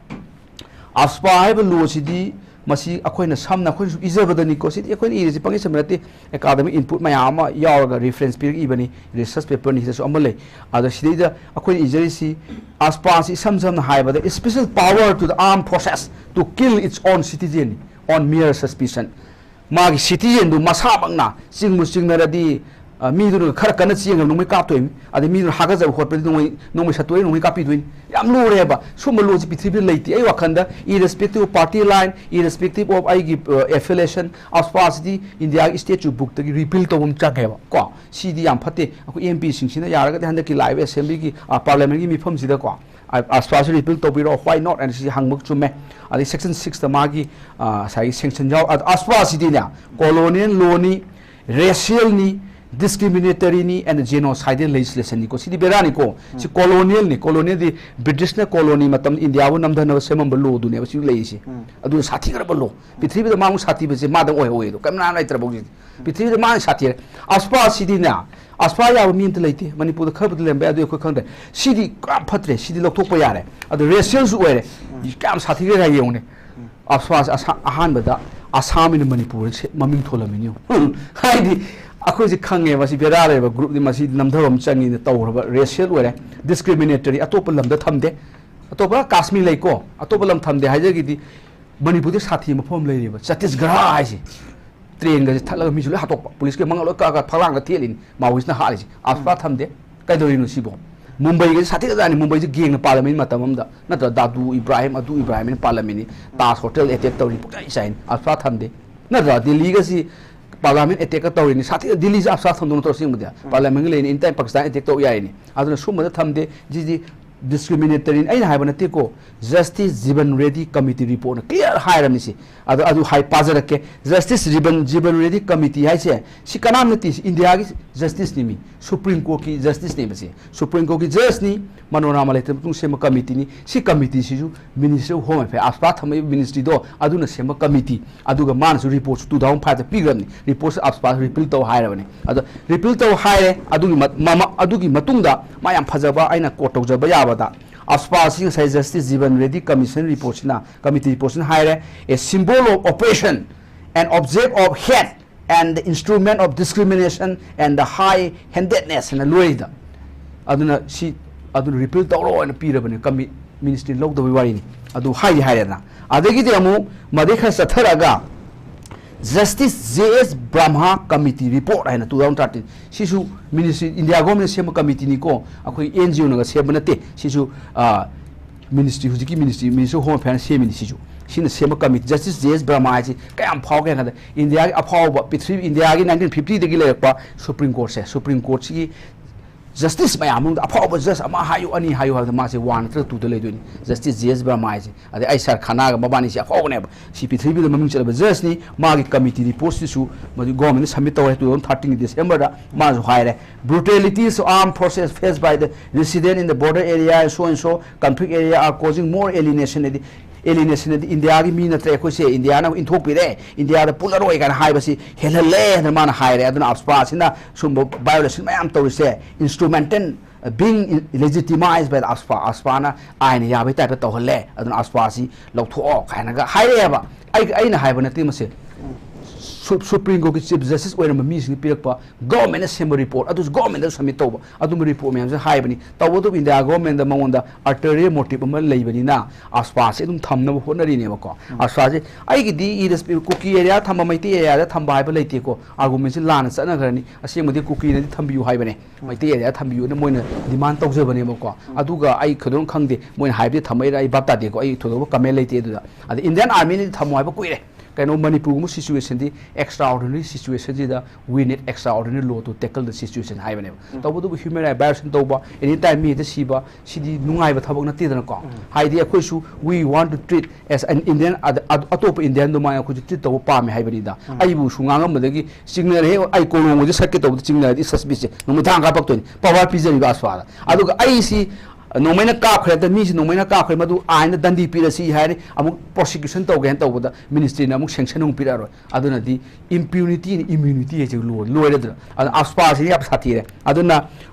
ꯑꯞꯁꯄꯥ ꯍꯥꯏꯕ ꯂꯣꯁꯤꯗꯤ ꯃꯁꯤ ꯑꯩꯈꯣꯏꯅ ꯁꯝꯅ ꯑꯩꯈꯣꯏꯅ ꯁꯨꯝ ꯏꯖꯕꯗꯅꯤꯀꯣ꯫ ꯁꯤꯗꯤ ꯑꯩꯈꯣꯏꯅ ꯏꯔꯤꯁꯤ ꯄꯪꯏ ꯁꯝꯕ ꯅꯠꯇꯦ꯫ ꯑꯦꯀꯥꯗꯃꯤꯛ ꯏꯟꯄꯨꯠ ꯃꯌꯥꯝ ꯑꯃ ꯌꯥꯎꯔꯒ ꯔꯤꯐꯔꯦꯟꯁ ꯄꯤꯔꯛꯏꯕꯅꯤ, ꯔꯤꯁꯔꯁ ꯄꯦꯄꯔꯅꯤ, ꯁꯤꯗꯁꯨ ꯑꯃ ꯂꯩ꯫ ꯑꯗꯣ ꯁꯤꯗꯩꯗ ꯑꯩꯈꯣꯏꯅ ꯏꯖꯔꯤꯁꯤ, ꯑꯞꯁꯄꯥꯁꯤ ꯏꯁꯝ ꯁꯝꯅ ꯍꯥꯏꯔꯕꯗ, special power to the armed forces to kill its own citizen on mere suspicion꯫ ꯃꯥꯒꯤ ꯁꯤꯇꯤꯖꯦꯟꯗꯨ ꯃꯁꯥꯃꯛꯅ ꯆꯤꯡꯕꯨ ꯆꯤꯡꯅꯔꯗꯤ, ꯑ, ꯃꯤꯗꯨꯅ ꯈꯔ ꯀꯟꯅ ꯆꯦꯟꯈ꯭ꯔ ꯅꯣꯡꯃꯩ ꯀꯥꯞꯇꯣꯏꯅꯤ, ꯑꯗꯩ ꯃꯤꯗꯨꯅ ꯍꯥꯒꯠꯆꯕ ꯈꯣꯠꯄꯗꯤ ꯅꯣꯡꯃꯩ, ꯅꯣꯡꯃꯩ ꯁꯠꯇꯣꯛꯑꯦ, ꯅꯣꯡꯃꯩ ꯀꯥꯞꯄꯤꯗꯣꯏꯅꯤ꯫ ꯌꯥꯝ ꯂꯨꯔꯦꯕ꯫ ꯁꯨꯝꯕ ꯂꯣꯁꯤ ꯄ꯭ꯔꯤꯊꯤꯕꯤꯗ ꯂꯩꯇꯦ꯫ ꯑꯩ ꯋꯥꯈꯟꯗ, irrespective of party line, irrespective of ꯑꯩꯒꯤ, ꯑ, affiliation, ꯑꯞꯁꯄꯥꯁꯤꯗꯤ ꯏꯟꯗꯤꯌꯥꯒꯤ ꯁ꯭ꯇꯦꯠꯁꯨ ꯕꯨꯛꯇꯒꯤ ꯔꯤꯄꯤꯜ ꯇꯧꯕ ꯑꯃ ꯆꯪꯉꯦꯕ ꯀꯣ꯫ ꯁꯤꯗꯤ ꯌꯥꯝ ꯐꯠꯇꯦ꯫ ꯑꯩꯈꯣꯏ ꯑꯦꯝ ꯄꯤꯁꯤꯡꯁꯤꯅ ꯌꯥꯔꯒꯗꯤ ꯍꯟꯗꯛꯀꯤ ꯂꯥꯛꯏꯕ ꯑꯦꯁꯦꯝꯕ꯭ꯂꯤꯒꯤ, ꯑ, ꯄꯥꯔꯂꯤꯌꯥꯃꯦꯟꯒꯤ ꯃꯤꯐꯝꯁꯤꯗꯀꯣ, ꯑ, ꯑꯞꯁꯄꯥꯁꯤ ꯔꯤꯄꯤꯜ ꯇꯧꯕꯤꯔꯣ, why not? ꯍꯥꯏꯅ ꯁꯤ ꯍꯪꯕ ꯆꯨꯝꯃꯦ꯫ ꯑꯗꯩ ꯁꯦꯛꯁꯟ ꯁꯤꯛꯁꯇ ꯃꯥꯒꯤ, ꯑ, ꯉꯁꯥꯏꯒꯤ ꯁꯦꯡꯁꯟ ꯌꯥꯎ-, ꯑ, ꯑꯞꯁꯄꯥꯁꯤꯗꯤꯅꯦ, ꯀꯣꯂꯣꯅꯤꯌꯦꯜ ꯂꯣꯅꯤ, ꯔꯦꯁꯤꯌꯦꯜꯅꯤ, ꯗꯤꯁꯀ꯭ꯔꯤꯃꯤꯅꯦꯇꯔꯤꯅꯤ and ꯖꯦꯅꯣꯁꯥꯏꯗꯦꯜ ꯂꯦꯖꯤꯁꯂꯦꯁꯟꯅꯤꯀꯣ꯫ ꯁꯤꯗꯤ ꯕꯦꯔꯥꯅꯤꯀꯣ꯫ ꯁꯤ ꯀꯣꯂꯣꯅꯤꯌꯦꯜꯅꯤ꯫ ꯀꯣꯂꯣꯅꯤꯌꯦꯜꯗꯤ ꯕ꯭ꯔꯤꯇꯤꯁꯅ ꯀꯣꯂꯣꯅꯤ ꯃꯇꯝꯗ ꯏꯟꯗꯤꯌꯥꯕꯨ ꯅꯝꯊꯅꯕ ꯁꯦꯝꯃꯝꯕ ꯂꯣꯗꯨꯅꯦꯕ ꯁꯤ ꯂꯩꯔꯤꯁꯤ꯫ ꯑꯗꯨꯅ ꯁꯥꯊꯤꯈ꯭ꯔꯕ ꯂꯣ꯫ ꯄ꯭ꯔꯤꯊꯤꯕꯤꯗ ꯃꯥꯃꯨꯛ ꯁꯥꯊꯤꯕꯁꯦ ꯃꯥꯗꯪ ꯑꯣꯏꯍꯧꯋꯦ꯫ ꯑꯗꯣ ꯀꯅꯥꯝ ꯂꯩꯇ꯭ꯔꯕ ꯍꯧꯖꯤꯛꯇꯤ꯫ ꯄ꯭ꯔꯤꯊꯤꯕꯤꯗ ꯃꯥꯅ ꯁꯥꯊꯤꯔꯦ꯫ ꯑꯞꯁꯄꯥꯁꯤꯗꯤꯅꯦ, ꯑꯞꯁꯄꯥ ꯌꯥꯕ ꯃꯤ ꯑꯝꯇ ꯂꯩꯇꯦ꯫ ꯃꯅꯤꯄꯨꯔꯗ ꯈꯔꯕꯨꯗꯤ ꯂꯩꯔꯝꯕ ꯌꯥꯏ, ꯑꯗꯨ ꯑꯩꯈꯣꯏ ꯈꯪꯗ꯭ꯔꯦ꯫ ꯁꯤꯗꯤ ꯌꯥꯝ ꯐꯠꯇ꯭ꯔꯦ꯫ ꯁꯤꯗꯤ ꯂꯧꯊꯣꯛꯄ ꯌꯥꯔꯦ꯫ ꯑꯗꯣ ꯔꯦꯁꯤꯌꯦꯜꯁꯨ ꯑꯣꯏꯔꯦ꯫ ꯀꯌꯥꯝ ꯁꯥꯊꯤꯈ꯭ꯔꯦ ꯍꯥꯏ ꯌꯦꯡꯉꯨꯅꯦ꯫ ꯑꯞꯁꯄꯥꯁ ꯑꯁꯥ-, ꯑꯍꯥꯟꯕꯗ ꯑꯁꯥꯝ ꯑꯣꯏꯅ ꯃꯅꯤꯄꯨꯔꯗ ꯁꯦ-, ꯃꯃꯤꯡ ꯊꯣꯜꯂꯝꯃꯤꯅꯤ ꯌꯦꯡꯉꯨ꯫ ꯍꯥꯏꯗꯤ ꯑꯩꯈꯣꯏꯁꯦ ꯈꯪꯉꯦ ꯃꯁꯤ ꯕꯦꯔꯥ ꯂꯩꯕ ꯒ꯭ꯔꯨꯞꯅꯤ, ꯃꯁꯤ ꯅꯝꯊꯕ ꯑꯃ ꯆꯪꯉꯤꯅ ꯇꯧꯔꯕ ꯔꯦꯁꯤꯌꯦꯜ ꯑꯣꯏꯔꯦ, ꯗꯤꯁꯀ꯭ꯔꯤꯃꯤꯅꯦꯇꯔꯤ, ꯑꯇꯣꯞꯄ ꯂꯝꯗ ꯊꯝꯗꯦ꯫ ꯑꯇꯣꯞꯄ ꯀꯥꯁꯃꯤꯔ ꯂꯩꯀꯣ, ꯑꯇꯣꯞꯄ ꯂꯝ ꯊꯝꯗꯦ ꯍꯥꯏꯖꯒꯤꯗꯤ ꯃꯅꯤꯄꯨꯔꯗꯤ ꯁꯥꯊꯤ ꯃꯐꯝ ꯑꯃ ꯂꯩꯔꯤꯕ ꯆꯇꯤꯁꯒꯔꯥ ꯍꯥꯏꯁꯦ꯫ ꯇ꯭ꯔꯦꯟꯒꯁꯦ ꯊꯠꯂꯒ ꯃꯤꯁꯨ ꯂꯣꯏ ꯍꯥꯠꯇꯣꯛꯄ, ꯄꯨꯂꯤꯁꯀꯤ ꯃꯉꯛ ꯂꯣꯏ ꯀꯛꯑꯒ ꯐꯛꯂꯥꯡꯗ ꯊꯦꯠꯂꯤꯅꯤ, ꯃꯥꯑꯣꯏꯁꯤꯅ ꯍꯥꯠꯂꯤꯁꯦ꯫ ꯑꯞꯁꯄꯥ ꯊꯝꯗꯦ꯫ ꯀꯩꯗꯧꯔꯤꯅꯣ ꯁꯤꯕꯣ? ꯃꯨꯝꯕꯩꯒꯁꯦ ꯁꯥꯊꯤꯒꯖꯥꯠꯅꯤ꯫ ꯃꯨꯝꯕꯩꯁꯦ ꯒꯦꯡꯅ ꯄꯥꯜꯂꯝꯃꯤꯅꯤ ꯃꯇꯝ ꯑꯃꯗ, ꯅꯠꯇ꯭ꯔ? ꯗꯥꯗꯨ ꯏꯕ꯭ꯔꯥꯍꯤꯝ, ꯑꯗꯨ ꯏꯕ꯭ꯔꯥꯍꯤꯝꯅ ꯄꯥꯜꯂꯝꯃꯤꯅꯤ꯫ ꯇꯥꯖ ꯍꯣꯇꯦꯜ ꯑꯦꯇꯦꯛ ꯇꯧꯔꯤ, ꯄꯨꯡꯆꯥꯏ ꯆꯥꯏꯅꯤ꯫ ꯑꯞꯁꯄꯥ ꯊꯝꯗꯦ꯫ ꯅꯠꯇ꯭ꯔ? ꯗꯤꯜꯂꯤꯒꯁꯤ ꯄꯥꯔꯂꯥꯃꯦꯟ ꯑꯦꯇꯦꯛꯀ ꯇꯧꯔꯤꯅꯤ꯫ ꯁꯥꯊꯤꯅ ꯗꯤꯜꯂꯤꯁꯦ ꯑꯞꯁꯄꯥ ꯊꯝꯗꯧ ꯅꯠꯇ꯭ꯔꯣ? ꯑꯁꯦꯡꯕꯗꯤ ꯄꯥꯔꯂꯥꯃꯦꯟꯒ ꯂꯩꯅꯤ, ꯑꯦꯅꯤ ꯇꯥꯏꯝ ꯄꯥꯀꯤꯁꯇꯥꯟ ꯑꯦꯇꯦꯛ ꯇꯧ ꯌꯥꯏꯅꯤ꯫ ꯑꯗꯨꯅ ꯁꯨꯝꯕꯗ ꯊꯝꯗꯦ꯫ ꯁꯤꯗꯤ Discriminatory ꯑꯩꯅ ꯍꯥꯏꯕ ꯅꯠꯇꯦꯀꯣ, Justice Jeevan Reddy Committee reportꯅ clear ꯍꯥꯏꯔꯕꯅꯤ ꯁꯤ꯫ ꯑꯗꯣ ꯑꯗꯨ ꯍꯥꯏ ꯄꯥꯖꯔꯛꯀꯦ꯫ Justice Jeevan, Jeevan Reddy Committee ꯍꯥꯏꯁꯦ ꯁꯤ ꯀꯅꯥꯝ ꯅꯠꯇꯦ, ꯁꯤ ꯏꯟꯗꯤꯌꯥꯒꯤ justiceꯅꯤ ꯃꯤ, Supreme Courtꯀꯤ justiceꯅꯦꯕ ꯁꯤ꯫ Supreme Courtꯀꯤ judgeꯅꯤ, ꯃꯅꯣꯔꯥꯃꯥ ꯂꯩꯇꯕ ꯃꯇꯨꯡ ꯁꯦꯝꯕ committeeꯅꯤ꯫ ꯁꯤ committeeꯁꯤꯁꯨ Ministry of Home Affairs, ꯑꯞꯁꯄꯥ ꯊꯝꯃꯛꯏꯕ ministryꯗꯣ ꯑꯗꯨꯅ ꯁꯦꯝꯕ committee꯫ ꯑꯗꯨꯒ ꯃꯥꯅꯁꯨ reportꯁꯨ two thousand fiveꯇ ꯄꯤꯈ꯭ꯔꯕꯅꯤ, reportꯁꯨ ꯑꯞꯁꯄꯥ repeal ꯇꯧ ꯍꯥꯏꯔꯕꯅꯤ꯫ ꯑꯗꯣ repeal ꯇꯧ ꯍꯥꯏꯔꯦ꯫ ꯑꯗꯨꯒꯤ ꯃ-, ꯃꯃ-, ꯑꯗꯨꯒꯤ ꯃꯇꯨꯡꯗ ꯃꯥ ꯌꯥꯝ ꯐꯖꯕ ꯑꯩꯅ quote ꯇꯧꯖꯕ ꯌꯥꯕꯗ, ꯑꯞꯁꯄꯥꯁꯤ ꯉꯁꯥꯏ Justice Jeevan Reddy Commission reportꯁꯤꯅ, committee reportꯁꯤꯅ ꯍꯥꯏꯔꯦ, "A symbol of oppression, an object of hate and the instrument of discrimination and the high handedness" ꯍꯥꯏꯅ ꯂꯣꯏꯔꯤꯗ꯫ ꯑꯗꯨꯅ ꯁꯤ, ꯑꯗꯨꯅ repeal ꯇꯧꯔꯣ ꯍꯥꯏꯅ ꯄꯤꯔꯕꯅꯤ, commi-, ministry ꯂꯧꯗꯕꯒꯤ ꯋꯥꯔꯤꯅꯤ꯫ ꯑꯗꯨ ꯍꯥꯏꯗꯤ ꯍꯥꯏꯔꯦꯗꯅ꯫ ꯑꯗꯒꯤꯗꯤ ꯑꯃꯨꯛ ꯃꯗꯩ ꯈꯔ ꯆꯠꯊꯔꯒ Justice J S Brahma Committee report ꯍꯥꯏꯅ two thousand thirteen, ꯁꯤꯁꯨ ministry, India government ꯁꯦꯝꯕ committeeꯅꯤꯀꯣ, ꯑꯩꯈꯣꯏ NGOꯅꯒ ꯁꯦꯝꯕ ꯅꯠꯇꯦ꯫ ꯁꯤꯁꯨ, ꯑ, ministry, ꯍꯧꯖꯤꯛꯀꯤ ministry, Ministry of Home Affairsꯅ ꯁꯦꯝꯃꯤꯅꯤ꯫ ꯁꯤꯁꯨ, ꯁꯤꯅ ꯁꯦꯝꯕ committee, Justice J S Brahma ꯍꯥꯏꯁꯤ ꯀꯌꯥꯝ ꯐꯥꯎꯒꯦ ꯍꯥꯏ ꯀꯥꯟꯗ, ꯏꯟꯗꯤꯌꯥꯒꯤ ꯑꯐꯥꯎꯕ, ꯄ꯭ꯔꯤꯊꯤꯕꯤ, ꯏꯟꯗꯤꯌꯥꯒꯤ nineteen fiftyꯗꯒꯤ ꯂꯩꯔꯛꯄ Supreme Courtꯁꯦ, Supreme Courtꯁꯤꯒꯤ justice ꯃꯌꯥꯝ ꯃꯅꯨꯡꯗ ꯑꯐꯥꯎꯕ judge ꯑꯃ ꯍꯥꯏꯌꯨ, ꯑꯅꯤ ꯍꯥꯏꯌꯨ ꯍꯥꯏꯕꯗ ꯃꯥꯁꯦ one ꯅꯠꯇ꯭ꯔꯒ twoꯗ ꯂꯩꯗꯣꯏꯅꯤ, Justice J S Brahma ꯍꯥꯏꯁꯦ꯫ ꯑꯗꯩ ꯑꯥꯏ ꯁꯥꯔ ꯈꯥꯅꯥꯒ ꯃꯕꯥꯅꯤꯁꯦ ꯑꯐꯥꯎꯕꯅꯦꯕ꯫ ꯁꯤ ꯄ꯭ꯔꯤꯊꯤꯕꯤꯗ ꯃꯃꯤꯡ ꯆꯠꯂꯕ judgeꯅꯤ꯫ ꯃꯥꯒꯤ committee reportꯁꯤꯁꯨ ꯃꯗꯨ governmentꯅ submit ꯇꯧꯔꯦ two thousand thirteenꯒꯤ Decemberꯗ꯫ ꯃꯥꯁꯨ ꯍꯥꯏꯔꯦ, "Brutalities of armed forces faced by the resident in the border area and so and so conflict area are causing more alienation" ꯍꯥꯏꯗꯤ, alienation ꯍꯥꯏꯗꯤ ꯏꯟꯗꯤꯌꯥꯒꯤ ꯃꯤ ꯅꯠꯇ꯭ꯔꯦ ꯑꯩꯈꯣꯏꯁꯦ, ꯏꯟꯗꯤꯌꯥꯅ ꯏꯟꯊꯣꯛꯄꯤꯔꯦ, ꯏꯟꯗꯤꯌꯥꯗ ꯄꯨꯜꯂꯔꯣꯏ ꯀꯥꯏꯅ ꯍꯥꯏꯕꯁꯤ ꯍꯦꯜꯍꯜꯂꯦ ꯍꯥꯏꯅ ꯃꯥꯅ ꯍꯥꯏꯔꯦ꯫ ꯑꯗꯨꯅ ꯑꯞꯁꯄꯥꯁꯤꯅ ꯁꯨꯝꯕ violation ꯃꯌꯥꯝ ꯇꯧꯔꯤꯁꯦ instrumental, being legitimized by the ꯑꯞꯁꯄꯥ, ꯑꯞꯁꯄꯥꯅ ꯑꯥꯏꯟ ꯌꯥꯕꯩ typeꯇ ꯇꯧꯍꯜꯂꯦ, ꯑꯗꯨꯅ ꯑꯞꯁꯄꯥꯁꯤ ꯂꯧꯊꯣꯛꯑꯣ ꯀꯥꯏꯅꯒ ꯍꯥꯏꯔꯛꯑꯦꯕ꯫ ꯑꯩ, ꯑꯩꯅ ꯍꯥꯏꯕ ꯅꯠꯇꯦ ꯃꯁꯦ꯫ Su-, Supreme Courtꯀꯤ Chief Justice ꯑꯣꯏꯔꯝꯕ ꯃꯤꯁꯤꯡꯅ ꯄꯤꯔꯛꯄ, governmentꯅ ꯁꯦꯝꯕ report, ꯑꯗꯨꯁꯨ governmentꯗ submit ꯇꯧꯕ, ꯑꯗꯨꯝꯕ report ꯃꯌꯥꯝꯁꯦ ꯍꯥꯏꯕꯅꯤ꯫ ꯇꯧꯕꯇꯕꯨ ꯏꯟꯗꯤꯌꯥ governmentꯗ ꯃꯉꯣꯟꯗ ulterior motive ꯑꯃ ꯂꯩꯕꯅꯤꯅ ꯑꯞꯁꯄꯥꯁꯦ ꯑꯗꯨꯝ ꯊꯝꯅꯕ ꯍꯣꯠꯅꯔꯤꯅꯦꯕꯀꯣ꯫ ꯎꯝ꯫ ꯑꯞꯁꯄꯥꯁꯦ ꯑꯩꯒꯤꯗꯤ irres-, ꯀꯨꯀꯤ areaꯗ ꯊꯝꯕ, ꯃꯩꯇꯩ areaꯗ ꯊꯝꯕ ꯍꯥꯏꯕ ꯂꯩꯇꯦꯀꯣ꯫ Argumentꯁꯦ ꯂꯥꯟꯅ ꯆꯠꯅꯈ꯭ꯔꯅꯤ꯫ ꯑꯁꯦꯡꯕꯗꯤ ꯀꯨꯀꯤꯅꯗꯤ ꯊꯝꯕꯤꯌꯨ ꯍꯥꯏꯕꯅꯦ꯫ ꯎꯝ꯫ ꯃꯩꯇꯩ areaꯗ ꯊꯝꯕꯤꯌꯨꯅ ꯃꯣꯏꯅ demand ꯇꯧꯖꯕꯅꯦꯕꯀꯣ꯫ ꯎꯝ꯫ ꯑꯗꯨꯒ ꯑꯩ ꯊꯣꯏꯗꯣꯛꯅ ꯈꯪꯗꯦ, ꯃꯣꯏꯅ ꯍꯥꯏꯕꯗꯤ ꯊꯝꯃꯛꯏꯔꯥ ꯑꯩ ꯚꯥꯞ ꯇꯥꯗꯦꯀꯣ꯫ ꯑꯩ ꯊꯣꯏꯗꯣꯛꯄ comment ꯂꯩꯇꯦ ꯑꯗꯨꯗ꯫ ꯑꯗ Indian Armyꯅꯗꯤ ꯊꯝꯃꯣ ꯍꯥꯏꯕ ꯀꯨꯏꯔꯦ꯫ ꯀꯩꯅꯣ, ꯃꯅꯤꯄꯨꯔꯒꯨꯝꯕ ꯁꯤꯆꯨꯋꯦꯁꯟꯗꯤ extraordinary ꯁꯤꯆꯨꯋꯦꯁꯟꯁꯤꯗ we need extraordinary law to tackle the situation ꯍꯥꯏꯕꯅꯦꯕ꯫ ꯇꯧꯕꯇꯕꯨ human right violation ꯇꯧꯕ, any time ꯃꯤ ꯍꯦꯛꯇ ꯁꯤꯕ, ꯁꯤꯗꯤ ꯅꯨꯡꯉꯥꯏꯕ ꯊꯕꯛ ꯅꯠꯇꯦꯗꯅꯀꯣ꯫ ꯍꯥꯏꯗꯤ ꯑꯩꯈꯣꯏꯁꯨ we want to treat as an Indian, ꯑꯗ-, ꯑꯗ-, ꯑꯇꯣꯞꯄ ꯏꯟꯗꯤꯌꯟ ꯑꯗꯨꯃꯥꯏꯅ ꯑꯩꯈꯣꯏꯁꯨ ꯇ꯭ꯔꯤꯠ ꯇꯧꯕ ꯄꯥꯝꯃꯦ ꯍꯥꯏꯕꯅꯤꯗ꯫ ꯑꯩꯕꯨꯁꯨ ꯉꯥꯡꯉꯝꯕꯗꯒꯤ ꯆꯤꯡꯅꯔꯦ, ꯑꯩ ꯀꯣꯂꯣꯝꯒꯁꯦ ꯁꯠꯀꯦ ꯇꯧꯕꯗ ꯆꯤꯡꯅꯔꯗꯤ ꯁꯁꯄꯤꯁꯁꯦ ꯅꯨꯃꯤꯗꯥꯡ ꯀꯥꯞꯄꯛꯇꯣꯏꯅꯤ, ꯄꯋꯥꯔ ꯄꯤꯖꯔꯤꯕ ꯑꯁ꯭ꯋꯥꯗ꯫ ꯑꯗꯨꯒ ꯑꯩꯁꯤ ꯅꯣꯡꯃꯩꯅ ꯀꯥꯞꯈ꯭ꯔꯦ, ꯑꯗ ꯃꯤꯁꯤ ꯅꯣꯡꯃꯩꯅ ꯀꯥꯞꯈ꯭ꯔꯦ, ꯃꯗꯨ ꯑꯥꯏꯟꯗ ꯗꯟꯗꯤ ꯄꯤꯔꯁꯤ ꯍꯥꯏꯔꯦ, ꯑꯃꯨꯛ ꯄ꯭ꯔꯣꯁꯤꯀ꯭ꯌꯨꯁꯟ ꯇꯧꯒꯦ ꯍꯥꯏꯅ ꯇꯧꯕꯗ ꯃꯤꯅꯤꯁꯇ꯭ꯔꯤꯅ ꯑꯃꯨꯛ ꯁꯦꯡꯁꯟ ꯑꯃꯨꯛ ꯄꯤꯔꯛꯑꯔꯣꯏ꯫ ꯑꯗꯨꯅꯗꯤ impunity and immunity ꯍꯥꯏꯁꯦ ꯂꯣꯏ-, ꯂꯣꯏꯔꯦꯗꯅ꯫ ꯑꯗꯨꯅ ꯑꯁ꯭ꯋꯥꯁꯤꯗꯤ ꯌꯥꯝ ꯁꯥꯊꯤꯔꯦ꯫ ꯑꯗꯨꯅ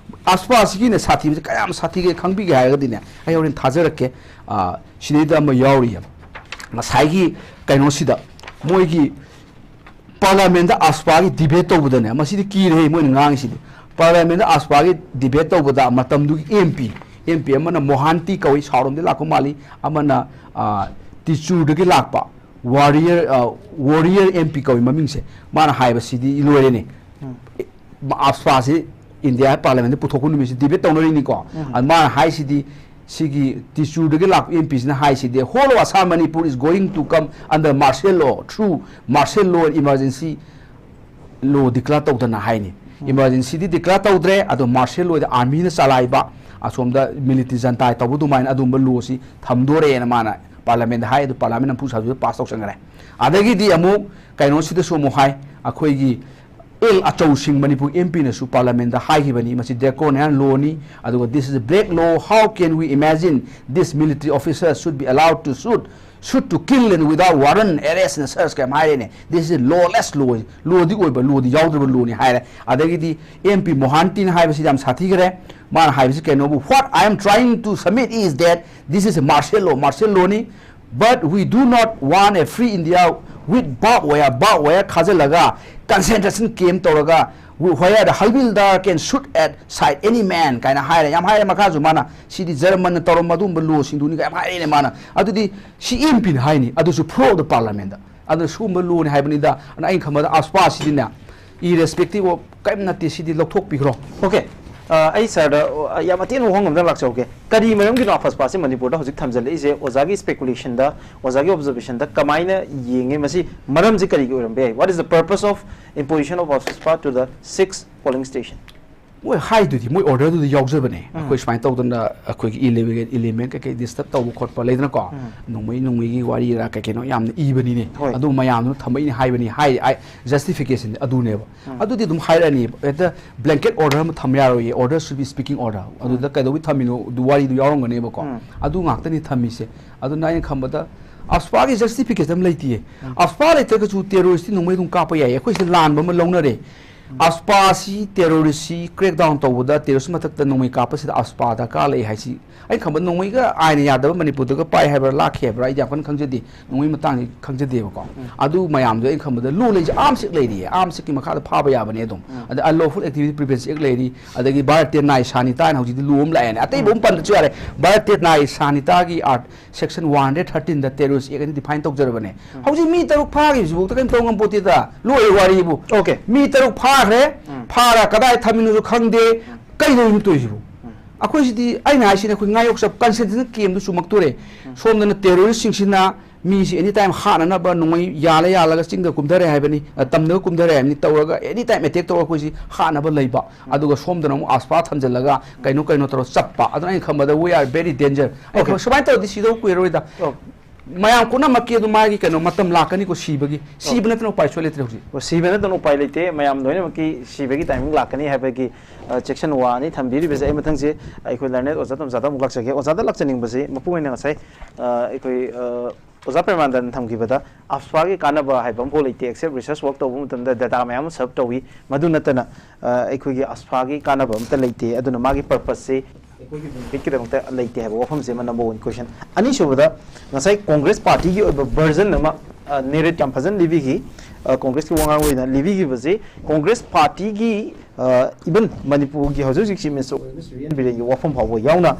ꯑꯁ꯭ꯋꯥꯁꯤꯒꯤꯅ ꯁꯥꯊꯤꯕꯁꯦ ꯀꯌꯥꯝ ꯁꯥꯊꯤꯒꯦ ꯈꯪꯕꯤꯒꯦ ꯍꯥꯏꯔꯒꯗꯤꯅꯦ, ꯑꯩ ꯍꯣꯔꯦꯟ ꯊꯥꯖꯔꯛꯀꯦ꯫ ꯑ, ꯁꯤꯗꯩꯗ ꯑꯃ ꯌꯥꯎꯔꯤꯑꯕ, ꯉꯁꯥꯏꯒꯤ ꯀꯩꯅꯣꯁꯤꯗ ꯃꯣꯏꯒꯤ ꯄꯥꯔꯂꯥꯃꯦꯟꯗ ꯑꯁ꯭ꯋꯥꯒꯤ ꯗꯤꯕꯦꯠ ꯇꯧꯕꯗꯅꯦ, ꯃꯁꯤꯗꯤ ꯀꯤꯔꯦ ꯃꯣꯏꯅ ꯉꯥꯡꯉꯤꯁꯤꯗꯤ꯫ ꯄꯥꯔꯂꯥꯃꯦꯟꯗ ꯑꯁ꯭ꯋꯥꯒꯤ ꯗꯤꯕꯦꯠ ꯇꯧꯕꯗ ꯃꯇꯝꯗꯨꯒꯤ ꯑꯦꯝ ꯄꯤ, ꯑꯦꯝ ꯄꯤ ꯑꯃꯅ ꯃꯣꯍꯥꯟꯇꯤ ꯀꯧꯏ, ꯁꯥꯎꯔꯣꯝꯗꯒꯤ ꯂꯥꯛꯄ ꯃꯥꯜꯂꯤ, ꯑꯃꯅ, ꯑ, ꯇꯤꯆꯨꯔꯗꯒꯤ ꯂꯥꯛꯄ ꯋꯥꯔꯤꯌꯔ, ꯑ, ꯋꯥꯔꯤꯌꯔ ꯑꯦꯝ ꯄꯤ ꯀꯧꯏ ꯃꯃꯤꯡꯁꯦ꯫ ꯃꯥꯅ ꯍꯥꯏꯕꯁꯤꯗꯤ ꯂꯣꯏꯔꯦꯅꯦ꯫ ꯑꯁ꯭ꯋꯥꯁꯤ ꯏꯟꯗꯤꯌꯥ ꯄꯥꯔꯂꯥꯃꯦꯟꯗ ꯄꯨꯊꯣꯛꯄ ꯅꯨꯃꯤꯠꯁꯤ ꯗꯤꯕꯦꯠ ꯇꯧꯅꯔꯤꯅꯤꯀꯣ꯫ ꯑꯗ ꯃꯥꯅ ꯍꯥꯏꯁꯤꯗꯤ, ꯁꯤꯒꯤ ꯇꯤꯆꯨꯔꯗꯒꯤ ꯂꯥꯛꯄ ꯑꯦꯝ ꯄꯤꯁꯤꯅ ꯍꯥꯏꯁꯤꯗꯤ, "Whole of Assam Manipur is going to come under martial law through martial law and emergency law declare ꯇꯧꯗꯅ" ꯍꯥꯏꯅꯤ꯫ ꯏꯃꯥꯔꯖꯦꯟꯁꯤꯗꯤ ꯗꯤꯀ꯭ꯂꯦꯌꯔ ꯇꯧꯗ꯭ꯔꯦ, ꯑꯗꯣ ꯃꯥꯔꯁꯤꯌꯦꯜ ꯂꯣꯗ ꯑꯥꯔꯃꯤꯅ ꯆꯂꯥꯏꯕ, ꯑꯁꯣꯝꯗ ꯃꯤꯂꯤꯇꯔꯤ ꯖꯟꯇꯥꯏ ꯇꯧꯕ ꯑꯗꯨꯃꯥꯏꯅ ꯑꯗꯨꯝꯕ ꯂꯣꯁꯤ ꯊꯝꯗꯣꯔꯦꯅ ꯃꯥꯅ ꯄꯥꯔꯂꯥꯃꯦꯟꯗ ꯍꯥꯏ꯫ ꯑꯗꯨ ꯄꯥꯔꯂꯥꯃꯦꯟ ꯅꯝꯐꯨ ꯁꯥꯐꯨꯗ ꯄꯥꯁ ꯇꯧꯁꯟꯈ꯭ꯔꯦ꯫ ꯑꯗꯒꯤꯗꯤ ꯑꯃꯨꯛ ꯀꯩꯅꯣꯁꯤꯗꯁꯨ ꯑꯃꯨꯛ ꯍꯥꯏ, ꯑꯩꯈꯣꯏꯒꯤ ꯑꯦꯜ ꯑꯆꯧꯁꯤꯡ, ꯃꯅꯤꯄꯨꯔ ꯑꯦꯝ ꯄꯤꯅꯁꯨ ꯄꯥꯔꯂꯥꯃꯦꯟꯗ ꯍꯥꯏꯈꯤꯕꯅꯤ, "ꯃꯁꯤ draconian ꯂꯣꯅꯤ, ꯑꯗꯨꯒ this is a black law, how can we imagine this military officer should be allowed to shoot, shoot to kill and without warrant, arrest and search?" ꯀꯩꯝ ꯍꯥꯏꯔꯦꯅꯦ꯫ "This is lawless law, Lodi ꯑꯣꯏꯕ, ꯂꯣꯗꯤ ꯌꯥꯎꯗ꯭ꯔꯕ ꯂꯣꯅꯤ" ꯍꯥꯏꯔꯦ꯫ ꯑꯗꯒꯤꯗꯤ M P ꯃꯣꯍꯥꯟꯇꯤꯅ ꯍꯥꯏꯕꯁꯤ ꯌꯥꯝ ꯁꯥꯊꯤꯈ꯭ꯔꯦ꯫ ꯃꯥꯅ ꯍꯥꯏꯕꯁꯤ ꯀꯩꯅꯣꯕꯨ, "What I am trying to submit is that this is a martial law, martial ꯂꯣꯅꯤ, but we do not want a free India with barbed wire, barbed wire ꯈꯥꯖꯤꯜꯂꯒ, concentration camp ꯇꯧꯔꯒ, where the Havildar can shoot at sight any man" ꯀꯥꯏꯅ ꯍꯥꯏꯔꯦ꯫ ꯌꯥꯝ ꯍꯥꯏꯔꯦ ꯃꯈꯥꯁꯨ ꯃꯥꯅ, ꯁꯤꯗꯤ ꯖꯔꯃꯟꯅ ꯇꯧꯔꯝꯕ ꯑꯗꯨꯒꯨꯝꯕ ꯂꯣꯁꯤꯡꯗꯨꯅꯤ ꯌꯥꯝ ꯍꯥꯏꯔꯦꯅꯦ ꯃꯥꯅ꯫ ꯑꯗꯨꯗꯤ ꯁꯤ ꯑꯦꯝ ꯄꯤꯅ ꯍꯥꯏꯅꯤ, ꯑꯗꯨꯁꯨ floor of the parliamentꯗ꯫ ꯑꯗꯨꯅ ꯁꯤꯒꯨꯝꯕ ꯂꯣꯅꯤ ꯍꯥꯏꯕꯅꯤꯗ꯫ ꯑꯗꯨꯅ ꯑꯩꯅ ꯈꯟꯕꯗ ꯑꯁ꯭ꯋꯥꯁꯤꯗꯤꯅꯦ, irrespective of ꯀꯔꯤꯝ ꯅꯠꯇꯦ, ꯁꯤꯗꯤ ꯂꯧꯊꯣꯛꯄꯤꯈ꯭ꯔꯣ꯫ ꯑꯣꯀꯦ, ꯑ, ꯑꯩ ꯁꯥꯔꯗ, ꯑ, ꯌꯥꯝ ꯑꯇꯦꯟꯕ ꯋꯥꯍꯪ ꯑꯃꯗ ꯂꯥꯛꯆꯍꯧꯒꯦ꯫ ꯀꯔꯤ ꯃꯔꯝꯒꯤꯅꯣ ꯑꯐꯁꯄꯥꯁꯤ ꯃꯅꯤꯄꯨꯔꯗ ꯍꯧꯖꯤꯛ ꯊꯝꯖꯤꯜꯂꯛꯏꯁꯦ? ꯑꯣꯖꯥꯒꯤ ꯁ꯭ꯄꯦꯀꯨꯂꯦꯁꯟꯗ, ꯑꯣꯖꯥꯒꯤ ꯑꯣꯕꯖꯔꯕꯦꯁꯟꯗ ꯀꯃꯥꯏꯅ ꯌꯦꯡꯉꯦ? ꯃꯁꯤ ꯃꯔꯝꯁꯤ ꯀꯔꯤꯒꯤ ꯑꯣꯏꯔꯝꯕ ꯌꯥꯏ? What is the purpose of imposition of AFSPA to the six polling station? ꯃꯣꯏ ꯍꯥꯏꯗꯨꯗꯤ, ꯃꯣꯏ ꯑꯣꯔꯗꯔꯗꯨꯗꯤ ꯌꯥꯎꯖꯕꯅꯦ꯫ ꯑꯩꯈꯣꯏ ꯁꯨꯃꯥꯏꯅ ꯇꯧꯗꯅ ꯑꯩꯈꯣꯏꯒꯤ ꯏꯂꯤꯃꯦꯟ ꯏꯂꯤꯃꯦꯟ ꯀꯩꯀꯩ ꯗꯤꯁꯇꯔꯕ ꯇꯧꯕ ꯈꯣꯠꯄ ꯂꯩꯗꯅꯀꯣ, ꯅꯣꯡꯃꯩ ꯅꯣꯡꯃꯩꯒꯤ ꯋꯥꯔꯤꯔ ꯀꯩ ꯀꯩꯅꯣ ꯌꯥꯝꯅ ꯏꯕꯅꯤꯅꯦ꯫ ꯍꯣꯏ꯫ ꯑꯗꯨ ꯃꯌꯥꯝꯗꯨꯅ ꯊꯝꯃꯛꯏꯅꯦ ꯍꯥꯏꯕꯅꯤ, ꯍꯥꯏ ꯖꯁꯇꯤꯐꯤꯀꯦꯁꯟ ꯑꯗꯨꯅꯦꯕ꯫ ꯑꯗꯨꯗꯤ ꯑꯗꯨꯝ ꯍꯥꯏꯔꯛꯑꯅꯤ꯫ ꯍꯦꯛꯇ ꯕ꯭ꯂꯦꯡꯀꯦꯠ ꯑꯣꯔꯗꯔ ꯑꯃ ꯊꯝ ꯌꯥꯔꯣꯏꯌꯦ, order should be speaking order꯫ ꯑꯗꯨꯗ ꯀꯩꯗꯧꯕꯩ ꯊꯝꯃꯤꯅꯣ? ꯑꯗꯨ ꯋꯥꯔꯤꯗꯨ ꯌꯥꯎꯔꯝꯒꯅꯦꯕꯀꯣ꯫ ꯑꯗꯨ ꯉꯥꯛꯇꯅꯤ ꯊꯝꯃꯤꯁꯦ꯫ ꯑꯗꯨꯅ ꯑꯩꯅ ꯈꯟꯕꯗ ꯑꯐꯁꯄꯥꯒꯤ ꯖꯁꯇꯤꯐꯤꯀꯦꯁꯟ ꯑꯃ ꯂꯩꯇꯤꯌꯦ꯫ ꯑꯐꯁꯄꯥ ꯂꯩꯇ꯭ꯔꯒꯁꯨ ꯇꯦꯔꯣꯔꯤꯁꯇꯤ ꯅꯣꯡꯃꯩ ꯑꯗꯨꯝ ꯀꯥꯞꯄ ꯌꯥꯏꯌꯦ꯫ ꯑꯩꯈꯣꯏ ꯁꯤꯗ ꯂꯥꯟꯕ ꯑꯃ ꯂꯧꯅꯔꯦ꯫ ꯑꯐꯁꯄꯥꯁꯤ ꯇꯦꯔꯣꯔꯤꯁꯁꯤ ꯀ꯭ꯔꯦꯛ ꯗꯥꯎꯟ ꯇꯧꯕꯗ, ꯇꯦꯔꯣꯔꯤꯁ ꯃꯊꯛꯇ ꯅꯣꯡꯃꯩ ꯀꯥꯞꯄꯁꯤꯗ ꯑꯐꯁꯄꯥ ꯗꯔꯀꯥꯔ ꯂꯩ ꯍꯥꯏꯁꯤ, ꯑꯩꯅ ꯈꯟꯕ ꯅꯣꯡꯃꯩꯒ ꯑꯥꯏꯟꯅ ꯌꯥꯗꯕ ꯃꯅꯤꯄꯨꯔꯗꯒ ꯄꯥꯏ ꯍꯥꯏꯕ꯭ꯔꯥ, ꯂꯥꯛꯈꯤ ꯍꯥꯏꯕ꯭ꯔꯥ, ꯑꯩꯗꯤ ꯌꯥꯝ ꯀꯟꯅ ꯈꯪꯖꯗꯦ꯫ ꯅꯣꯡꯃꯩ ꯃꯇꯥꯡꯁꯤ ꯈꯪꯖꯗꯦꯕꯀꯣ꯫ ꯑꯗꯨ ꯃꯌꯥꯝꯗꯣ ꯑꯩꯅ ꯈꯟꯕꯗ ꯂꯣ ꯂꯩꯁꯦ, ꯑꯥꯔꯝꯁ ꯑꯦꯛ ꯂꯩꯔꯤꯌꯦ, ꯑꯥꯔꯝꯁ ꯑꯦꯛꯀꯤ ꯃꯈꯥꯗ ꯐꯥꯕ ꯌꯥꯕꯅꯦ ꯑꯗꯨꯝ꯫ ꯑꯗ ꯑꯟꯂꯣꯐꯨꯜ ꯑꯦꯛꯇꯤꯚꯤꯇꯤ ꯄ꯭ꯔꯤꯚꯦꯟꯁꯟ ꯑꯦꯛ ꯂꯩꯔꯤ, ꯑꯗꯒꯤ ꯚꯥꯔꯇꯤꯌ ꯅꯥꯏ ꯁꯥꯅꯤꯇꯥ ꯍꯥꯏꯅ ꯍꯧꯖꯤꯛꯇꯤ ꯂꯣ ꯑꯃ ꯂꯥꯛꯑꯦꯅꯦ꯫ ꯑꯇꯩꯕꯨ ꯑꯃ ꯄꯟꯗ꯭ꯔꯁꯨ ꯌꯥꯔꯦ, ꯚꯥꯔꯇꯤꯌ ꯅꯥꯏ ꯁꯥꯅꯤꯇꯥꯒꯤ ꯑꯥꯔꯠ ꯁꯦꯛꯁꯟ ꯋꯥꯟ ꯍꯟꯗ꯭ꯔꯦꯠ ꯊꯥꯔꯇꯤꯟꯗ ꯇꯦꯔꯣꯔꯤꯁ ꯑꯦꯛ ꯑꯅ ꯗꯤꯐꯥꯏꯟ ꯇꯧꯖꯔꯕꯅꯦ꯫ ꯍꯧꯖꯤꯛ ꯃꯤ ꯇꯔꯨꯛ ꯐꯥꯈꯤꯕꯁꯤꯐꯥꯎꯗ ꯀꯔꯤꯝ ꯇꯧ ꯉꯝꯄꯣꯠꯇꯦꯗ, ꯂꯣꯏꯔꯦ ꯋꯥꯔꯤꯕꯨ꯫ Okay. ꯃꯤ ꯇꯔꯨꯛ ꯐꯥꯈ꯭ꯔꯦ, ꯐꯥꯔ ꯀꯗꯥꯏ ꯊꯝꯃꯤꯅꯣꯁꯨ ꯈꯪꯗꯦ, ꯀꯩꯅꯣ ꯇꯧꯔꯤꯁꯤꯕꯨ? ꯑꯩꯈꯣꯏꯁꯤꯗꯤ, ꯑꯩꯅ ꯍꯥꯏꯁꯤꯅ, ꯑꯩꯈꯣꯏ ꯉꯥꯌꯣꯛꯆꯞ ꯀꯟꯁꯦꯟꯇ꯭ꯔꯦꯁꯟ ꯀꯦꯝꯗꯨ ꯆꯨꯝꯃꯛꯇꯣꯔꯦ꯫ ꯁꯣꯝꯗꯅ ꯇꯦꯔꯣꯔꯤꯁꯁꯤꯡꯁꯤꯅ ꯃꯤꯁꯤ ꯑꯦꯅꯤ ꯇꯥꯏꯝ ꯍꯥꯠꯅꯅꯕ ꯅꯣꯡꯃꯩ ꯌꯥꯜꯂ ꯌꯥꯜꯂꯒ ꯆꯤꯡꯗ ꯀꯨꯝꯊꯔꯦ ꯍꯥꯏꯕꯅꯤ, ꯑ, ꯇꯝꯗꯒ ꯀꯨꯝꯊꯔꯦ ꯍꯥꯏꯕꯅꯤ, ꯇꯧꯔꯒ ꯑꯦꯅꯤ ꯇꯥꯏꯝ ꯑꯦꯇꯦꯛ ꯇꯧꯔꯒ ꯑꯩꯈꯣꯏꯁꯤ ꯍꯥꯠꯅꯕ ꯂꯩꯕ꯫ ꯑꯗꯨꯒ ꯁꯣꯝꯗꯅ ꯑꯃꯨꯛ ꯑꯐꯁꯄꯥ ꯊꯝꯖꯤꯜꯂꯒ ꯀꯩꯅꯣ ꯀꯩꯅꯣ ꯇꯧꯔꯒ ꯆꯠꯄ꯫ ꯑꯗꯨꯅ ꯑꯩꯅ ꯈꯟꯕꯗ we are very danger꯫ ꯑꯩ Okay. ꯁꯨꯃꯥꯏꯅ ꯇꯧꯔꯗꯤ ꯁꯤꯗꯧ ꯀꯨꯏꯔꯔꯣꯏꯗ꯫ ꯑꯣ꯫ ꯃꯌꯥꯝ ꯄꯨꯝꯅꯃꯛꯀꯤ ꯑꯗꯨꯝ ꯃꯥꯒꯤ ꯀꯩꯅꯣ ꯃꯇꯝ ꯂꯥꯛꯀꯅꯤꯀꯣ ꯁꯤꯕꯒꯤ꯫ ꯁꯤꯕ ꯅꯠꯇꯅ ꯎꯄꯥꯏ ꯁꯨꯡꯂꯩ ꯂꯩꯇ꯭ꯔꯦ ꯍꯧꯖꯤꯛ꯫ ꯑꯣ, ꯁꯤꯕ ꯅꯠꯇꯅ ꯎꯄꯥꯏ ꯂꯩꯇꯦ꯫ ꯃꯌꯥꯝ ꯂꯣꯏꯅꯃꯛꯀꯤ ꯁꯤꯕꯒꯤ ꯇꯥꯏꯃꯤꯡ ꯂꯥꯛꯀꯅꯤ ꯍꯥꯏꯕꯒꯤ, ꯑ, ꯆꯦꯛꯁꯤꯟ ꯋꯥꯅꯤ ꯊꯝꯕꯤꯔꯤꯕꯁꯦ꯫ ꯑꯩ ꯃꯊꯪꯁꯦ ꯑꯩꯈꯣꯏ ꯂꯔꯅꯦꯠ ꯑꯣꯖꯥ ꯇꯣꯝꯆꯥꯗ ꯑꯃꯨꯛ ꯂꯥꯛꯆꯒꯦ꯫ ꯑꯣꯖꯥꯗ ꯂꯥꯛꯆꯅꯤꯡꯕꯁꯤ ꯃꯄꯨꯡ ꯑꯣꯏꯅ ꯉꯁꯥꯏ, ꯑ, ꯑꯩꯈꯣꯏ, ꯑ, ꯑꯣꯖꯥ ꯄ꯭ꯔꯦꯃꯥꯅꯟꯗꯅ ꯊꯝꯈꯤꯕꯗ ꯑꯐꯁꯄꯥꯒꯤ ꯀꯥꯟꯅꯕ ꯍꯥꯏꯕ ꯑꯃꯐꯥꯎ ꯂꯩꯇꯦ, ꯑꯦꯛꯁꯦꯞ ꯔꯤꯁꯔꯁ ꯋꯥꯔꯛ ꯇꯧꯕ ꯃꯇꯝꯗ ꯗꯦꯇꯥ ꯃꯌꯥꯝ ꯑꯃ ꯁꯔꯞ ꯇꯧꯏ꯫ ꯃꯗꯨ ꯅꯠꯇꯅ, ꯑ, ꯑꯩꯈꯣꯏꯒꯤ ꯑꯐꯁꯄꯥꯒꯤ ꯀꯥꯟꯅꯕ ꯑꯝꯇ ꯂꯩꯇꯦ꯫ ꯑꯗꯨꯅ ꯃꯥꯒꯤ ꯄꯔꯄꯁꯁꯤ ꯑꯩꯈꯣꯏꯒꯤ ꯕꯦꯅꯤꯐꯤꯠꯀꯤꯗꯃꯛꯇ ꯂꯩꯇꯦ ꯍꯥꯏꯕ ꯋꯥꯐꯝꯁꯤ ꯑꯃ ꯅꯝꯕꯔ ꯋꯥꯟ ꯀꯣꯏꯁꯟ꯫ ꯑꯅꯤꯁꯨꯕꯗ, ꯉꯁꯥꯏ ꯀꯣꯡꯒ꯭ꯔꯦꯁ ꯄꯥꯔꯇꯤꯒꯤ ꯑꯣꯏꯕ ꯚꯔꯖꯟ ꯑꯃ, ꯑ, ꯅꯦꯔꯦꯠ ꯌꯥꯝ ꯐꯖꯅ ꯂꯤꯕꯤꯈꯤ꯫ ꯑ, ꯀꯣꯡꯒ꯭ꯔꯦꯁꯀꯤ ꯋꯥꯉꯥꯡ ꯑꯣꯏꯅ ꯂꯤꯕꯤꯈꯤꯕꯁꯤ, ꯀꯣꯡꯒ꯭ꯔꯦꯁ ꯄꯥꯔꯇꯤꯒꯤ, ꯑ, ꯏꯚꯟ ꯃꯅꯤꯄꯨꯔꯒꯤ ꯍꯧꯖꯤꯛ ꯍꯧꯖꯤꯛ ꯆꯤꯐ ꯃꯤꯅꯤꯁꯇꯔ ꯑꯣꯏꯔꯤꯕ ꯁ꯭ꯔꯤ ꯕꯤꯔꯦꯟꯒꯤ ꯋꯥꯐꯝ ꯐꯥꯎꯕ ꯌꯥꯎꯅ,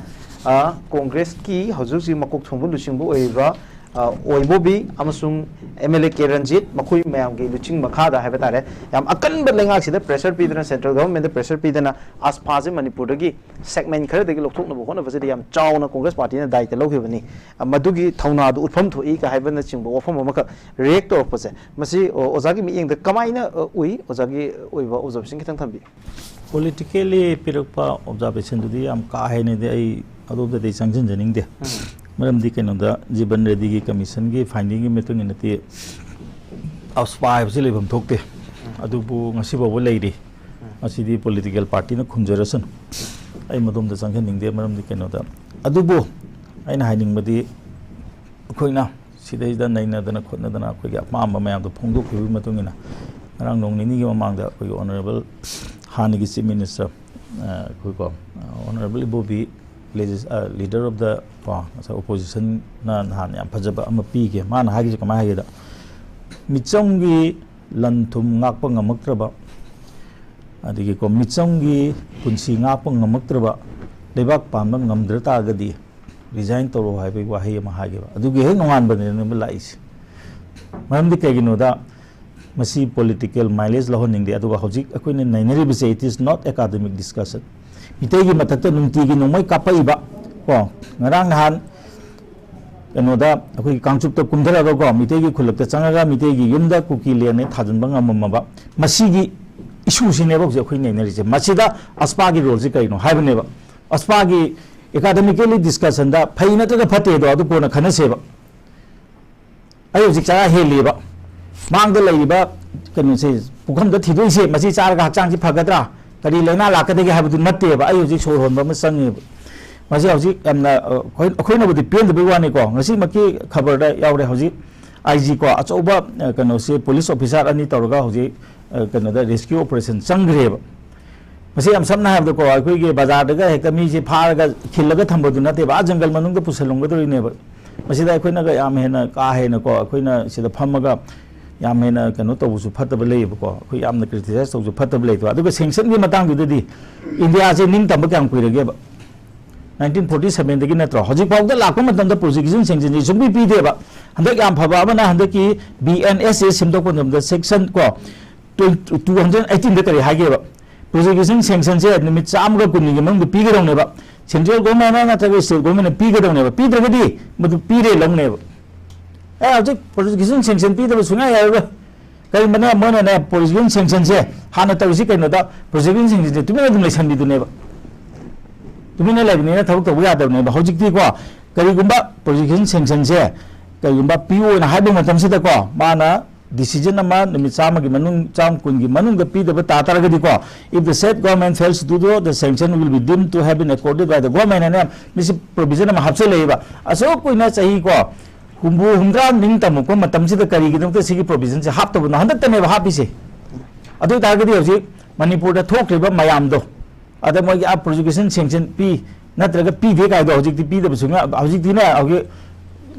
ꯑ, ꯀꯣꯡꯒ꯭ꯔꯦꯁꯀꯤ ꯍꯧꯖꯤꯛ ꯍꯧꯖꯤꯛ ꯃꯀꯣꯛ ꯊꯣꯡꯕ ꯂꯨꯆꯤꯡꯕ ꯑꯣꯏꯔꯤꯕ, ꯑ, ꯑꯣꯏꯕꯣꯕꯤ ꯑꯃꯁꯨꯡ M L A K Ranjit, ꯃꯈꯣꯏ ꯃꯌꯥꯝꯒꯤ ꯂꯨꯆꯤꯡ ꯃꯈꯥꯗ ꯍꯥꯏꯕ ꯇꯥꯔꯦ, ꯌꯥꯝ ꯑꯀꯟꯕ ꯂꯩꯉꯥꯛꯁꯤꯗ pressure ꯄꯤꯗꯅ, central government ꯗ pressure ꯄꯤꯗꯅ, ꯑꯁꯐꯥꯁꯦ ꯃꯅꯤꯄꯨꯔꯗꯒꯤ segment ꯈꯔꯗꯒꯤ ꯂꯧꯊꯣꯛꯅꯕ ꯍꯣꯠꯅꯕꯁꯤꯗ ꯌꯥꯝ ꯆꯥꯎꯅ ꯀꯣꯡꯒ꯭ꯔꯦꯁ ꯄꯥꯔꯇꯤꯅ ꯗꯥꯏꯇ ꯂꯧꯈꯤꯕꯅꯤ꯫ ꯑ, ꯃꯗꯨꯒꯤ ꯊꯧꯅꯥꯗꯨ ꯎꯠꯐꯝ ꯊꯣꯛꯏ ꯀ ꯍꯥꯏꯕꯅꯆꯤꯡꯕ ꯋꯥꯐꯝ ꯑꯃꯈꯛ react ꯇꯧꯔꯛꯄꯁꯦ, ꯃꯁꯤ, ꯑ, ꯑꯣꯖꯥꯒꯤ ꯃꯤꯠꯌꯦꯡꯗ ꯀꯃꯥꯏꯅ, ꯑ, ꯎꯏ? ꯑꯣꯖꯥꯒꯤ ꯑꯣꯏꯕ observation ꯈꯤꯇꯪ ꯊꯝꯕꯤꯌꯨ꯫ Politically ꯄꯤꯔꯛꯄ observation ꯗꯨꯗꯤ ꯌꯥꯝ ꯀꯥ ꯍꯦꯟꯅꯗꯤ ꯑꯩ ꯑꯗꯣꯝꯗꯗꯤ ꯆꯪꯁꯤꯟꯖꯅꯤꯡꯗꯦ꯫ ꯃꯔꯝꯗꯤ ꯀꯩꯅꯣꯗ, ꯖꯤꯕꯟ ꯔꯦꯗꯤꯒꯤ commission ꯒꯤ finding ꯒꯤ ꯃꯇꯨꯡ ꯏꯟꯅꯗꯤ ꯑꯁꯄꯥ ꯍꯥꯏꯕꯁꯤ ꯂꯩꯐꯝ ꯊꯣꯛꯇꯦ꯫ ꯑꯗꯨꯕꯨ ꯉꯁꯤ ꯐꯥꯎꯕ ꯂꯩꯔꯤ꯫ ꯃꯁꯤꯗꯤ political party ꯅ ꯈꯨꯝꯖꯔꯁꯅꯨ꯫ ꯑꯩ ꯃꯗꯣꯝꯗ ꯆꯪꯁꯤꯟꯅꯤꯡꯗꯦ, ꯃꯔꯝꯗꯤ ꯀꯩꯅꯣꯗ꯫ ꯑꯗꯨꯕꯨ ꯑꯩꯅ ꯍꯥꯏꯅꯤꯡꯕꯗꯤ, ꯑꯩꯈꯣꯏꯅ ꯁꯤꯗꯩꯗ ꯅꯩꯅꯗꯅ ꯈꯣꯠꯅꯗꯅ ꯑꯩꯈꯣꯏꯒꯤ ꯑꯄꯥꯝꯕ ꯃꯌꯥꯝꯗꯣ ꯐꯣꯡꯗꯣꯛꯈꯤꯕꯒꯤ ꯃꯇꯨꯡ ꯏꯟꯅ, ꯉꯔꯥꯡ ꯅꯣꯡ ꯅꯤꯅꯤꯒꯤ ꯃꯃꯥꯡꯗ ꯑꯩꯈꯣꯏꯒꯤ honourable ꯍꯥꯟꯅꯒꯤ chief minister, ꯑ, ꯑꯩꯈꯣꯏꯀꯣ, ꯑ, honourable ꯏꯕꯣꯕꯤ, legis-, ꯑ, leader of the, ꯀꯣ, ꯉꯁꯥꯏ opposition ꯅ ꯅꯍꯥꯟ ꯌꯥꯝ ꯐꯖꯕ ꯑꯃ ꯄꯤꯈꯤ꯫ ꯃꯥꯅ ꯍꯥꯏꯈꯤꯁꯦ ꯀꯃꯥꯏꯅ ꯍꯥꯏꯒꯦꯗ, ꯃꯤꯆꯝꯒꯤ ꯂꯟ ꯊꯨꯝ ꯉꯥꯛꯄ ꯉꯝꯃꯛꯇ꯭ꯔꯕ, ꯑꯗꯒꯤꯀꯣ, ꯃꯤꯆꯝꯒꯤ ꯄꯨꯟꯁꯤ ꯉꯥꯛꯄ ꯉꯝꯃꯛꯇ꯭ꯔꯕ, ꯂꯩꯕꯥꯛ ꯄꯥꯟꯕ ꯉꯝꯗ꯭ꯔ ꯇꯥꯔꯒꯗꯤ resign ꯇꯧꯔꯣ ꯍꯥꯏꯕꯒꯤ ꯋꯥꯍꯩ ꯑꯃ ꯍꯥꯏꯈꯤꯕ꯫ ꯑꯗꯨꯒꯤ ꯍꯦꯛ ꯅꯣꯡꯉꯥꯟꯕꯗꯅꯦꯕ ꯂꯥꯛꯏꯁꯦ꯫ ꯃꯔꯝꯗꯤ ꯀꯩꯒꯤꯅꯣꯗ, ꯃꯁꯤ political mileage ꯂꯧꯍꯟꯅꯤꯡꯗꯦ꯫ ꯑꯗꯨꯒ ꯍꯧꯖꯤꯛ ꯑꯩꯈꯣꯏꯅ ꯅꯩꯅꯔꯤꯕꯁꯦ, it is not academic discussion꯫ ꯃꯤꯇꯩꯒꯤ ꯃꯊꯛꯇ ꯅꯨꯡꯇꯤꯒꯤ ꯅꯣꯡꯃꯩ ꯀꯥꯞꯄꯛꯏꯕ, ꯀꯣ, ꯉꯔꯥꯡ ꯅꯍꯥꯟ ꯀꯩꯅꯣꯗ, ꯑꯩꯈꯣꯏꯒꯤ ꯀꯥꯡꯆꯨꯞꯇ ꯀꯨꯝꯊꯔꯒꯀꯣ, ꯃꯤꯇꯩꯒꯤ ꯈꯨꯜꯂꯛꯇ ꯆꯪꯉꯒ ꯃꯤꯇꯩꯒꯤ ꯌꯨꯝꯗ ꯀꯨꯀꯤ ꯂꯦꯟꯅꯦ ꯊꯥꯖꯤꯟꯕ ꯉꯝꯃꯝꯃꯕ, ꯃꯁꯤꯒꯤ issue ꯁꯤꯅꯦꯕ ꯍꯧꯖꯤꯛ ꯑꯩꯈꯣꯏ ꯅꯩꯅꯔꯤꯁꯦ꯫ ꯃꯁꯤꯗ ꯑꯁꯄꯥꯒꯤ role ꯁꯤ ꯀꯩꯅꯣ ꯍꯥꯏꯕꯅꯦꯕ꯫ ꯑꯁꯄꯥꯒꯤ academically discussion ꯗ ꯐꯩ ꯅꯠꯇ꯭ꯔꯒ ꯐꯠꯇꯦꯗꯣ ꯑꯗꯨ ꯀꯣꯟꯅ ꯈꯟꯅꯁꯦꯕ꯫ ꯑꯩ ꯍꯧꯖꯤꯛ ꯆꯔꯥ ꯍꯦꯜꯂꯤꯕ, ꯃꯥꯡꯗ ꯂꯩꯔꯤꯕ ꯀꯩꯅꯣꯁꯦ, ꯄꯨꯈꯝꯗ ꯊꯤꯗꯣꯛꯏꯁꯦ, ꯃꯁꯤ ꯆꯥꯔꯒ ꯍꯛꯆꯥꯡꯁꯤ ꯐꯒꯗ꯭ꯔꯥ, ꯀꯔꯤ ꯂꯥꯏꯅꯥ ꯂꯥꯛꯀꯗꯒꯦ ꯍꯥꯏꯕꯗꯨ ꯅꯠꯇꯦꯕ꯫ ꯑꯩ ꯍꯧꯖꯤꯛ ꯁꯣꯔ ꯍꯣꯟꯕ ꯑꯃ ꯆꯪꯉꯦꯕ꯫ ꯃꯁꯤ ꯍꯧꯖꯤꯛ ꯌꯥꯝꯅ, ꯑ, ꯑꯩꯈꯣꯏ-, ꯑꯩꯈꯣꯏꯅꯕꯨꯗꯤ ꯄꯦꯟꯗꯕꯩ ꯋꯥꯅꯤꯀꯣ, ꯉꯁꯤꯃꯛꯀꯤ ꯈꯕꯔꯗ ꯌꯥꯎꯔꯦ꯫ ꯍꯧꯖꯤꯛ ꯑꯥꯏ ꯖꯤ ꯀꯣ, ꯑꯆꯧꯕ, ꯑ, ꯀꯩꯅꯣꯁꯦ, police officer ꯑꯅꯤ ꯇꯧꯔꯒ ꯍꯧꯖꯤꯛ, ꯑ, ꯀꯩꯅꯣꯗ rescue operation ꯆꯪꯈ꯭ꯔꯦꯕ꯫ ꯃꯁꯤ ꯌꯥꯝ ꯁꯝꯅ ꯍꯥꯏꯔꯕꯗꯀꯣ, ꯑꯩꯈꯣꯏꯒꯤ ꯕꯖꯥꯔꯗꯒ ꯍꯦꯛꯇ ꯃꯤꯁꯦ ꯐꯥꯔꯒ ꯈꯤꯜꯂꯒ ꯊꯝꯕꯗꯨ ꯅꯠꯇꯦꯕ, ꯑꯥ ꯖꯪꯒꯜ ꯃꯅꯨꯡꯗ ꯄꯨꯁꯜꯂꯝꯒꯗꯧꯔꯤꯅꯦꯕ꯫ ꯃꯁꯤꯗ ꯑꯩꯈꯣꯏꯅꯒ ꯌꯥꯝ ꯍꯦꯟꯅ ꯀꯥ ꯍꯦꯟꯅꯀꯣ, ꯑꯩꯈꯣꯏꯅ ꯁꯤꯗ ꯐꯝꯃꯒ ꯌꯥꯝ ꯍꯦꯟꯅ ꯀꯩꯅꯣ ꯇꯧꯕꯁꯨ ꯐꯠꯇꯕ ꯂꯩꯌꯦꯕꯀꯣ, ꯑꯩꯈꯣꯏ ꯌꯥꯝꯅ criticize ꯇꯧꯕꯁꯨ ꯐꯠꯇꯕ ꯂꯩꯇꯕ꯫ ꯑꯗꯨꯒ sanction ꯒꯤ ꯃꯇꯥꯡꯗꯨꯗꯗꯤ ꯏꯟꯗꯤꯌꯥꯁꯦ ꯅꯤꯡꯇꯝꯕ ꯀꯌꯥꯝ ꯀꯨꯏꯔꯒꯦꯕ? ꯅꯥꯏꯟꯇꯤꯟ ꯐꯣꯔꯇꯤ ꯁꯚꯦꯟꯗꯒꯤ ꯅꯠꯇ꯭ꯔꯣ? ꯍꯧꯖꯤꯛ ꯐꯥꯎꯗ ꯂꯥꯛꯄ ꯃꯇꯝꯗ ꯄ꯭ꯔꯣꯖꯦꯛꯁꯟ ꯁꯦꯡꯁꯟꯁꯤ ꯁꯨꯡꯄꯤ ꯄꯤꯗꯦꯕ꯫ ꯍꯟꯗꯛ ꯌꯥꯝ ꯐꯕ ꯑꯃꯅ ꯍꯟꯗꯛꯀꯤ ꯕꯤ ꯑꯦꯟ ꯑꯦꯁ ꯑꯦ ꯁꯦꯝꯗꯣꯛꯄ ꯃꯇꯝꯗ ꯁꯦꯛꯁꯟ ꯀꯣ, ꯇꯨ ꯍꯟꯗ꯭ꯔꯦꯠ ꯑꯩꯠꯇꯤꯟꯗ ꯀꯔꯤ ꯍꯥꯏꯒꯦꯕ? ꯄ꯭ꯔꯣꯖꯦꯛꯁꯟ ꯁꯦꯡꯁꯟꯁꯦ ꯅꯨꯃꯤꯠ ꯆꯥꯝꯃꯒ ꯀꯨꯟꯅꯤꯒꯤ ꯃꯅꯨꯡꯗ ꯄꯤꯒꯗꯧꯅꯦꯕ꯫ ꯁꯦꯟꯇ꯭ꯔꯦꯜ ꯒꯣꯔꯃꯦꯟꯅ ꯅꯠꯇ꯭ꯔꯒ ꯁ꯭ꯇꯦꯠ ꯒꯣꯔꯃꯦꯟꯅ ꯄꯤꯒꯗꯧꯅꯦꯕ꯫ ꯄꯤꯗ꯭ꯔꯒꯗꯤ ꯃꯗꯨ ꯄꯤꯔꯦ ꯂꯧꯅꯦꯕ꯫ ꯑꯦ, ꯍꯧꯖꯤꯛ ꯄ꯭ꯔꯣꯖꯦꯛꯁꯟ ꯁꯦꯡꯁꯟ ꯄꯤꯗꯕ ꯁꯨꯡꯌꯥ ꯌꯥꯔꯔꯣꯏ꯫ ꯀꯔꯤꯒꯨꯝꯕꯅ ꯃꯣꯏꯅꯅꯦ, ꯄ꯭ꯔꯣꯖꯦꯛꯁꯟ ꯁꯦꯡꯁꯟꯁꯦ ꯍꯥꯟꯅ ꯇꯧꯔꯤꯁꯤ ꯀꯩꯅꯣꯗ, ꯄ꯭ꯔꯣꯖꯦꯛꯁꯟ ꯁꯦꯡꯁꯟꯁꯦ ꯇꯨꯃꯤꯟꯅ ꯑꯗꯨꯝ ꯂꯩꯁꯟꯕꯤꯗꯨꯅꯦꯕ꯫ ꯇꯨꯃꯤꯟꯅ ꯂꯩꯕꯅꯤꯅ ꯊꯕꯛ ꯇꯧꯕ ꯌꯥꯗꯕꯅꯦꯕ꯫ ꯍꯧꯖꯤꯛꯇꯤꯀꯣ, ꯀꯔꯤꯒꯨꯝꯕ ꯄ꯭ꯔꯣꯖꯦꯛꯁꯟ ꯁꯦꯡꯁꯟꯁꯦ ꯀꯔꯤꯒꯨꯝꯕ ꯄꯤꯌꯣꯅ ꯍꯥꯏꯕ ꯃꯇꯝꯁꯤꯗꯀꯣ, ꯃꯥꯅ ꯗꯤꯁꯤꯖꯟ ꯑꯃ ꯅꯨꯃꯤꯠ ꯆꯥꯝꯃꯒꯤ ꯃꯅꯨꯡ, ꯆꯥꯝꯃ ꯀꯨꯟꯒꯤ ꯃꯅꯨꯡꯗ ꯄꯤꯗꯕ ꯇꯥ ꯇꯥꯔꯒꯗꯤꯀꯣ, if the said government fails to do so, the sanction will be deemed to have been accorded by the government ꯍꯥꯏꯅ ꯃꯤꯁꯤ ꯄ꯭ꯔꯣꯚꯤꯖꯟ ꯑꯃ ꯍꯥꯞꯆꯤꯜꯂꯛꯏꯕ꯫ ꯑꯁꯨꯛ ꯀꯨꯏꯅ ꯆꯍꯤ ꯀꯣ, ꯍꯨꯝꯐꯨ, ꯍꯨꯝꯗ꯭ꯔꯥ ꯅꯤꯡ ꯇꯝꯃꯛꯄ ꯃꯇꯝꯁꯤꯗ ꯀꯔꯤꯒꯤꯗꯃꯛꯇ ꯁꯤꯒꯤ ꯄ꯭ꯔꯣꯚꯤꯖꯟꯁꯦ ꯍꯥꯞꯇꯕꯅꯣ? ꯍꯟꯗꯛꯇꯅꯦꯕ ꯍꯥꯞꯄꯤꯁꯦ꯫ ꯑꯗꯨ ꯑꯣꯏ ꯇꯥꯔꯒꯗꯤ ꯍꯧꯖꯤꯛ ꯃꯅꯤꯄꯨꯔꯗ ꯊꯣꯛꯈ꯭ꯔꯤꯕ ꯃꯌꯥꯝꯗꯣ, ꯑꯗ ꯃꯣꯏꯒꯤ ꯑꯥ ꯄ꯭ꯔꯣꯖꯦꯛꯁꯟ ꯁꯦꯡꯁꯟ ꯄꯤ ꯅꯠꯇ꯭ꯔꯒ ꯄꯤꯗꯦ ꯀꯥꯏꯗꯣ ꯍꯧꯖꯤꯛꯇꯤ ꯄꯤꯗꯕ ꯁꯨꯡꯌꯥ, ꯍꯧꯖꯤꯛꯇꯤꯅꯦ, ꯍꯧꯖꯤꯛ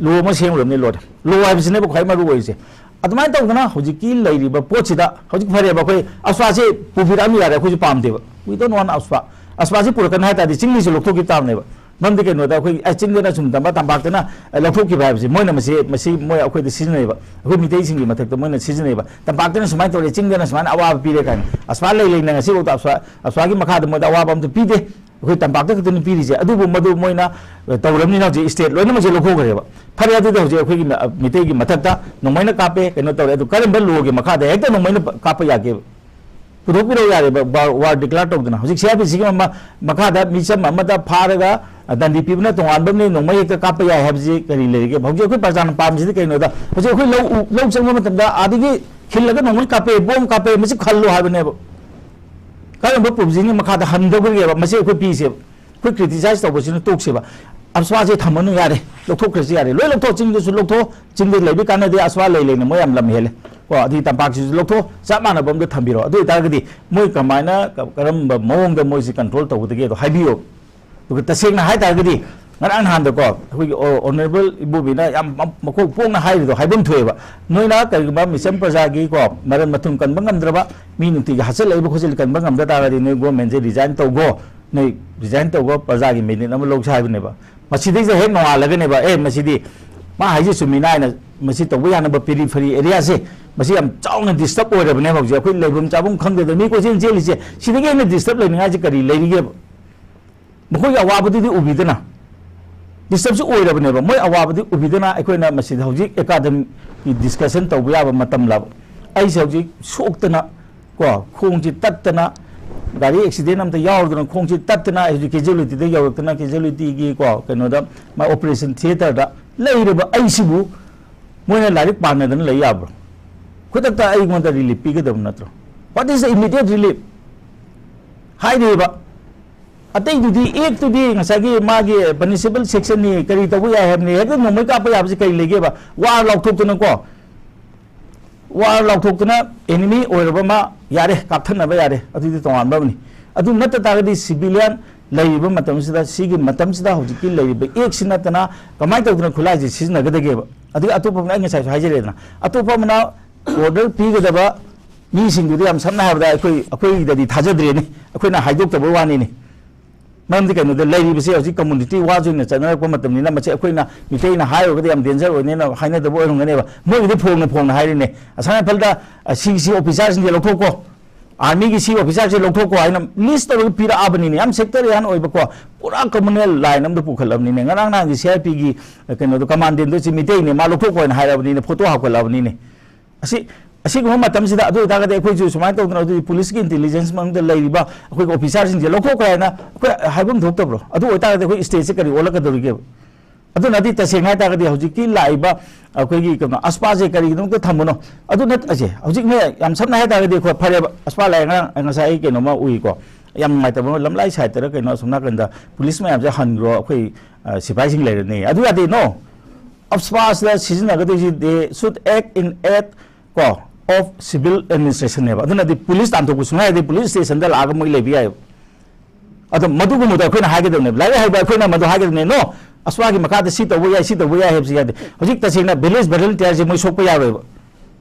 ꯂꯣ ꯑꯃ ꯁꯦꯝꯈ꯭ꯔꯕꯅꯤ, ꯂꯣꯗ꯫ ꯂꯣ ꯍꯥꯏꯕꯁꯤꯅꯦꯕ ꯈ꯭ꯋꯥꯏ ꯃꯔꯨ ꯑꯣꯏꯔꯤꯁꯦ꯫ ꯑꯗꯨꯃꯥꯏꯅ ꯇꯧꯗꯅ ꯍꯧꯖꯤꯛꯀꯤ ꯂꯩꯔꯤꯕ ꯄꯣꯠꯁꯤꯗ ꯍꯧꯖꯤꯛ ꯐꯔꯦꯕ, ꯑꯩꯈꯣꯏ ꯑꯁ꯭ꯋꯥꯁꯦ ꯄꯨꯕꯤꯔꯛꯑꯅꯨ ꯌꯥꯔꯦ, ꯑꯩꯈꯣꯏꯁꯨ ꯄꯥꯝꯗꯦꯕ꯫ We don't want ꯑꯁ꯭ꯋꯥ꯫ ꯑꯁ꯭ꯋꯥꯁꯦ ꯄꯨꯔꯛꯀꯅꯨ ꯍꯥꯏ ꯇꯥꯔꯗꯤ ꯆꯤꯡꯃꯤꯁꯨ ꯂꯧꯊꯣꯛꯈꯤꯕ ꯇꯥꯕꯅꯦꯕ꯫ ꯃꯔꯝꯗꯤ ꯀꯩꯅꯣꯗ ꯑꯩꯈꯣꯏ, ꯑꯦ, ꯆꯤꯡꯗꯅ ꯁꯨꯝ ꯇꯝꯕ, ꯇꯝꯄꯥꯛꯇꯅ, ꯑꯦ, ꯂꯧꯊꯣꯛꯈꯤꯕ ꯍꯥꯏꯕꯁꯤ ꯃꯣꯏꯅ ꯃꯁꯤ, ꯃꯁꯤ ꯃꯣꯏ ꯑꯩꯈꯣꯏꯗ ꯁꯤꯖꯤꯟꯅꯩꯕ, ꯑꯩꯈꯣꯏ ꯃꯤꯇꯩꯁꯤꯡꯒꯤ ꯃꯊꯛꯇ ꯃꯣꯏꯅ ꯁꯤꯖꯤꯟꯅꯩꯕ꯫ ꯇꯝꯄꯥꯛꯇꯅ ꯁꯨꯃꯥꯏꯅ ꯇꯧꯔꯦ, ꯆꯤꯡꯗꯅ ꯁꯨꯃꯥꯏꯅ ꯑꯋꯥꯕ ꯄꯤꯔꯦ ꯀꯥꯏꯅ꯫ ꯑꯁ꯭ꯋꯥ ꯂꯩ ꯂꯩꯅ ꯉꯁꯤꯐꯥꯎꯗ ꯑꯁ꯭ꯋꯥ, ꯑꯁ꯭ꯋꯥꯒꯤ ꯃꯈꯥꯗ ꯃꯣꯏꯗ ꯑꯋꯥꯕ ꯑꯝꯇ ꯄꯤꯗꯦ꯫ ꯑꯩꯈꯣꯏ ꯇꯝꯄꯥꯛꯇ ꯈꯛꯇꯅꯤ ꯄꯤꯔꯤꯁꯦ꯫ ꯑꯗꯨꯕꯨ ꯃꯗꯨ ꯃꯣꯏꯅ, ꯑ, ꯇꯧꯔꯕꯅꯤꯅ ꯍꯧꯖꯤꯛ ꯁ꯭ꯇꯦꯠ ꯂꯣꯏꯅꯃꯛꯁꯦ ꯂꯧꯊꯣꯛꯈ꯭ꯔꯦꯕ꯫ ꯐꯔꯦ, ꯑꯗꯨꯗꯤ ꯍꯧꯖꯤꯛ ꯑꯩꯈꯣꯏꯒꯤ ꯃ-, ꯃꯤꯇꯩꯒꯤ ꯃꯊꯛꯇ ꯅꯣꯡꯃꯩꯅ ꯀꯥꯞꯄꯦ, ꯀꯩꯅꯣ ꯇꯧꯔꯦ, ꯑꯗꯨ ꯀꯔꯝꯕ ꯂꯣꯒꯤ ꯃꯈꯥꯗ ꯍꯦꯛꯇ ꯅꯣꯡꯃꯩꯅ ꯄ-, ꯀꯥꯞꯄ ꯌꯥꯒꯦꯕ? ꯄꯨꯊꯣꯛꯄꯤꯔꯛꯎ ꯌꯥꯔꯦꯕ, ꯋꯥꯔ, ꯋꯥꯔ ꯗꯤꯀ꯭ꯂꯦꯌꯔ ꯇꯧꯗꯅ꯫ ꯍꯧꯖꯤꯛ ꯁꯤ ꯑꯥꯔ ꯄꯤ ꯁꯤꯒꯤ ꯃ-, ꯃꯈꯥꯗ ꯃꯤꯆꯝ ꯑꯃꯗ ꯐꯥꯔꯒ, ꯑ, ꯗꯟꯗꯤ ꯄꯤꯕꯅ ꯇꯣꯉꯥꯟꯕ ꯑꯃꯅꯤ, ꯅꯣꯡꯃꯩ ꯍꯦꯛꯇ ꯀꯥꯞꯄ ꯌꯥꯏ ꯍꯥꯏꯕꯁꯤ ꯀꯔꯤ ꯂꯩꯔꯤꯒꯦ? ꯍꯧꯖꯤꯛ ꯑꯩꯈꯣꯏ ꯄ꯭ꯔꯖꯥꯅ ꯄꯥꯝꯃꯤꯁꯤꯗꯤ ꯀꯩꯅꯣꯗ, ꯍꯧꯖꯤꯛ ꯑꯩꯈꯣꯏ ꯂꯧ ꯎ-, ꯂꯧ ꯆꯪꯕ ꯃꯇꯝꯗ ꯑꯥꯗꯒꯤ ꯈꯤꯜꯂꯒ ꯅꯣꯡꯃꯩ ꯀꯥꯞꯄꯦ, ꯕꯣꯝ ꯀꯥꯞꯄꯦ, ꯃꯁꯤ ꯈꯜꯂꯣ ꯍꯥꯏꯕꯅꯦꯕ꯫ ꯀꯔꯝꯕ ꯄ꯭ꯔꯣꯚꯤꯖꯟꯒꯤ ꯃꯈꯥꯗ ꯍꯟꯗꯧꯔꯤꯒꯦꯕ? ꯃꯁꯤ ꯑꯩꯈꯣꯏ ꯄꯤꯁꯦꯕ꯫ ꯑꯩꯈꯣꯏ ꯀ꯭ꯔꯤꯇꯤꯁꯥꯏꯖ ꯇꯧꯕꯁꯤꯅ ꯇꯣꯛꯁꯦꯕ꯫ ꯑꯁ꯭ꯋꯥꯁꯦ ꯊꯝꯃꯅꯨ ꯌꯥꯔꯦ, ꯂꯧꯊꯣꯛꯈ꯭ꯔꯁꯨ ꯌꯥꯔꯦ, ꯂꯣꯏ ꯂꯧꯊꯣꯛ, ꯆꯤꯡꯗꯁꯨ ꯂꯧꯊꯣꯛ, ꯆꯤꯡꯗ ꯂꯩꯕ ꯀꯥꯟꯅꯗꯦ, ꯑꯁ꯭ꯋꯥ ꯂꯩ ꯂꯩꯅ ꯃꯣꯏ ꯌꯥꯝ ꯂꯝ ꯍꯦꯜꯂꯦ ꯀꯣ, ꯑꯗꯨꯗꯤ ꯇꯝꯄꯥꯛꯁꯤꯁꯨ ꯂꯧꯊꯣꯛ, ꯆꯞ ꯃꯥꯟꯅꯕ ꯑꯝꯗ ꯊꯝꯕꯤꯔꯣ꯫ ꯑꯗꯨ ꯑꯣꯏꯇꯥꯔꯒꯗꯤ ꯃꯣꯏ ꯀꯃꯥꯏꯅ, ꯀ-, ꯀꯔꯝꯕ ꯃꯑꯣꯡꯗ ꯃꯣꯏꯁꯤ ꯀꯟꯇ꯭ꯔꯣꯜ ꯇꯧꯒꯗꯒꯦꯗꯣ ꯍꯥꯏꯕꯤꯌꯣ꯫ ꯑꯗꯨꯒ ꯇꯁꯦꯡꯅ ꯍꯥꯏ ꯇꯥꯔꯒꯗꯤ ꯉꯔꯥꯡ ꯅꯍꯥꯟꯗꯀꯣ ꯑꯩꯈꯣꯏꯒꯤ ꯑꯣ-, ꯑꯣꯅꯔꯦꯕꯜ ꯏꯕꯣꯕꯤꯅ ꯌꯥꯝ ꯃ-, ꯃꯀꯣꯛ ꯄꯣꯡꯅ ꯍꯥꯏꯔꯤꯗꯣ ꯍꯥꯏꯐꯝ ꯊꯣꯛꯑꯦꯕ꯫ ꯅꯣꯏꯅ ꯀꯔꯤꯒꯨꯝꯕ ꯃꯤꯆꯝ ꯄ꯭ꯔꯖꯥꯒꯤꯀꯣ ꯃꯔꯟ ꯃꯊꯨꯝ ꯀꯟꯕ ꯉꯝꯗ꯭ꯔꯕ, ꯃꯤ ꯅꯨꯡꯇꯤꯒꯤ ꯍꯥꯠꯆꯜꯂꯛꯏꯕ ꯈꯣꯠꯆꯜꯂꯤ ꯀꯟꯕ ꯉꯝꯗ ꯇꯥꯔꯒꯗꯤ ꯅꯣꯏ ꯒꯣꯔꯃꯦꯟꯁꯦ ꯔꯤꯖꯥꯏꯟ ꯇꯧꯈꯣ꯫ ꯅꯣꯏ ꯔꯤꯖꯥꯏꯟ ꯇꯧꯕ ꯄ꯭ꯔꯖꯥꯒꯤ ꯃꯦꯟꯗꯦꯠ ꯑꯃ ꯂꯧꯁꯦ ꯍꯥꯏꯕꯅꯦꯕ꯫ ꯃꯁꯤꯗꯩꯁꯤꯗ ꯍꯦꯛ ꯅꯣꯡꯉꯥꯜꯂꯒꯅꯦꯕ, ꯑꯦ, ꯃꯁꯤꯗꯤ ꯃꯥ ꯍꯥꯏꯁꯦ ꯆꯨꯝꯃꯤꯅ ꯍꯥꯏꯅ ꯃꯁꯤ ꯇꯧꯕ ꯌꯥꯅꯕ ꯄꯦꯔꯤꯐꯦꯔꯤ ꯑꯦꯔꯤꯌꯥꯁꯦ ꯃꯁꯤ ꯌꯥꯝ ꯆꯥꯎꯅ ꯗꯤꯁꯇꯔꯕ ꯑꯣꯏꯔꯕꯅꯦꯕ꯫ ꯍꯧꯖꯤꯛ ꯑꯩꯈꯣꯏ ꯂꯩꯐꯝ ꯆꯥꯐꯝ ꯈꯪꯗꯗꯅ ꯃꯤ ꯀꯣꯏꯆꯦꯟ ꯆꯦꯜꯂꯤꯁꯦ, ꯁꯤꯗꯒꯤ ꯍꯦꯟꯅ ꯗꯤꯁꯇꯔꯕ ꯂꯩꯅꯤꯡꯉꯥꯏꯁꯦ ꯀꯔꯤ ꯂꯩꯔꯤꯒꯦꯕ? ꯃꯈꯣꯏꯒꯤ ꯑꯋꯥꯕꯗꯨꯗꯤ ꯎꯕꯤꯗꯅ, ꯗꯤꯁꯇꯔꯕꯁꯨ ꯑꯣꯏꯔꯕꯅꯦꯕ, ꯃꯣꯏ ꯑꯋꯥꯕꯗꯤ ꯎꯕꯤꯗꯅ ꯑꯩꯈꯣꯏꯅ ꯃꯁꯤꯗ ꯍꯧꯖꯤꯛ ꯑꯦꯀꯥꯗꯃꯤꯛꯀꯤ ꯗꯤꯁꯀꯁꯟ ꯇꯧꯕ ꯌꯥꯕ ꯃꯇꯝꯂꯕ? ꯑꯩꯁꯦ ꯍꯧꯖꯤꯛ ꯁꯣꯛꯇꯅ ꯀꯣ, ꯈꯣꯡꯁꯤ ꯇꯠꯇꯅ, ꯒꯥꯔꯤ ꯑꯦꯛꯁꯤꯗꯦꯟ ꯑꯝꯇ ꯌꯥꯎꯔꯗꯅ, ꯈꯣꯡꯁꯤ ꯇꯠꯇꯅ, ꯑꯩ ꯍꯧꯖꯤꯛ ꯀꯦꯖꯨꯋꯦꯂꯤꯇꯤꯗ ꯌꯧꯔꯛꯇꯅ, ꯀꯦꯖꯨꯋꯦꯂꯤꯇꯤꯒꯤ ꯀꯣ, ꯀꯩꯅꯣꯗ, ꯃꯥ ꯑꯣꯄꯔꯦꯁꯟ ꯊꯤꯌꯦꯇꯔꯗ ꯂꯩꯔꯤꯕ ꯑꯩꯁꯤꯕꯨ ꯃꯣꯏꯅ ꯂꯥꯏꯔꯤꯛ ꯄꯥꯅꯗꯅ ꯂꯩ ꯌꯥꯕ꯭ꯔꯣ? ꯈꯨꯗꯛꯇ ꯑꯩꯉꯣꯟꯗ ꯔꯤꯂꯤꯐ ꯄꯤꯒꯗꯕ ꯅꯠꯇ꯭ꯔꯣ? What is the immediate relief? ꯍꯥꯏꯔꯤꯕ ꯑꯇꯩꯗꯨꯗꯤ, ꯑꯦꯛꯇꯨꯗꯤ ꯉꯁꯥꯏꯒꯤ ꯃꯥꯒꯤ ꯄꯅꯤꯁꯦꯕꯜ ꯁꯦꯛꯁꯟꯅꯤ, ꯀꯔꯤ ꯇꯧꯕ ꯌꯥꯏ ꯍꯥꯏꯕꯅꯤ, ꯍꯦꯛꯇ ꯅꯣꯡꯃꯩ ꯀꯥꯞꯄ ꯌꯥꯕꯁꯤ ꯀꯔꯤ ꯂꯩꯒꯦꯕ? ꯋꯥꯔ ꯂꯥꯎꯊꯣꯛꯇꯅꯀꯣ, ꯋꯥꯔ ꯂꯥꯎꯊꯣꯛꯇꯅ ꯑꯦꯅꯤꯃꯤ ꯑꯣꯏꯔꯕ ꯑꯃ ꯌꯥꯔꯦ, ꯀꯥꯞꯊꯠꯅꯕ ꯌꯥꯔꯦ, ꯑꯗꯨꯗꯤ ꯇꯣꯉꯥꯟꯕ ꯑꯃꯅꯤ꯫ ꯑꯗꯨ ꯅꯠꯇ ꯇꯥꯔꯒꯗꯤ ꯁꯤꯚꯤꯂꯤꯌꯟ ꯂꯩꯔꯤꯕ ꯃꯇꯝꯁꯤꯗ, ꯁꯤꯒꯤ ꯃꯇꯝꯁꯤꯗ ꯍꯧꯖꯤꯛꯀꯤ ꯂꯩꯔꯤꯕ ꯑꯦꯛꯁꯤ ꯅꯠꯇꯅ ꯀꯃꯥꯏꯅ ꯇꯧꯗꯅ ꯈꯨꯠꯂꯥꯏꯁꯦ ꯁꯤꯖꯤꯟꯅꯒꯗꯒꯦꯕ? ꯑꯗꯒꯤ ꯑꯇꯣꯞꯄ ꯑꯃꯅ, ꯑꯩ ꯉꯁꯥꯏꯁꯨ ꯍꯥꯏꯖꯔꯦꯗꯅ, ꯑꯇꯣꯞꯄ ꯑꯃꯅ ꯑꯣꯔꯗꯔ ꯄꯤꯒꯗꯕ ꯃꯤꯁꯤꯡꯗꯨꯗꯤ ꯌꯥꯝ ꯁꯝꯅ ꯍꯥꯏꯔꯕꯗ ꯑꯩꯈꯣꯏ, ꯑꯩꯈꯣꯏꯗꯗꯤ ꯊꯥꯖꯗ꯭ꯔꯦꯅꯦ, ꯑꯩꯈꯣꯏꯅ ꯍꯥꯏꯗꯣꯛꯇꯕ ꯋꯥꯅꯤꯅꯦ꯫ ꯃꯔꯝꯗꯤ ꯀꯩꯅꯣꯗ ꯂꯩꯔꯤꯕꯁꯦ ꯍꯧꯖꯤꯛ ꯀꯝꯃꯨꯅꯤꯇꯤ ꯋꯥꯔꯁ ꯑꯣꯏꯅ ꯆꯠꯅꯔꯛꯄ ꯃꯇꯝꯅꯤꯅ, ꯃꯁꯤ ꯑꯩꯈꯣꯏꯅ ꯃꯤꯇꯩꯅ ꯍꯥꯏꯔꯨꯔꯒꯗꯤ ꯌꯥꯝ ꯗꯦꯟꯖꯔ ꯑꯣꯏꯅꯦꯅ ꯍꯥꯏꯅꯗꯕ ꯑꯣꯏꯔꯝꯒꯅꯦꯕ꯫ ꯃꯣꯏꯒꯤꯗꯤ ꯐꯣꯡꯅ ꯐꯣꯡꯅ ꯍꯥꯏꯔꯤꯅꯦ, ꯑꯁꯥꯝ ꯔꯥꯏꯐꯜꯗ, ꯑ, ꯁꯤ, ꯁꯤ ꯑꯣꯐꯤꯁꯥꯔꯁꯤꯡꯁꯦ ꯂꯧꯊꯣꯛꯀꯣ, ꯑꯥꯔꯃꯤꯒꯤ ꯁꯤ ꯑꯣꯐꯤꯁꯥꯔꯁꯦ ꯂꯧꯊꯣꯛꯀꯣ ꯍꯥꯏꯅ ꯂꯤꯁ ꯇꯧꯔꯒ ꯄꯤꯔꯛꯑꯕꯅꯤꯅꯦ꯫ ꯌꯥꯝ ꯁꯦꯛꯇꯔꯤꯌꯥꯟ ꯑꯣꯏꯕꯀꯣ, ꯄꯨꯔꯥ ꯀꯝꯃꯨꯅꯦꯜ ꯂꯥꯏꯟ ꯑꯃꯗ ꯄꯨꯈꯠꯂꯕꯅꯤꯅꯦ꯫ ꯉꯔꯥꯡ ꯅꯍꯥꯟꯒꯤ ꯁꯤ ꯑꯥꯏ ꯄꯤꯒꯤ ꯀꯩꯅꯣꯗꯣ, ꯀꯃꯥꯟꯗꯦꯟꯗꯣ ꯁꯤ ꯃꯤꯇꯩꯅꯦ, ꯃꯥ ꯂꯧꯊꯣꯛꯀꯣ ꯍꯥꯏꯅ ꯍꯥꯏꯔꯕꯅꯤꯅꯦ, ꯐꯣꯇꯣ ꯍꯥꯞꯀꯠꯂꯛꯑꯕꯅꯤꯅꯦ꯫ ꯑꯁꯤ, ꯑꯁꯤꯒꯨꯝꯕ ꯃꯇꯝꯁꯤꯗ, ꯑꯗꯨ ꯑꯣꯏꯇꯥꯔꯒꯗꯤ ꯑꯩꯈꯣꯏꯁꯨ ꯁꯨꯃꯥꯏꯅ ꯇꯧꯗꯅ, ꯑꯗꯨꯗꯤ ꯄꯨꯂꯤꯁꯀꯤ ꯏꯟꯇꯦꯂꯤꯖꯦꯟꯁ ꯃꯅꯨꯡꯗ ꯂꯩꯔꯤꯕ ꯑꯩꯈꯣꯏꯒꯤ ꯑꯣꯐꯤꯁꯥꯔꯁꯤꯡꯁꯦ ꯂꯧꯊꯣꯛꯈ꯭ꯔꯦ ꯍꯥꯏꯅ ꯑꯩꯈꯣꯏ ꯍꯥꯏꯐꯝ ꯊꯣꯛꯇꯕ꯭ꯔꯣ? ꯑꯗꯨ ꯑꯣꯏꯇꯥꯔꯒꯗꯤ ꯑꯩꯈꯣꯏ ꯁ꯭ꯇꯦꯠꯁꯦ ꯀꯔꯤ ꯑꯣꯜꯂꯛꯀꯗꯧꯔꯤꯒꯦꯕ? ꯑꯗꯨꯅꯗꯤ ꯇꯁꯦꯡꯅ ꯍꯥꯏ ꯇꯥꯔꯒꯗꯤ ꯍꯧꯖꯤꯛꯀꯤ ꯂꯥꯛꯏꯕ ꯑꯩꯈꯣꯏꯒꯤ ꯀꯩꯅꯣ ꯑꯁꯄꯥꯁꯦ ꯀꯔꯤꯒꯤꯗꯃꯛꯇ ꯊꯝꯕꯅꯣ? ꯑꯗꯨ ꯅꯠ-, ꯑꯁꯦ ꯍꯧꯖꯤꯛꯅꯦ, ꯌꯥꯝ ꯁꯝꯅ ꯍꯥꯏ ꯇꯥꯔꯒꯗꯤ ꯑꯩꯈꯣꯏ ꯐꯔꯦꯕ, ꯑꯁꯄꯥ ꯂꯥꯛꯑꯦ, ꯉꯔꯥꯡ ꯉꯁꯥꯏ ꯑꯩ ꯀꯩꯅꯣꯝꯃ ꯎꯏꯀꯣ, ꯌꯥꯝ ꯅꯨꯡꯉꯥꯏꯇꯕ ꯑꯃ, ꯂꯝꯂꯥꯏ ꯁꯥꯏꯠꯇꯔ ꯀꯩꯅꯣ ꯑꯁꯣꯝ ꯅꯥꯀꯟꯗ ꯄꯨꯂꯤꯁ ꯃꯌꯥꯝꯁꯦ ꯍꯟꯈ꯭ꯔꯣ, ꯑꯩꯈꯣꯏ, ꯑ, ꯁꯤꯐꯥꯏꯁꯤꯡ ꯂꯩꯔꯅꯤ꯫ ꯑꯗꯨ ꯌꯥꯗꯦ, no꯫ ꯑꯞꯁꯄꯥꯁꯤꯗ ꯁꯤꯖꯤꯟꯅꯒꯗꯣꯏꯁꯤ, they should act in aid ꯀꯣ, of civil administrationꯅꯦꯕ꯫ ꯑꯗꯨꯅꯗꯤ ꯄꯨꯂꯤꯁ ꯇꯥꯟꯊꯣꯛꯄ ꯁꯨꯡꯌꯥ ꯌꯥꯗꯦ, ꯄꯨꯂꯤꯁ ꯁ꯭ꯇꯦꯁꯟꯗ ꯂꯥꯛꯑꯒ ꯃꯣꯏ ꯂꯩꯕ ꯌꯥꯏꯑꯕ꯫ ꯑꯗꯣ ꯃꯗꯨꯒꯨꯝꯕꯗꯣ ꯑꯩꯈꯣꯏꯅ ꯍꯥꯏꯒꯗꯕꯅꯦꯕ, ꯂꯥꯏꯔꯤꯛ ꯍꯩꯕ ꯑꯩꯈꯣꯏꯅ ꯃꯗꯨ ꯍꯥꯏꯒꯗꯕꯅꯦ, "ꯅꯣ, ꯑꯁ꯭ꯋꯥꯒꯤ ꯃꯈꯥꯗ ꯁꯤ ꯇꯧꯕ ꯌꯥꯏ, ꯁꯤ ꯇꯧꯕ ꯌꯥꯏ" ꯍꯥꯏꯕꯁꯤ ꯌꯥꯗꯦ꯫ ꯍꯧꯖꯤꯛ ꯇꯁꯦꯡꯅ ꯚꯤꯂꯦꯖ ꯚꯣꯂꯨꯟꯇꯤꯌꯔꯁꯦ ꯃꯣꯏ ꯁꯣꯛꯄ ꯌꯥꯔꯣꯏꯕ꯫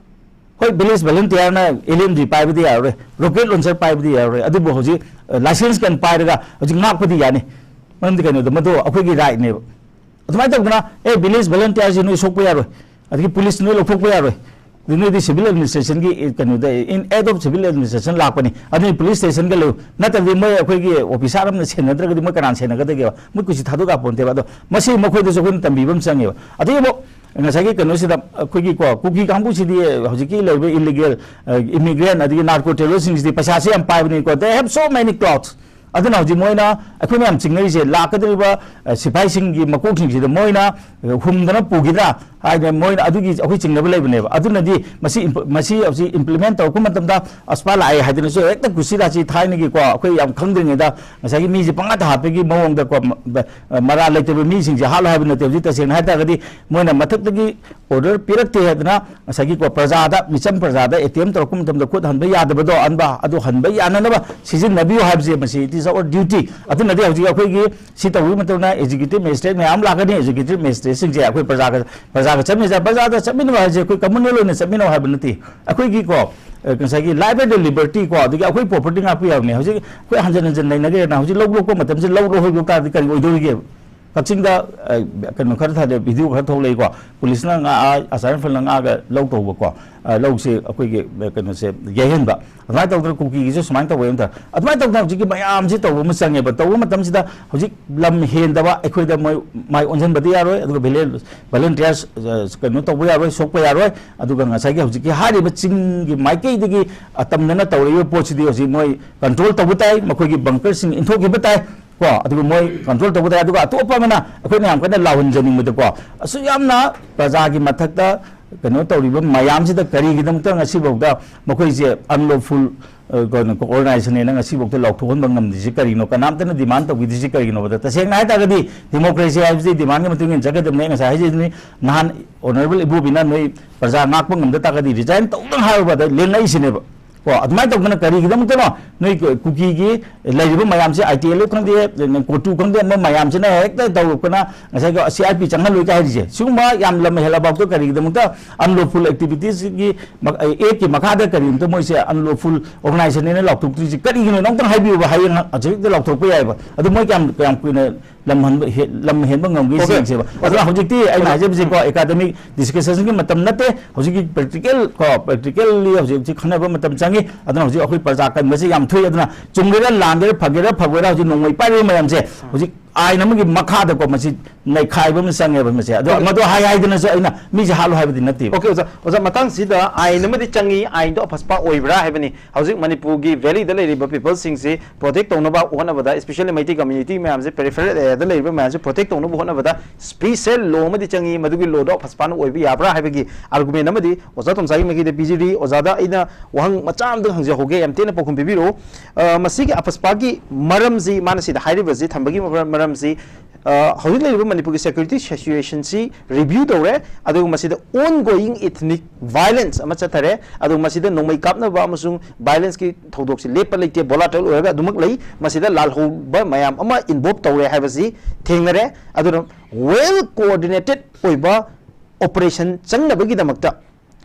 ꯍꯣꯏ, ꯚꯤꯂꯦꯖ ꯚꯣꯂꯨꯟꯇꯤꯌꯔꯅ ꯑꯦꯜ ꯑꯦꯝ ꯖꯤ ꯄꯥꯏꯕꯗꯤ ꯌꯥꯔꯔꯣꯏ, ꯔꯣꯀꯦꯠ ꯂꯣꯟꯆꯔ ꯄꯥꯏꯕꯗꯤ ꯌꯥꯔꯔꯣꯏ, ꯑꯗꯨꯕꯨ ꯍꯧꯖꯤꯛ ꯂꯥꯏꯁꯦꯟꯁ ꯀꯩꯅꯣ ꯄꯥꯏꯔꯒ ꯍꯧꯖꯤꯛ ꯉꯥꯛꯄꯗꯤ ꯌꯥꯅꯤ꯫ ꯃꯔꯝꯗꯤ ꯀꯩꯅꯣꯗ ꯃꯗꯨ ꯑꯩꯈꯣꯏꯒꯤ ꯔꯥꯏꯠꯅꯦꯕ꯫ ꯑꯗꯨꯃꯥꯏꯅ ꯇꯧꯗꯅ ꯑꯦ ꯚꯤꯂꯦꯖ ꯚꯣꯂꯟꯇꯤꯌꯔꯁꯤ ꯅꯣꯏ ꯁꯣꯛꯄ ꯌꯥꯔꯣꯏ, ꯑꯗꯒꯤ ꯄꯨꯂꯤꯁ ꯅꯣꯏ ꯂꯧꯊꯣꯛꯄ ꯌꯥꯔꯣꯏ, ꯑꯗꯨ ꯅꯣꯏꯗꯤ ꯁꯤꯚꯤꯜ ꯑꯦꯗꯃꯤꯅꯤꯁꯇ꯭ꯔꯦꯁꯟꯒꯤ ꯀꯩꯅꯣꯗ, ꯏꯟ ꯑꯦꯗ ꯑꯣꯐ ꯁꯤꯚꯤꯜ ꯑꯦꯗꯃꯤꯅꯤꯁꯇ꯭ꯔꯦꯁꯟ ꯂꯥꯛꯄꯅꯤ, ꯑꯗꯨꯅ ꯄꯨꯂꯤꯁ ꯁ꯭ꯇꯦꯁꯟꯒ ꯂꯩꯌꯨ, ꯅꯠꯇ꯭ꯔꯗꯤ ꯃꯣꯏ ꯑꯩꯈꯣꯏꯒꯤ ꯑꯣꯐꯤꯁꯥꯔ ꯑꯃꯅ ꯁꯦꯟꯅꯗ꯭ꯔꯒꯗꯤ ꯃꯣꯏ ꯀꯅꯥꯅ ꯁꯦꯟꯅꯒꯗꯒꯦꯕ? ꯃꯣꯏ ꯀꯨꯁꯤ ꯊꯥꯗꯣꯛ ꯌꯥꯄꯣꯟꯇꯦꯕ꯫ ꯑꯗꯣ ꯃꯁꯤ ꯃꯈꯣꯏꯗꯁꯨ ꯑꯩꯈꯣꯏꯅ ꯇꯝꯕꯤꯕ ꯑꯃ ꯆꯪꯉꯦꯕ꯫ ꯑꯗꯒꯤ ꯑꯃꯨꯛ ꯉꯁꯥꯏꯒꯤ ꯀꯩꯅꯣꯁꯤꯗ ꯑꯩꯈꯣꯏꯒꯤ ꯀꯣ ꯀꯨꯀꯤ ꯀꯥꯡꯕꯨꯁꯤꯗꯤ ꯍꯧꯖꯤꯛꯀꯤ ꯂꯩꯔꯤꯕ ꯏꯂꯤꯒꯦꯜ ꯏꯃꯤꯒ꯭ꯔꯦꯟ ꯑꯗꯒꯤ ꯅꯥꯔꯀꯣ ꯇꯦꯔꯣꯔꯤꯁꯁꯤꯡꯁꯤꯗꯤ ꯄꯩꯁꯥꯁꯦ ꯌꯥꯝ ꯄꯥꯏꯕꯅꯤꯀꯣ, they have so many clout꯫ ꯑꯗꯨꯅ ꯍꯧꯖꯤꯛ ꯃꯣꯏꯅ ꯑꯩꯈꯣꯏꯅ ꯌꯥꯝ ꯆꯤꯡꯅꯔꯤꯁꯦ ꯂꯥꯛꯀꯗꯧꯔꯤꯕ ꯑ, ꯁꯤꯐꯥꯏꯁꯤꯡꯒꯤ ꯃꯀꯣꯛꯁꯤꯡꯁꯤꯗ ꯃꯣꯏꯅ ꯑ, ꯍꯨꯝꯗꯅ ꯄꯨꯈꯤꯗ꯭ꯔꯥ ꯍꯥꯏꯅ ꯃꯣꯏꯅ ꯑꯗꯨꯒꯤ ꯑꯩꯈꯣꯏ ꯆꯤꯡꯅꯕ ꯂꯩꯕꯅꯦꯕ꯫ ꯑꯗꯨꯅꯗꯤ ꯃꯁꯤ ꯏꯝꯄ- ꯃꯁꯤ ꯍꯧꯖꯤꯛ ꯏꯝꯄ꯭ꯂꯤꯃꯦꯟ ꯇꯧꯔꯛꯄ ꯃꯇꯝꯗ ꯑꯁꯄꯥ ꯂꯥꯛꯑꯦ ꯍꯥꯏꯗꯅꯁꯨ ꯍꯦꯛꯇ ꯀꯨꯁꯤ ꯔꯥꯁꯤ ꯊꯥꯏꯅꯒꯤꯀꯣ ꯑꯩꯈꯣꯏ ꯌꯥꯝ ꯈꯪꯗ꯭ꯔꯤꯉꯩꯗ ꯉꯁꯥꯏꯒꯤ ꯃꯤꯁꯦ ꯄꯪꯍꯥꯠꯇ ꯍꯥꯠꯄꯒꯤ ꯃꯑꯣꯡꯗꯀꯣ ꯃ- ꯃ- ꯃꯔꯥꯜ ꯂꯩꯇꯕ ꯃꯤꯁꯤꯡꯁꯦ ꯍꯥꯠꯂꯣ ꯍꯥꯏꯕ ꯅꯠꯇꯦ꯫ ꯍꯧꯖꯤꯛ ꯇꯁꯦꯡꯅ ꯍꯥꯏ ꯇꯥꯔꯒꯗꯤ ꯃꯣꯏꯅ ꯃꯊꯛꯇꯒꯤ ꯑꯣꯔꯗꯔ ꯄꯤꯔꯛꯇꯦ ꯍꯥꯏꯗꯅ ꯉꯁꯥꯏꯒꯤꯀꯣ ꯄ꯭ꯔꯖꯥꯗ, ꯃꯤꯆꯝ ꯄ꯭ꯔꯖꯥꯗ ꯑꯦꯇꯦꯝ ꯇꯧꯔꯛꯄ ꯃꯇꯝꯗ ꯈꯨꯠ ꯍꯟꯕ ꯌꯥꯗꯕꯗꯣ, ꯑꯟꯕ ꯑꯗꯨ ꯍꯟꯕ ꯌꯥꯅꯅꯕ ꯁꯤꯖꯤꯟꯅꯕꯤꯌꯨ ꯍꯥꯏꯕꯁꯦ ꯃꯁꯤ it is our duty꯫ ꯑꯗꯨꯅꯗꯤ ꯍꯧꯖꯤꯛ ꯑꯩꯈꯣꯏꯒꯤ ꯁꯤ ꯇꯧꯕꯒꯤ ꯃꯇꯨꯡꯗ ꯑꯦꯛꯖꯤꯀ꯭ꯌꯨꯇꯤꯚ ꯃꯦꯖꯤꯁꯇ꯭ꯔꯦꯠ ꯃꯌꯥꯝ ꯂꯥꯛꯀꯅꯤ꯫ ꯑꯦꯛꯖꯤꯀ꯭ꯌꯨꯇꯤꯚ ꯃꯦꯖꯤꯁꯇ꯭ꯔꯦꯠꯁꯤꯡꯁꯦ ꯑꯩꯈꯣꯏ ꯄ꯭ꯔꯖꯥꯒ ꯄ꯭ꯔꯖꯥꯒ ꯆꯠꯃꯤꯟꯅ ꯄ꯭ꯔꯖꯥꯗ ꯆꯠꯃꯤꯟꯅꯕ ꯍꯥꯏꯁꯦ ꯑꯩꯈꯣꯏ ꯀꯝꯃꯨꯅꯦꯜ ꯑꯣꯏꯅ ꯆꯠꯃꯤꯟꯅꯧ ꯍꯥꯏꯕ ꯅꯠꯇꯦ꯫ ꯑꯩꯈꯣꯏꯒꯤꯀꯣ ꯑ, ꯉꯁꯥꯏꯒꯤ life and liberty ꯀꯣ, ꯑꯗꯒꯤ ꯑꯩꯈꯣꯏ ꯄ꯭ꯔꯣꯄꯔꯇꯤ ꯉꯥꯛꯄ ꯌꯥꯕꯅꯦ꯫ ꯍꯧꯖꯤꯛ ꯑꯩꯈꯣꯏ ꯍꯟꯖꯤꯟ ꯍꯟꯖꯤꯟ ꯅꯩꯅꯒꯦꯅ ꯍꯧꯖꯤꯛ ꯂꯧ ꯂꯣꯛꯄ ꯃꯇꯝꯁꯤ ꯂꯧ ꯂꯣꯛꯍꯧꯕ ꯇꯥꯔꯗꯤ ꯀꯔꯤ ꯑꯣꯏꯗꯧꯔꯤꯒꯦꯕ? ꯀꯛꯆꯤꯡꯗ ꯑ, ꯀꯩꯅꯣ ꯈꯔ ꯊꯥꯗ ꯚꯤꯗꯤꯑꯣ ꯈꯔ ꯊꯣꯛꯂꯛꯏꯀꯣ, ꯄꯨꯂꯤꯁꯅ ꯉꯥ ꯑꯆꯥꯔ ꯐꯜꯅ ꯉꯥꯒ ꯂꯧ ꯇꯧꯕꯀꯣ, ꯑ, ꯂꯧꯁꯦ ꯑꯩꯈꯣꯏꯒꯤ ꯑ, ꯀꯩꯅꯣꯁꯦ ꯌꯩꯍꯟꯕ꯫ ꯑꯗꯨꯃꯥꯏꯅ ꯇꯧꯗꯅ ꯀꯨꯀꯤꯒꯤꯁꯨ ꯁꯨꯃꯥꯏꯅ ꯇꯧꯕ ꯌꯥꯝ ꯇꯧꯔꯦ꯫ ꯑꯗꯨꯃꯥꯏꯅ ꯇꯧꯗꯅ ꯍꯧꯖꯤꯛꯀꯤ ꯃꯌꯥꯝꯁꯤ ꯇꯧꯕ ꯑꯃ ꯆꯪꯉꯦꯕ꯫ ꯇꯧꯕ ꯃꯇꯝꯁꯤꯗ ꯍꯧꯖꯤꯛ ꯂꯝ ꯍꯦꯟꯗꯕ ꯑꯩꯈꯣꯏꯗ ꯃꯣꯏ ꯃꯥꯏ ꯑꯣꯟꯁꯤꯟꯕꯗꯤ ꯌꯥꯔꯣꯏ, ꯑꯗꯨꯒ ꯚꯣꯂꯟꯇꯤꯌꯔꯁ ꯀꯩꯅꯣ ꯇꯧꯕ ꯌꯥꯔꯣꯏ, ꯁꯣꯛꯄ ꯌꯥꯔꯣꯏ꯫ ꯑꯗꯨꯒ ꯉꯁꯥꯏꯒꯤ ꯍꯧꯖꯤꯛꯀꯤ ꯍꯥꯏꯔꯤꯕ ꯆꯤꯡꯒꯤ ꯃꯥꯏꯀꯩꯗꯒꯤ ꯑꯇꯝꯅꯅ ꯇꯧꯔꯛꯏꯕ ꯄꯣꯠꯁꯤꯗꯤ ꯍꯧꯖꯤꯛ ꯃꯣꯏ ꯀꯟꯇ꯭ꯔꯣꯜ ꯇꯧꯕ ꯇꯥꯏ, ꯃꯈꯣꯏꯒꯤ ꯕꯪꯀꯔꯁꯤꯡ ꯏꯟꯊꯣꯛꯈꯤꯕ ꯇꯥꯏ꯫ ꯀꯣ ꯑꯗꯨꯒ ꯃꯣꯏ ꯀꯟꯇ꯭ꯔꯣꯜ ꯇꯧꯕ ꯇꯥꯏ꯫ ꯑꯗꯨꯒ ꯑꯇꯣꯞꯄ ꯑꯃꯅ ꯑꯩꯈꯣꯏꯅ ꯌꯥꯝ ꯀꯟꯅ ꯂꯥꯎꯍꯟꯖꯅꯤꯡꯕꯗꯀꯣ, ꯑꯁꯨꯛ ꯌꯥꯝꯅ ꯄ꯭ꯔꯖꯥꯒꯤ ꯃꯊꯛꯇ ꯀꯩꯅꯣ ꯇꯧꯔꯤꯕ ꯃꯌꯥꯝꯁꯤꯗ ꯀꯔꯤꯒꯤꯗꯃꯛꯇ ꯉꯁꯤꯐꯥꯎꯗ ꯃꯈꯣꯏꯁꯦ ꯑꯟꯂꯣꯐꯨꯜ ꯑꯣꯔꯒꯅꯥꯏꯖꯦꯁꯟꯅꯦꯅ ꯉꯁꯤꯐꯥꯎꯗ ꯂꯥꯎꯊꯣꯛꯍꯟꯕ ꯉꯝꯗ꯭ꯔꯤꯁꯤ ꯀꯔꯤꯅꯣ? ꯀꯅꯥꯝꯇꯅ ꯗꯤꯃꯥꯟ ꯇꯧꯕꯤꯗ꯭ꯔꯤꯁꯤ ꯀꯔꯤꯒꯤꯅꯣꯕꯗ? ꯇꯁꯦꯡꯅ ꯍꯥꯏꯇꯥꯔꯒꯗꯤ ꯗꯤꯃꯣꯀ꯭ꯔꯦꯁꯤ ꯍꯥꯏꯕꯁꯤ ꯗꯤꯃꯥꯟꯒꯤ ꯃꯇꯨꯡ ꯏꯟꯅ ꯆꯠꯀꯗꯕꯅꯤ꯫ ꯑꯩ ꯉꯁꯥꯏ ꯍꯥꯏꯖꯗꯨꯅꯤ, ꯅꯍꯥꯟ ꯑꯣꯅꯔꯦꯕꯜ ꯏꯕꯣꯕꯤꯅ ꯅꯣꯏ ꯄ꯭ꯔꯖꯥ ꯉꯥꯛꯄ ꯉꯝꯗ ꯇꯥꯔꯒꯗꯤ ꯔꯤꯖꯥꯏꯟ ꯇꯧꯗꯪ ꯍꯥꯏꯔꯨꯕꯗ ꯂꯦꯡꯉꯛꯏꯁꯤꯅꯦꯕ꯫ ꯀꯣ, ꯑꯗꯨꯃꯥꯏꯅ ꯇꯧꯗꯅ ꯀꯔꯤꯒꯤꯗꯃꯛꯇꯅꯣ ꯅꯣꯏ ꯀꯨꯀꯤꯒꯤ ꯂꯩꯔꯤꯕ ꯃꯌꯥꯝꯁꯦ, ꯑꯥꯏ ꯇꯤ ꯑꯦꯜ ꯑꯦꯐ ꯈꯪꯗꯦ, ꯀꯣꯇꯨ ꯈꯪꯗꯦ, ꯑꯃ ꯃꯌꯥꯝꯁꯤꯅ ꯍꯦꯛꯇ ꯇꯧꯔꯛꯇꯅ ꯉꯁꯥꯏꯒꯤ ꯁꯤ ꯑꯥꯔ ꯄꯤ ꯆꯪꯍꯜꯂꯣꯏ ꯀꯥꯏ ꯍꯥꯏꯔꯤꯁꯦ? ꯁꯤꯒꯨꯝꯕ ꯌꯥꯝ ꯂꯝ ꯍꯦꯜꯂꯕꯥꯎꯗ ꯀꯔꯤꯒꯤꯗꯃꯛꯇ unlawful activitiesꯀꯤ ꯃ-, ꯑꯦꯛꯀꯤ ꯃꯈꯥꯗ ꯀꯔꯤꯒꯤꯗꯃꯛꯇ ꯃꯣꯏꯁꯦ unlawful organizationꯅꯦꯅ ꯂꯥꯎꯊꯣꯛꯇ꯭ꯔꯤꯁꯦ ꯀꯔꯤꯒꯤꯅꯣ? ꯑꯝꯇꯪ ꯍꯥꯏꯕꯤꯌꯨꯕ, ꯍꯌꯦꯡ ꯍꯧꯖꯤꯛ ꯍꯦꯛꯇ ꯂꯥꯎꯊꯣꯛꯄ ꯌꯥꯏꯑꯕ꯫ ꯑꯗꯨ ꯃꯣꯏ ꯀꯌꯥꯝ, ꯀꯌꯥꯝ ꯀꯨꯏꯅ ꯂꯝ ꯍꯟꯕ ꯍꯦ-, ꯂꯝ ꯍꯦꯟꯕ ꯉꯝꯒꯦ? Okay. ꯁꯤꯡꯁꯦꯕ꯫ ꯑꯗꯨꯅ ꯍꯧꯖꯤꯛꯇꯤ ꯑꯩꯅ ꯍꯥꯏꯖꯕꯁꯦꯀꯣ, academic discussionꯒꯤ ꯃꯇꯝ ꯅꯠꯇꯦ꯫ ꯍꯧꯖꯤꯛꯀꯤ practical ꯀꯣ, practically ꯍꯧꯖꯤꯛ ꯍꯧꯖꯤꯛ ꯈꯟꯅꯕ ꯃꯇꯝ ꯆꯪꯉꯤ꯫ ꯑꯗꯨꯅ ꯍꯧꯖꯤꯛ ꯑꯩꯈꯣꯏ ꯄ꯭ꯔꯖꯥ ꯀꯟꯕꯁꯦ ꯌꯥꯝ ꯊꯣꯛꯏ꯫ ꯑꯗꯨꯅ ꯆꯨꯝꯒꯦꯔꯥ, ꯂꯥꯟꯒꯦꯔꯥ, ꯐꯒꯦꯔꯥ, ꯐꯒꯣꯏꯔꯥ, ꯍꯧꯖꯤꯛ ꯅꯣꯡꯃꯩ ꯄꯥꯏꯔꯤꯕ ꯃꯌꯥꯝꯁꯦ ꯍꯧꯖꯤꯛ ꯑꯥꯏꯟ ꯑꯃꯒꯤ ꯃꯈꯥꯗꯀꯣ ꯃꯁꯤ ꯅꯩꯈꯥꯏꯕ ꯑꯃ ꯆꯪꯉꯦꯕ ꯃꯁꯦ꯫ ꯑꯗꯣ Okay. ꯃꯗꯨ ꯍꯥꯏ ꯍꯥꯏꯗꯅꯁꯨ ꯑꯩꯅ ꯃꯤꯁꯦ ꯍꯥꯠꯂꯣ ꯍꯥꯏꯕꯗꯤ ꯅꯠꯇꯦꯕ꯫ Okay, ꯑꯣꯖꯥ, ꯑꯣꯖꯥ, ꯃꯇꯥꯡꯁꯤꯗ ꯑꯥꯏꯟ ꯑꯃꯗꯤ ꯆꯪꯉꯤ, ꯑꯥꯏꯟꯗꯣ ꯑꯐꯁꯄꯥ ꯑꯣꯏꯕ꯭ꯔꯥ ꯍꯥꯏꯕꯅꯤ꯫ ꯍꯧꯖꯤꯛ ꯃꯅꯤꯄꯨꯔꯒꯤ valleyꯗ ꯂꯩꯔꯤꯕ peopleꯁꯤꯡꯁꯤ protect ꯇꯧꯅꯕ ꯍꯣꯠꯅꯕꯗ, especially ꯃꯩꯇꯩ community ꯃꯌꯥꯝꯁꯦ, peripheral areaꯗ ꯂꯩꯔꯤꯕ ꯃꯌꯥꯝꯁꯦ protect ꯇꯧꯅꯕ ꯍꯣꯠꯅꯕꯗ special law ꯑꯃꯗꯤ ꯆꯪꯉꯤ꯫ ꯃꯗꯨꯒꯤ lawꯗꯣ ꯑꯐꯁꯄꯥꯅ ꯑꯣꯏꯕ ꯌꯥꯕ꯭ꯔꯥ ꯍꯥꯏꯕꯒꯤ argument ꯑꯃꯗꯤ ꯑꯣꯖꯥ ꯇꯣꯝꯆꯥꯒꯤ ꯃꯥꯏꯀꯩꯗ ꯄꯤꯖꯔꯤ꯫ ꯑꯣꯖꯥꯗ ꯑꯩꯅ ꯋꯥꯍꯪ ꯃꯆꯥ ꯑꯃꯇꯪ ꯍꯪꯖꯍꯧꯒꯦ, ꯌꯥꯝ ꯇꯦꯟꯅ ꯄꯥꯎꯈꯨꯝ ꯄꯤꯕꯤꯔꯛꯎ꯫ ꯑ, ꯃꯁꯤꯒꯤ ꯑꯐꯁꯄꯥꯒꯤ ꯃꯔꯝꯁꯤ, ꯃꯥꯅ ꯁꯤꯗ ꯍꯥꯏꯔꯤꯕꯁꯤ, ꯊꯝꯕꯒꯤ ꯃꯔꯝ-, ꯃꯔꯝꯁꯤ, ꯑ, ꯍꯧꯖꯤꯛ ꯂꯩꯔꯤꯕ ꯃꯅꯤꯄꯨꯔꯒꯤ security situationꯁꯤ review ꯇꯧꯔꯦ, ꯑꯗꯨꯒ ꯃꯁꯤꯗ ongoing ethnic violence ꯑꯃ ꯆꯠꯊꯔꯦ, ꯑꯗꯨꯒ ꯃꯁꯤꯗ ꯅꯣꯡꯃꯩ ꯀꯥꯞꯅꯕ ꯑꯃꯁꯨꯡ violenceꯀꯤ ꯊꯧꯗꯣꯛꯁꯤ ꯂꯦꯞꯄ ꯂꯩꯇꯦ, volatile ꯑꯣꯏꯔꯒ ꯑꯗꯨꯃꯛ ꯂꯩ꯫ ꯃꯁꯤꯗ ꯂꯥꯜꯍꯧꯕ ꯃꯌꯥꯝ ꯑꯃ involve ꯇꯧꯔꯦ ꯍꯥꯏꯕꯁꯤ ꯊꯦꯡꯅꯔꯦ꯫ ꯑꯗꯨꯅ well coordinated ꯑꯣꯏꯕ operation ꯆꯪꯅꯕꯒꯤꯗꯃꯛꯇ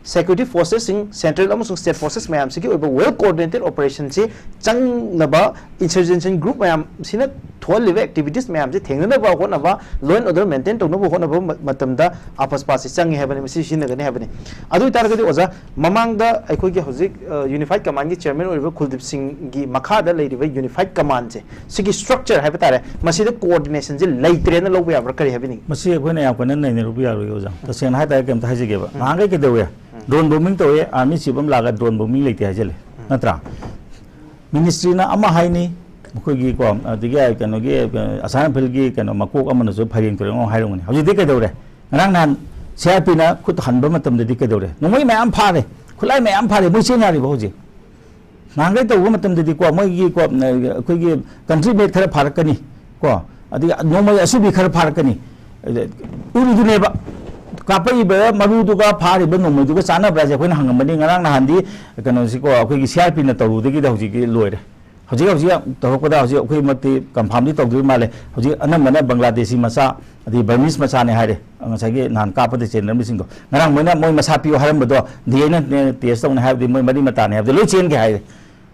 security forcesꯁꯤꯡ, central ꯑꯃꯁꯨꯡ state forces ꯃꯌꯥꯝꯁꯤꯒꯤ ꯑꯣꯏꯕ well coordinated operationꯁꯤ ꯆꯪꯅꯕ, insurgency group ꯃꯌꯥꯝꯁꯤꯅ ꯊꯣꯛꯍꯜꯂꯤꯕ activities ꯃꯌꯥꯝꯁꯤ ꯊꯦꯡꯅꯅꯕ ꯍꯣꯠꯅꯕ, law and order maintain ꯇꯧꯅꯕ ꯍꯣꯠꯅꯕ ꯃ-, ꯃꯇꯝꯗ ꯑꯐꯁꯄꯥꯁꯤ ꯆꯪꯉꯦ ꯍꯥꯏꯕꯅꯤ, ꯃꯁꯤ ꯁꯤꯖꯤꯟꯅꯒꯅꯤ ꯍꯥꯏꯕꯅꯤ꯫ ꯑꯗꯨ ꯑꯣꯏꯇꯥꯔꯒꯗꯤ ꯑꯣꯖꯥ, ꯃꯃꯥꯡꯗ ꯑꯩꯈꯣꯏꯒꯤ ꯍꯧꯖꯤꯛ, ꯑ, Unified Commandꯀꯤ chairman ꯑꯣꯏꯔꯤꯕ ꯀꯨꯜꯗꯤꯞ ꯁꯤꯡꯒꯤ ꯃꯈꯥꯗ ꯂꯩꯔꯤꯕ Unified Commandꯁꯦ, ꯁꯤꯒꯤ structure ꯍꯥꯏꯕ ꯇꯥꯔꯦ, ꯃꯁꯤꯗ coordinationꯁꯦ ꯂꯩꯇ꯭ꯔꯦꯅ ꯂꯧꯕ ꯌꯥꯕ꯭ꯔꯥ, ꯀꯔꯤ ꯍꯥꯏꯕꯤꯅꯤꯡꯉꯤ? ꯃꯁꯤ ꯑꯩꯈꯣꯏꯅ ꯌꯥꯝ ꯀꯟꯅ ꯅꯩꯅꯔꯨꯕ ꯌꯥꯔꯣꯏ ꯑꯣꯖꯥ꯫ ꯇꯁꯦꯡꯅ ꯍꯥꯏ ꯇꯥꯔꯦ ꯀꯩꯝꯇ ꯍꯥꯏꯖꯒꯦꯕ꯫ ꯎꯝ꯫ ꯅꯍꯥꯟꯈꯩ ꯀꯩꯗꯧꯋꯦ? ꯎꯝ꯫ Drone bombing ꯇꯧꯋꯦ, army chief ꯑꯃ ꯂꯥꯛꯑꯒ drone bombing ꯂꯩꯇꯦ ꯍꯥꯏꯖꯜꯂꯦ꯫ ꯎꯝ꯫ ꯅꯠꯇ꯭ꯔꯥ? Ministryꯅ ꯑꯃ ꯍꯥꯏꯅꯤ, ꯃꯈꯣꯏꯒꯤ ꯀꯣ, ꯑꯗꯒꯤ ꯀꯩꯅꯣꯒꯤ, ꯑꯁꯥꯝ ꯔꯥꯏꯐꯜꯒꯤ ꯀꯩꯅꯣ ꯃꯀꯣꯛ ꯑꯃꯅꯁꯨ ꯐꯩꯔꯦꯡ ꯇꯨꯔꯦꯡ ꯑꯃ ꯍꯥꯏꯔꯝꯒꯅꯤ꯫ ꯍꯧꯖꯤꯛꯇꯤ ꯀꯩꯗꯧꯔꯦ? ꯉꯔꯥꯡ ꯅꯍꯥꯟ ꯁꯤ ꯑꯥꯔ ꯄꯤꯅ ꯈꯨꯠ ꯍꯟꯕ ꯃꯇꯝꯗꯗꯤ ꯀꯩꯗꯧꯔꯦ? ꯅꯣꯡꯃꯩ ꯃꯌꯥꯝ ꯐꯥꯔꯦ, ꯈꯨꯠꯂꯥꯏ ꯃꯌꯥꯝ ꯐꯥꯔꯦ, ꯃꯣꯏ ꯆꯦꯟ ꯌꯥꯔꯤꯕꯣ ꯍꯧꯖꯤꯛ? ꯅꯍꯥꯟꯈꯩ ꯇꯧꯕ ꯃꯇꯝꯗꯗꯤꯀꯣ, ꯃꯣꯏꯒꯤ ꯀꯣ, ꯑꯩꯈꯣꯏꯒꯤ country made ꯈꯔ ꯐꯥꯔꯛꯀꯅꯤ ꯀꯣ, ꯑꯗꯒꯤ ꯅꯣꯡꯃꯩ ꯑꯁꯨꯕꯤ ꯈꯔ ꯐꯥꯔꯛꯀꯅꯤ, ꯑꯗ ꯎꯔꯤꯗꯨꯅꯦꯕ, ꯀꯥꯞꯄꯛꯏꯕ ꯃꯔꯨꯗꯨꯒ ꯐꯥꯔꯤꯕ ꯅꯣꯡꯃꯩꯗꯨꯒ ꯆꯥꯟꯅꯕ꯭ꯔꯥꯁꯦ ꯑꯩꯈꯣꯏꯅ ꯍꯪꯉꯝꯕꯅꯤ꯫ ꯉꯔꯥꯡ ꯅꯍꯥꯟꯗꯤ ꯀꯩꯅꯣꯁꯤꯀꯣ, ꯑꯩꯈꯣꯏꯒꯤ ꯁꯤ ꯑꯥꯔ ꯄꯤꯅ ꯇꯧꯔꯨꯕꯗꯒꯤꯗꯤ ꯍꯧꯖꯤꯛꯇꯤ ꯂꯣꯏꯔꯦ꯫ ꯍꯧꯖꯤꯛ ꯍꯧꯖꯤꯛ ꯇꯧꯔꯛꯄꯗ ꯍꯧꯖꯤꯛ ꯑꯩꯈꯣꯏꯃꯛꯇꯤ ꯀꯟꯐꯥꯔꯝꯗꯤ ꯇꯧꯗ꯭ꯔꯤ ꯃꯥꯜꯂꯦ꯫ ꯍꯧꯖꯤꯛ ꯑꯅꯝꯕꯅ ꯕꯪꯒ꯭ꯂꯥꯗꯦꯁꯤ ꯃꯆꯥ, ꯑꯗꯩ ꯕꯔꯃꯤꯁ ꯃꯆꯥꯅꯦ ꯍꯥꯏꯔꯦ꯫ ꯉꯁꯥꯏꯒꯤ ꯅꯍꯥꯟ ꯀꯥꯞꯄꯗ ꯆꯦꯟꯅꯔꯝꯕꯁꯤꯡꯗꯣ, ꯉꯔꯥꯡ ꯃꯣꯏꯅ, ꯃꯣꯏ ꯃꯁꯥ ꯄꯤꯌꯨ ꯍꯥꯏꯔꯝꯕꯗꯣ, ꯗꯤ ꯑꯦꯅ ꯇꯦꯁ ꯇꯧꯅꯤ ꯍꯥꯏꯕꯗꯤ ꯃꯣꯏ ꯃꯔꯤ ꯃꯇꯥꯅꯦ ꯍꯥꯏꯕꯗꯤ ꯂꯣꯏ ꯆꯦꯟꯒꯦ ꯍꯥꯏꯔꯦ꯫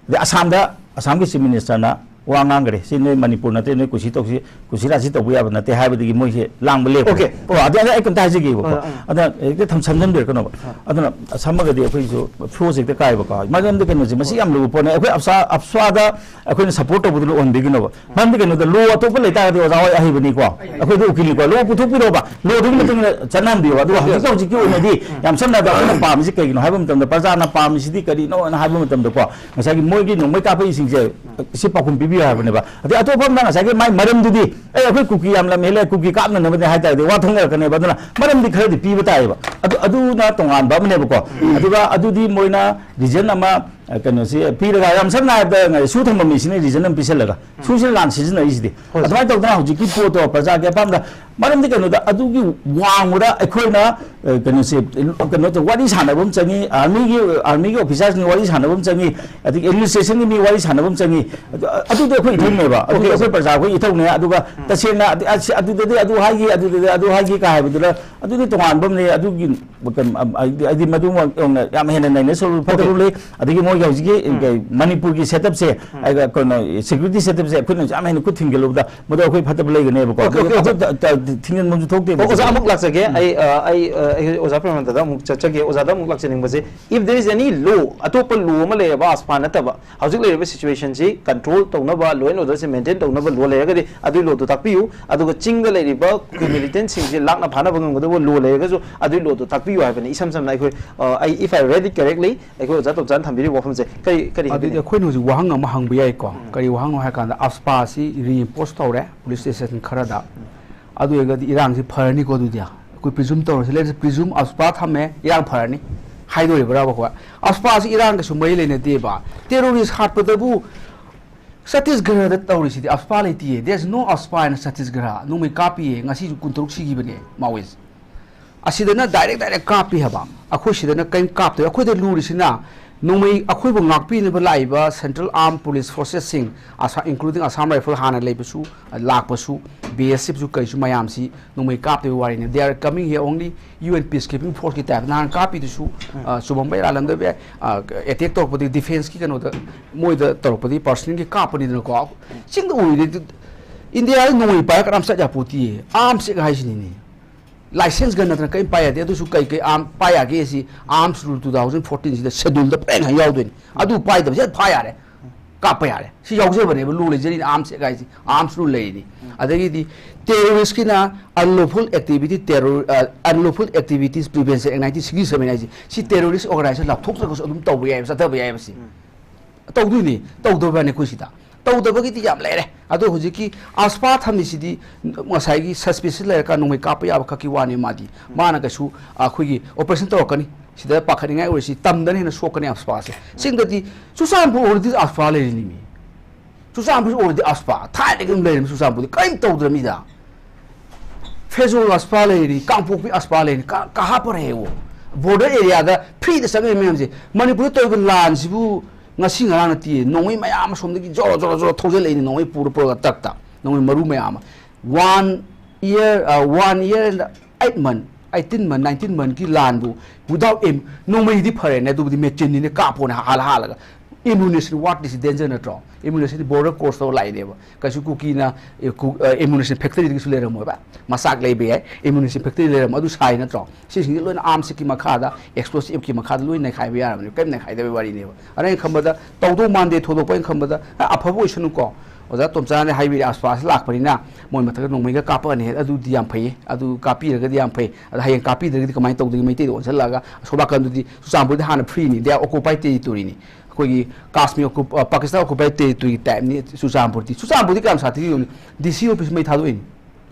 ꯑꯗꯩ ꯑꯁꯥꯝꯗ, ꯑꯁꯥꯝꯒꯤ ꯆꯤꯐ ꯃꯤꯅꯤꯁꯇꯔꯅ ꯋꯥ ꯉꯥꯡꯈ꯭ꯔꯦ, "ꯁꯤ ꯅꯣꯏ ꯃꯅꯤꯄꯨꯔ ꯅꯠꯇꯦ, ꯅꯣꯏ ꯀꯨꯁꯤ ꯇꯧꯁꯤ, ꯀꯨꯁꯤ ꯔꯥꯁꯤ ꯇꯧꯕ ꯌꯥꯕ ꯅꯠꯇꯦ" ꯍꯥꯏꯕꯗꯒꯤ ꯃꯣꯏꯁꯦ ꯂꯥꯡꯕ ꯂꯦꯞꯈ꯭ꯔꯦ꯫ Okay. ꯑꯣ, ꯑꯗꯨ ꯑꯩ ꯀꯩꯝꯇ ꯍꯥꯏꯖꯒꯦꯕꯀꯣ꯫ ꯑꯥ, ꯑꯥ. ꯑꯗ ꯍꯦꯛꯇ ꯊꯝ-, ꯁꯝꯖꯟꯕꯤꯔꯛꯀꯅꯣꯕ꯫ ꯑꯗꯨꯅ ꯁꯝꯃꯒꯗꯤ ꯑꯩꯈꯣꯏꯁꯨ ꯐ꯭ꯂꯣꯁꯦ ꯍꯦꯛꯇ ꯀꯥꯏꯕꯀꯣ꯫ ꯃꯔꯝꯗꯤ ꯀꯩꯅꯣꯁꯦ, ꯃꯁꯤ ꯌꯥꯝ ꯂꯨꯕ ꯄꯣꯠꯅꯦ꯫ ꯑꯩꯈꯣꯏ ꯑꯞꯁꯥ-, ꯑꯞꯁ꯭ꯋꯥꯗ ꯑꯩꯈꯣꯏꯅ ꯁꯞꯄꯣꯔꯠ ꯇꯧꯕꯗꯨꯅ ꯑꯣꯟꯕꯤꯒꯅꯣꯕ꯫ ꯃꯔꯝꯗꯤ ꯀꯩꯅꯣꯗ, ꯂꯣ ꯑꯇꯣꯞꯄ ꯂꯩꯇꯥꯔꯒꯗꯤ ꯑꯣꯖꯥ ꯍꯣꯏ ꯑꯍꯩꯕꯅꯤꯀꯣ, ꯑꯩꯈꯣꯏꯗꯤ ꯎꯀꯤꯜꯅꯤꯀꯣ, ꯂꯣ ꯄꯨꯊꯣꯛꯄꯤꯔꯣꯕ, ꯂꯣꯗꯨꯒꯤ ꯃꯇꯨꯡ ꯏꯟꯅ ꯆꯠꯅꯍꯟꯕꯤꯌꯣꯕ꯫ ꯑꯗꯨꯒ ꯍꯧꯖꯤꯛ ꯍꯧꯖꯤꯛꯀꯤ ꯑꯣꯏꯅꯗꯤ ꯌꯥꯝ ꯁꯝꯅ ꯍꯥꯏꯔꯕꯗ ꯑꯩꯈꯣꯏꯅ ꯄꯥꯝꯃꯤꯁꯤ ꯀꯩꯒꯤꯅꯣ ꯍꯥꯏꯕ ꯃꯇꯝꯗ, ꯄ꯭ꯔꯖꯥꯅ ꯄꯥꯝꯃꯤꯁꯤꯗꯤ ꯀꯔꯤꯅꯣꯅ ꯍꯥꯏꯕ ꯃꯇꯝꯗꯀꯣ, ꯉꯁꯥꯏꯒꯤ ꯃꯣꯏꯒꯤ ꯅꯣꯡꯃꯩ ꯀꯥꯞꯄꯛꯏꯁꯤꯡꯁꯦ ꯁꯤ ꯄꯥꯎꯈꯨꯝ ꯄꯤꯕꯤꯌꯨ ꯍꯥꯏꯕꯅꯦꯕ꯫ ꯑꯗꯩ ꯑꯇꯣꯞꯄ ꯑꯃꯅ ꯉꯁꯥꯏꯒꯤ ꯃꯥꯏ ꯃꯔꯝꯗꯨꯗꯤ, "ꯑꯦ, ꯑꯩꯈꯣꯏ ꯀꯨꯀꯤ ꯌꯥꯝ ꯂꯝ ꯍꯦꯜꯂꯦ, ꯀꯨꯀꯤ ꯀꯥꯞꯅꯅꯕꯅꯦ" ꯍꯥꯏ ꯇꯥꯔꯗꯤ ꯋꯥ ꯊꯣꯛꯅꯔꯛꯀꯅꯦꯕ꯫ ꯑꯗꯨꯅ ꯃꯔꯝꯗꯤ ꯈꯔꯗꯤ ꯄꯤꯕ ꯇꯥꯏꯌꯦꯕ꯫ ꯑꯗꯨ, ꯑꯗꯨꯅ ꯇꯣꯉꯥꯟꯕ ꯑꯃꯅꯦꯕꯀꯣ꯫ ꯑꯗꯨꯒ ꯑꯗꯨꯗꯤ ꯃꯣꯏꯅ ꯔꯤꯖꯟ ꯑꯃ, ꯑ, ꯀꯩꯅꯣꯁꯤ ꯄꯤꯔꯒ, ꯌꯥꯝ ꯁꯝꯅ ꯍꯥꯏꯔꯕꯗ ꯁꯨ ꯊꯝꯕ ꯃꯤꯁꯤꯅ ꯔꯤꯖꯟ ꯑꯃ ꯄꯤꯁꯜꯂꯒ, ꯁꯨꯁꯤꯅ ꯂꯥꯟ ꯁꯤꯖꯤꯟꯅꯔꯤꯁꯤꯗꯤ꯫ ꯍꯣꯏ, ꯁꯥꯔ꯫ ꯑꯗꯨꯃꯥꯏꯅ ꯇꯧꯗꯅ ꯍꯧꯖꯤꯛꯀꯤ ꯄꯣꯠꯇꯣ ꯄ꯭ꯔꯖꯥꯒꯤ ꯑꯄꯥꯝꯕꯗ, ꯃꯔꯝꯗꯤ ꯀꯩꯅꯣꯗ, ꯑꯗꯨꯒꯤ ꯋꯥꯡꯃꯗ ꯑꯩꯈꯣꯏꯅ, ꯑ, ꯀꯩꯅꯣꯁꯦ, ꯀꯩꯅꯣ ꯇꯧ-, ꯋꯥꯔꯤ ꯁꯥꯟꯅꯕ ꯑꯃ ꯆꯪꯉꯤ, ꯑꯥꯔꯃꯤꯒꯤ, ꯑꯥꯔꯃꯤꯒꯤ ꯑꯣꯐꯤꯁꯥꯔꯁꯤꯡ ꯋꯥꯔꯤ ꯁꯥꯟꯅꯕ ꯑꯃ ꯆꯪꯉꯤ, ꯑꯗꯒꯤ ꯑꯦꯗꯃꯤꯅꯤꯁꯇ꯭ꯔꯦꯁꯟꯒꯤ ꯃꯤ ꯋꯥꯔꯤ ꯁꯥꯟꯅꯕ ꯑꯃ ꯆꯪꯉꯤ꯫ ꯑꯗꯨ, ꯑꯗꯨꯗꯤ ꯑꯩꯈꯣꯏ ꯏꯊꯧꯅꯦꯕ, ꯑꯗꯨꯗꯤ Okay, ꯑꯩꯈꯣꯏ sir. ꯄ꯭ꯔꯖꯥ ꯑꯩꯈꯣꯏ ꯏꯊꯧꯅꯦ꯫ ꯑꯗꯨꯒ ꯇꯁꯦꯡꯅ ꯑꯗꯨ, ꯑꯁ, ꯑꯗꯨꯗꯗꯤ ꯑꯗꯨ ꯍꯥꯏꯈꯤ, ꯑꯗꯨꯗꯗꯤ ꯑꯗꯨ ꯍꯥꯏꯈꯤ ꯀꯥ ꯍꯥꯏꯕꯗꯨꯗ, ꯑꯗꯨꯗꯤ ꯇꯣꯉꯥꯟꯕ ꯑꯃꯅꯦ꯫ ꯑꯗꯨꯒꯤ ꯀꯩꯅꯣ, ꯍꯥꯏꯗꯤ, ꯍꯥꯏꯗꯤ ꯃꯗꯨꯃꯛ ꯌꯥꯝꯅ ꯍꯦꯟꯅ ꯅꯩꯅ ꯁꯔꯨ ꯐꯠꯇꯕ Okay. ꯂꯩ꯫ ꯑꯗꯒꯤ ꯃꯣꯏꯒꯤ ꯍꯧꯖꯤꯛꯀꯤ ꯀꯩ, ꯃꯅꯤꯄꯨꯔꯒꯤ ꯁꯦꯠꯑꯞꯁꯦ, ꯑꯩꯒ ꯀꯩꯅꯣ, ꯁꯦꯀ꯭ꯌꯨꯔꯤꯇꯤ ꯁꯦꯠꯑꯞꯁꯦ ꯑꯩꯈꯣꯏꯅ ꯌꯥꯝ ꯍꯦꯟꯅ ꯈꯨꯠ ꯊꯤꯡꯖꯤꯜꯂꯨꯕꯗ ꯃꯗꯨ ꯑꯩꯈꯣꯏ ꯐꯠꯇꯕ ꯂꯩꯒꯅꯦꯕꯀꯣ꯫ Okay, okay, ꯑꯗꯨ okay. ꯇ-, ꯇ-, ꯊꯤꯡꯖꯤꯟꯐꯝꯁꯨ ꯊꯣꯛꯇꯦꯕ꯫ ꯑꯣ, ꯑꯣꯖꯥ ꯑꯃꯨꯛ ꯂꯥꯛꯆꯒꯦ꯫ ꯑꯩ, ꯑ, ꯑꯩ, ꯑ, ꯑꯩ ꯑꯣꯖꯥ ꯄ꯭ꯔꯦꯃꯥꯅꯟꯗꯗ ꯑꯃꯨꯛ ꯆꯠꯆꯒꯦ꯫ ꯑꯣꯖꯥꯗ ꯑꯃꯨꯛ ꯂꯥꯛꯆꯅꯤꯡꯕꯁꯦ, if there is any law, ꯑꯇꯣꯞꯄ ꯂꯣ ꯑꯃ ꯂꯩꯔꯕ, ꯑꯞꯁ꯭ꯋꯥ ꯅꯠꯇꯕ, ꯍꯧꯖꯤꯛ ꯂꯩꯔꯤꯕ ꯁꯤꯆꯨꯋꯦꯁꯟꯁꯤ ꯀꯟꯇ꯭ꯔꯣꯜ ꯇꯧꯅꯕ, ꯂꯣ ꯑꯦꯟ ꯑꯣꯔꯗꯔꯁꯦ ꯃꯦꯟꯇꯦꯟ ꯇꯧꯅꯕ ꯂꯣ ꯂꯩꯔꯒꯗꯤ, ꯑꯗꯨꯒꯤ ꯂꯣꯗꯣ ꯇꯥꯛꯄꯤꯌꯨ꯫ ꯑꯗꯨꯒ ꯆꯤꯡꯗ ꯂꯩꯔꯤꯕ ꯑꯩꯈꯣꯏ ꯃꯤꯂꯤꯇꯦꯟꯁꯤꯡꯁꯦ ꯂꯥꯛꯅ ꯐꯥꯅꯕ ꯉꯝꯒꯗꯕ ꯂꯣ ꯂꯩꯔꯒꯁꯨ, ꯑꯗꯨꯒꯤ ꯂꯣꯗꯣ ꯇꯥꯛꯄꯤꯌꯨ ꯍꯥꯏꯕꯅꯤ꯫ ꯏꯁꯝ ꯁꯝꯅ ꯑꯩꯈꯣꯏ, ꯑ, ꯑꯩ, if I read it correctly, ꯑꯩꯈꯣꯏ ꯑꯣꯖꯥ ꯇꯣꯞꯆꯥꯅ ꯊꯝꯕꯤꯔꯤꯕ ꯋꯥꯐꯝꯁꯦ ꯀꯔꯤ, ꯀꯔꯤ ꯑꯗꯨꯗꯤ ꯍꯥꯏꯕꯤꯅꯤꯡꯉꯤ? ꯑꯩꯈꯣꯏꯅ ꯍꯧꯖꯤꯛ ꯋꯥꯍꯪ ꯑꯃ ꯍꯪꯕ ꯌꯥꯏꯀꯣ꯫ ꯀꯔꯤ ꯋꯥꯍꯪꯅꯣ ꯍꯥꯏ ꯀꯥꯟꯗ, ꯑꯞꯁ꯭ꯋꯥꯁꯤ ꯔꯤꯏꯝꯄꯣꯁ ꯇꯧꯔꯦ ꯄꯨꯂꯤꯁ ꯁ꯭ꯇꯦꯁꯟ ꯈꯔꯗ꯫ ꯑꯗꯨ ꯑꯣꯏꯔꯒꯗꯤ ꯏꯔꯥꯡꯁꯤ ꯐꯔꯅꯤꯀꯣ꯫ ꯑꯗꯨꯗꯤ ꯑꯩꯈꯣꯏ ꯄ꯭ꯔꯤꯖꯨꯝ ꯇꯧꯔꯁꯤ, ꯂꯦꯠꯁ ꯄ꯭ꯔꯤꯖꯨꯝ ꯑꯞꯁ꯭ꯋꯥ ꯊꯝꯃꯦ, ꯏꯔꯥꯡ ꯐꯔꯅꯤ ꯍꯥꯏꯗꯣꯔꯤꯕ꯭ꯔꯥꯕ ꯑꯩꯈꯣꯏ? ꯑꯞꯁ꯭ꯋꯥꯁꯤ ꯏꯔꯥꯡꯒꯁꯨ ꯃꯔꯤ ꯂꯩꯅꯗꯦꯕ꯫ ꯇꯦꯔꯣꯔꯤꯁ ꯍꯥꯠꯄꯗꯕꯨ ꯁꯇꯤꯁꯒꯔꯗ ꯇꯧꯔꯤꯁꯤꯗꯤ ꯑꯞꯁ꯭ꯋꯥ ꯂꯩꯇꯤꯌꯦ꯫ There is no ꯑꯞꯁ꯭ꯋꯥ in Chhattisgarh. ꯅꯣꯡꯃꯩ ꯀꯥꯞꯄꯤꯌꯦ, ꯉꯁꯤꯁꯨ ꯀꯨꯟꯇꯔꯨꯛ ꯁꯤꯈꯤꯕꯅꯦ ꯃꯥꯑꯣꯏꯁ꯫ ꯑꯁꯤꯗꯅ ꯗꯥꯏꯔꯦꯛ ꯗꯥꯏꯔꯦꯛ ꯀꯥꯞꯄꯤ ꯍꯥꯏꯕ, ꯑꯩꯈꯣꯏ ꯁꯤꯗꯅ ꯀꯔꯤꯝ ꯀꯥꯞꯇꯦ꯫ ꯑꯩꯈꯣꯏꯗ ꯂꯨꯔꯤꯁꯤꯅ ꯅꯣꯡꯃꯩ ꯑꯩꯈꯣꯏꯕꯨ ꯉꯥꯛꯄꯤꯅꯕ ꯂꯥꯛꯏꯕ Central Armed Police Forcesꯁꯤꯡ, including Assam Rifle ꯍꯥꯟꯅ ꯂꯩꯕꯁꯨ, ꯂꯥꯛꯄꯁꯨ, B S Fꯁꯨ ꯀꯔꯤꯁꯨ ꯃꯌꯥꯝꯁꯤ ꯅꯣꯡꯃꯩ ꯀꯥꯞꯇꯕꯒꯤ ꯋꯥꯔꯤꯅꯤ꯫ They are coming here only UN peacekeeping forceꯀꯤ type꯫ ꯅꯍꯥꯟ ꯀꯥꯞꯄꯤꯗꯨꯁꯨ, ꯑ, ꯆꯨꯝꯃꯝꯕ ꯌꯥꯏ, ꯂꯥꯜꯂꯝꯗꯕ ꯌꯥꯏ, ꯑ, attack ꯇꯧꯔꯛꯄꯗꯤ defenceꯀꯤ ꯀꯩꯅꯣꯗ, ꯃꯣꯏꯗ ꯇꯧꯔꯛꯄꯗꯤ personalꯒꯤ ꯀꯥꯞꯄꯅꯤꯗꯅꯀꯣ꯫ ꯆꯤꯡꯗ ꯎꯔꯤꯗꯤ ꯏꯟꯗꯤꯌꯥꯗ ꯅꯣꯡꯃꯩ ꯄꯥꯏꯔꯒ ꯀꯅꯥꯝ ꯆꯠ ꯌꯥꯄꯣꯠꯇꯦ꯫ Arms Act ꯍꯥꯏꯁꯤꯅꯤꯅꯦ꯫ Licenseꯒ ꯅꯠꯇꯅ ꯀꯔꯤꯝ ꯄꯥꯏ ꯌꯥꯗꯦ꯫ ꯑꯗꯨꯁꯨ ꯀꯩ ꯀꯩ arm ꯄꯥꯏ ꯌꯥꯒꯦ ꯁꯤ Arms Rule two thousand fourteen ꯁꯤꯗ scheduleꯗ ꯄꯦꯟ ꯍꯥꯏ ꯌꯥꯎꯗꯣꯏꯅꯤ꯫ ꯑꯗꯨ ꯄꯥꯏꯗꯕꯁꯦ ꯐꯥ ꯌꯥꯔꯦ, ꯀꯥꯞꯄ ꯌꯥꯔꯦ꯫ ꯁꯤ ꯌꯥꯎꯖꯕꯅꯦꯕ, law ꯂꯩꯖꯔꯤꯅꯤ꯫ Arms Act ꯍꯥꯏꯁꯤ, Arms Rule ꯂꯩꯔꯤꯅꯤ꯫ ꯑꯗꯒꯤꯗꯤ terroristꯀꯤꯅ Unlawful Activity Terror, ꯑ, Unlawful Activities Prevention Act nineteen sixty seven ꯍꯥꯏꯁꯤ, ꯁꯤ terrorist organization ꯂꯥꯎꯊꯣꯛꯇ꯭ꯔꯒꯁꯨ ꯑꯗꯨꯝ ꯇꯧꯕ ꯌꯥꯏꯕ, ꯆꯠꯊꯕ ꯌꯥꯏꯕ ꯁꯤ꯫ ꯇꯧꯗꯣꯏꯅꯤ, ꯇꯧꯗꯕꯅꯤ ꯑꯩꯈꯣꯏ ꯁꯤꯗ꯫ ꯇꯧꯗꯕꯒꯤꯗꯤ ꯌꯥꯝ ꯂꯩꯔꯦ꯫ ꯑꯗꯣ ꯍꯧꯖꯤꯛꯀꯤ AFSPA ꯊꯝꯃꯤꯁꯤꯗꯤ ꯉꯁꯥꯏꯒꯤ suspicious ꯂꯩꯔꯀꯥꯟꯗ ꯅꯣꯡꯃꯩ ꯀꯥꯞꯄ ꯌꯥꯕ ꯈꯛꯀꯤ ꯋꯥꯅꯤ꯫ ꯃꯥꯗꯤ, ꯃꯥꯅ ꯀꯩꯁꯨ ꯑꯩꯈꯣꯏꯒꯤ operation ꯇꯧꯔꯛꯀꯅꯤ, ꯁꯤꯗ ꯄꯥꯈꯠꯅꯤꯡꯉꯥꯏ ꯑꯣꯏꯔꯤꯁꯤ꯫ ꯇꯝꯗꯅ ꯍꯦꯟꯅ ꯁꯣꯛꯀꯅꯤ AFSPAꯁꯦ꯫ ꯆꯤꯡꯗꯗꯤ ꯆꯨꯔꯆꯥꯟꯄꯨꯔ already AFSPA ꯂꯩꯔꯤꯅꯤ ꯃꯤ꯫ ꯆꯨꯔꯆꯥꯟꯄꯨꯔ already AFSPA ꯊꯥꯏꯅꯗꯒꯤ ꯑꯗꯨꯝ ꯂꯩꯔꯝꯃꯤ꯫ ꯆꯨꯔꯆꯥꯟꯄꯨꯔꯗꯤ ꯀꯔꯤꯝ ꯇꯧꯗ꯭ꯔꯃꯤꯗ꯫ ꯐꯦꯖꯣꯜ AFSPA ꯂꯩꯔꯤ, ꯀꯥꯡꯄꯣꯛꯄꯤ AFSPA ꯂꯩꯔꯤ, ꯀ-, ꯀꯍꯥ ꯄꯔ ꯍꯦ ꯋꯣ? Border areaꯗ freeꯗ ꯆꯪꯉꯛꯏ ꯃꯌꯥꯝꯁꯦ꯫ ꯃꯅꯤꯄꯨꯔꯗ ꯇꯧꯔꯤꯕ ꯂꯥꯟꯁꯤꯕꯨ ꯉꯁꯤ ꯉꯔꯥꯡ ꯅꯠꯇꯦ, ꯅꯣꯡꯃꯩ ꯃꯌꯥꯝ ꯑꯃ ꯁꯣꯝꯗꯒꯤ ꯖꯣꯔꯣ ꯖꯣꯔꯣ ꯖꯣꯔꯣ ꯊꯧꯖꯤꯜꯂꯛꯏꯅꯤ, ꯅꯣꯡꯃꯩ ꯄꯨꯔ ꯄꯨꯔꯒ ꯇ꯭ꯔꯛꯇ, ꯅꯣꯡꯃꯩ ꯃꯔꯨ ꯃꯌꯥꯝ ꯑꯃ꯫ One year, uh, one year and eight month, eighteen month, nineteen monthꯀꯤ ꯂꯥꯟꯕꯨ without aim, ꯅꯣꯡꯃꯩꯗꯤ ꯐꯔꯦꯅꯦ, ꯑꯗꯨꯕꯨꯗꯤ machineꯅꯤꯅꯦ, ꯀꯥꯞꯄꯣꯅꯦ ꯍꯥꯜꯂ ꯍꯥꯜꯂꯒ꯫ Ammunition, what is danger ꯅꯠꯇ꯭ꯔꯣ? Ammunitionꯗꯤ border cross ꯇꯧꯔ ꯂꯥꯛꯏꯅꯦꯕ꯫ ꯀꯩꯁꯨ ꯀꯨꯀꯤꯅ, ꯑꯦ, ꯀꯨ-, ꯑ, ammunition factoryꯗꯒꯤꯁꯨ ꯂꯩꯔꯝꯃꯣꯏꯕ꯫ ꯃꯆꯥꯛ ꯂꯩꯕ ꯌꯥꯏ, ammunition factory ꯂꯩꯔꯝꯃꯣꯏ, ꯑꯗꯨ ꯁꯥꯏ ꯅꯠꯇ꯭ꯔꯣ? ꯁꯤꯁꯤꯡꯁꯦ ꯂꯣꯏꯅ Armsꯀꯤ ꯃꯈꯥꯗ, Explosiveꯀꯤ ꯃꯈꯥꯗ ꯂꯣꯏ ꯅꯩꯈꯥꯏꯕ ꯌꯥꯔꯕꯅꯤ, ꯀꯔꯤꯝ ꯅꯩꯈꯥꯏꯗꯕꯩ ꯋꯥꯔꯤꯅꯦꯕ꯫ ꯑꯗ ꯑꯩꯅ ꯈꯟꯕꯗ ꯇꯧꯗꯧ ꯃꯥꯟꯗꯦ, ꯊꯣꯏꯗꯣꯛꯄ ꯑꯩꯅ ꯈꯟꯕꯗ, ꯑ, ꯑꯐꯕ ꯑꯣꯏꯁꯅꯨꯀꯣ꯫ ꯑꯣꯖꯥ ꯇꯣꯝꯆꯥꯅ ꯍꯥꯏꯕꯤꯔꯦ, AFSPAꯁꯤ ꯂꯥꯛꯄꯅꯤꯅ ꯃꯣꯏ ꯃꯊꯛꯇ ꯅꯣꯡꯃꯩꯒ ꯀꯥꯞꯄꯛꯑꯅꯤ ꯍꯥꯏ, ꯑꯗꯨꯗꯤ ꯌꯥꯝ ꯐꯩꯌꯦ, ꯑꯗꯨ ꯀꯥꯞꯄꯤꯔꯒꯗꯤ ꯌꯥꯝ ꯐꯩ꯫ ꯑꯗ ꯍꯌꯦꯡ ꯀꯥꯞꯄꯤꯗ꯭ꯔꯒꯗꯤ ꯀꯃꯥꯏꯅ ꯇꯧꯗꯣꯏꯅꯣ? ꯃꯩꯇꯩꯗ ꯑꯣꯟꯁꯤꯜꯂꯛꯑꯒ ꯑꯁꯣꯝ ꯅꯥꯀꯟꯗꯗꯤ ꯆꯨꯔꯆꯥꯟꯄꯨꯔꯗꯤ ꯍꯥꯟꯅ freeꯅꯤ, they are occupied territoryꯅꯤ꯫ ꯑꯩꯈꯣꯏꯒꯤ ꯀꯥꯁꯃꯤꯔ occup-, ꯑ, Pakistan occupied territoryꯒꯤ typeꯅꯤ꯫ ꯆꯨꯔꯆꯥꯟꯄꯨꯔꯗꯤ, ꯆꯨꯔꯆꯥꯟꯄꯨꯔꯗꯤ ꯀꯌꯥꯝ ꯁꯥꯊꯤꯔꯤꯅꯣ? DC office ꯃꯩ ꯊꯥꯗꯣꯛꯏꯅꯤ꯫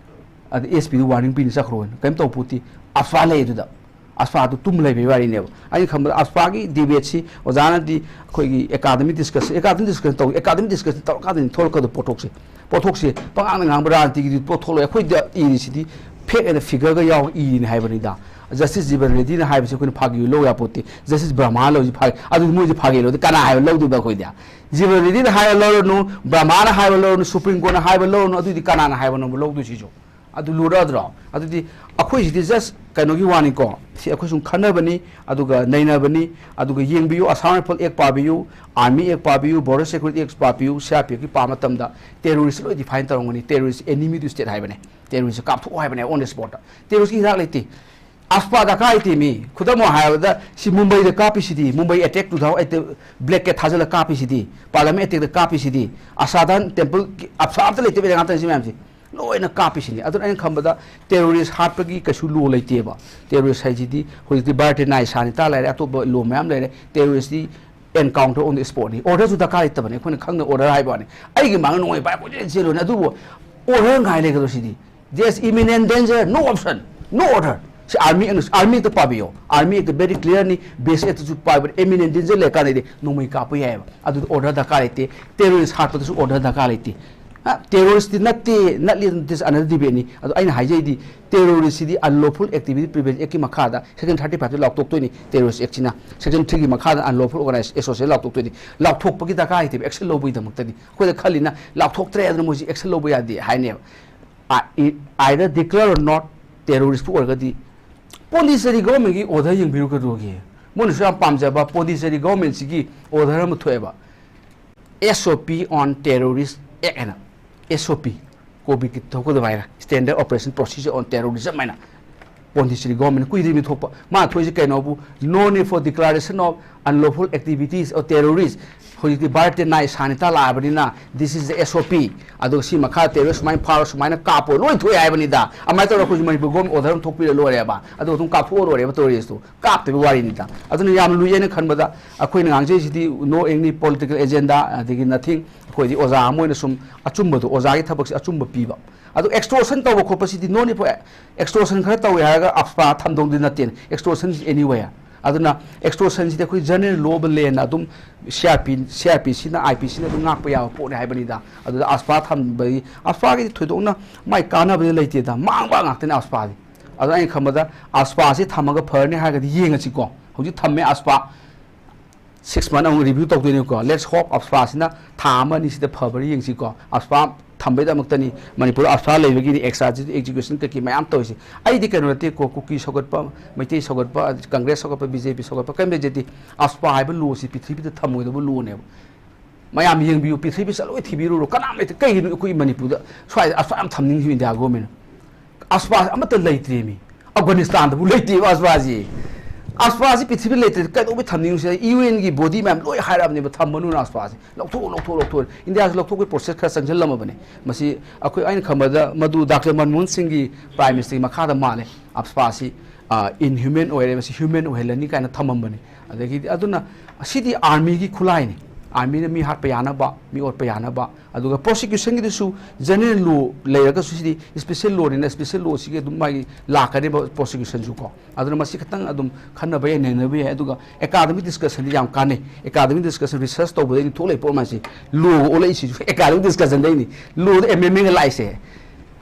ꯑꯗ SPꯗꯨ warning ꯄꯤꯅꯤ, ꯆꯠꯈ꯭ꯔꯣꯅ꯫ ꯀꯔꯤꯝ ꯇꯧ ꯄꯣꯠꯇꯤ꯫ AFSPA ꯂꯩ ꯑꯗꯨꯗ꯫ AFSPꯗꯨ ꯇꯨꯝ ꯂꯩꯕꯒꯤ ꯋꯥꯔꯤꯅꯦꯕ꯫ ꯑꯩꯅ ꯈꯟꯕꯗ AFSPꯒꯤ debateꯁꯤ ꯑꯣꯖꯥꯅꯗꯤ ꯑꯩꯈꯣꯏꯒꯤ academic discussion, academic discussion ꯇꯧ, academic discussion ꯇꯧꯔꯀꯥꯟꯗꯗꯤ ꯊꯣꯛꯂꯛꯀꯗꯕ ꯄꯣꯠꯊꯣꯛꯁꯦ꯫ ꯄꯣꯠꯊꯣꯛꯁꯦ ꯄꯉꯥꯡꯗ ꯉꯥꯡꯕ ꯔꯥꯖꯅꯤꯇꯤꯒꯤꯗꯤ ꯄꯣꯠꯊꯣꯛ ꯂꯩ꯫ ꯑꯩꯈꯣꯏꯗ ꯏꯔꯤꯁꯤꯗꯤ ꯇꯦꯛ ꯑꯦꯟ ꯐꯤꯒꯔꯒ ꯌꯥꯎ ꯏꯔꯤꯅꯤ ꯍꯥꯏꯕꯅꯤꯗ꯫ ꯖꯁꯇꯤꯁ ꯖꯤꯕꯟ ꯔꯦꯗꯤꯅ ꯍꯥꯏꯕꯁꯤ ꯑꯩꯈꯣꯏꯅ ꯐꯥꯒꯤ ꯂꯧ ꯌꯥꯄꯣꯠꯇꯦ꯫ ꯖꯁꯇꯤꯁ ꯕ꯭ꯔꯍꯃꯥ ꯂꯧꯁꯤ ꯐꯥꯒꯤ, ꯑꯗꯨꯗꯤ ꯃꯣꯏꯁꯦ ꯐꯥꯒꯤ ꯂꯧꯗꯦ, ꯀꯅꯥ ꯍꯥꯏꯕ ꯂꯧꯗꯣꯏꯕ ꯑꯩꯈꯣꯏꯗꯤ? ꯖꯤꯕꯟ ꯔꯦꯗꯤꯅ ꯍꯥꯏꯔ ꯂꯧꯔꯅꯨ, ꯕ꯭ꯔꯍꯃꯥꯅ ꯍꯥꯏꯕ ꯂꯧꯔꯅꯨ, ꯁꯨꯄ꯭ꯔꯤꯝ ꯀꯣꯔꯠꯅ ꯍꯥꯏꯕ ꯂꯧꯔꯅꯨ, ꯑꯗꯨꯗꯤ ꯀꯅꯥꯅ ꯍꯥꯏꯕꯅꯣꯕ ꯂꯧꯗꯣꯏꯁꯤꯁꯨ? ꯑꯗꯨ ꯂꯨꯔꯗ꯭ꯔꯣ? ꯑꯗꯨꯗꯤ ꯑꯩꯈꯣꯏꯁꯤꯗꯤ just ꯀꯩꯅꯣꯒꯤ ꯋꯥꯅꯤꯀꯣ, ꯁꯤ ꯑꯩꯈꯣꯏ ꯁꯨꯝ ꯈꯟꯅꯕꯅꯤ, ꯑꯗꯨꯒ ꯅꯩꯅꯕꯅꯤ, ꯑꯗꯨꯒ ꯌꯦꯡꯕꯤꯌꯨ, ꯑꯁꯥꯝ ꯔꯥꯏꯐꯜ ꯑꯦꯛ ꯄꯥꯕꯤꯌꯨ, ꯑꯥꯔꯃꯤ ꯑꯦꯛ ꯄꯥꯕꯤꯌꯨ, ꯕꯣꯔꯗꯔ ꯁꯦꯀ꯭ꯌꯨꯔꯤꯇꯤ ꯑꯦꯛ ꯄꯥꯕꯤꯌꯨ, ꯁꯤ ꯑꯥꯔ ꯄꯤ ꯑꯦꯐꯀꯤ ꯄꯥꯕ ꯃꯇꯝꯗ ꯇꯦꯔꯣꯔꯤꯁ ꯂꯣꯏ ꯗꯤꯐꯥꯏꯟ ꯇꯧꯔꯝꯒꯅꯤ꯫ ꯇꯦꯔꯣꯔꯤꯁ ꯑꯦꯅꯤꯃꯤ ꯇꯨ ꯁ꯭ꯇꯦꯠ ꯍꯥꯏꯕꯅꯦ꯫ ꯇꯦꯔꯣꯔꯤꯁꯁꯦ ꯀꯥꯞꯊꯣꯛꯑꯣ ꯍꯥꯏꯕꯅꯦ ꯑꯣꯟ ꯗ ꯁ꯭ꯄꯣꯠꯇ꯫ ꯇꯦꯔꯣꯔꯤꯁꯀꯤ ꯍꯤꯗꯥꯛ ꯂꯩꯇꯦ꯫ ꯑꯁꯄꯥ ꯗꯔꯀꯥꯔ ꯂꯩꯇꯦ ꯃꯤ꯫ ꯈꯨꯗꯝ ꯑꯣꯏꯅ ꯍꯥꯏꯔꯕꯗ ꯁꯤ ꯃꯨꯝꯕꯩꯗ ꯀꯥꯞꯄꯤꯁꯤꯗꯤ, ꯃꯨꯝꯕꯩ ꯑꯦꯇꯦꯛ ꯇꯨ ꯊꯥꯎꯖꯟ ꯑꯩꯠꯇ ꯕ꯭ꯂꯦꯛ ꯀꯦꯠ ꯊꯥꯖꯤꯜꯂ ꯀꯥꯞꯄꯤꯁꯤꯗꯤ, ꯄꯥꯔꯂꯤꯌꯥꯃꯦꯟ ꯑꯦꯇꯦꯛꯇ ꯀꯥꯞꯄꯤꯁꯤꯗꯤ, ꯑꯁꯥꯗꯥꯟ ꯇꯦꯝꯄꯜ, ꯑꯞꯁꯥ ꯑꯝꯇ ꯂꯩꯇꯕ ꯑꯦꯔꯤꯌꯥ ꯉꯥꯛꯇꯅꯤ ꯁꯤ ꯃꯌꯥꯝꯁꯦ꯫ ꯂꯣꯏꯅ ꯀꯥꯞꯄꯤꯁꯤꯅꯤ꯫ ꯑꯗꯨꯅ ꯑꯩꯅ ꯈꯟꯕꯗ ꯇꯦꯔꯣꯔꯤꯁ ꯍꯥꯠꯄꯒꯤ ꯀꯩꯁꯨ ꯂꯣ ꯂꯩꯇꯦꯕ꯫ ꯇꯦꯔꯣꯔꯤꯁ ꯍꯥꯏꯁꯤꯗꯤ ꯍꯧꯖꯤꯛꯇꯤ ꯚꯥꯔꯠꯇ ꯅꯥꯏ ꯁꯥꯅꯤꯇꯥ ꯂꯩꯔꯦ, ꯑꯇꯣꯞꯄ ꯂꯣ ꯃꯌꯥꯝ ꯂꯩꯔꯦ꯫ ꯇꯦꯔꯣꯔꯤꯁꯇꯤ ꯑꯦꯟꯀꯥꯎꯟꯇꯔ ꯑꯣꯟ ꯗ ꯁ꯭ꯄꯣꯠꯅꯤ꯫ ꯑꯣꯔꯗꯔꯁꯨ ꯗꯔꯀꯥꯔ ꯂꯩꯇꯕꯅꯤ꯫ ꯑꯩꯈꯣꯏꯅ ꯈꯪꯅ ꯑꯣꯔꯗꯔ ꯍꯥꯏꯕ ꯋꯥꯅꯤ꯫ ꯑꯩꯒꯤ ꯃꯥꯡꯗ ꯅꯣꯡꯃꯩ ꯄꯥꯏ ꯀꯣꯏꯆꯦꯟ ꯆꯦꯜꯂꯨꯅꯤ꯫ ꯑꯗꯨꯕꯨ ꯑꯣꯔꯗꯔ ꯉꯥꯏ ꯂꯩꯒꯗ꯭ꯔꯣ ꯁꯤꯗꯤ? There's imminent danger, no option, no order. ꯁꯤ ꯑꯥꯔꯃꯤ ꯑꯦꯛꯇ, ꯑꯥꯔꯃꯤ ꯑꯦꯛꯇ ꯄꯥꯕꯤꯌꯣ꯫ ꯑꯥꯔꯃꯤ ꯑꯦꯛꯇ very clearꯅꯤ, ꯕꯦꯁ ꯑꯦꯛꯇꯁꯨ ꯄꯥꯏꯕ, imminent danger ꯂꯩꯔꯀꯥꯟꯗꯗꯤ ꯅꯣꯡꯃꯩ ꯀꯥꯞꯄ ꯌꯥꯏꯑꯕ꯫ ꯑꯗꯨꯗ ꯑꯣꯔꯗꯔ ꯗꯔꯀꯥꯔ ꯂꯩꯇꯦ꯫ ꯇꯦꯔꯣꯔꯤꯁ ꯍꯥꯠꯄꯗꯁꯨ ꯑꯣꯔꯗꯔ ꯗꯔꯀꯥꯔ ꯂꯩꯇꯦ꯫ ꯇꯦꯔꯣꯔꯤꯁꯇꯤ ꯅꯠꯇꯦ, ꯅꯠꯂꯤ, this another debateꯅꯤ꯫ ꯑꯗꯣ ꯑꯩꯅ ꯍꯥꯏꯖꯩꯗꯤ, ꯇꯦꯔꯣꯔꯤꯁꯁꯤꯗꯤ Unlawful Activity Prevention Actꯀꯤ ꯃꯈꯥꯗ section thirty fiveꯇ ꯂꯥꯎꯊꯣꯛꯇꯣꯏꯅꯤ, ꯇꯦꯔꯣꯔꯤꯁ ꯑꯦꯛꯁꯤꯅ꯫ Section threeꯒꯤ ꯃꯈꯥꯗ unlawful organized association ꯂꯥꯎꯊꯣꯛꯇꯣꯏꯅꯤ꯫ ꯂꯥꯎꯊꯣꯛꯄꯒꯤ ꯗꯔꯀꯥꯔ ꯂꯩꯇꯦꯕ, action ꯂꯧꯕꯒꯤꯗꯃꯛꯇꯗꯤ꯫ ꯑꯩꯈꯣꯏꯗ ꯈꯜꯂꯤꯅ ꯂꯥꯎꯊꯣꯛꯇ꯭ꯔꯦ ꯑꯗꯨꯅ ꯃꯣꯏꯁꯤ action ꯂꯧꯕ ꯌꯥꯗꯦ ꯍꯥꯏꯅꯦꯕ꯫ I-, either declare or not, ꯇꯦꯔꯣꯔꯤꯁꯄꯨ ꯑꯣꯏꯔꯒꯗꯤ ꯄꯣꯟꯗꯤꯆꯦꯔꯤ ꯒꯣꯔꯃꯦꯟꯒꯤ ꯑꯣꯔꯗꯔ ꯌꯦꯡꯕꯤꯌꯨ ꯀꯩꯗꯧꯔꯒꯦ? ꯃꯣꯏꯅꯁꯨ ꯌꯥꯝ ꯄꯥꯝꯖꯕ ꯄꯣꯟꯗꯤꯆꯦꯔꯤ ꯒꯣꯔꯃꯦꯟꯁꯤꯒꯤ ꯑꯣꯔꯗꯔ ꯑꯃ ꯊꯣꯛꯑꯦꯕ, S O P on Terrorist Act ꯍꯥꯏꯅ꯫ S O P, ꯀꯣꯚꯤꯗꯀꯤ ꯊꯣꯛꯄ ꯑꯗꯨꯃꯥꯏꯅ, Standard Operation Procedure on Terrorism ꯍꯥꯏꯅ꯫ ꯄꯣꯟꯗꯤꯆꯦꯔꯤ ꯒꯣꯔꯃꯦꯟ ꯀꯨꯏꯗ꯭ꯔꯤꯕꯅꯤ ꯊꯣꯛꯄ꯫ ꯃꯥ ꯊꯣꯛꯏꯁꯦ ꯀꯩꯅꯣꯕꯨ, no need for declaration of unlawful activities or terrorist. ꯍꯧꯖꯤꯛꯇꯤ ꯚꯥꯔꯠꯇ ꯅꯥꯏ ꯁꯥꯅꯤꯇꯥ ꯂꯥꯛꯑꯕꯅꯤꯅ, this is the S O P꯫ ꯑꯗꯨꯒ ꯁꯤ ꯃꯈꯥ ꯇꯦꯔꯣꯔꯤꯁ ꯁꯨꯃꯥꯏꯅ ꯐꯥꯔꯣ, ꯁꯨꯃꯥꯏꯅ ꯀꯥꯞꯄꯣ, ꯂꯣꯏ ꯊꯣꯛꯑꯦ ꯍꯥꯏꯕꯅꯤꯗ꯫ ꯑꯗꯨꯃꯥꯏꯅ ꯇꯧꯔꯒ ꯑꯩꯈꯣꯏꯁꯨ ꯃꯅꯤꯄꯨꯔ ꯒꯣꯔꯃꯦꯟ ꯑꯣꯔꯗꯔ ꯑꯃ ꯊꯣꯛꯄꯤꯔ ꯂꯣꯏꯔꯦꯕ꯫ ꯑꯗꯨ ꯑꯗꯨꯝ ꯀꯥꯞꯊꯣꯛꯑ ꯂꯣꯏꯔꯦꯕ ꯇꯦꯔꯣꯔꯤꯁꯇꯨ꯫ ꯀꯥꯞꯇꯕꯒꯤ ꯋꯥꯔꯤꯅꯤꯗ꯫ ꯑꯗꯨꯅ ꯌꯥꯝ ꯂꯨꯏ꯫ ꯑꯩꯅ ꯈꯟꯕꯗ ꯑꯩꯈꯣꯏꯅ ꯉꯥꯡꯖꯩꯁꯤꯗꯤ no any political agenda, ꯑꯗꯒꯤ nothing꯫ ꯑꯩꯈꯣꯏꯗꯤ ꯑꯣꯖꯥ ꯑꯃ ꯑꯣꯏꯅ ꯁꯨꯝ ꯑꯆꯨꯝꯕꯗꯣ, ꯑꯣꯖꯥꯒꯤ ꯊꯕꯛꯁꯦ ꯑꯆꯨꯝꯕ ꯄꯤꯕ꯫ ꯑꯗꯨ extortion ꯇꯧꯕ ꯈꯣꯠꯄꯁꯤꯗꯤ no need for, extortion ꯈꯔ ꯇꯧꯋꯦ ꯍꯥꯏꯔꯒ ꯑꯐꯕ ꯊꯝꯗꯧꯗꯤ ꯅꯠꯇꯦꯅꯦ꯫ Extortion is anywhere꯫ ꯑꯗꯨꯅ ꯑꯦꯛꯁꯇꯣꯔꯁꯟꯁꯤꯗꯤ ꯑꯩꯈꯣꯏ ꯖꯦꯅꯔꯦꯜ ꯂꯣ ꯑꯣꯐ ꯂꯦꯟ ꯑꯗꯨꯝ C R P, C R P ꯁꯤꯅ, ꯑꯥꯏ ꯄꯤ ꯁꯤꯅ ꯑꯗꯨꯝ ꯉꯥꯛꯄ ꯌꯥꯕ ꯄꯣꯠꯅꯤ ꯍꯥꯏꯕꯅꯤꯗ꯫ ꯑꯗꯨꯗ ꯑꯁꯄꯥ ꯊꯝꯕꯒꯤ, ꯑꯁꯄꯥꯒꯤꯗꯤ ꯊꯣꯏꯗꯣꯛꯅ ꯃꯥꯏ ꯀꯥꯟꯅꯕꯗꯤ ꯂꯩꯇꯦꯗ, ꯃꯥꯡꯕ ꯉꯥꯛꯇꯅꯦ ꯑꯁꯄꯥꯗꯤ꯫ ꯑꯗꯣ ꯑꯩꯅ ꯈꯟꯕꯗ ꯑꯁꯄꯥꯁꯤ ꯊꯝꯃꯒ ꯐꯔꯅꯤ ꯍꯥꯏꯔꯒꯗꯤ ꯌꯦꯡꯉꯁꯤꯀꯣ꯫ ꯍꯧꯖꯤꯛ ꯊꯝꯃꯦ ꯑꯁꯄꯥ, ꯁꯤꯛꯁ ꯃꯟ ꯑꯃꯨꯛ ꯔꯤꯚ꯭ꯌꯨ ꯇꯧꯗꯣꯏꯅꯤꯀꯣ꯫ Let's hope ꯑꯞꯁ꯭ꯔꯥꯁꯤꯅ ꯊꯥ ꯑꯃ ꯑꯅꯤꯁꯤꯗ ꯐꯕ꯭ꯔꯥ ꯌꯦꯡꯁꯤꯀꯣ꯫ ꯑꯞꯁ꯭ꯔꯥ ꯊꯝꯕꯩꯗꯃꯛꯇꯅꯤ ꯃꯅꯤꯄꯨꯔꯗ ꯑꯞꯁ꯭ꯔꯥ ꯂꯩꯕꯒꯤꯗꯤ ꯑꯦꯛꯁꯇ꯭ꯔꯥ ꯑꯦꯖꯨꯀꯦꯁꯟ ꯀꯩꯀꯩ ꯃꯌꯥꯝ ꯇꯧꯔꯤꯁꯦ꯫ ꯑꯩꯗꯤ ꯀꯩꯅꯣ ꯅꯠꯇꯦꯀꯣ, ꯀꯨꯀꯤ ꯁꯧꯒꯠꯄ, ꯃꯩꯇꯩ ꯁꯧꯒꯠꯄ, ꯀꯪꯒ꯭ꯔꯦꯁ ꯁꯧꯒꯠꯄ, ꯕꯤ ꯖꯦ ꯄꯤ ꯁꯧꯒꯠꯄ ꯀꯔꯤꯝ ꯂꯩꯖꯗꯦ꯫ ꯑꯞꯁ꯭ꯔꯥ ꯍꯥꯏꯕ ꯂꯣꯁꯤ ꯄ꯭ꯔꯤꯊꯤꯕꯤꯗ ꯊꯝꯃꯣꯏꯗꯕ ꯂꯣꯅꯦꯕ꯫ ꯃꯌꯥꯝ ꯌꯦꯡꯕꯤꯌꯨ, ꯄ꯭ꯔꯤꯊꯤꯕꯤ ꯆꯠꯂꯣꯏ ꯊꯤꯕꯤꯔꯨꯔꯣ, ꯀꯅꯥꯝ ꯂꯩꯇꯦ꯫ ꯀꯩꯒꯤꯅꯣ ꯑꯩꯈꯣꯏ ꯃꯅꯤꯄꯨꯔꯗ ꯁ꯭ꯋꯥꯏꯗ ꯑꯁꯨꯛ ꯌꯥꯝ ꯊꯝꯅꯤꯡꯉꯤꯁꯤ ꯏꯟꯗꯤꯌꯥ ꯒꯣꯔꯃꯦꯟꯅ? ꯑꯁꯄꯥꯁꯤ ꯑꯃꯠꯇ ꯂꯩꯇ꯭ꯔꯦꯃꯤ꯫ ꯑꯐꯒꯥꯅꯤꯁꯇꯥꯟꯗꯕꯨ ꯂꯩꯇꯦꯕ ꯑꯁꯄꯥꯁꯤ꯫ ꯑꯁꯄꯥꯁꯤ ꯄ꯭ꯔꯤꯊꯤꯕꯤ ꯂꯩꯇ꯭ꯔꯦ, ꯀꯩꯗꯧꯕꯩ ꯊꯝꯅꯤꯡꯉꯤꯁꯦ? ꯌꯨ ꯑꯦꯟꯒꯤ ꯕꯣꯗꯤ ꯃꯌꯥꯝ ꯂꯣꯏ ꯍꯥꯏꯔꯛꯑꯕꯅꯦꯕ, ꯊꯝꯃꯅꯨꯅ ꯑꯁꯄꯥꯁꯤ꯫ ꯂꯧꯊꯣꯛꯎ, ꯂꯧꯊꯣꯛꯎ, ꯂꯧꯊꯣꯛꯎ꯫ ꯏꯟꯗꯤꯌꯥꯁꯨ ꯂꯧꯊꯣꯛꯄꯒꯤ ꯄ꯭ꯔꯣꯁꯦꯁ ꯈꯔ ꯆꯪꯁꯤꯜꯂꯝꯃꯕꯅꯦ꯫ ꯃꯁꯤ ꯑꯩꯈꯣꯏ, ꯑꯩꯅ ꯈꯟꯕꯗ ꯃꯗꯨ ꯗꯥꯛꯇꯔ ꯃꯟꯃꯣꯍꯟ ꯁꯤꯡꯒꯤ ꯄ꯭ꯔꯥꯏꯝ ꯃꯤꯅꯤꯁꯇꯔꯒꯤ ꯃꯈꯥꯗ ꯃꯥꯜꯂꯦ꯫ ꯑꯁꯄꯥꯁꯤ ꯏꯟꯍ꯭ꯌꯨꯃꯦꯟ ꯑꯣꯏꯔꯦ, ꯃꯁꯤ ꯍ꯭ꯌꯨꯃꯦꯟ ꯑꯣꯏꯍꯜꯂꯅꯤ ꯀꯥꯏꯅ ꯊꯝꯃꯝꯕꯅꯦ꯫ ꯑꯗꯒꯤꯗꯤ ꯑꯗꯨꯅ ꯁꯤꯗꯤ ꯑꯥꯔꯃꯤꯒꯤ ꯈꯨꯠꯂꯥꯏꯅꯤ꯫ ꯑꯥꯔꯃꯤꯅ ꯃꯤ ꯍꯥꯠꯄ ꯌꯥꯅꯕ, ꯃꯤ ꯑꯣꯠꯄ ꯌꯥꯅꯕ꯫ ꯑꯗꯨꯒ ꯄ꯭ꯔꯣꯁꯤꯀ꯭ꯌꯨꯁꯟꯒꯤꯗꯨꯁꯨ ꯖꯦꯅꯔꯦꯜ ꯂꯣ ꯂꯩꯔꯒꯁꯨ ꯁꯤꯗꯤ ꯏꯁꯄꯤꯁꯦꯜ ꯂꯣꯅꯤꯅ ꯏꯁꯄꯤꯁꯦꯜ ꯂꯣꯁꯤꯒꯤ ꯑꯗꯨꯝ ꯃꯥꯒꯤ ꯂꯥꯛꯀꯅꯦꯕ ꯄ꯭ꯔꯣꯁꯤꯀ꯭ꯌꯨꯁꯟꯁꯨ ꯀꯣ꯫ ꯑꯗꯨꯅ ꯃꯁꯤ ꯈꯤꯇꯪ ꯑꯗꯨꯝ ꯈꯟꯅꯕ ꯌꯥꯏ, ꯅꯩꯅꯕ ꯌꯥꯏ꯫ ꯑꯗꯨꯒ ꯑꯦꯀꯥꯗꯃꯤꯛ ꯗꯤꯁꯀꯁꯟꯗꯤ ꯌꯥꯝ ꯀꯥꯟꯅꯩ꯫ ꯑꯦꯀꯥꯗꯃꯤꯛ ꯗꯤꯁꯀꯁꯟ, ꯔꯤꯁꯔꯁ ꯇꯧꯕꯗꯒꯤ ꯊꯣꯛꯂꯛꯏ ꯄꯣꯠ ꯃꯌꯥꯝꯁꯤ, ꯂꯣꯒ ꯑꯣꯜꯂꯛꯏꯁꯤꯁꯨ ꯑꯦꯀꯥꯗꯃꯤꯛ ꯗꯤꯁꯀꯁꯟꯗꯩꯅꯤ꯫ ꯂꯣꯗ ꯑꯦꯃꯦꯟꯃꯦꯟꯒ ꯂꯥꯛꯏꯁꯦ꯫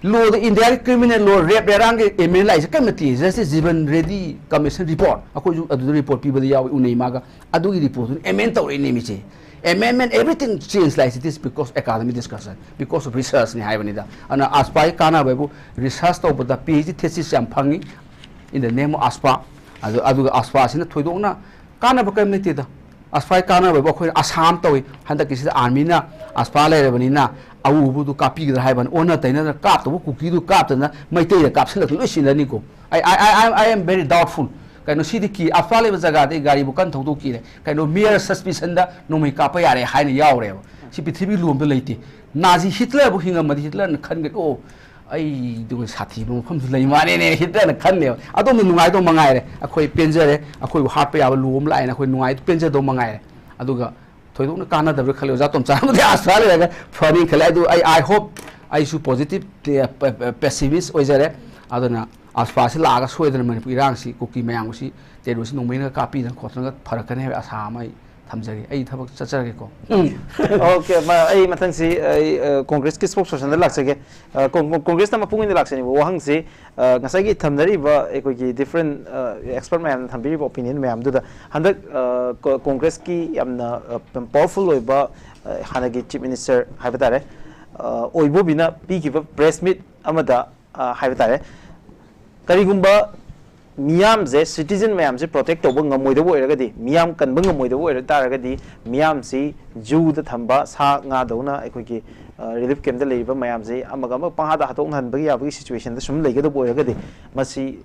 ꯂꯣꯗ, ꯏꯟꯗꯤꯌꯥꯒꯤ ꯀ꯭ꯔꯤꯃꯤꯅꯦꯜ ꯂꯣ, ꯔꯦꯞ ꯔꯦꯔꯥꯡꯒꯤ ꯑꯦꯃꯦꯟꯃꯦꯟ ꯂꯥꯛꯏꯁꯦ ꯀꯔꯤꯝ ꯅꯠꯇꯦ꯫ ꯖꯁꯇꯤꯁ ꯖꯤꯕꯟ ꯔꯦꯗꯤ ꯀꯃꯤꯁꯟ ꯔꯤꯄꯣꯔꯠ, ꯑꯩꯈꯣꯏꯁꯨ ꯑꯗꯨꯗ ꯔꯤꯄꯣꯔꯠ ꯄꯤꯕꯗ ꯌꯥꯎꯏ, ꯎꯅꯩ ꯃꯥꯒ꯫ ꯑꯗꯨꯒꯤ ꯔꯤꯄꯣꯔꯠꯇꯨꯅ ꯑꯦꯃꯦꯟ ꯇꯧꯔꯛꯏꯅꯦ ꯃꯤꯁꯦ꯫ Amendment, everything change like this because academic discussion, because of research ꯅꯤ ꯍꯥꯏꯕꯅꯤꯗ꯫ ꯑꯗꯨꯅ ꯑꯁꯄꯥꯒꯤ ꯀꯥꯟꯅꯕ ꯍꯥꯏꯕꯨ ꯔꯤꯁꯔꯁ ꯇꯧꯕꯗ ꯄꯤ ꯑꯩꯆ ꯗꯤ ꯊꯦꯁꯤꯁ ꯌꯥꯝ ꯐꯪꯉꯤ in the name of ꯑꯁꯄꯥ꯫ ꯑꯗꯨ, ꯑꯗꯨꯒ ꯑꯁꯄꯥꯁꯤꯅ ꯊꯣꯏꯗꯣꯛꯅ ꯀꯥꯟꯅꯕ ꯀꯔꯤꯝ ꯂꯩꯇꯦꯗ꯫ ꯑꯁꯄꯥꯒꯤ ꯀꯥꯟꯅꯕ ꯍꯥꯏꯕꯨ ꯑꯩꯈꯣꯏꯅ ꯑꯁꯥꯝ ꯇꯧꯏ, ꯍꯟꯗꯛꯀꯤꯁꯤꯗ ꯑꯥꯔꯃꯤꯅ ꯑꯁꯄꯥ ꯂꯩꯔꯕꯅꯤꯅ ꯑꯎꯕꯗꯨ ꯀꯥꯞꯄꯤꯒꯗ꯭ꯔꯥ ꯍꯥꯏꯕꯅꯤ, ꯑꯣꯟꯅ ꯇꯩꯅꯗꯅ ꯀꯥꯞꯇꯕ ꯀꯨꯀꯤꯗꯨ ꯀꯥꯞꯇꯅ ꯃꯩꯇꯩꯗ ꯀꯥꯞꯁꯤꯜꯂꯛꯇꯅ ꯂꯣꯏ ꯁꯤꯅꯅꯤꯀꯣ꯫ I, I, I, I am very doubtful꯫ ꯀꯩꯅꯣ ꯁꯤꯗꯤ ꯀꯤ ꯑꯐ꯭ꯔꯥ ꯂꯩꯕ ꯖꯒꯥꯗꯤ ꯒꯥꯔꯤꯕꯨ ꯀꯟꯅ ꯊꯧꯗꯣꯛ ꯀꯤꯔꯦ꯫ ꯀꯩꯅꯣ ꯃꯤꯌꯔ ꯁꯁꯄꯤꯁꯟꯗ ꯅꯣꯡꯃꯩ ꯀꯥꯞꯄ ꯌꯥꯔꯦ ꯍꯥꯏꯅ ꯌꯥꯎꯔꯦꯕ꯫ ꯁꯤ ꯄ꯭ꯔꯤꯊꯤꯕꯤ ꯂꯣꯝꯗ ꯂꯩꯇꯦ꯫ ꯅꯥꯖꯤ ꯍꯤꯠꯂꯔꯕꯨ ꯍꯤꯡꯉꯝꯃꯗꯤ ꯍꯤꯠꯂꯔꯅ ꯈꯟꯒꯅꯤ, "ꯑꯣ, ꯑꯩꯗꯨꯒ ꯁꯥꯊꯤꯕ ꯃꯐꯝꯁꯨ ꯂꯩ ꯃꯥꯜꯂꯦꯅꯦ" ꯍꯤꯠꯂꯔꯅ ꯈꯟꯅꯦꯕ꯫ ꯑꯗꯣꯝꯗ ꯅꯨꯡꯉꯥꯏꯗꯧ ꯃꯉꯥꯏꯔꯦ꯫ ꯑꯩꯈꯣꯏ ꯄꯦꯟꯖꯔꯦ꯫ ꯑꯩꯈꯣꯏꯕꯨ ꯍꯥꯠꯄ ꯌꯥꯕ ꯂꯣ ꯑꯃ ꯂꯥꯛꯑꯦꯅ ꯑꯩꯈꯣꯏ ꯅꯨꯡꯉꯥꯏ, ꯄꯦꯟꯖꯗꯧ ꯃꯉꯥꯏꯔꯦ꯫ ꯑꯗꯨꯒ ꯊꯣꯏꯗꯣꯛꯅ ꯀꯥꯟꯅꯗꯕ꯭ꯔꯥ ꯈꯜꯂꯤ꯫ ꯑꯣꯖꯥ ꯇꯣꯝꯆꯥꯅꯕꯨꯗꯤ ꯑꯁꯥ ꯂꯩꯔꯒ ꯐꯅꯤ ꯈꯜꯂꯦ꯫ ꯑꯗꯨ ꯑꯩ, I hope, ꯑꯩꯁꯨ ꯄꯣꯖꯤꯇꯤꯚ ꯄꯦꯁꯤꯃꯤꯁ ꯑꯣꯏꯖꯔꯦ꯫ ꯑꯗꯨꯅ ꯑꯐꯁꯄꯥꯁꯤ ꯂꯥꯛꯑꯒ ꯁꯣꯏꯗꯅ ꯃꯅꯤꯄꯨꯔ ꯏꯔꯥꯡꯁꯤ, ꯀꯨꯀꯤ ꯃꯌꯥꯝꯒꯁꯤ ꯇꯦꯔꯣꯔꯤꯁ ꯅꯣꯡꯃꯩꯅꯒ ꯀꯥꯞꯄꯤꯗꯅ ꯈꯣꯠꯇꯅꯒ ꯐꯔꯛꯀꯅꯤ ꯍꯥꯏꯕ ꯑꯥꯁꯥ ꯑꯃ ꯑꯩ ꯊꯝꯖꯔꯤ꯫ ꯑꯩ ꯊꯕꯛ ꯆꯠꯆꯔꯒꯦꯀꯣ꯫ ꯑꯣꯀꯦ, ꯑꯩ ꯃꯊꯪꯁꯤ ꯑꯩ ꯀꯣꯡꯒ꯭ꯔꯦꯁꯀꯤ ꯁ꯭ꯄꯣꯛꯁ ꯄꯔꯁꯟꯗ ꯂꯥꯛꯆꯒꯦ꯫ ꯀꯣꯡꯒ꯭ꯔꯦꯁꯅ ꯃꯄꯨꯡ ꯑꯣꯏꯅ ꯂꯥꯛꯆꯅꯤꯡꯕ ꯋꯥꯍꯪꯁꯤ, ꯉꯁꯥꯏꯒꯤ ꯊꯝꯅꯔꯤꯕ ꯑꯩꯈꯣꯏꯒꯤ ꯗꯤꯐ꯭ꯔꯦꯟ ꯑꯦꯛꯁꯄꯔꯠ ꯃꯌꯥꯝꯅ ꯊꯝꯕꯤꯔꯤꯕ ꯑꯣꯄꯤꯅꯤꯌꯟ ꯃꯌꯥꯝꯗꯨꯗ, ꯍꯟꯗꯛ ꯀꯣꯡꯒ꯭ꯔꯦꯁꯀꯤ ꯌꯥꯝꯅ ꯄꯥꯋꯔꯐꯨꯜ ꯑꯣꯏꯕ ꯍꯥꯟꯅꯒꯤ ꯆꯤꯐ ꯃꯤꯅꯤꯁꯇꯔ ꯍꯥꯏꯕ ꯇꯥꯔꯦ, ꯑꯣꯏꯕꯣꯕꯤꯅ ꯄꯤꯈꯤꯕ ꯄ꯭ꯔꯦꯁ ꯃꯤꯠ ꯑꯃꯗ ꯍꯥꯏꯕ ꯇꯥꯔꯦ, ꯀꯔꯤꯒꯨꯝꯕ ꯃꯤꯌꯥꯝꯁꯦ, ꯁꯤꯇꯤꯖꯟ ꯃꯌꯥꯝꯁꯦ ꯄ꯭ꯔꯣꯇꯦꯛ ꯇꯧꯕ ꯉꯝꯃꯣꯏꯗꯕ ꯑꯣꯏꯔꯒꯗꯤ, ꯃꯤꯌꯥꯝ ꯀꯟꯕ ꯉꯝꯃꯣꯏꯗꯕ ꯑꯣꯏꯔ ꯇꯥꯔꯒꯗꯤ, ꯃꯤꯌꯥꯝꯁꯤ ꯖꯨꯗ ꯊꯝꯕ ꯁꯥ ꯉꯥꯗꯧꯅ ꯑꯩꯈꯣꯏꯒꯤ ꯔꯤꯂꯤꯐ ꯀꯦꯝꯞꯇ ꯂꯩꯔꯤꯕ ꯃꯌꯥꯝꯁꯤ ꯑꯃꯒ ꯑꯃꯒ ꯄꯪꯍꯥꯗ ꯍꯥꯠꯇꯣꯛꯅꯍꯟꯕꯒꯤ ꯌꯥꯕꯒꯤ ꯁꯤꯆꯨꯋꯦꯁꯟꯗ ꯁꯨꯝ ꯂꯩꯒꯗꯕ ꯑꯣꯏꯔꯒꯗꯤ, ꯃꯁꯤ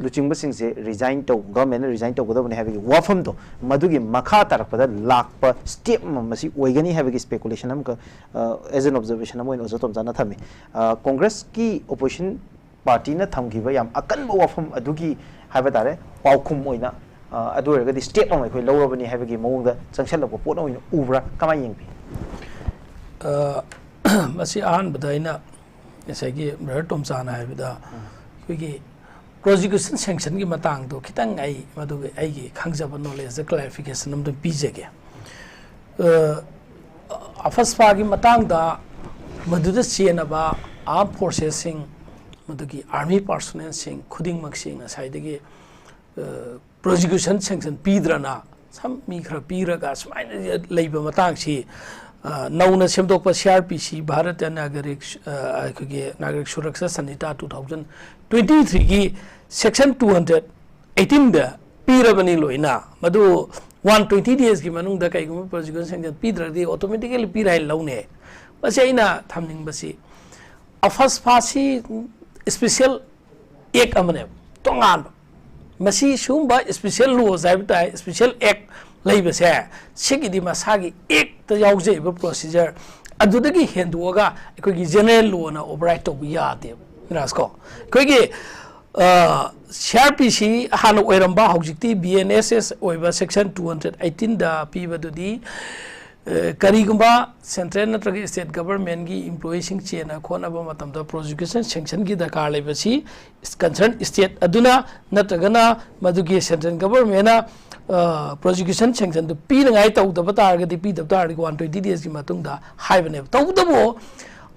ꯂꯨꯆꯤꯡꯕꯁꯤꯡꯁꯦ ꯔꯤꯖꯥꯏꯟ ꯇꯧ, ꯒꯚꯔꯟꯃꯦꯟꯅ ꯔꯤꯖꯥꯏꯟ ꯇꯧꯒꯗꯕꯅꯤ ꯍꯥꯏꯕꯒꯤ ꯋꯥꯐꯝꯗꯣ, ꯃꯗꯨꯒꯤ ꯃꯈꯥ ꯇꯥꯔꯛꯄꯗ ꯂꯥꯛꯄ ꯁ꯭ꯇꯦꯞ ꯑꯃ ꯃꯁꯤ ꯑꯣꯏꯒꯅꯤ ꯍꯥꯏꯕꯒꯤ ꯁ꯭ꯄꯦꯀꯨꯂꯦꯁꯟ ꯑꯃꯈꯛ ꯑꯦꯖ ꯑꯦꯟ ꯑꯣꯕꯖꯔꯕꯦꯁꯟ ꯑꯃ ꯑꯣꯏꯅ ꯑꯣꯖꯥ ꯇꯣꯝꯆꯥꯅ ꯊꯝꯃꯤ꯫ ꯀꯣꯡꯒ꯭ꯔꯦꯁꯀꯤ ꯑꯣꯄꯣꯖꯤꯁꯟ ꯄꯥꯔꯇꯤꯅ ꯊꯝꯈꯤꯕ ꯌꯥꯝ ꯑꯀꯟꯕ ꯋꯥꯐꯝ ꯑꯗꯨꯒꯤ ꯍꯥꯏꯕ ꯇꯥꯔꯦ, ꯄꯥꯎꯈꯨꯝ ꯑꯣꯏꯅ, ꯑ, ꯑꯗꯨ ꯑꯣꯏꯔꯒꯗꯤ ꯁ꯭ꯇꯦꯞ ꯑꯃ ꯑꯩꯈꯣꯏ ꯂꯧꯔꯕꯅꯤ ꯍꯥꯏꯕꯒꯤ ꯃꯑꯣꯡꯗ ꯆꯪꯁꯜꯂꯛꯄ ꯄꯣꯠ ꯑꯃ ꯑꯣꯏꯅ ꯎꯕ꯭ꯔꯥ? ꯀꯃꯥꯏꯅ ꯌꯦꯡꯕꯤ? ꯑ, ꯃꯁꯤ ꯑꯍꯥꯟꯕꯗ ꯑꯩꯅ ꯉꯁꯥꯏꯒꯤ ꯕ꯭ꯔꯗꯔ ꯇꯣꯝꯆꯥꯅ ꯍꯥꯏꯕꯗ ꯑꯩꯈꯣꯏꯒꯤ ꯄ꯭ꯔꯣꯁꯤꯀ꯭ꯌꯨꯁꯟ ꯁꯦꯡꯁꯟꯒꯤ ꯃꯇꯥꯡꯗꯣ ꯈꯤꯇꯪ ꯑꯩ ꯃꯗꯨꯒꯤ ꯑꯩꯒꯤ ꯈꯪꯖꯕ ꯅꯣꯂꯦꯖꯇ ꯀ꯭ꯂꯦꯔꯤꯐꯤꯀꯦꯁꯟ ꯑꯃꯇꯪ ꯄꯤꯖꯒꯦ꯫ ꯑ, ꯑꯐꯁꯄꯥꯒꯤ ꯃꯇꯥꯡꯗ ꯃꯗꯨꯗ ꯆꯦꯟꯅꯕ ꯑꯥꯔꯝ ꯐꯣꯔꯁꯦꯁꯁꯤꯡ, ꯃꯗꯨꯒꯤ ꯑꯥꯔꯃꯤ ꯄꯥꯔꯁꯣꯅꯦꯜꯁꯤꯡ ꯈꯨꯗꯤꯡꯃꯛꯁꯤ ꯉꯁꯥꯏꯗꯒꯤ, ꯑ, ꯄ꯭ꯔꯣꯁꯤꯀ꯭ꯌꯨꯁꯟ ꯁꯦꯡꯁꯟ ꯄꯤꯗ꯭ꯔꯅ ꯁꯝ ꯃꯤ ꯈꯔ ꯄꯤꯔꯒ ꯁꯨꯃꯥꯏꯅ ꯂꯩꯕ ꯃꯇꯥꯡꯁꯤ, ꯑ, ꯅꯧꯅ ꯁꯦꯝꯗꯣꯛꯄ ꯁꯤ ꯑꯥꯔ ꯄꯤ ꯁꯤ, ꯚꯥꯔꯠꯇ ꯅꯥꯒꯔꯤꯛ, ꯑ, ꯑꯩꯈꯣꯏꯒꯤ ꯅꯥꯒꯔꯤꯛ Suraksha ꯁꯟꯍꯤꯇꯥ two thousand twenty threeꯒꯤ section two hundred eighteen ꯗ ꯄꯤꯔꯕꯅꯤ ꯂꯣꯏꯅ꯫ ꯃꯗꯨ one twenty daysꯀꯤ ꯃꯅꯨꯡꯗ ꯀꯩꯒꯨꯝꯕ ꯄ꯭ꯔꯣꯁꯤꯀ꯭ꯌꯨꯁꯟ ꯁꯦꯡꯁꯟ ꯄꯤꯗ꯭ꯔꯒꯗꯤ automatically ꯄꯤꯔꯦ ꯍꯥꯏꯅ ꯂꯧꯅꯩ꯫ ꯃꯁꯤ ꯑꯩꯅ ꯊꯝꯅꯤꯡꯕꯁꯤ, ꯑꯐꯁꯄꯥꯁꯤ special act ꯑꯃꯅꯦꯕ, ꯇꯣꯉꯥꯟꯕ꯫ ꯃꯁꯤ ꯁꯤꯒꯨꯝꯕ special laws ꯍꯥꯏꯕ ꯇꯥꯏ, special act ꯂꯩꯕꯁꯦ, ꯁꯤꯒꯤꯗꯤ ꯃꯁꯥꯒꯤ actꯇ ꯌꯥꯎꯖꯩꯕ procedure, ꯑꯗꯨꯗꯒꯤ ꯍꯦꯟꯗꯣꯛꯑꯒ ꯑꯩꯈꯣꯏꯒꯤ general lawꯅ override ꯇꯧꯕ ꯌꯥꯗꯦꯕ, ꯔꯥꯖꯀꯣ꯫ ꯑꯩꯈꯣꯏꯒꯤ, ꯑ, ꯁꯤ ꯑꯥꯔ ꯄꯤ ꯁꯤ ꯍꯥꯟꯅ ꯑꯣꯏꯔꯝꯕ, ꯍꯧꯖꯤꯛꯇꯤ ꯕꯤ ꯑꯦꯟ ꯑꯦꯁ ꯑꯦꯁ ꯑꯣꯏꯕ section two hundred eighteenꯗ ꯄꯤꯕꯗꯨꯗꯤ, ꯑ, ꯀꯔꯤꯒꯨꯝꯕ central ꯅꯠꯇ꯭ꯔꯒ state government ꯀꯤ employee ꯁꯤꯡ ꯆꯦꯟꯅ ꯈꯣꯠꯅꯕ ꯃꯇꯝꯗ prosecution sanction ꯒꯤ ꯗꯔꯀꯥꯔ ꯂꯩꯕꯁꯤ concern state ꯑꯗꯨꯅ ꯅꯠꯇ꯭ꯔꯒꯅ ꯃꯗꯨꯒꯤ central government ꯅ, ꯑ, prosecution sanction ꯗꯨ ꯄꯤꯅꯉꯥꯏ ꯇꯧꯗꯕ ꯇꯥꯔꯒꯗꯤ, ꯄꯤꯗꯕ ꯇꯥꯔꯒꯗꯤ one twenty days ꯀꯤ ꯃꯇꯨꯡꯗ ꯍꯥꯏꯕꯅꯦꯕ꯫ ꯇꯧꯕꯇꯕꯨ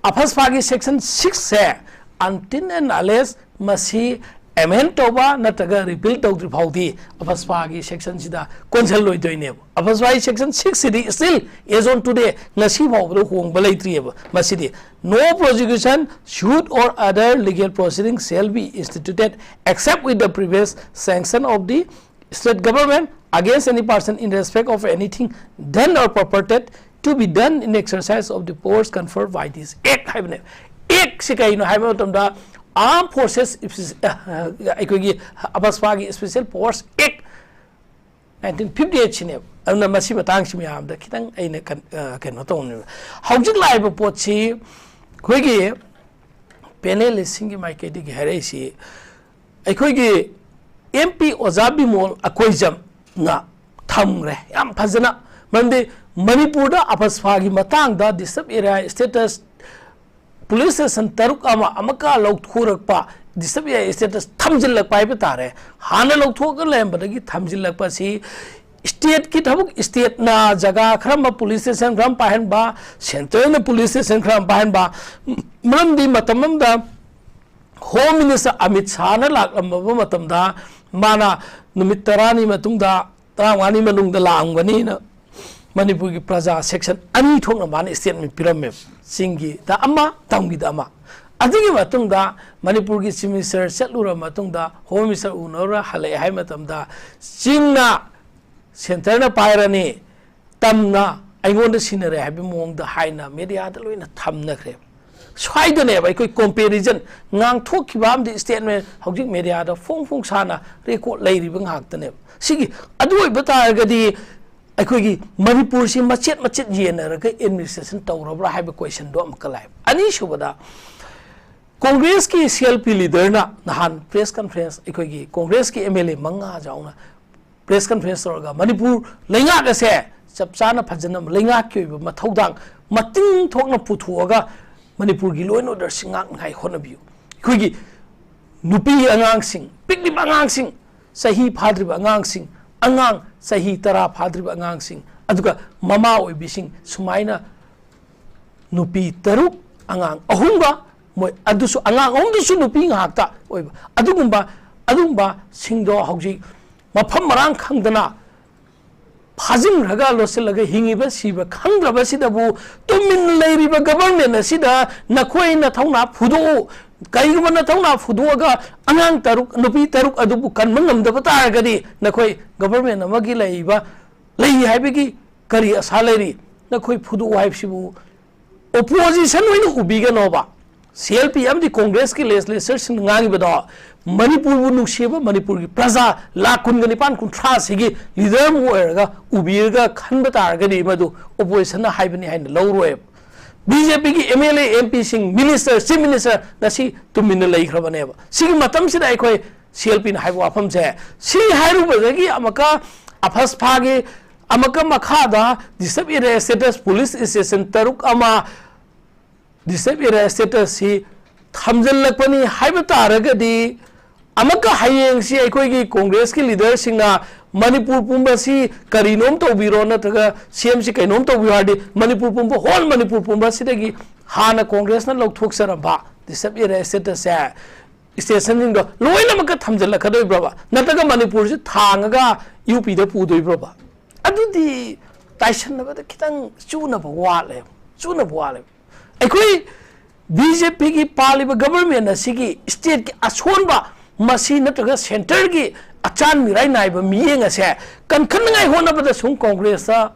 AFSPA ꯒꯤ section six say until and unless ꯃꯁꯤ amend ꯇꯧꯕ ꯅꯠꯇ꯭ꯔꯒ repeal ꯇꯧꯗ꯭ꯔꯤ ꯐꯥꯎꯗꯤ AFSPA ꯒꯤ section ꯁꯤꯗ ꯀꯣꯟꯁꯤꯜꯂꯣꯏꯗꯣꯏꯅꯦꯕ꯫ AFSPA ꯒꯤ section six CD still as on today, ꯉꯁꯤ ꯐꯥꯎꯕꯗ ꯍꯣꯡꯕ ꯂꯩꯇ꯭ꯔꯤꯑꯕ꯫ ꯃꯁꯤꯗꯤ, "No prosecution suit or other legal proceeding shall be instituted except with the previous sanction of the state government against any person in respect of anything done or purported to be done in exercise of the powers conferred by this act" ꯍꯥꯏꯕꯅꯦ꯫ Act ꯁꯤ ꯀꯩꯅꯣ ꯍꯥꯏꯕ ꯃꯇꯝꯗ, Armed Forces, ꯑ, ꯑ, ꯑꯩꯈꯣꯏꯒꯤ AFSPA ꯒꯤ Special Powers Act nineteen fifty eight ꯁꯤꯅꯦꯕ꯫ ꯑꯗꯨꯅ ꯃꯁꯤ ꯃꯇꯥꯡꯁꯤ ꯃꯌꯥꯝꯗ ꯈꯤꯇꯪ ꯑꯩꯅ ꯀꯟ-, ꯑ, ꯀꯩꯅꯣ ꯇꯧꯅꯦꯕ꯫ ꯍꯧꯖꯤꯛ ꯂꯥꯛꯏꯕ ꯄꯣꯠꯁꯤ ꯑꯩꯈꯣꯏꯒꯤ panelist ꯁꯤꯡꯒꯤ ꯃꯥꯏꯀꯩꯗꯒꯤ ꯍꯥꯏꯔꯛꯏꯁꯤ, ꯑꯩꯈꯣꯏꯒꯤ MP ꯑꯣꯖꯥ ꯕꯤꯃꯣꯜ ꯑꯀꯣꯏꯖꯝꯅ ꯊꯝꯈ꯭ꯔꯦ ꯌꯥꯝ ꯐꯖꯅ꯫ ꯃꯔꯝꯗꯤ ꯃꯅꯤꯄꯨꯔꯗ AFSPA ꯒꯤ ꯃꯇꯥꯡꯗ disturb area status police station ꯇꯔꯨꯛ ꯑꯃ ꯑꯃꯨꯛꯀ ꯂꯧꯊꯣꯔꯛꯄ, disturb area status ꯊꯝꯖꯤꯜꯂꯛꯄ ꯍꯥꯏꯕ ꯇꯥꯔꯦ꯫ ꯍꯥꯟꯅ ꯂꯧꯊꯣꯛꯑꯒ ꯂꯩꯔꯝꯕꯗꯒꯤ ꯊꯝꯖꯤꯜꯂꯛꯄꯁꯤ state ꯀꯤ ꯊꯕꯛ, state ꯅ ꯖꯒꯥ ꯈꯔ ꯑꯃ police station ꯈꯔ ꯑꯃ ꯄꯥꯏꯍꯟꯕ, centre ꯅ police station ꯈꯔ ꯑꯃ ꯄꯥꯏꯍꯟꯕ꯫ ꯃꯔꯝꯗꯤ ꯃꯇꯝ ꯑꯃꯗ Home Minister ꯑꯃꯤꯠ ꯁꯥꯍꯅ ꯂꯥꯛꯂꯝꯕ ꯃꯇꯝꯗ ꯃꯥꯅ ꯅꯨꯃꯤꯠ ꯇꯔꯥꯅꯤ ꯃꯇꯨꯡꯗ, ꯇꯔꯥꯃꯉꯥꯅꯤ ꯃꯅꯨꯡꯗ ꯂꯥꯛꯑꯝꯒꯅꯤꯅ ꯃꯅꯤꯄꯨꯔꯒꯤ ꯄ꯭ꯔꯖꯥ section ꯑꯅꯤ ꯊꯣꯛꯅ ꯃꯥꯅ statement ꯄꯤꯔꯝꯃꯦꯕ, ꯆꯤꯡꯒꯤꯗ ꯑꯃ, ꯇꯝꯒꯤꯗ ꯑꯃ꯫ ꯑꯗꯨꯒꯤ ꯃꯇꯨꯡꯗ ꯃꯅꯤꯄꯨꯔꯒꯤ Chief Minister ꯆꯠꯂꯨꯔ ꯃꯇꯨꯡꯗ, Home Minister ꯎꯅꯔ ꯍꯜꯂꯛꯑꯦ ꯍꯥꯏ ꯃꯇꯝꯗ, ꯆꯤꯡꯅ centre ꯅ ꯄꯥꯏꯔꯅꯤ, ꯇꯝꯅ ꯑꯩꯉꯣꯟꯗ ꯁꯤꯟꯅꯔꯦ ꯍꯥꯏꯕꯒꯤ ꯃꯑꯣꯡꯗ ꯍꯥꯏꯅ media ꯗ ꯂꯣꯏꯅ ꯊꯝꯅꯈ꯭ꯔꯦ꯫ ꯁ꯭ꯋꯥꯏꯗꯅꯦꯕ ꯑꯩꯈꯣꯏ comparison, ꯉꯥꯡꯊꯣꯛꯈꯤꯕ ꯑꯃꯗꯤ statement ꯍꯧꯖꯤꯛ media ꯗ ꯐꯣꯡ ꯐꯣꯡ ꯁꯥꯅ record ꯂꯩꯔꯤꯕ ꯉꯥꯛꯇꯅꯦꯕ꯫ ꯁꯤꯒꯤ, ꯑꯗꯨ ꯑꯣꯏꯕ ꯇꯥꯔꯒꯗꯤ ꯑꯩꯈꯣꯏꯒꯤ ꯃꯅꯤꯄꯨꯔꯁꯤ ꯃꯆꯦꯠ ꯃꯆꯦꯠ ꯌꯦꯟꯅꯔꯒ administration ꯇꯧꯔꯕ꯭ꯔꯥ ꯍꯥꯏꯕ question ꯗꯣ ꯑꯃꯨꯛꯀ ꯂꯥꯛꯑꯦ꯫ ꯑꯅꯤꯁꯨꯕꯗ, Congress ꯀꯤ C L P leader ꯅ ꯅꯍꯥꯟ press conference, ꯑꯩꯈꯣꯏꯒꯤ Congress ꯀꯤ M L A ꯃꯉꯥ ꯌꯥꯎꯅ press conference ꯇꯧꯔꯒ ꯃꯅꯤꯄꯨꯔ ꯂꯩꯉꯥꯛ ꯑꯁꯦ ꯆꯞ ꯆꯥꯅ ꯐꯖꯅ ꯂꯩꯉꯥꯛꯀꯤ ꯑꯣꯏꯕ ꯃꯊꯧꯗꯥꯡ ꯃꯇꯤꯡ ꯊꯣꯛꯅ ꯄꯨꯊꯣꯛꯑꯒ ꯃꯅꯤꯄꯨꯔꯒꯤ law and order ꯁꯤ ꯉꯥꯛꯅꯉꯥꯏ ꯍꯣꯠꯅꯕꯤꯌꯨ꯫ ꯑꯩꯈꯣꯏꯒꯤ ꯅꯨꯄꯤ ꯑꯉꯥꯡꯁꯤꯡ, ꯄꯤꯛꯂꯤꯕ ꯑꯉꯥꯡꯁꯤꯡ, ꯆꯍꯤ ꯐꯥꯗ꯭ꯔꯤꯕ ꯑꯉꯥꯡꯁꯤꯡ, ꯑꯉꯥꯡ ꯆꯍꯤ ꯇꯔꯥ ꯐꯥꯗ꯭ꯔꯤꯕ ꯑꯉꯥꯡꯁꯤꯡ, ꯑꯗꯨꯒ ꯃꯃꯥ ꯑꯣꯏꯕꯤꯁꯤꯡ, ꯁꯨꯃꯥꯏꯅ ꯅꯨꯄꯤ ꯇꯔꯨꯛ, ꯑꯉꯥꯡ ꯑꯍꯨꯝꯒ, ꯃꯣꯏ ꯑꯗꯨꯁꯨ, ꯑꯉꯥꯡ ꯑꯍꯨꯝꯗꯨꯁꯨ ꯅꯨꯄꯤ ꯉꯥꯛꯇ ꯑꯣꯏꯕ, ꯑꯗꯨꯒꯨꯝꯕ, ꯑꯗꯨꯒꯨꯝꯕꯁꯤꯡꯗꯣ ꯍꯧꯖꯤꯛ ꯃꯐꯝ ꯃꯔꯥꯡ ꯈꯪꯗꯅ ꯐꯥꯖꯤꯟꯈ꯭ꯔꯒ ꯂꯣꯠꯁꯤꯜꯂꯒ ꯍꯤꯡꯉꯤꯕ ꯁꯤꯕ ꯈꯪꯗ꯭ꯔꯕꯁꯤꯗꯕꯨ ꯇꯨꯃꯤꯟꯅ ꯂꯩꯔꯤꯕ government ꯑꯁꯤꯗ ꯅꯈꯣꯏ ꯅꯊꯧꯅꯥ ꯐꯨꯗꯣꯛꯎ꯫ ꯀꯔꯤꯒꯨꯝꯕ ꯅꯊꯧꯅꯥ ꯐꯨꯗꯣꯛꯑꯒ ꯑꯉꯥꯡ ꯇꯔꯨꯛ, ꯅꯨꯄꯤ ꯇꯔꯨꯛ ꯑꯗꯨꯕꯨ ꯀꯟꯕ ꯉꯝꯗꯕ ꯇꯥꯔꯒꯗꯤ ꯅꯈꯣꯏ government ꯑꯃꯒꯤ ꯂꯩꯔꯤꯕ, ꯂꯩ ꯍꯥꯏꯕꯒꯤ ꯀꯔꯤ ꯑꯁꯥ ꯂꯩꯔꯤ? ꯅꯈꯣꯏ ꯐꯨꯗꯣꯛꯎ ꯍꯥꯏꯕꯁꯤꯕꯨ opposition ꯑꯣꯏꯅ ꯎꯕꯤꯒꯅꯣꯕ꯫ CLP ꯑꯃꯗꯤ Congressꯀꯤ legislatorꯁꯤꯡꯅ ꯉꯥꯡꯉꯤꯕꯗꯣ, ꯃꯅꯤꯄꯨꯔꯕꯨ ꯅꯨꯡꯁꯤꯕ ꯃꯅꯤꯄꯨꯔꯒꯤ ꯄ꯭ꯔꯖꯥ ꯂꯥꯈ ꯀꯨꯟꯒ ꯅꯤꯄꯥꯟ, ꯀꯨꯟꯊ꯭ꯔꯥ ꯑꯁꯤꯒꯤ leader ꯑꯃ ꯑꯣꯏꯔꯒ ꯎꯕꯤꯔꯒ ꯈꯟꯕ ꯇꯥꯔꯒꯗꯤ ꯃꯗꯨ oppositionꯅ ꯍꯥꯏꯕꯅꯤ ꯍꯥꯏꯅ ꯂꯧꯔꯣꯏꯕ꯫ BJPꯒꯤ MLA, MPꯁꯤꯡ, minister, chief minister ꯉꯁꯤ ꯇꯨꯃꯤꯟꯅ ꯂꯩꯈ꯭ꯔꯕꯅꯦꯕ꯫ ꯁꯤꯒꯤ ꯃꯇꯝꯁꯤꯗ ꯑꯩꯈꯣꯏ CLPꯅ ꯍꯥꯏꯕ ꯋꯥꯐꯝꯁꯦ, ꯁꯤ ꯍꯥꯏꯔꯨꯕꯗꯒꯤ ꯑꯃꯨꯛꯀ ꯑꯐꯁꯐꯥꯒꯤ, ꯑꯃꯨꯛꯀ ꯃꯈꯥꯗ disturbed area status police station ꯇꯔꯨꯛ ꯑꯃ, disturbed area statusꯁꯤ ꯊꯝꯖꯤꯜꯂꯛꯄꯅꯤ ꯍꯥꯏꯕ ꯇꯥꯔꯒꯗꯤ, ꯑꯃꯨꯛꯀ ꯍꯌꯦꯡꯁꯤ ꯑꯩꯈꯣꯏꯒꯤ Congressꯀꯤ leaderꯁꯤꯡꯅ ꯃꯅꯤꯄꯨꯔ ꯄꯨꯝꯕꯁꯤ ꯀꯔꯤꯅꯣꯝ ꯇꯧꯕꯤꯔꯣ, ꯅꯠꯇ꯭ꯔꯒ CMꯁꯤ ꯀꯩꯅꯣꯝ ꯇꯧꯕꯤꯔꯣ ꯍꯥꯏꯔꯗꯤ, ꯃꯅꯤꯄꯨꯔ ꯄꯨꯝꯕ, whole ꯃꯅꯤꯄꯨꯔ ꯄꯨꯝꯕꯁꯤꯗꯒꯤ ꯍꯥꯟꯅ Congressꯅ ꯂꯧꯊꯣꯛꯆꯔꯝꯕ disturbed area statusꯁꯦ, stationꯁꯤꯡꯗꯣ ꯂꯣꯏꯅꯃꯛꯀ ꯊꯝꯖꯤꯜꯂꯛꯀꯗꯣꯏꯕ꯭ꯔꯕ? ꯅꯠꯇ꯭ꯔꯒ ꯃꯅꯤꯄꯨꯔꯁꯤ ꯊꯥꯡꯉꯒ UPꯗ ꯄꯨꯗꯣꯏꯕ꯭ꯔꯕ? ꯑꯗꯨꯗꯤ ꯇꯥꯏꯁꯟꯅꯕꯗ ꯈꯤꯇꯪ ꯆꯨꯅꯕ ꯋꯥꯠꯂꯦꯕ, ꯆꯨꯅꯕ ꯋꯥꯠꯂꯦꯕ꯫ ꯑꯩꯈꯣꯏ BJPꯒꯤ ꯄꯥꯜꯂꯤꯕ government ꯑꯁꯤꯒꯤ stateꯀꯤ ꯑꯁꯣꯟꯕ ꯃꯁꯤ ꯅꯠꯇ꯭ꯔꯒ centreꯒꯤ ꯑꯆꯥꯟ ꯃꯤꯔꯥꯏ ꯅꯥꯏꯕ ꯃꯤꯠꯌꯦꯡ ꯑꯁꯦ ꯀꯟꯈꯠꯅꯉꯥꯏ ꯍꯣꯠꯅꯕꯗ ꯁꯨꯝ Congressꯇ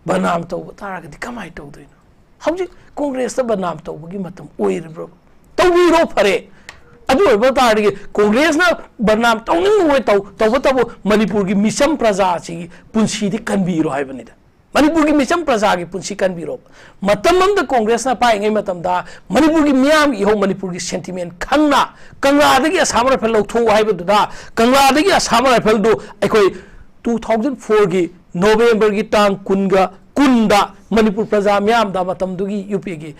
ꯕꯗꯅꯥꯝ ꯇꯧꯕ ꯇꯥꯔꯒꯗꯤ ꯀꯃꯥꯏꯅ ꯇꯧꯗꯣꯏꯅꯣ? ꯍꯧꯖꯤꯛ Congressꯇ ꯕꯗꯅꯥꯝ ꯇꯧꯕꯒꯤ ꯃꯇꯝ ꯑꯣꯏꯔꯤꯕ꯭ꯔꯣ? ꯇꯧꯕꯤꯔꯣ ꯐꯔꯦ꯫ ꯑꯗꯨ ꯑꯣꯏꯕ ꯇꯥꯔꯗꯤ Congressꯅ ꯕꯗꯅꯥꯝ ꯇꯧꯅꯤꯡꯕ ꯑꯣꯏ ꯇꯧ-, ꯇꯧꯕꯇꯕꯨ ꯃꯅꯤꯄꯨꯔꯒꯤ ꯃꯤꯆꯝ ꯄ꯭ꯔꯖꯥꯁꯤꯒꯤ ꯄꯨꯟꯁꯤꯗꯤ ꯀꯟꯕꯤꯔꯣ ꯍꯥꯏꯕꯅꯤꯗ꯫ ꯃꯅꯤꯄꯨꯔꯒꯤ ꯃꯤꯆꯝ ꯄ꯭ꯔꯖꯥꯒꯤ ꯄꯨꯟꯁꯤ ꯀꯟꯕꯤꯔꯣ꯫ ꯃꯇꯝ ꯑꯃꯗ Congressꯅ ꯄꯥꯏꯔꯤꯉꯩ ꯃꯇꯝꯗ ꯃꯅꯤꯄꯨꯔꯒꯤ ꯃꯤꯌꯥꯝꯒꯤ ꯏꯍꯧ, ꯃꯅꯤꯄꯨꯔꯒꯤ sentiment ꯈꯪꯅ ꯀꯪꯂꯥꯗꯒꯤ Assam Rifle ꯂꯧꯊꯣꯛꯎ ꯍꯥꯏꯕꯗꯨꯗ ꯀꯪꯂꯥꯗꯒꯤ Assam Rifleꯗꯨ ꯑꯩꯈꯣꯏ two thousand fourꯒꯤ ꯅꯣꯕꯦꯝꯕꯔꯒꯤ ꯇꯥꯡ ꯀꯨꯟꯒ ꯀꯨꯟꯗ ꯃꯅꯤꯄꯨꯔ ꯄ꯭ꯔꯖꯥ ꯃꯤꯌꯥꯝꯗ, ꯃꯇꯝꯗꯨꯒꯤ ꯌꯨ ꯄꯤ ꯑꯦꯒꯤ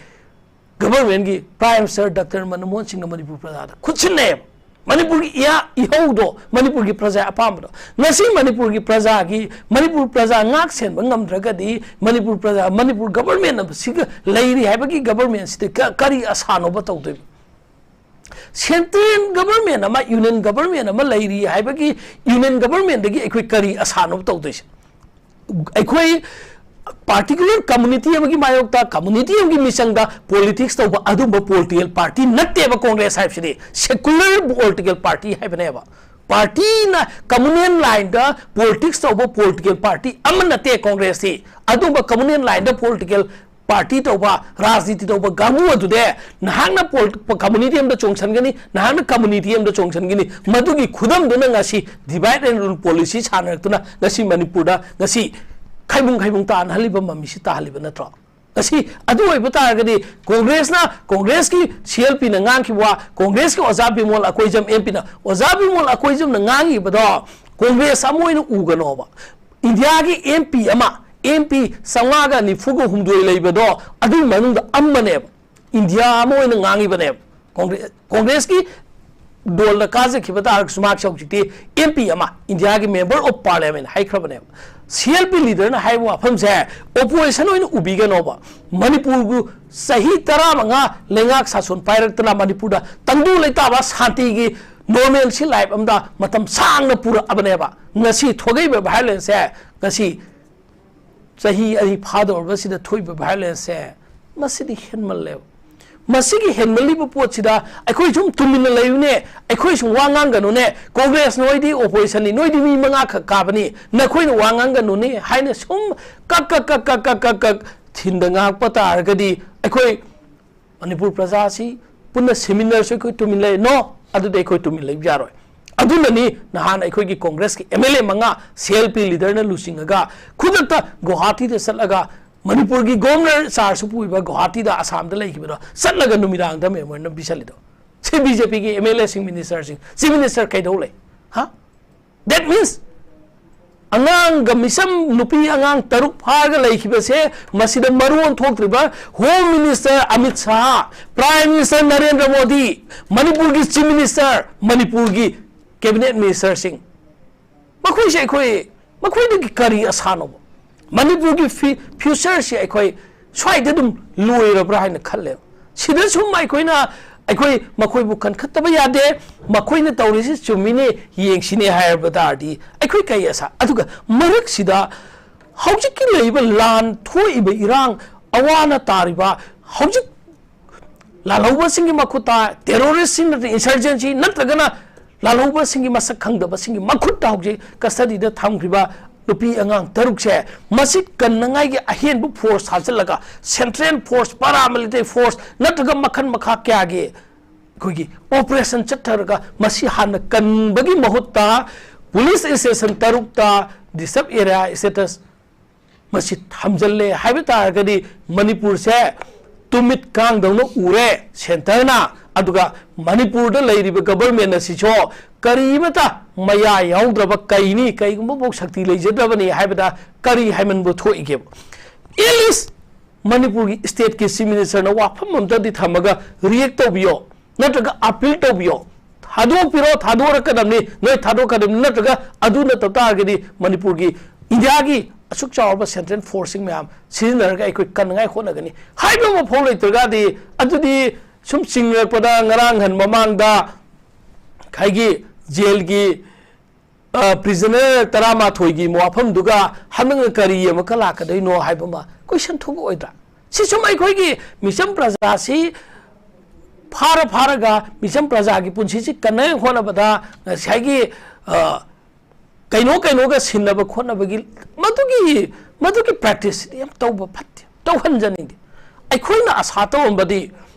ꯒꯚꯔꯟꯃꯦꯟꯒꯤ ꯄ꯭ꯔꯥꯏꯝ ꯃꯤꯅꯤꯁꯇꯔ ꯗꯥꯛꯇꯔ ꯃꯟꯃꯣꯍꯟ ꯁꯤꯡꯅ ꯃꯅꯤꯄꯨꯔ ꯄ꯭ꯔꯖꯥꯗ ꯈꯨꯠꯁꯤꯟꯅꯩꯌꯦꯕ꯫ ꯃꯅꯤꯄꯨꯔꯒꯤ ꯏꯌꯥ ꯏꯍꯧꯗꯣ, ꯃꯅꯤꯄꯨꯔꯒꯤ ꯄ꯭ꯔꯖꯥ ꯑꯄꯥꯝꯕꯗꯣ꯫ ꯉꯁꯤ ꯃꯅꯤꯄꯨꯔꯒꯤ ꯄ꯭ꯔꯖꯥꯒꯤ, ꯃꯅꯤꯄꯨꯔ ꯄ꯭ꯔꯖꯥ ꯉꯥꯛ ꯁꯦꯟꯕ ꯉꯝꯗ꯭ꯔꯒꯗꯤ, ꯃꯅꯤꯄꯨꯔ ꯄ꯭ꯔꯖꯥ, ꯃꯅꯤꯄꯨꯔ ꯒꯚꯔꯟꯃꯦꯟ ꯑꯁꯤꯒ ꯂꯩꯔꯤ ꯍꯥꯏꯕꯒꯤ ꯒꯚꯔꯟꯃꯦꯟꯁꯤꯗ ꯀ-, ꯀꯔꯤ ꯑꯁꯥꯅꯣꯕ ꯇꯧꯗꯣꯏꯕ? ꯁꯦꯟꯇ꯭ꯔꯦꯜ ꯒꯚꯔꯟꯃꯦꯟ ꯑꯃ, ꯌꯨꯅꯤꯌꯟ ꯒꯚꯔꯟꯃꯦꯟ ꯑꯃ ꯂꯩꯔꯤ ꯍꯥꯏꯕꯒꯤ ꯌꯨꯅꯤꯌꯟ ꯒꯚꯔꯟꯃꯦꯟꯗꯒꯤ ꯑꯩꯈꯣꯏ ꯀꯔꯤ ꯑꯁꯥꯅꯣꯕ ꯇꯧꯗꯣꯏꯁꯦ? ꯑꯩꯈꯣꯏ ꯄꯥꯔꯇꯤꯀꯨꯂꯔ ꯀꯝꯃꯨꯅꯤꯇꯤ ꯑꯃꯒꯤ ꯃꯥꯌꯣꯛꯇ, ꯀꯝꯃꯨꯅꯤꯇꯤ ꯑꯃꯒꯤ ꯃꯤꯆꯪꯗ ꯄꯣꯂꯤꯇꯤꯛꯁ ꯇꯧꯕ ꯑꯗꯨꯝꯕ ꯄꯣꯂꯤꯇꯤꯀꯦꯜ ꯄꯥꯔꯇꯤ ꯅꯠꯇꯦꯕ ꯀꯣꯡꯒ꯭ꯔꯦꯁ ꯍꯥꯏꯕꯁꯤꯗꯤ꯫ ꯁꯦꯀꯨꯂꯔ ꯄꯣꯂꯤꯇꯤꯀꯦꯜ ꯄꯥꯔꯇꯤ ꯍꯥꯏꯕꯅꯦꯕ꯫ ꯄꯥꯔꯇꯤꯅ ꯀꯝꯃꯨꯅꯦꯜ ꯂꯥꯏꯟꯗ ꯄꯣꯂꯤꯇꯤꯛꯁ ꯇꯧꯕ ꯄꯣꯂꯤꯇꯤꯀꯦꯜ ꯄꯥꯔꯇꯤ ꯑꯃ ꯅꯠꯇꯦ ꯀꯣꯡꯒ꯭ꯔꯦꯁꯇꯤ꯫ ꯑꯗꯨꯝꯕ ꯀꯝꯃꯨꯅꯦꯜ ꯂꯥꯏꯟꯗ ꯄꯣꯂꯤꯇꯤꯀꯦꯜ ꯄꯥꯔꯇꯤ ꯇꯧꯕ, ꯔꯥꯖꯅꯤꯇꯤ ꯇꯧꯕ ꯀꯥꯡꯕꯨ ꯑꯗꯨꯗꯤ ꯅꯍꯥꯛꯅ ꯄꯣꯜ-, ꯀꯝꯃꯨꯅꯤꯇꯤ ꯑꯃꯗ ꯆꯣꯡꯁꯤꯟꯒꯅꯤ, ꯅꯍꯥꯛꯅ ꯀꯝꯃꯨꯅꯤꯇꯤ ꯑꯃꯗ ꯆꯣꯡꯁꯤꯟꯒꯅꯤ꯫ ꯃꯗꯨꯒꯤ ꯈꯨꯗꯝꯗꯨꯅ ꯉꯁꯤ ꯗꯤꯚꯥꯏꯗ ꯑꯦꯟ ꯔꯨꯜ ꯄꯣꯂꯤꯁꯤ ꯁꯥꯟꯅꯔꯛꯇꯨꯅ ꯉꯁꯤ ꯃꯅꯤꯄꯨꯔꯗ ꯉꯁꯤ ꯈꯥꯏꯕꯨꯡ ꯈꯥꯏꯕꯨꯡ ꯇꯥꯅꯍꯜꯂꯤꯕ ꯃꯃꯤꯁꯤ ꯇꯥꯍꯜꯂꯤꯕ ꯅꯠꯇ꯭ꯔꯣ? ꯉꯁꯤ ꯑꯗꯨ ꯑꯣꯏꯕ ꯇꯥꯔꯒꯗꯤ ꯀꯣꯡꯒ꯭ꯔꯦꯁꯅ, ꯀꯣꯡꯒ꯭ꯔꯦꯁꯀꯤ ꯁꯤ ꯑꯦꯜ ꯄꯤꯅ ꯉꯥꯡꯈꯤꯕ ꯋꯥ, ꯀꯣꯡꯒ꯭ꯔꯦꯁꯀꯤ ꯑꯣꯖꯥ ꯕꯤꯃꯣꯜ ꯑꯀꯣꯏꯖꯝ ꯑꯦꯝ ꯄꯤꯅ, ꯑꯣꯖꯥ ꯕꯤꯃꯣꯜ ꯑꯀꯣꯏꯖꯝꯅ ꯉꯥꯡꯉꯤꯕꯗꯣ ꯀꯣꯡꯒ꯭ꯔꯦꯁ ꯑꯃ ꯑꯣꯏꯅ ꯎꯒꯅꯣꯕ꯫ ꯏꯟꯗꯤꯌꯥꯒꯤ ꯑꯦꯝ ꯄꯤ ꯑꯃ, ꯑꯦꯝ ꯄꯤ ꯆꯥꯝꯃꯉꯥꯒ ꯅꯤꯐꯨꯒ ꯍꯨꯝꯗꯣꯏ ꯂꯩꯕꯗꯣ ꯑꯗꯨꯒꯤ ꯃꯅꯨꯡꯗ ꯑꯃꯅꯦꯕ꯫ ꯏꯟꯗꯤꯌꯥ ꯑꯃ ꯑꯣꯏꯅ ꯉꯥꯡꯉꯤꯕꯅꯦꯕ꯫ ꯀꯣꯡꯒ꯭ꯔꯦ-, ꯀꯣꯡꯒ꯭ꯔꯦꯁꯀꯤ ꯗꯣꯜꯗ ꯀꯥꯖꯈꯤꯕ ꯇꯥꯔꯒꯁꯨ ꯃꯍꯥꯛꯁꯦ ꯍꯧꯖꯤꯛꯇꯤ ꯑꯦꯝ ꯄꯤ ꯑꯃ, ꯏꯟꯗꯤꯌꯥꯒꯤ member of parliament ꯍꯥꯏꯈ꯭ꯔꯕꯅꯦꯕ꯫ C L P ꯂꯤꯗꯔꯅ ꯍꯥꯏꯕ ꯋꯥꯐꯝꯁꯦ ꯑꯣꯄꯣꯖꯤꯁꯟ ꯑꯣꯏꯅ ꯎꯕꯤꯒꯅꯣꯕ꯫ ꯃꯅꯤꯄꯨꯔꯕꯨ ꯆꯍꯤ ꯇꯔꯥꯃꯉꯥ ꯂꯩꯉꯥꯛ ꯁꯥꯁꯣꯟ ꯄꯥꯏꯔꯛꯇꯅ ꯃꯅꯤꯄꯨꯔꯗ ꯇꯪꯗꯨ ꯂꯩꯇꯥꯕ ꯁꯥꯟꯇꯤꯒꯤ ꯅꯣꯔꯃꯦꯜꯁꯤ ꯂꯥꯏꯐ ꯑꯃꯗ ꯃꯇꯝ ꯁꯥꯡꯅ ꯄꯨꯔꯛꯑꯕꯅꯦꯕ꯫ ꯉꯁꯤ ꯊꯣꯛꯂꯛꯏꯕ ꯚꯥꯏꯑꯣꯂꯦꯟꯁꯁꯦ ꯉꯁꯤ ꯆꯍꯤ ꯑꯅꯤ ꯐꯥꯗꯧꯔꯕꯁꯤꯗ ꯊꯣꯛꯏꯕ ꯚꯥꯏꯑꯣꯂꯦꯟꯁꯁꯦ ꯃꯁꯤꯗꯤ ꯍꯦꯟꯃꯜꯂꯦꯕ꯫ ꯃꯁꯤꯒꯤ ꯍꯦꯟꯃꯜꯂꯤꯕ ꯄꯣꯠꯁꯤꯗ ꯑꯩꯈꯣꯏ ꯁꯨꯝ ꯇꯨꯃꯤꯟꯅ ꯂꯩꯌꯨꯅꯦ, ꯑꯩꯈꯣꯏ ꯁꯨꯝ ꯋꯥ ꯉꯥꯡꯒꯅꯨꯅꯦ, ꯀꯣꯡꯒ꯭ꯔꯦꯁ ꯅꯣꯏꯗꯤ ꯑꯣꯄꯣꯖꯤꯁꯟꯅꯤ, ꯅꯣꯏꯗꯤ ꯃꯤ ꯃꯉꯥꯈꯛ ꯀꯥꯕꯅꯤ, ꯅꯈꯣꯏꯅ ꯋꯥ ꯉꯥꯡꯒꯅꯨꯅꯦ ꯍꯥꯏꯅ ꯁꯨꯝ ꯀꯛ ꯀꯛ ꯀꯛ ꯀꯛ ꯀꯛ ꯀꯛ ꯀꯛ ꯊꯤꯟꯗ ꯉꯥꯛꯄ ꯇꯥꯔꯒꯗꯤ ꯑꯩꯈꯣꯏ ꯃꯅꯤꯄꯨꯔ ꯄ꯭ꯔꯖꯥꯁꯤ ꯄꯨꯟꯅ ꯁꯦꯃꯤꯅꯔꯁꯨ ꯑꯩꯈꯣꯏ ꯇꯨꯃꯤꯟ ꯂꯩ꯫ No, ꯑꯗꯨꯗꯤ ꯑꯩꯈꯣꯏ ꯇꯨꯃꯤꯟ ꯂꯩꯕ ꯌꯥꯔꯣꯏ꯫ ꯑꯗꯨꯅꯅꯤ ꯅꯍꯥꯟ ꯑꯩꯈꯣꯏꯒꯤ ꯀꯣꯡꯒ꯭ꯔꯦꯁꯀꯤ ꯑꯦꯝ ꯑꯦꯜ ꯑꯦ ꯃꯉꯥ ꯁꯤ ꯑꯦꯜ ꯄꯤ ꯂꯤꯗꯔꯅ ꯂꯨꯆꯤꯡꯉꯒ ꯈꯨꯗꯛꯇ ꯒꯨꯋꯥꯍꯥꯇꯤꯗ ꯆꯠꯂꯒ ꯃꯅꯤꯄꯨꯔꯒꯤ ꯒꯣꯕꯔꯅꯔ ꯆꯥꯔꯖꯁꯨ ꯄꯨꯔꯤꯕ ꯒꯨꯋꯥꯍꯥꯇꯤꯗ ꯑꯁꯥꯝꯗ ꯂꯩꯈꯤꯕꯗꯣ ꯆꯠꯂꯒ ꯅꯨꯃꯤꯗꯥꯡꯗ ꯃꯦꯃꯣꯔꯦꯟꯗꯝ ꯄꯤꯁꯜꯂꯤꯗꯣ꯫ ꯁꯤ ꯕꯤ ꯖꯦ ꯄꯤꯒꯤ ꯑꯦꯝ ꯑꯦꯜ ꯑꯦꯁꯤꯡ, ꯃꯤꯅꯤꯁꯇꯔꯁꯤꯡ, ꯆꯤꯐ ꯃꯤꯅꯤꯁꯇꯔ ꯀꯩꯗꯧ ꯂꯩ? ꯍꯥ? That means ꯑꯉꯥꯡꯒ ꯃꯤꯆꯝ ꯅꯨꯄꯤ ꯑꯉꯥꯡ ꯇꯔꯨꯛ ꯐꯥꯔꯒ ꯂꯩꯈꯤꯕꯁꯦ, ꯃꯁꯤꯗ ꯃꯔꯣꯟ ꯊꯣꯛꯇ꯭ꯔꯤꯕ Home Minister Amit Shah, Prime Minister Narendra Modi, ꯃꯅꯤꯄꯨꯔꯒꯤ Chief Minister, ꯃꯅꯤꯄꯨꯔꯒꯤ Cabinet Ministerꯁꯤꯡ, ꯃꯈꯣꯏꯁꯦ ꯑꯩꯈꯣꯏ, ꯃꯈꯣꯏꯗꯒꯤ ꯀꯔꯤ ꯑꯁꯥꯅꯣꯕ? ꯃꯅꯤꯄꯨꯔꯒꯤ ꯐꯤ-, futureꯁꯤ ꯑꯩꯈꯣꯏ ꯁ꯭ꯋꯥꯏꯗ ꯑꯗꯨꯝ ꯂꯣꯏꯔꯕ꯭ꯔꯥ ꯍꯥꯏꯅ ꯈꯜꯂꯦꯕ꯫ ꯁꯤꯗ ꯁꯨꯝ ꯑꯩꯈꯣꯏꯅ, ꯑꯩꯈꯣꯏ ꯃꯈꯣꯏꯕꯨ ꯀꯟꯈꯠꯇꯕ ꯌꯥꯗꯦ, ꯃꯈꯣꯏꯅ ꯇꯧꯔꯤꯁꯤ ꯆꯨꯝꯃꯤꯅꯦ, ꯌꯦꯡꯁꯤꯅꯦ ꯍꯥꯏꯔꯕ ꯇꯥꯔꯗꯤ ꯑꯩꯈꯣꯏ ꯀꯔꯤ ꯑꯁꯥ? ꯑꯗꯨꯒ ꯃꯔꯛꯁꯤꯗ ꯍꯧꯖꯤꯛꯀꯤ ꯂꯩꯔꯤꯕ ꯂꯥꯟ ꯊꯣꯛꯏꯕ ꯏꯔꯥꯡ, ꯑꯋꯥ ꯑꯅꯥ ꯇꯥꯔꯤꯕ ꯍꯧꯖꯤꯛ ꯂꯥꯜꯍꯧꯕꯁꯤꯡꯒꯤ ꯃꯈꯨꯠꯇ, terroristꯁꯤꯡ ꯅꯠꯇ꯭ꯔꯒ insurgentꯁꯤ ꯅꯠꯇ꯭ꯔꯒꯅ ꯂꯥꯜꯍꯧꯕꯁꯤꯡꯒꯤ ꯃꯁꯛ ꯈꯪꯗꯕꯁꯤꯡꯒꯤ ꯃꯈꯨꯠꯇ ꯍꯧꯖꯤꯛ custodyꯗ ꯊꯝꯈ꯭ꯔꯤꯕ ꯅꯨꯄꯤ ꯑꯉꯥꯡ ꯇꯔꯨꯛꯁꯦ, ꯃꯁꯤ ꯀꯟꯅꯉꯥꯏꯒꯤ ꯑꯍꯦꯟꯕ force ꯊꯥꯖꯤꯜꯂꯒ, central force, paramilitary force ꯅꯠꯇ꯭ꯔꯒ ꯃꯈꯜ ꯃꯈꯥ ꯀꯌꯥꯒꯤ ꯑꯩꯈꯣꯏꯒꯤ operation ꯆꯠꯊꯔꯒ ꯃꯁꯤ ꯍꯥꯟꯅ ꯀꯟꯕꯒꯤ ꯃꯍꯨꯠꯇ police station ꯇꯔꯨꯛꯇ reserve area status ꯃꯁꯤ ꯊꯝꯖꯤꯜꯂꯦ ꯍꯥꯏꯕ ꯇꯥꯔꯒꯗꯤ ꯃꯅꯤꯄꯨꯔꯁꯦ ꯇꯨꯃꯤꯠ ꯀꯥꯡꯗꯧꯅ ꯎꯔꯦ centreꯅ, ꯑꯗꯨꯒ ꯃꯅꯤꯄꯨꯔꯗ ꯂꯩꯔꯤꯕ government ꯑꯁꯤꯁꯨ ꯀꯔꯤꯃꯇ ꯃꯌꯥ ꯌꯥꯎꯗ꯭ꯔꯕ ꯀꯩꯅꯤ, ꯀꯩꯒꯨꯝꯕ ꯐꯥꯎ ꯁꯛꯇꯤ ꯂꯩꯖꯗ꯭ꯔꯕꯅꯤ ꯍꯥꯏꯕꯗ ꯀꯔꯤ ꯍꯥꯏꯃꯟꯕ ꯊꯣꯛꯏꯒꯦꯕ? At least ꯃꯅꯤꯄꯨꯔꯒꯤ stateꯀꯤ Chief Ministerꯅ ꯋꯥꯐꯝ ꯑꯝꯇꯗꯤ ꯊꯝꯃꯒ react ꯇꯧꯕꯤꯌꯣ, ꯅꯠꯇ꯭ꯔꯒ appeal ꯇꯧꯕꯤꯌꯣ꯫ ꯊꯥꯗꯣꯛꯄꯤꯔꯣ, ꯊꯥꯗꯣꯛꯔꯛꯀꯗꯕꯅꯤ, ꯅꯣꯏ ꯊꯥꯗꯣꯛꯀꯗꯕꯅꯤ, ꯅꯠꯇ꯭ꯔꯒ ꯑꯗꯨ ꯅꯠꯇꯕ ꯇꯥꯔꯒꯗꯤ ꯃꯅꯤꯄꯨꯔꯒꯤ, ꯏꯟꯗꯤꯌꯥꯒꯤ ꯑꯁꯨꯛ ꯆꯥꯎꯔꯕ central forceꯁꯤꯡ ꯃꯌꯥꯝ ꯁꯤꯖꯤꯟꯅꯔꯒ ꯑꯩꯈꯣꯏ ꯀꯟꯅꯉꯥꯏ ꯍꯣꯠꯅꯒꯅꯤ ꯍꯥꯏꯕ ꯑꯃ ꯐꯥꯎ ꯂꯩꯇ꯭ꯔꯒꯗꯤ, ꯑꯗꯨꯗꯤ ꯁꯨꯝ ꯆꯤꯡꯅꯔꯛꯄꯗ ꯉꯔꯥꯡ ꯅꯍꯥꯟ ꯃꯃꯥꯡꯗ ꯉꯁꯥꯏꯒꯤ jailꯒꯤ ꯑ, prisoner ꯇꯔꯥꯃꯥꯊꯣꯏꯒꯤ ꯋꯥꯐꯝꯗꯨꯒ ꯍꯟꯗꯛꯅ ꯀꯔꯤ ꯑꯃꯨꯛꯀ ꯂꯥꯛꯀꯗꯣꯏꯅꯣ ꯍꯥꯏꯕ ꯑꯃ question ꯊꯣꯛꯑꯣꯏꯗ꯭ꯔꯥ? ꯁꯤ ꯁꯨꯝ ꯑꯩꯈꯣꯏꯒꯤ ꯃꯤꯆꯝ ꯄ꯭ꯔꯖꯥꯁꯤ ꯐꯥꯔ ꯐꯥꯔꯒ ꯃꯤꯆꯝ ꯄ꯭ꯔꯖꯥꯒꯤ ꯄꯨꯟꯁꯤꯁꯤ ꯀꯟꯅ ꯍꯣꯠꯅꯕꯗ ꯉꯁꯥꯏꯒꯤ, ꯑ, ꯀꯩꯅꯣ ꯀꯩꯅꯣꯒ ꯁꯤꯟꯅꯕ ꯈꯣꯠꯅꯕꯒꯤ ꯃꯗꯨꯒꯤ, ꯃꯗꯨꯒꯤ practiceꯁꯤꯗꯤ ꯌꯥꯝ ꯇꯧꯕ ꯐꯠꯇꯦ, ꯇꯧꯍꯟꯖꯅꯤꯡꯗꯦ꯫ ꯑꯩꯈꯣꯏꯅ ꯑꯁꯥ ꯇꯧꯔꯝꯕꯗꯤ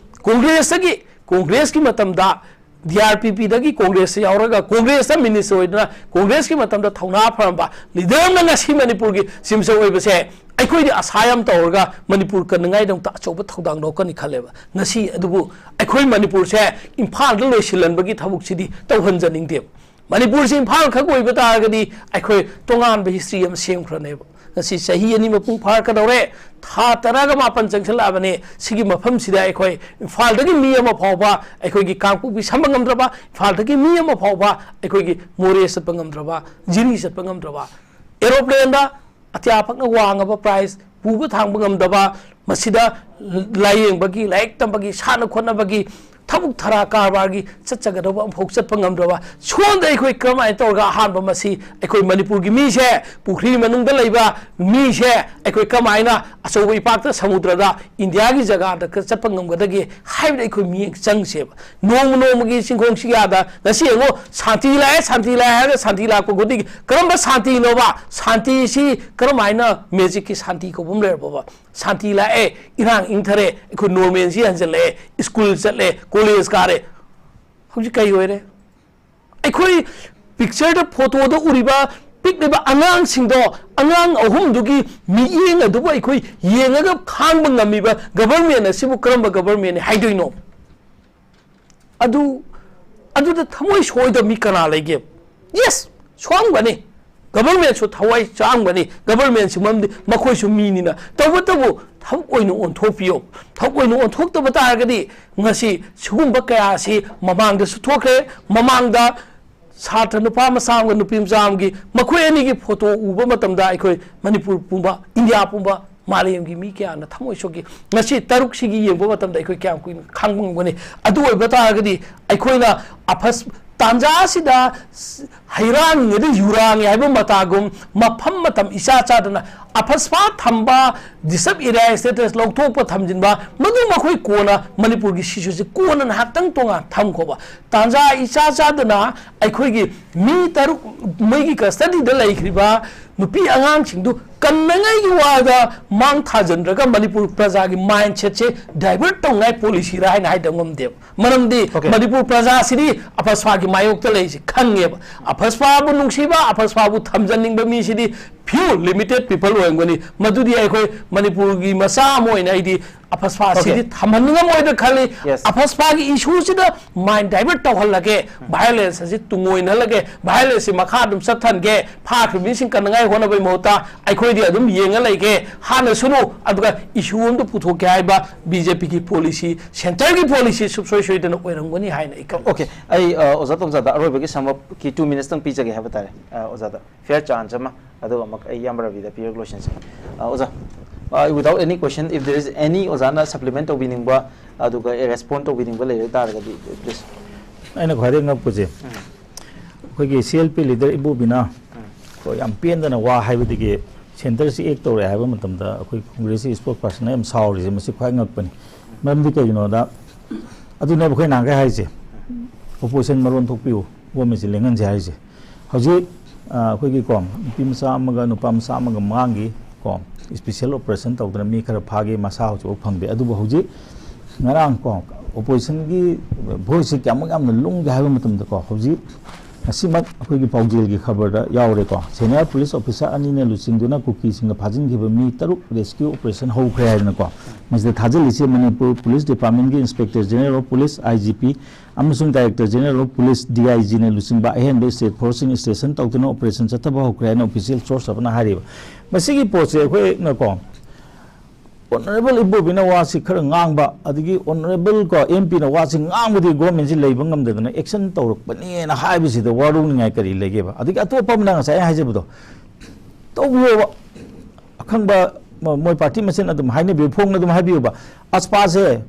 Congressꯇꯒꯤ, Congressꯀꯤ ꯃꯇꯝꯗ DRPPꯗꯒꯤ Congressꯇ ꯌꯥꯎꯔꯒ Congressꯇ minister ꯑꯣꯏꯗꯨꯅ Congressꯀꯤ ꯃꯇꯝꯗ ꯊꯧꯅꯥ ꯐꯔꯝꯕ leader ꯑꯃꯅ ꯉꯁꯤ ꯃꯅꯤꯄꯨꯔꯒꯤ Chief Minister ꯑꯣꯏꯕꯁꯦ ꯑꯩꯈꯣꯏꯗꯤ ꯑꯁꯥ ꯌꯥꯝ ꯇꯧꯔꯒ ꯃꯅꯤꯄꯨꯔ ꯀꯟꯅꯉꯥꯏꯗꯃꯛꯇ ꯑꯆꯧꯕ ꯊꯧꯗꯥꯡ ꯂꯧꯔꯛꯀꯅꯤ ꯈꯜꯂꯦꯕ꯫ ꯉꯁꯤ ꯑꯗꯨꯕꯨ ꯑꯩꯈꯣꯏ ꯃꯅꯤꯄꯨꯔꯁꯦ ꯏꯝꯐꯥꯜꯗ ꯂꯣꯏꯁꯤꯜꯍꯟꯕꯒꯤ ꯊꯕꯛꯁꯤꯗꯤ ꯇꯧꯍꯟꯖꯅꯤꯡꯗꯦꯕ꯫ ꯃꯅꯤꯄꯨꯔꯁꯤ ꯏꯝꯐꯥꯜ ꯈꯛ ꯑꯣꯏꯕ ꯇꯥꯔꯒꯗꯤ ꯑꯩꯈꯣꯏ ꯇꯣꯉꯥꯟꯕ ꯍꯤꯁꯇ꯭ꯔꯤ ꯑꯃ ꯁꯦꯝꯈ꯭ꯔꯅꯦꯕ꯫ ꯉꯁꯤ ꯆꯍꯤ ꯑꯅꯤ ꯃꯄꯨꯡ ꯐꯥꯔꯛꯀꯗꯧꯔꯦ, ꯊꯥ ꯇꯔꯥꯒ ꯃꯥꯄꯟ ꯆꯪꯁꯤꯜꯂꯛꯑꯕꯅꯦ꯫ ꯁꯤꯒꯤ ꯃꯐꯝꯁꯤꯗ ꯑꯩꯈꯣꯏ ꯏꯝꯐꯥꯜꯗꯒꯤ ꯃꯤ ꯑꯃ ꯐꯥꯎꯕ ꯑꯩꯈꯣꯏꯒꯤ ꯀꯥꯡꯄꯣꯛꯄꯤ ꯁꯝꯕ ꯉꯝꯗ꯭ꯔꯕ, ꯏꯝꯐꯥꯜꯗꯒꯤ ꯃꯤ ꯑꯃ ꯐꯥꯎꯕ ꯑꯩꯈꯣꯏꯒꯤ ꯃꯣꯔꯦ ꯆꯠꯄ ꯉꯝꯗ꯭ꯔꯕ, ꯖꯤꯔꯤ ꯆꯠꯄ ꯉꯝꯗ꯭ꯔꯕ, ꯑꯦꯔꯣꯄ꯭ꯂꯦꯟꯗ ꯑꯇꯤꯌꯥ ꯐꯛꯅ ꯋꯥꯡꯉꯕ ꯄ꯭ꯔꯥꯏꯖ ꯄꯨꯕ ꯊꯥꯡꯕ ꯉꯝꯗꯕ, ꯃꯁꯤꯗ ꯂꯥꯏꯌꯦꯡꯕꯒꯤ, ꯂꯥꯏꯔꯤꯛ ꯇꯝꯕꯒꯤ, ꯁꯥꯟꯅ ꯈꯣꯠꯅꯕꯒꯤ, ꯊꯕꯛ ꯊꯔꯥ ꯀꯔꯕꯥꯔꯒꯤ ꯆꯠꯆꯒꯗꯧꯕ ꯑꯃꯐꯥꯎ ꯆꯠꯄ ꯉꯝꯗ꯭ꯔꯕ, ꯁꯣꯝꯗ ꯑꯩꯈꯣꯏ ꯀꯔꯝꯍꯥꯏꯅ ꯇꯧꯔꯒ ꯑꯍꯥꯟꯕ ꯃꯁꯤ ꯑꯩꯈꯣꯏ ꯃꯅꯤꯄꯨꯔꯒꯤ ꯃꯤꯁꯦ, ꯄꯨꯈ꯭ꯔꯤ ꯃꯅꯨꯡꯗ ꯂꯩꯕ ꯃꯤꯁꯦ ꯑꯩꯈꯣꯏ ꯀꯃꯥꯏꯅ ꯑꯆꯧꯕ ꯏꯄꯥꯛꯇ ꯁꯃꯨꯗ꯭ꯔꯗ ꯏꯟꯗꯤꯌꯥꯒꯤ ꯖꯒꯥꯗ ꯆꯠꯄ ꯉꯝꯒꯗꯒꯦ ꯍꯥꯏꯕꯗ ꯑꯩꯈꯣꯏ ꯃꯤꯠꯌꯦꯡ ꯆꯪꯁꯦꯕ꯫ ꯅꯣꯡꯃ ꯅꯣꯡꯃꯒꯤ ꯆꯤꯡꯈꯣꯡ ꯁꯤꯌꯥꯗ ꯉꯁꯤ ꯌꯦꯡꯉꯣ, ꯁꯥꯟꯇꯤ ꯂꯥꯛꯑꯦ, ꯁꯥꯟꯇꯤ ꯂꯥꯛꯑꯦ ꯍꯥꯏꯔꯒ ꯁꯥꯟꯇꯤ ꯂꯥꯛꯄ ꯈꯨꯗꯤꯡꯒꯤ ꯀꯔꯝꯕ ꯁꯥꯟꯇꯤꯅꯣꯕ? ꯁꯥꯟꯇꯤꯁꯤ ꯀꯔꯝꯍꯥꯏꯅ ꯃꯦꯖꯤꯛꯀꯤ ꯁꯥꯟꯇꯤ ꯀꯧꯕ ꯑꯃ ꯂꯩꯔꯕꯣꯕ? ꯁꯥꯟꯇꯤ ꯂꯥꯛꯑꯦ, ꯏꯔꯥꯡ ꯏꯪꯊꯔꯦ, ꯑꯩꯈꯣꯏ ꯅꯣꯔꯃꯦꯜꯁꯤ ꯍꯟꯖꯜꯂꯛꯑꯦ, ꯁ꯭ꯀꯨꯜ ꯆꯠꯂꯦ, ꯀꯣꯂꯦꯖ ꯀꯥꯔꯦ꯫ ꯍꯧꯖꯤꯛ ꯀꯔꯤ ꯑꯣꯏꯔꯦ? ꯑꯩꯈꯣꯏ ꯄꯤꯛꯆꯔꯗ, ꯐꯣꯇꯣꯗ ꯎꯔꯤꯕ ꯄꯤꯛꯂꯤꯕ ꯑꯉꯥꯡꯁꯤꯡꯗꯣ, ꯑꯉꯥꯡ ꯑꯍꯨꯝꯗꯨꯒꯤ ꯃꯤꯠꯌꯦꯡ ꯑꯗꯨꯕꯨ ꯑꯩꯈꯣꯏ ꯌꯦꯡꯉꯒ ꯈꯥꯡꯕ ꯉꯝꯃꯤꯕ ꯒꯕꯔꯃꯦꯟ ꯑꯁꯤꯕꯨ ꯀꯔꯝꯕ ꯒꯕꯔꯃꯦꯟꯅꯤ ꯍꯥꯏꯗꯣꯏꯅꯣ? ꯑꯗꯨ, ꯑꯗꯨꯗ ꯊꯃꯣꯏ ꯁꯣꯏꯗꯕ ꯃꯤ ꯀꯅꯥ ꯂꯩꯒꯦ? ꯌꯦꯁ, ꯁꯣꯛꯑꯝꯒꯅꯤ꯫ ꯒꯕꯔꯃꯦꯟꯁꯨ ꯊꯋꯥꯏ ꯆꯥꯛꯑꯝꯒꯅꯤ꯫ ꯒꯕꯔꯃꯦꯟꯁꯤ ꯃꯔꯝꯗꯤ ꯃꯈꯣꯏꯁꯨ ꯃꯤꯅꯤꯅ꯫ ꯇꯧꯕꯇꯕꯨ ꯊꯕꯛ ꯑꯣꯏꯅ ꯑꯣꯟꯊꯣꯛꯄꯤꯌꯣ꯫ ꯊꯕꯛ ꯑꯣꯏꯅ ꯑꯣꯟꯊꯣꯛꯇꯕ ꯇꯥꯔꯒꯗꯤ ꯉꯁꯤ ꯁꯤꯒꯨꯝꯕ ꯀꯌꯥ ꯑꯁꯤ ꯃꯃꯥꯡꯗꯁꯨ ꯊꯣꯛꯈ꯭ꯔꯦ꯫ ꯃꯃꯥꯡꯗ ꯁꯥꯇ꯭ꯔ ꯅꯨꯄꯥ ꯃꯆꯥ ꯑꯃꯒ ꯅꯨꯄꯤ ꯃꯆꯥ ꯑꯃꯒꯤ, ꯃꯈꯣꯏ ꯑꯅꯤꯒꯤ ꯐꯣꯇꯣ ꯎꯕ ꯃꯇꯝꯗ ꯑꯩꯈꯣꯏ ꯃꯅꯤꯄꯨꯔ ꯄꯨꯝꯕ, ꯏꯟꯗꯤꯌꯥ ꯄꯨꯝꯕ, ꯃꯥꯂꯦꯝꯒꯤ ꯃꯤ ꯀꯌꯥꯅ ꯊꯃꯣꯏ ꯁꯣꯛꯈꯤ꯫ ꯉꯁꯤ ꯇꯔꯨꯛꯁꯤꯒꯤ ꯌꯦꯡꯕ ꯃꯇꯝꯗ ꯑꯩꯈꯣꯏ ꯀꯌꯥꯝ ꯀꯨꯏꯅ ꯈꯥꯡꯕ ꯉꯝꯒꯅꯤ? ꯑꯗꯨ ꯑꯣꯏꯕ ꯇꯥꯔꯒꯗꯤ ꯑꯩꯈꯣꯏꯅ ꯑꯐꯁ-, ꯇꯥꯟꯖꯥ ꯑꯁꯤꯗ ꯍꯩꯔꯥꯡꯉꯤꯉꯩꯗ ꯌꯨꯔꯥꯡꯉꯤ ꯍꯥꯏꯕ ꯃꯇꯥꯒꯨꯝ, ꯃꯐꯝ ꯃꯇꯝ ꯏꯆꯥ ꯆꯥꯗꯅ ꯑꯐꯁꯄꯥ ꯊꯝꯕ, ꯗꯤꯁꯇꯔꯕ ꯑꯦꯔꯤꯌꯥ ꯁ꯭ꯇꯦꯇꯁ ꯂꯧꯊꯣꯛꯄ ꯊꯝꯖꯤꯟꯕ, ꯃꯗꯨ ꯃꯈꯣꯏ ꯀꯣꯟꯅ ꯃꯅꯤꯄꯨꯔꯒꯤ ꯁꯤꯆꯨꯋꯦꯁꯟꯁꯤ ꯀꯣꯟꯅ ꯉꯥꯏꯍꯥꯛꯇꯪ ꯇꯣꯉꯥꯟ ꯊꯝꯈꯣꯕ꯫ ꯇꯥꯟꯖꯥ ꯏꯆꯥ ꯆꯥꯗꯅ ꯑꯩꯈꯣꯏꯒꯤ ꯃꯤ ꯇꯔꯨꯛ ꯃꯣꯏꯒꯤ ꯀꯁꯇꯗꯤꯗ ꯂꯩꯈ꯭ꯔꯤꯕ ꯅꯨꯄꯤ ꯑꯉꯥꯡꯁꯤꯡꯗꯨ ꯀꯟꯅꯉꯥꯏꯒꯤ ꯋꯥꯗ ꯃꯥꯡ ꯊꯥꯖꯤꯟꯗ꯭ꯔꯒ ꯃꯅꯤꯄꯨꯔ ꯄ꯭ꯔꯖꯥꯒꯤ ꯃꯥꯏꯟꯁꯦꯠꯁꯦ ꯗꯥꯏꯚꯔꯠ ꯇꯧꯅꯉꯥꯏ ꯄꯣꯂꯤꯁꯤꯔ ꯍꯥꯏꯅ ꯍꯥꯏꯗꯕ ꯉꯝꯗꯦꯕ꯫ ꯃꯔꯝꯗꯤ Okay. ꯃꯅꯤꯄꯨꯔ ꯄ꯭ꯔꯖꯥꯁꯤꯗꯤ ꯑꯐꯁꯄꯥꯒꯤ ꯃꯥꯌꯣꯛꯇ ꯂꯩꯁꯤ ꯈꯪꯉꯦꯕ꯫ ꯑꯐꯁꯄꯥꯕꯨ ꯅꯨꯡꯁꯤꯕ, ꯑꯐꯁꯄꯥꯕꯨ ꯊꯝꯖꯅꯤꯡꯕ ꯃꯤꯁꯤꯗꯤ few limited people ꯑꯣꯏꯔꯝꯒꯅꯤ꯫ ꯃꯗꯨꯗꯤ ꯑꯩꯈꯣꯏ ꯃꯅꯤꯄꯨꯔꯒꯤ ꯃꯆꯥ ꯑꯃ ꯑꯣꯏꯅ ꯑꯩꯗꯤ ꯑꯐꯁꯄꯥ ꯑꯁꯤꯗꯤ Okay. ꯊꯝꯍꯟꯅꯤꯡꯉꯝꯃꯣꯏꯅ ꯈꯜꯂꯤ꯫ Yes. ꯑꯐꯁꯄꯥꯒꯤ ꯏꯁꯨꯁꯤꯗ mind divert ꯇꯧꯍꯜꯂꯒꯦ, violence ꯑꯁꯤ ꯇꯨꯡꯑꯣꯏꯅꯍꯜꯂꯒꯦ, violence ꯁꯤ ꯃꯈꯥ ꯑꯗꯨꯝ ꯆꯠꯊꯟꯒꯦ, ꯐꯥꯈ꯭ꯔꯤꯕ ꯃꯤꯁꯤꯡ ꯀꯟꯅꯉꯥꯏ ꯍꯣꯠꯅꯕꯒꯤ ꯃꯍꯨꯠꯇ ꯑꯩꯈꯣꯏꯗꯤ ꯑꯗꯨꯝ ꯌꯦꯡꯉ ꯂꯩꯒꯦ, ꯍꯥꯠꯅꯁꯅꯨ, ꯑꯗꯨꯒ issue ꯑꯃꯗ ꯄꯨꯊꯣꯛꯀꯦ ꯍꯥꯏꯕ BJP ꯒꯤ policy, centre ꯒꯤ policy ꯁꯨꯡꯁꯣꯏ ꯁꯣꯏꯗꯅ ꯑꯣꯏꯔꯝꯒꯅꯤ ꯍꯥꯏꯅ ꯑꯩ ꯈꯜꯂꯤ꯫ Okay, ꯑꯩ, ꯑ, ꯑꯣꯖꯥ ꯇꯣꯝꯆꯥꯗ ꯑꯔꯣꯏꯕꯒꯤ sum up ꯀꯤ two minutes ꯇꯪ ꯄꯤꯖꯒꯦ ꯍꯥꯏꯕ ꯇꯥꯔꯦ, ꯑ, ꯑꯣꯖꯥꯗ꯫ Fair chance ꯑꯃ, ꯑꯗꯨꯒ ꯑꯃꯨꯛ ꯑꯩ ꯏꯌꯥꯝꯕ ꯔꯕꯤꯗ ꯄꯤꯔꯒ ꯂꯣꯏꯁꯤꯟꯁꯤ꯫ ꯑ, ꯑꯣꯖꯥ, ꯑ, without any question, if there is any ꯑꯣꯖꯥꯅ supplement ꯇꯧꯕꯤꯅꯤꯡꯕ, ꯑꯗꯨꯒ respond ꯇꯧꯕꯤꯅꯤꯡꯕ ꯂꯩꯔ ꯇꯥꯔꯒꯗꯤ, please꯫ ꯑꯩꯅ ꯈ꯭ꯋꯥꯏꯗꯒꯤ ꯉꯛꯄꯁꯦ, ꯑꯩꯈꯣꯏꯒꯤ CLP leader ꯏꯕꯣꯕꯤꯅ ꯀꯣ, ꯌꯥꯝ ꯄꯦꯟꯗꯅ ꯋꯥ ꯍꯥꯏꯕꯗꯒꯤ centre ꯁꯤ act ꯇꯧꯔꯦ ꯍꯥꯏꯕ ꯃꯇꯝꯗ ꯑꯩꯈꯣꯏ Congress ꯀꯤ spokesperson ꯅ ꯌꯥꯝ ꯁꯥꯎꯔꯤꯁꯦ, ꯃꯁꯤ ꯈ꯭ꯋꯥꯏ ꯉꯛꯄꯅꯤ꯫ ꯃꯔꯝꯗꯤ ꯀꯩꯒꯤꯅꯣꯗ, ꯑꯗꯨꯅꯦꯕ ꯑꯩꯈꯣꯏ ꯅꯍꯥꯟꯈꯩ ꯍꯥꯏꯔꯤꯁꯦ, opposition ꯃꯔꯣꯟ ꯊꯣꯛꯄꯤꯌꯨ, government ꯁꯤ ꯂꯦꯡꯍꯟꯁꯦ ꯍꯥꯏꯔꯤꯁꯦ꯫ ꯍꯧꯖꯤꯛ, ꯑ, ꯑꯩꯈꯣꯏꯒꯤ ꯀꯣ, ꯅꯨꯄꯤ ꯃꯆꯥ ꯑꯃꯒ ꯅꯨꯄꯥ ꯃꯆꯥ ꯑꯃꯒ ꯃꯥꯡꯈꯤ ꯀꯣ, special operation ꯇꯧꯗꯅ ꯃꯤ ꯈꯔ ꯐꯥꯈꯤ, ꯃꯁꯥ ꯍꯧꯖꯤꯛꯐꯥꯎ ꯐꯪꯗꯦ꯫ ꯑꯗꯨꯕꯨ ꯍꯧꯖꯤꯛ ꯉꯔꯥꯡ ꯀꯣ, opposition ꯒꯤ voice ꯁꯤ ꯀꯌꯥꯃꯨꯛ ꯌꯥꯝꯅ ꯂꯨꯝꯒꯦ ꯍꯥꯏꯕ ꯃꯇꯝꯗꯀꯣ, ꯍꯧꯖꯤꯛ ꯉꯁꯤꯃꯛ ꯑꯩꯈꯣꯏꯒꯤ ꯄꯥꯎꯖꯦꯜꯒꯤ ꯈꯕꯔꯗ ꯌꯥꯎꯔꯦꯀꯣ, senior police officer ꯑꯅꯤꯅ ꯂꯨꯆꯤꯡꯗꯨꯅ ꯀꯨꯀꯤꯁꯤꯡꯅ ꯐꯥꯖꯤꯟꯈꯤꯕ ꯃꯤ ꯇꯔꯨꯛ rescue operation ꯍꯧꯈ꯭ꯔꯦ ꯍꯥꯏꯗꯅꯀꯣ꯫ ꯃꯁꯤꯗ ꯊꯥꯖꯤꯜꯂꯤꯁꯦ ꯃꯅꯤꯄꯨꯔ Police Department ꯀꯤ Inspector General of Police, IGP, ꯑꯃꯁꯨꯡ Director General of Police, DIG ꯅ ꯂꯨꯆꯤꯡꯕ ꯑꯍꯦꯟꯕ state force ꯁꯤꯡ station ꯇꯧꯗꯨꯅ operation ꯆꯠꯊꯕ ꯍꯧꯈ꯭ꯔꯦ ꯍꯥꯏꯅ official source ꯑꯃꯅ ꯍꯥꯏꯔꯤꯕ꯫ ꯃꯁꯤꯒꯤ ꯄꯣꯠꯁꯦ ꯑꯩꯈꯣꯏꯅꯀꯣ, Honourable ꯏꯕꯣꯕꯤꯅ ꯋꯥꯁꯤ ꯈꯔ ꯉꯥꯡꯕ, ꯑꯗꯒꯤ Honourable ꯀꯣ, MP ꯅ ꯋꯥꯁꯤ ꯉꯥꯡꯕꯗꯤ government ꯁꯤ ꯂꯩꯕ ꯉꯝꯗꯗꯅ action ꯇꯧꯔꯛꯄꯅꯦꯅ ꯍꯥꯏꯕꯁꯤꯗ ꯋꯥꯔꯧꯅꯤꯡꯉꯥꯏ ꯀꯔꯤ ꯂꯩꯒꯦꯕ? ꯑꯗꯒꯤ ꯑꯇꯣꯞꯄ ꯑꯃꯅ ꯉꯁꯥꯏ ꯑꯩꯅ ꯍꯥꯏꯖꯕꯗꯣ ꯇꯧꯕꯤꯌꯣꯕ꯫ ꯑꯈꯪꯕ ꯃ-, ꯃꯣꯏ party ꯃꯁꯦꯟ ꯑꯗꯨꯝ ꯍꯥꯏꯅꯕꯤꯌꯨ, ꯐꯣꯡꯅ ꯑꯗꯨꯝ ꯍꯥꯏꯕꯤꯌꯨꯕ꯫ ꯑꯁꯄꯥꯁꯦ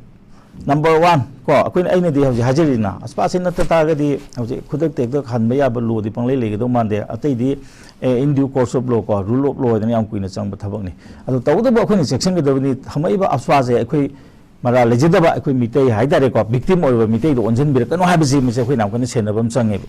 number one ꯀꯣ, ꯑꯩꯈꯣꯏꯅ, ꯑꯩꯅꯗꯤ ꯍꯧꯖꯤꯛ ꯍꯥꯏꯖꯔꯤꯗꯅ, ꯑꯁꯄꯥꯁꯦ ꯅꯠꯇ ꯇꯥꯔꯒꯗꯤ ꯍꯧꯖꯤꯛ ꯈꯨꯗꯛꯇ ꯍꯦꯛꯇ ꯍꯟꯕ ꯌꯥꯕ law ꯗꯤ ꯄꯪꯂꯩ ꯂꯩꯒꯗꯧ ꯃꯥꯟꯗꯦ꯫ ꯑꯇꯩꯗꯤ, ꯑꯦ, in due course of law ꯀꯣ, rule of law ꯍꯥꯏꯗꯅ ꯌꯥꯝ ꯀꯨꯏꯅ ꯆꯪꯕ ꯊꯕꯛꯅꯤ꯫ ꯑꯗꯣ ꯇꯧꯕꯇꯕꯨ ꯑꯩꯈꯣꯏꯅ ꯆꯦꯛꯁꯤꯟꯒꯗꯕꯅꯤ, ꯊꯝꯃꯛꯏꯕ ꯑꯁꯄꯥꯁꯦ ꯑꯩꯈꯣꯏ ꯃꯔꯥꯜ ꯂꯩꯖꯗꯕ ꯑꯩꯈꯣꯏ ꯃꯤꯇꯩ ꯍꯥꯏꯇꯥꯔꯦꯀꯣ, victim ꯑꯣꯏꯔꯤꯕ ꯃꯤꯇꯩꯗꯣ ꯑꯣꯟꯁꯤꯟꯕꯤꯔꯛꯀꯅꯨ ꯍꯥꯏꯕꯁꯤ ꯃꯁꯤ ꯑꯩꯈꯣꯏꯅ ꯌꯥꯝ ꯀꯟꯅ ꯁꯦꯟꯅꯕ ꯑꯃ ꯆꯪꯉꯦꯕ꯫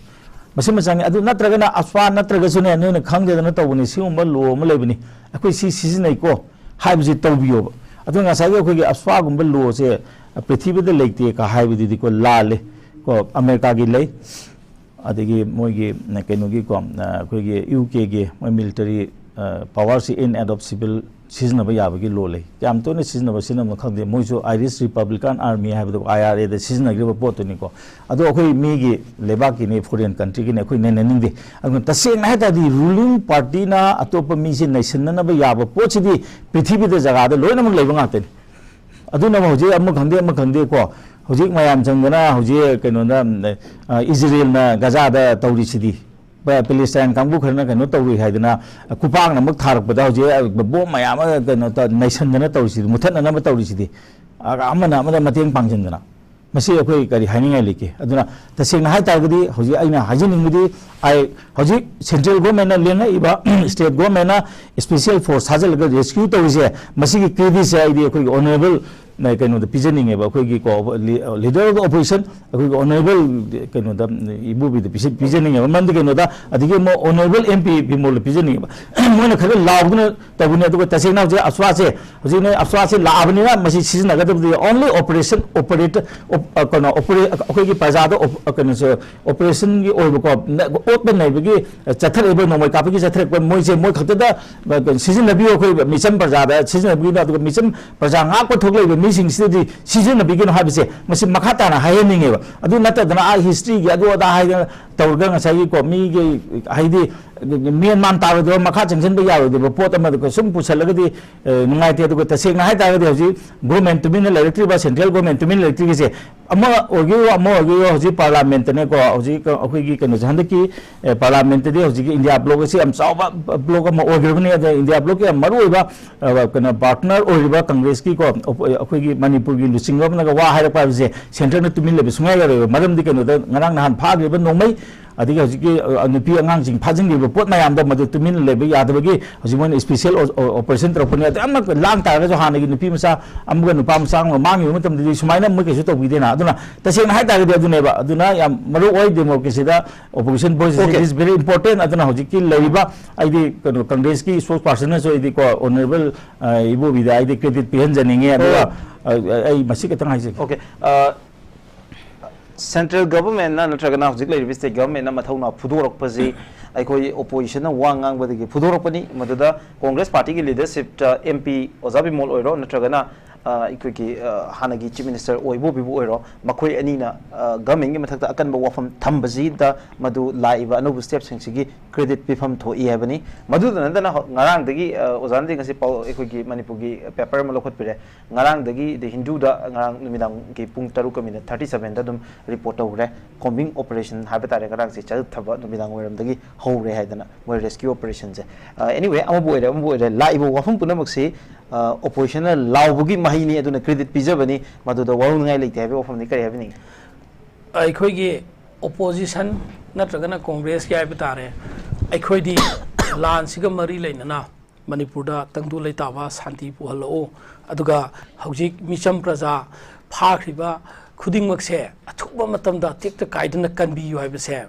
ꯃꯁꯤꯃ ꯆꯪꯉꯦ꯫ ꯑꯗꯨ ꯅꯠꯇ꯭ꯔꯒꯅ ꯑꯁꯄꯥ ꯅꯠꯇ꯭ꯔꯒꯁꯨꯅꯦ, ꯅꯣꯏꯅ ꯈꯪꯗꯗꯅ ꯇꯧꯕꯅꯤ, ꯁꯤꯒꯨꯝꯕ law ꯑꯃ ꯂꯩꯕꯅꯤ, ꯑꯩꯈꯣꯏ ꯁꯤ ꯁꯤꯖꯤꯟꯅꯩꯀꯣ ꯍꯥꯏꯕꯁꯤ ꯇꯧꯕꯤꯌꯣꯕ꯫ ꯑꯗꯨ ꯉꯁꯥꯏꯒꯤ ꯑꯩꯈꯣꯏꯒꯤ ꯑꯁꯄꯥꯒꯨꯝꯕ law ꯁꯦ ꯄ꯭ꯔꯤꯊꯤꯕꯤꯗ ꯂꯩꯇꯦ ꯀ ꯍꯥꯏꯕꯗꯨꯗꯤꯀꯣ ꯂꯥꯜꯂꯦ꯫ ꯀꯣ, ꯑꯃꯦꯔꯤꯀꯥꯒꯤ ꯂꯩ, ꯑꯗꯒꯤ ꯃꯣꯏꯒꯤ, ꯀꯩꯅꯣꯒꯤꯀꯣ, ꯑꯩꯈꯣꯏꯒꯤ ꯌꯨ ꯀꯦꯒꯤ ꯃꯣꯏ military ꯄꯋꯥꯔꯁꯤ in aid of civil ꯁꯤꯖꯤꯟꯅꯕ ꯌꯥꯕꯒꯤ ꯂꯣ ꯂꯩ꯫ ꯌꯥꯝ ꯇꯣꯏꯅ ꯁꯤꯖꯤꯟꯅꯕ ꯁꯤꯖꯤꯟꯅꯕ ꯈꯪꯗꯦ, ꯃꯣꯏꯁꯨ ꯑꯥꯏꯔꯤꯁ ꯔꯤꯄꯕ꯭ꯂꯤꯀꯥꯟ ꯑꯥꯔꯃꯤ ꯍꯥꯏꯕꯗꯣ ꯑꯥꯏ ꯑꯥꯔ ꯑꯦꯗ ꯁꯤꯖꯤꯟꯅꯈ꯭ꯔꯤꯕ ꯄꯣꯠꯇꯨꯅꯤꯀꯣ꯫ ꯑꯗꯣ ꯑꯩꯈꯣꯏ ꯃꯤꯒꯤ ꯂꯩꯕꯥꯛꯀꯤꯅꯤ, ꯐꯣꯔꯦꯟ ꯀꯟꯇ꯭ꯔꯤꯒꯤꯅꯤ, ꯑꯩꯈꯣꯏ ꯅꯩꯅꯅꯤꯡꯗꯦ꯫ ꯑꯗꯨꯅ ꯇꯁꯦꯡꯅ ꯍꯥꯏ ꯇꯥꯔꯗꯤ ꯔꯨꯂꯤꯡ ꯄꯥꯔꯇꯤꯅ ꯑꯇꯣꯞꯄ ꯃꯤꯁꯦ ꯅꯩꯁꯤꯟꯅꯅꯕ ꯌꯥꯕ ꯄꯣꯠꯁꯤꯗꯤ ꯄ꯭ꯔꯤꯊꯤꯕꯤꯗ ꯖꯒꯥꯗ ꯂꯣꯏꯅꯃꯛ ꯂꯩꯕ ꯉꯥꯛꯇꯅꯤ꯫ ꯑꯗꯨꯅ ꯍꯧꯖꯤꯛ ꯑꯃ ꯈꯪꯗꯦ ꯑꯃ ꯈꯪꯗꯦꯀꯣ, ꯍꯧꯖꯤꯛ ꯃꯌꯥꯝ ꯆꯪꯗꯅ ꯍꯧꯖꯤꯛ ꯀꯩꯅꯣꯗ, ꯑ, ꯏꯖꯔꯦꯜꯅ ꯒꯖꯥꯗ ꯇꯧꯔꯤꯁꯤꯗꯤ, ꯄ-, ꯄꯦꯂꯦꯁꯇꯥꯏꯟ ꯀꯥꯡꯕꯨ ꯈꯔꯅ ꯀꯩꯅꯣ ꯇꯧꯔꯨꯏ ꯍꯥꯏꯗꯅ, ꯈꯨꯄꯥꯛꯅ ꯑꯃꯨꯛ ꯊꯥꯔꯛꯄꯗ ꯍꯧꯖꯤꯛ ꯕꯣꯝ ꯃꯌꯥꯝ ꯑꯃ ꯀꯩꯅꯣ ꯇ-, ꯅꯩꯁꯟꯗꯅ ꯇꯧꯔꯤꯁꯤꯗꯤ, ꯃꯨꯊꯠꯅꯅꯕ ꯇꯧꯔꯤꯁꯤꯗꯤ, ꯑ-, ꯑꯃꯅ ꯑꯃꯗ ꯃꯇꯦꯡ ꯄꯥꯡꯁꯤꯟꯗꯅ, ꯃꯁꯤ ꯑꯩꯈꯣꯏ ꯀꯔꯤ ꯍꯥꯏꯅꯤꯡꯉꯥꯏ ꯂꯩꯒꯦ? ꯑꯗꯨꯅ ꯇꯁꯦꯡꯅ ꯍꯥꯏ ꯇꯥꯔꯒꯗꯤ ꯍꯧꯖꯤꯛ ꯑꯩꯅ ꯍꯥꯏꯖꯅꯤꯡꯕꯗꯤ, ꯑꯩ ꯍꯧꯖꯤꯛ ꯁꯦꯟꯇ꯭ꯔꯦꯜ ꯒꯣꯔꯃꯦꯟꯅ ꯂꯦꯡꯉꯛꯏꯕ ꯁ꯭ꯇꯦꯠ ꯒꯣꯔꯃꯦꯟꯅ ꯁ꯭ꯄꯦꯁꯤꯌꯦꯜ ꯐꯣꯔꯁ ꯊꯥꯖꯤꯜꯂꯒ ꯔꯦꯁꯀ꯭ꯌꯨ ꯇꯧꯔꯤꯁꯦ, ꯃꯁꯤꯒꯤ ꯀ꯭ꯔꯦꯗꯤꯠꯁꯦ ꯑꯩꯗꯤ ꯑꯩꯈꯣꯏꯒꯤ ꯑꯣꯅꯔꯦꯕꯜ ꯀꯩꯅꯣꯗ ꯄꯤꯖꯅꯤꯡꯉꯦꯕ, ꯑꯩꯈꯣꯏꯒꯤ ꯀꯣ, ꯂꯤ-, ꯂꯤꯗꯔ ꯑꯣꯐ ꯗ ꯑꯣꯄꯣꯖꯤꯁꯟ, ꯑꯩꯈꯣꯏꯒꯤ ꯑꯣꯅꯔꯦꯕꯜ ꯀꯩꯅꯣꯗ, ꯏꯕꯣꯕꯤꯗ ꯄꯤꯖ-, ꯄꯤꯖꯅꯤꯡꯉꯦꯕ꯫ ꯃꯔꯝꯗꯤ ꯀꯩꯅꯣꯗ, ꯑꯗꯒꯤ ꯑꯃꯨꯛ ꯑꯣꯅꯔꯦꯕꯜ ꯑꯦꯝ ꯄꯤ ꯕꯤꯃꯣꯜꯗ ꯄꯤꯖꯅꯤꯡꯉꯦꯕ꯫ ꯃꯣꯏꯅ ꯈꯔ ꯂꯥꯎꯗꯅ ꯇꯧꯕꯅꯤ, ꯑꯗꯨꯒ ꯇꯁꯦꯡꯅ ꯍꯧꯖꯤꯛ ꯑꯐ꯭ꯋꯥꯁꯦ, ꯍꯧꯖꯤꯛ ꯅꯣꯏ ꯑꯐ꯭ꯋꯥꯁꯦ ꯂꯥꯛꯑꯕꯅꯤꯅ ꯃꯁꯤ ꯁꯤꯖꯤꯟꯅꯒꯗꯕꯗꯤ only operation, operator, op-, ꯑ, ꯀꯩꯅꯣ, opera-, ꯑꯩꯈꯣꯏꯒꯤ ꯄ꯭ꯔꯖꯥꯗ op-, ꯑ, ꯀꯩꯅꯣꯁꯦ, ꯑꯣꯄꯔꯦꯁꯟꯒꯤ ꯑꯣꯏꯕꯀꯣ, ꯅ-, ꯑꯣꯠꯄ ꯅꯩꯕꯒꯤ, ꯑ, ꯆꯠꯊꯔꯛꯏꯕ, ꯅꯣꯡꯃꯩ ꯀꯥꯞꯄꯒꯤ ꯆꯠꯊꯔꯛꯄ, ꯃꯣꯏꯁꯦ ꯃꯣꯏ ꯈꯛꯇꯗ, ꯑ, ꯀꯩꯅꯣ, ꯁꯤꯖꯤꯟꯅꯕꯤꯌꯨ, ꯑꯩꯈꯣꯏ ꯃꯤꯆꯝ ꯄ꯭ꯔꯖꯥꯗ ꯁꯤꯖꯤꯟꯅꯕꯤꯌꯨ, ꯑꯗꯨꯒ ꯃꯤꯆꯝ ꯄ꯭ꯔꯖꯥ ꯉꯥꯛꯄ ꯊꯣꯛꯂꯛꯏꯕ ꯃꯤꯁꯤꯡꯁꯤꯗꯗꯤ ꯁꯤꯖꯤꯟꯅꯕꯤꯒꯅꯨ ꯍꯥꯏꯕꯁꯦ ꯃꯁꯤ ꯃꯈꯥ ꯇꯥꯅ ꯍꯥꯏꯍꯟꯅꯤꯡꯉꯦꯕ꯫ ꯑꯗꯨ ꯅꯠꯇꯗꯅ ꯑꯥ ꯍꯤꯁꯇ꯭ꯔꯤꯒꯤ ꯑꯗꯨ ꯑꯗꯥ ꯍꯥꯏꯗꯅ ꯇꯧꯔꯒ ꯉꯁꯥꯏꯒꯤꯀꯣ ꯃꯤꯒꯤ ꯍꯥꯏꯗꯤ ꯃꯦꯟ ꯃꯥꯟ ꯇꯥꯔꯣꯏꯗꯕ ꯃꯈꯥ ꯆꯪꯁꯤꯟꯕ ꯌꯥꯔꯣꯏꯗꯕ ꯄꯣꯠ ꯑꯃꯗ ꯁꯨꯝ ꯄꯨꯁꯜꯂꯒꯗꯤ, ꯑ, ꯅꯨꯡꯉꯥꯏꯇꯦ꯫ ꯑꯗꯨꯒ ꯇꯁꯦꯡꯅ ꯍꯥꯏꯇꯥꯔꯒꯗꯤ ꯍꯧꯖꯤꯛ ꯒꯣꯔꯃꯦꯟ ꯇꯨꯃꯤꯟꯅ ꯂꯩꯔꯛꯇ꯭ꯔꯤꯕ, ꯁꯦꯟꯇ꯭ꯔꯦꯜ ꯒꯣꯔꯃꯦꯟ ꯇꯨꯃꯤꯟꯅ ꯂꯩꯔꯛꯇ꯭ꯔꯤꯕꯁꯦ ꯑꯃ ꯑꯣꯏꯒꯦꯔꯣ, ꯑꯃ ꯑꯣꯏꯒꯦꯔꯣ, ꯍꯧꯖꯤꯛ ꯄꯥꯔꯂꯥꯃꯦꯟꯇꯅꯦꯀꯣ, ꯍꯧꯖꯤꯛ ꯑꯩꯈꯣꯏꯒꯤ ꯀꯩꯅꯣꯁꯦ, ꯍꯟꯗꯛꯀꯤ, ꯑꯦ, ꯄꯥꯔꯂꯥꯃꯦꯟꯇꯗꯤ ꯍꯧꯖꯤꯛꯀꯤ ꯏꯟꯗꯤꯌꯥ ꯕ꯭ꯂꯣꯛ ꯑꯁꯤ ꯌꯥꯝ ꯆꯥꯎꯕ ꯕ꯭ꯂꯣꯛ ꯑꯃ ꯑꯣꯏꯈ꯭ꯔꯕꯅꯤ꯫ ꯑꯗ ꯏꯟꯗꯤꯌꯥ ꯕ꯭ꯂꯣꯛꯀꯤ ꯌꯥꯝ ꯃꯔꯨꯑꯣꯏꯕ, ꯑ, ꯀꯩꯅꯣ, ꯄꯥꯔꯠꯅꯔ ꯑꯣꯏꯔꯤꯕ ꯀꯪꯒ꯭ꯔꯦꯁꯀꯤꯀꯣ, ꯑꯣꯄꯣ-, ꯑꯩꯈꯣꯏꯒꯤ ꯃꯅꯤꯄꯨꯔꯒꯤ ꯂꯨꯆꯤꯡꯕ ꯑꯃꯅꯒ ꯋꯥ ꯍꯥꯏꯔꯛꯄ ꯍꯥꯏꯕꯁꯦ ꯁꯦꯟꯇꯔꯅ ꯇꯨꯃꯤꯟ ꯂꯩꯕ ꯁꯨꯡꯌꯥ ꯌꯥꯔꯣꯏꯕ꯫ ꯃꯔꯝꯗꯤ ꯀꯩꯅꯣꯗ ꯉꯔꯥꯡ ꯅꯍꯥꯟ ꯐꯥꯈ꯭ꯔꯤꯕ ꯅꯣꯡꯃꯩ, ꯑꯗꯒꯤ ꯍꯧꯖꯤꯛꯀꯤ, ꯑ, ꯅꯨꯄꯤ ꯑꯉꯥꯡꯁꯤꯡ ꯐꯥꯖꯤꯟꯈ꯭ꯔꯤꯕ ꯄꯣꯠ ꯃꯌꯥꯝꯗꯣ ꯃꯗꯨ ꯇꯨꯃꯤꯟꯅ ꯂꯩꯕ ꯌꯥꯗꯕꯒꯤ ꯍꯧꯖꯤꯛ ꯃꯣꯏꯅ ꯏꯁꯄꯤꯁꯦꯜ ꯑꯣ-, ꯑꯣ-, ꯑꯣꯄꯔꯦꯁꯟ ꯇꯧꯔꯛꯄꯅꯤ꯫ ꯑꯗꯨ ꯌꯥꯝꯅ ꯂꯥꯡ ꯇꯥꯔꯒꯁꯨ ꯍꯥꯟꯅꯒꯤ ꯅꯨꯄꯤ ꯃꯆꯥ ꯑꯃꯒ ꯅꯨꯄꯥ ꯃꯆꯥ ꯑꯃꯒ ꯃꯥꯡꯈꯤꯕ ꯃꯇꯝꯗꯗꯤ ꯁꯨꯃꯥꯏꯅ ꯃꯣꯏ ꯀꯩꯁꯨ ꯇꯧꯕꯤꯗꯦꯅ꯫ ꯑꯗꯨꯅ ꯇꯁꯦꯡꯅ ꯍꯥꯏ ꯇꯥꯔꯒꯗꯤ ꯑꯗꯨꯅꯦꯕ꯫ ꯑꯗꯨꯅ ꯌꯥꯝ ꯃꯔꯨ ꯑꯣꯏ ꯗꯦꯃꯣꯀ꯭ꯔꯦꯁꯤꯗ ꯑꯣꯄꯣꯖꯤꯁꯟ ꯚꯣꯏꯁ ꯑꯁꯤ Okay. Is very important꯫ ꯑꯗꯨꯅ ꯍꯧꯖꯤꯛꯀꯤ ꯂꯩꯔꯤꯕ ꯑꯩꯗꯤ ꯀꯩꯅꯣ ꯀꯪꯒ꯭ꯔꯦꯁꯀꯤ ꯏꯁꯄꯣꯛꯁ ꯄꯥꯔꯁꯟꯅꯁꯨ ꯑꯩꯗꯤ ꯀꯣ ꯑꯣꯅꯔꯦꯕꯜ, ꯑ, ꯏꯕꯣꯕꯤꯗ ꯑꯩꯗꯤ ꯀ꯭ꯔꯦꯗꯤꯠ ꯄꯤꯍꯟꯖꯅꯤꯡꯉꯦ꯫ ꯑꯗꯨꯒ, Oh. ꯑ, ꯑꯩ ꯃꯁꯤ ꯈꯤꯇꯪ ꯍꯥꯏꯖꯒꯦ꯫ Okay. ꯑ, Central government ꯅ ꯅꯠꯇ꯭ꯔꯒꯅ ꯍꯧꯖꯤꯛ ꯂꯩꯔꯤꯕ state government ꯅ ꯃꯊꯧꯅꯥ ꯐꯨꯗꯣꯔꯛꯄꯁꯤ ꯑꯩꯈꯣꯏ opposition ꯅ ꯋꯥ ꯉꯥꯡꯕꯗꯒꯤ ꯐꯨꯗꯣꯔꯛꯄꯅꯤ꯫ ꯃꯗꯨꯗ Congress party ꯒꯤ leadership ꯇ M P ꯑꯣꯖꯥ ꯕꯤꯃꯣꯜ ꯑꯣꯏꯔꯣ, ꯅꯠꯇ꯭ꯔꯒꯅ, ꯑ, ꯑꯩꯈꯣꯏꯒꯤ, ꯑ, ꯍꯥꯟꯅꯒꯤ chief minister ꯑꯣꯏꯕꯣꯕꯤꯕꯨ ꯑꯣꯏꯔꯣ, ꯃꯈꯣꯏ ꯑꯅꯤꯅ, ꯑ, government ꯒꯤ ꯃꯊꯛꯇ ꯑꯀꯟꯕ ꯋꯥꯐꯝ ꯊꯝꯕꯁꯤꯗ ꯃꯗꯨ ꯂꯥꯛꯏꯕ ꯑꯅꯧꯕ step ꯁꯤꯡꯁꯤꯒꯤ credit ꯄꯤꯐꯝ ꯊꯣꯛꯏ ꯍꯥꯏꯕꯅꯤ꯫ ꯃꯗꯨꯗ ꯅꯠꯇꯅ ꯍ-, ꯉꯔꯥꯡꯗꯒꯤ, ꯑ, ꯑꯣꯖꯥꯅꯗꯤ ꯉꯁꯤ ꯄꯥꯎ, ꯑꯩꯈꯣꯏꯒꯤ ꯃꯅꯤꯄꯨꯔꯒꯤ paper ꯑꯃ ꯂꯧꯈꯠꯄꯤꯔꯦ꯫ ꯉꯔꯥꯡꯗꯒꯤ The Hindu ꯗ ꯉꯔꯥꯡ ꯅꯨꯃꯤꯗꯥꯡꯒꯤ ꯄꯨꯡ ꯇꯔꯨꯛꯀ minute thirty seven ꯗ ꯑꯗꯨꯝ report ꯇꯧꯈ꯭ꯔꯦ꯫ Combing operation ꯍꯥꯏꯕ ꯇꯥꯔꯦ, ꯉꯔꯥꯡꯁꯦ ꯆꯠꯊꯕ ꯅꯨꯃꯤꯗꯥꯡ ꯋꯥꯏꯔꯝꯗꯒꯤ ꯍꯧꯔꯦ ꯍꯥꯏꯗꯅ ꯃꯣꯏ rescue operation ꯁꯦ꯫ ꯑ, anyway, ꯑꯃꯕꯨ ꯑꯣꯏꯔꯦ, ꯑꯃꯕꯨ ꯑꯣꯏꯔꯦ, ꯂꯥꯛꯏꯕ ꯋꯥꯐꯝ ꯄꯨꯝꯅꯃꯛꯁꯤ, ꯑ, opposition ꯅ ꯂꯥꯎꯕꯒꯤ ꯃꯍꯩꯅꯤ, ꯑꯗꯨꯅ credit ꯄꯤꯖꯕꯅꯤ, ꯃꯗꯨꯗ ꯋꯥꯔꯧꯅꯤꯡꯉꯥꯏ ꯂꯩꯇꯦ ꯍꯥꯏꯕꯒꯤ ꯋꯥꯐꯝꯗꯤ ꯀꯔꯤ ꯍꯥꯏꯕꯤꯅꯤꯡꯉꯤ? ꯑꯩꯈꯣꯏꯒꯤ opposition ꯅꯠꯇ꯭ꯔꯒꯅ Congress ꯀꯤ ꯍꯥꯏꯕ ꯇꯥꯔꯦ, ꯑꯩꯈꯣꯏꯗꯤ ꯂꯥꯟꯁꯤꯒ ꯃꯔꯤ ꯂꯩꯅꯅ ꯃꯅꯤꯄꯨꯔꯗ ꯇꯪꯗꯨ ꯂꯩꯇꯥꯕ ꯁꯥꯟꯇꯤ ꯄꯨꯍꯜꯂꯛꯎ, ꯑꯗꯨꯒ ꯍꯧꯖꯤꯛ ꯃꯤꯆꯝ ꯄ꯭ꯔꯖꯥ ꯐꯥꯈ꯭ꯔꯤꯕ ꯈꯨꯗꯤꯡꯃꯛꯁꯦ ꯑꯊꯨꯕ ꯃꯇꯝꯗ ꯇꯦꯛꯇ ꯀꯥꯏꯗꯅ ꯀꯟꯕꯤꯌꯨ ꯍꯥꯏꯕꯁꯦ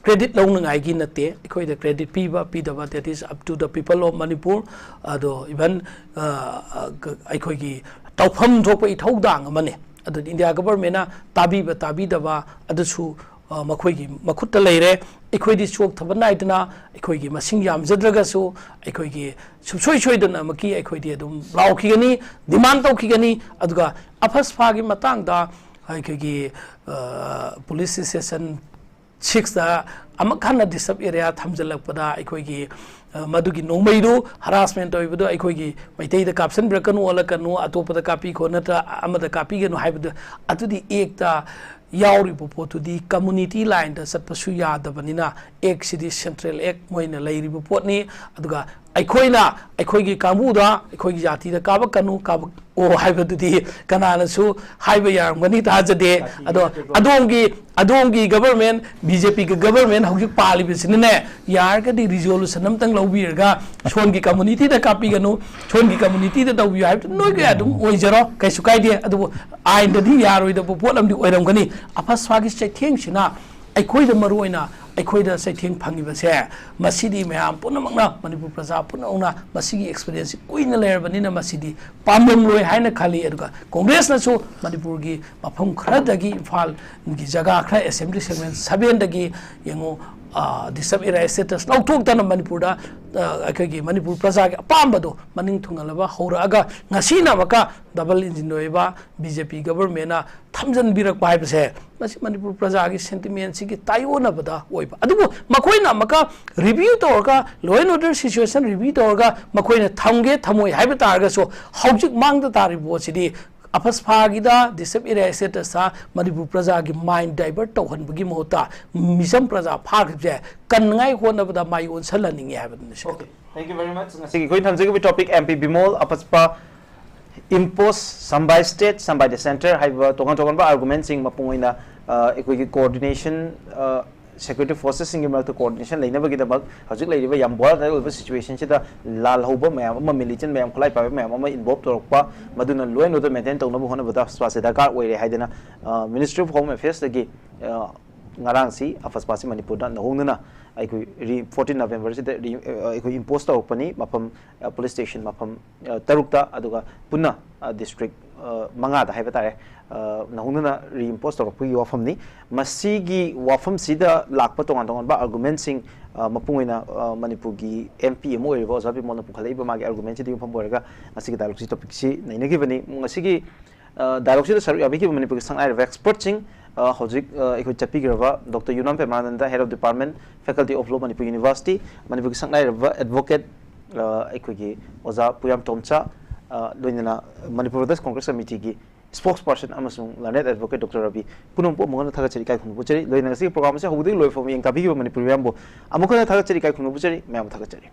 credit ꯂꯧꯅꯉꯥꯏꯒꯤ ꯅꯠꯇꯦ꯫ ꯑꯩꯈꯣꯏꯗ credit ꯄꯤꯕ ꯄꯤꯗꯕ, that is up to the people of Manipur꯫ ꯑꯗꯣ even, ꯑ, ꯑ, ꯑꯩꯈꯣꯏꯒꯤ ꯇꯧꯐꯝ ꯊꯣꯛꯄ ꯏꯊꯧꯗꯥꯡ ꯑꯃꯅꯤ꯫ ꯑꯗꯨ India government ꯅ ꯇꯥꯕꯤꯕ ꯇꯥꯕꯤꯗꯕ ꯑꯗꯨꯁꯨ, ꯑ, ꯃꯈꯣꯏꯒꯤ ꯃꯈꯨꯠꯇ ꯂꯩꯔꯦ꯫ ꯑꯩꯈꯣꯏꯗꯤ ꯆꯣꯛꯊꯕ ꯅꯥꯏꯗꯅ ꯑꯩꯈꯣꯏꯒꯤ ꯃꯁꯤꯡ ꯌꯥꯝꯖꯗ꯭ꯔꯒꯁꯨ ꯑꯩꯈꯣꯏꯒꯤ ꯁꯨꯡꯁꯣꯏ ꯁꯣꯏꯗꯅꯃꯛꯀꯤ ꯑꯩꯈꯣꯏꯗꯤ ꯑꯗꯨꯝ ꯂꯥꯎꯈꯤꯒꯅꯤ, demand ꯇꯧꯈꯤꯒꯅꯤ꯫ ꯑꯗꯨꯒ ꯑꯐꯁꯐꯥꯒꯤ ꯃꯇꯥꯡꯗ ꯑꯩꯈꯣꯏꯒꯤ, ꯑ, police station six ꯇ ꯑꯃꯨꯛ ꯍꯟꯅ disturbed area ꯊꯝꯖꯤꯜꯂꯛꯄꯗ ꯑꯩꯈꯣꯏꯒꯤ, ꯑ, ꯃꯗꯨꯒꯤ ꯅꯣꯡꯃꯩꯗꯨ harassment ꯇꯧꯔꯤꯕꯗꯨ ꯑꯩꯈꯣꯏꯒꯤ ꯃꯩꯇꯩꯗ ꯀꯥꯞꯁꯤꯟꯕꯤꯔꯛꯀꯅꯨ, ꯑꯣꯜꯂꯛꯀꯅꯨ, ꯑꯇꯣꯞꯄꯗ ꯀꯥꯞꯄꯤꯈꯣ ꯅꯠꯇ꯭ꯔ ꯑꯃꯗ ꯀꯥꯞꯄꯤꯒꯅꯨ ꯍꯥꯏꯕꯗꯨ ꯑꯗꯨꯗꯤ act ꯇ ꯌꯥꯎꯔꯤꯕ ꯄꯣꯠꯇꯨꯗꯤ community line ꯗ ꯆꯠꯄꯁꯨ ꯌꯥꯗꯕꯅꯤꯅ, act ꯁꯤꯗꯤ central act ꯃꯣꯏꯅ ꯂꯩꯔꯤꯕ ꯄꯣꯠꯅꯤ꯫ ꯑꯗꯨꯒ ꯑꯩꯈꯣꯏꯅ ꯑꯩꯈꯣꯏꯒꯤ ꯀꯥꯡꯕꯨꯗ, ꯑꯩꯈꯣꯏꯒꯤ ꯖꯥꯇꯤꯗ ꯀꯥꯞꯄꯛꯀꯅꯨ, ꯀꯥꯞꯄꯛꯑꯣ ꯍꯥꯏꯕꯗꯨꯗꯤ ꯀꯅꯥꯅꯁꯨ ꯍꯥꯏꯕ ꯌꯥꯔꯝꯒꯅꯤ ꯊꯥꯖꯗꯦ꯫ ꯑꯗꯣ ꯑꯗꯣꯝꯒꯤ, ꯑꯗꯣꯝꯒꯤ government, B J P ꯒꯤ government ꯍꯧꯖꯤꯛ ꯄꯥꯜꯂꯤꯕꯁꯤꯅꯅꯦ, ꯌꯥꯔꯒꯗꯤ resolution ꯑꯝꯇꯪ ꯂꯧꯕꯤꯔꯒ ꯁꯣꯟꯒꯤ community ꯗ ꯀꯥꯞꯄꯤꯒꯅꯨ, ꯁꯣꯟꯒꯤ community ꯗ ꯇꯧꯕꯤꯌꯨ ꯍꯥꯏꯕꯗꯨ ꯅꯣꯏꯒꯤ ꯑꯗꯨꯝ ꯑꯣꯏꯖꯔꯣ, ꯀꯩꯁꯨ ꯀꯥꯏꯗꯦ꯫ ꯑꯗꯨꯕꯨ ꯑꯥꯏꯟꯗꯗꯤ ꯌꯥꯔꯣꯏꯗꯕ ꯄꯣꯠ ꯑꯃꯗꯤ ꯑꯣꯏꯔꯝꯒꯅꯤ꯫ ꯑꯐꯁꯐꯥꯒꯤ ꯆꯩꯊꯦꯡꯁꯤꯅ ꯑꯩꯈꯣꯏꯗ ꯃꯔꯨꯑꯣꯏꯅ ꯑꯩꯈꯣꯏꯗ ꯆꯩꯊꯦꯡ ꯐꯪꯉꯤꯕꯁꯦ, ꯃꯁꯤꯗꯤ ꯃꯌꯥꯝ ꯄꯨꯝꯅꯃꯛꯅ, ꯃꯅꯤꯄꯨꯔ ꯄ꯭ꯔꯖꯥ ꯄꯨꯝꯅꯃꯛꯅ ꯃꯁꯤꯒꯤ ꯑꯦꯛꯁꯄꯤꯔꯤꯌꯦꯟꯁꯁꯤ ꯀꯨꯏꯅ ꯂꯩꯔꯕꯅꯤꯅ ꯃꯁꯤꯗꯤ ꯄꯥꯝꯂꯝꯂꯣꯏ ꯍꯥꯏꯅ ꯈꯜꯂꯤ꯫ ꯑꯗꯨꯒ ꯀꯣꯡꯒ꯭ꯔꯦꯁꯅꯁꯨ ꯃꯅꯤꯄꯨꯔꯒꯤ ꯃꯐꯝ ꯈꯔꯗꯒꯤ, ꯏꯝꯐꯥꯜꯒꯤ ꯖꯒꯥ ꯈꯔ, ꯑꯦꯁꯦꯝꯕ꯭ꯂꯤ ꯁꯦꯒꯃꯦꯟ ꯁꯚꯦꯟꯗꯒꯤ ꯌꯦꯡꯉꯨ, ꯗꯤꯁꯑꯦꯕꯜ ꯑꯦꯔꯤꯌꯥ ꯁ꯭ꯇꯦꯇꯁ ꯂꯧꯊꯣꯛꯇꯅ ꯃꯅꯤꯄꯨꯔꯗ, ꯑ, ꯑꯩꯈꯣꯏꯒꯤ ꯃꯅꯤꯄꯨꯔ ꯄ꯭ꯔꯖꯥꯒꯤ ꯑꯄꯥꯝꯕꯗꯣ ꯃꯅꯤꯡ ꯊꯨꯡꯍꯜꯂꯕ ꯍꯧꯔꯛꯑꯒ ꯉꯁꯤꯅ ꯑꯃꯨꯛꯀ ꯗꯕꯜ ꯏꯟꯖꯤꯟ ꯑꯣꯏꯕ ꯕꯤ ꯖꯦ ꯄꯤ ꯒꯕꯔꯃꯦꯟꯅ ꯊꯝꯖꯤꯟꯕꯤꯔꯛꯄ ꯍꯥꯏꯕꯁꯦ, ꯃꯁꯤ ꯃꯅꯤꯄꯨꯔ ꯄ꯭ꯔꯖꯥꯒꯤ ꯁꯦꯟꯇꯤꯃꯦꯟꯁꯤꯒꯤ ꯇꯥꯏꯑꯣꯟꯅꯕꯗ ꯑꯣꯏꯕ꯫ ꯑꯗꯨꯕꯨ ꯃꯈꯣꯏꯅ ꯑꯃꯨꯛꯀ ꯔꯤꯚ꯭ꯌꯨ ꯇꯧꯔꯒ, law and order situation review ꯇꯧꯔꯒ ꯃꯈꯣꯏꯅ ꯊꯝꯒꯦ ꯊꯝꯃꯣꯏ ꯍꯥꯏꯕ ꯇꯥꯔꯒꯁꯨ, ꯍꯧꯖꯤꯛ ꯃꯥꯡꯗ ꯇꯥꯔꯤꯕ ꯄꯣꯠꯁꯤꯗꯤ ꯑꯐꯁꯐꯥꯒꯤꯗ ꯗꯤꯁꯑꯦꯕꯜ ꯑꯦꯔꯤꯌꯥ ꯁ꯭ꯇꯦꯇꯁꯇ ꯃꯅꯤꯄꯨꯔ ꯄ꯭ꯔꯖꯥꯒꯤ ꯃꯥꯏꯟ ꯗꯥꯏꯚꯔꯠ ꯇꯧꯍꯟꯕꯒꯤ ꯃꯍꯨꯠꯇ ꯃꯤꯆꯝ ꯄ꯭ꯔꯖꯥ ꯐꯥꯈꯤꯕꯁꯦ ꯀꯟꯅꯉꯥꯏ ꯍꯣꯠꯅꯕꯗ ꯃꯥꯏ ꯑꯣꯟꯁꯤꯜꯍꯟꯅꯤꯡꯉꯤ ꯍꯥꯏꯕꯗꯨꯅꯤ꯫ Okay, thank you very much. ꯉꯁꯤꯒꯤ ꯑꯩꯈꯣꯏ ꯊꯝꯖꯔꯤꯕ topic, M P Bimol ꯑꯐꯁꯐꯥ impose, some by state, some by the centre ꯍꯥꯏꯕ ꯇꯣꯉꯥꯟ ꯇꯣꯉꯥꯟꯕ argument ꯁꯤꯡ ꯃꯄꯨꯡ ꯑꯣꯏꯅ, ꯑ, ꯑꯩꯈꯣꯏꯒꯤ coordination, ꯑ, security forces ꯁꯤꯡꯒꯤ ꯃꯔꯛꯇ coordination ꯂꯩꯅꯕꯒꯤꯗꯃꯛ ꯍꯧꯖꯤꯛ ꯂꯩꯔꯤꯕ ꯌꯥꯝ volatile ꯑꯣꯏꯕ situation ꯁꯤꯗ ꯂꯥꯜꯍꯧꯕ ꯃꯌꯥꯝ ꯑꯃ, militant ꯃꯌꯥꯝ, ꯈꯨꯠꯂꯥꯏ ꯄꯥꯏꯕ ꯃꯌꯥꯝ ꯑꯃ involve ꯇꯧꯔꯛꯄ, ꯃꯗꯨꯅ law and order maintain ꯇꯧꯅꯕ ꯍꯣꯠꯅꯕꯗ ꯑꯐꯁꯐꯥꯁꯦ ꯗꯔꯀꯥꯔ ꯑꯣꯏꯔꯦ ꯍꯥꯏꯗꯅ, ꯑ, Ministry of Home Affairs ꯇꯒꯤ, ꯑ, ꯉꯔꯥꯡꯁꯤ ꯑꯐꯁꯐꯥꯁꯤ ꯃꯅꯤꯄꯨꯔꯗ ꯅꯧꯍꯧꯅꯅ ꯑꯩꯈꯣꯏ ꯔꯤ-, fourteen November ꯁꯤꯗ ꯔꯤ-, ꯑ, ꯑꯩꯈꯣꯏ impose ꯇꯧꯔꯛꯄꯅꯤ꯫ ꯃꯐꯝ, ꯑ, police station ꯃꯐꯝ, ꯑ, ꯇꯔꯨꯛꯇ, ꯑꯗꯨꯒ ꯄꯨꯟꯅ, ꯑ, district, ꯑ, ꯃꯉꯥꯗ ꯍꯥꯏꯕ ꯇꯥꯔꯦ, ꯑ, ꯅꯧꯍꯧꯅꯅ reimpose ꯇꯧꯔꯛꯄꯒꯤ ꯋꯥꯐꯝꯅꯤ꯫ ꯃꯁꯤꯒꯤ ꯋꯥꯐꯝꯁꯤꯗ ꯂꯥꯛꯄ ꯇꯣꯉꯥꯟ ꯇꯣꯉꯥꯟꯕ argument ꯁꯤꯡ, ꯑ, ꯃꯄꯨꯡ ꯑꯣꯏꯅ, ꯑ, ꯃꯅꯤꯄꯨꯔꯒꯤ M P ꯑꯃ ꯑꯣꯏꯔꯤꯕ ꯑꯣꯖꯥ ꯕꯤꯃꯣꯜꯅ ꯄꯨꯈꯠꯂꯛꯏꯕ ꯃꯥꯒꯤ argument ꯁꯤꯗ ꯌꯨꯝꯐꯝ ꯑꯣꯏꯔꯒ ꯉꯁꯤꯒꯤ dialogue ꯁꯤ, topic ꯁꯤ ꯅꯩꯅꯈꯤꯕꯅꯤ꯫ ꯉꯁꯤꯒꯤ ꯑ, dialogue ꯁꯤꯗ ꯁꯔꯨꯛ ꯌꯥꯕꯤꯈꯤꯕ ꯃꯅꯤꯄꯨꯔꯒꯤ ꯁꯛꯅꯥꯏꯔꯕ expert ꯁꯤꯡ, ꯑ, ꯍꯧꯖꯤꯛ, ꯑ, ꯑꯩꯈꯣꯏ ꯆꯠꯄꯤꯈ꯭ꯔꯕ Doctor ꯌꯨꯅꯥꯝ ꯄ꯭ꯔꯦꯃꯥꯅꯟꯗ, Head of Department, Faculty of Law, Manipur University, ꯃꯅꯤꯄꯨꯔꯒꯤ ꯁꯛꯅꯥꯏꯔꯕ advocate, ꯑ, ꯑꯩꯈꯣꯏꯒꯤ ꯑꯣꯖꯥ ꯄꯨꯌꯥꯝ ꯇꯣꯝꯆꯥ, ꯑ, ꯂꯣꯏꯅꯅ ꯃꯅꯤꯄꯨꯔ Brothers Congress Committee ꯒꯤ spokesperson ꯑꯃꯁꯨꯡ learned advocate Doctor ꯔꯕꯤ, ꯄꯨꯝꯅꯃꯛꯄꯨ ꯑꯃꯨꯛ ꯍꯟꯅ ꯊꯥꯒꯠꯆꯔꯤ, ꯏꯀꯥꯏ ꯈꯨꯝꯅꯕ ꯎꯠꯆꯔꯤ꯫ ꯂꯣꯏꯅꯅ ꯉꯁꯤꯒꯤ program ꯑꯁꯤ ꯍꯧꯕꯗꯒꯤ ꯂꯣꯏꯕ ꯐꯥꯎꯕ ꯌꯦꯡ ꯇꯥꯕꯤꯈꯤꯕ ꯃꯅꯤꯄꯨꯔ ꯃꯤꯌꯥꯝꯕꯨ ꯑꯃꯨꯛ ꯍꯟꯅ ꯊꯥꯒꯠꯆꯔꯤ, ꯏꯀꯥꯏ ꯈꯨꯝꯅꯕ ꯎꯠꯆꯔꯤ, ꯃꯌꯥꯝ ꯊꯥꯒꯠꯆꯔꯤ꯫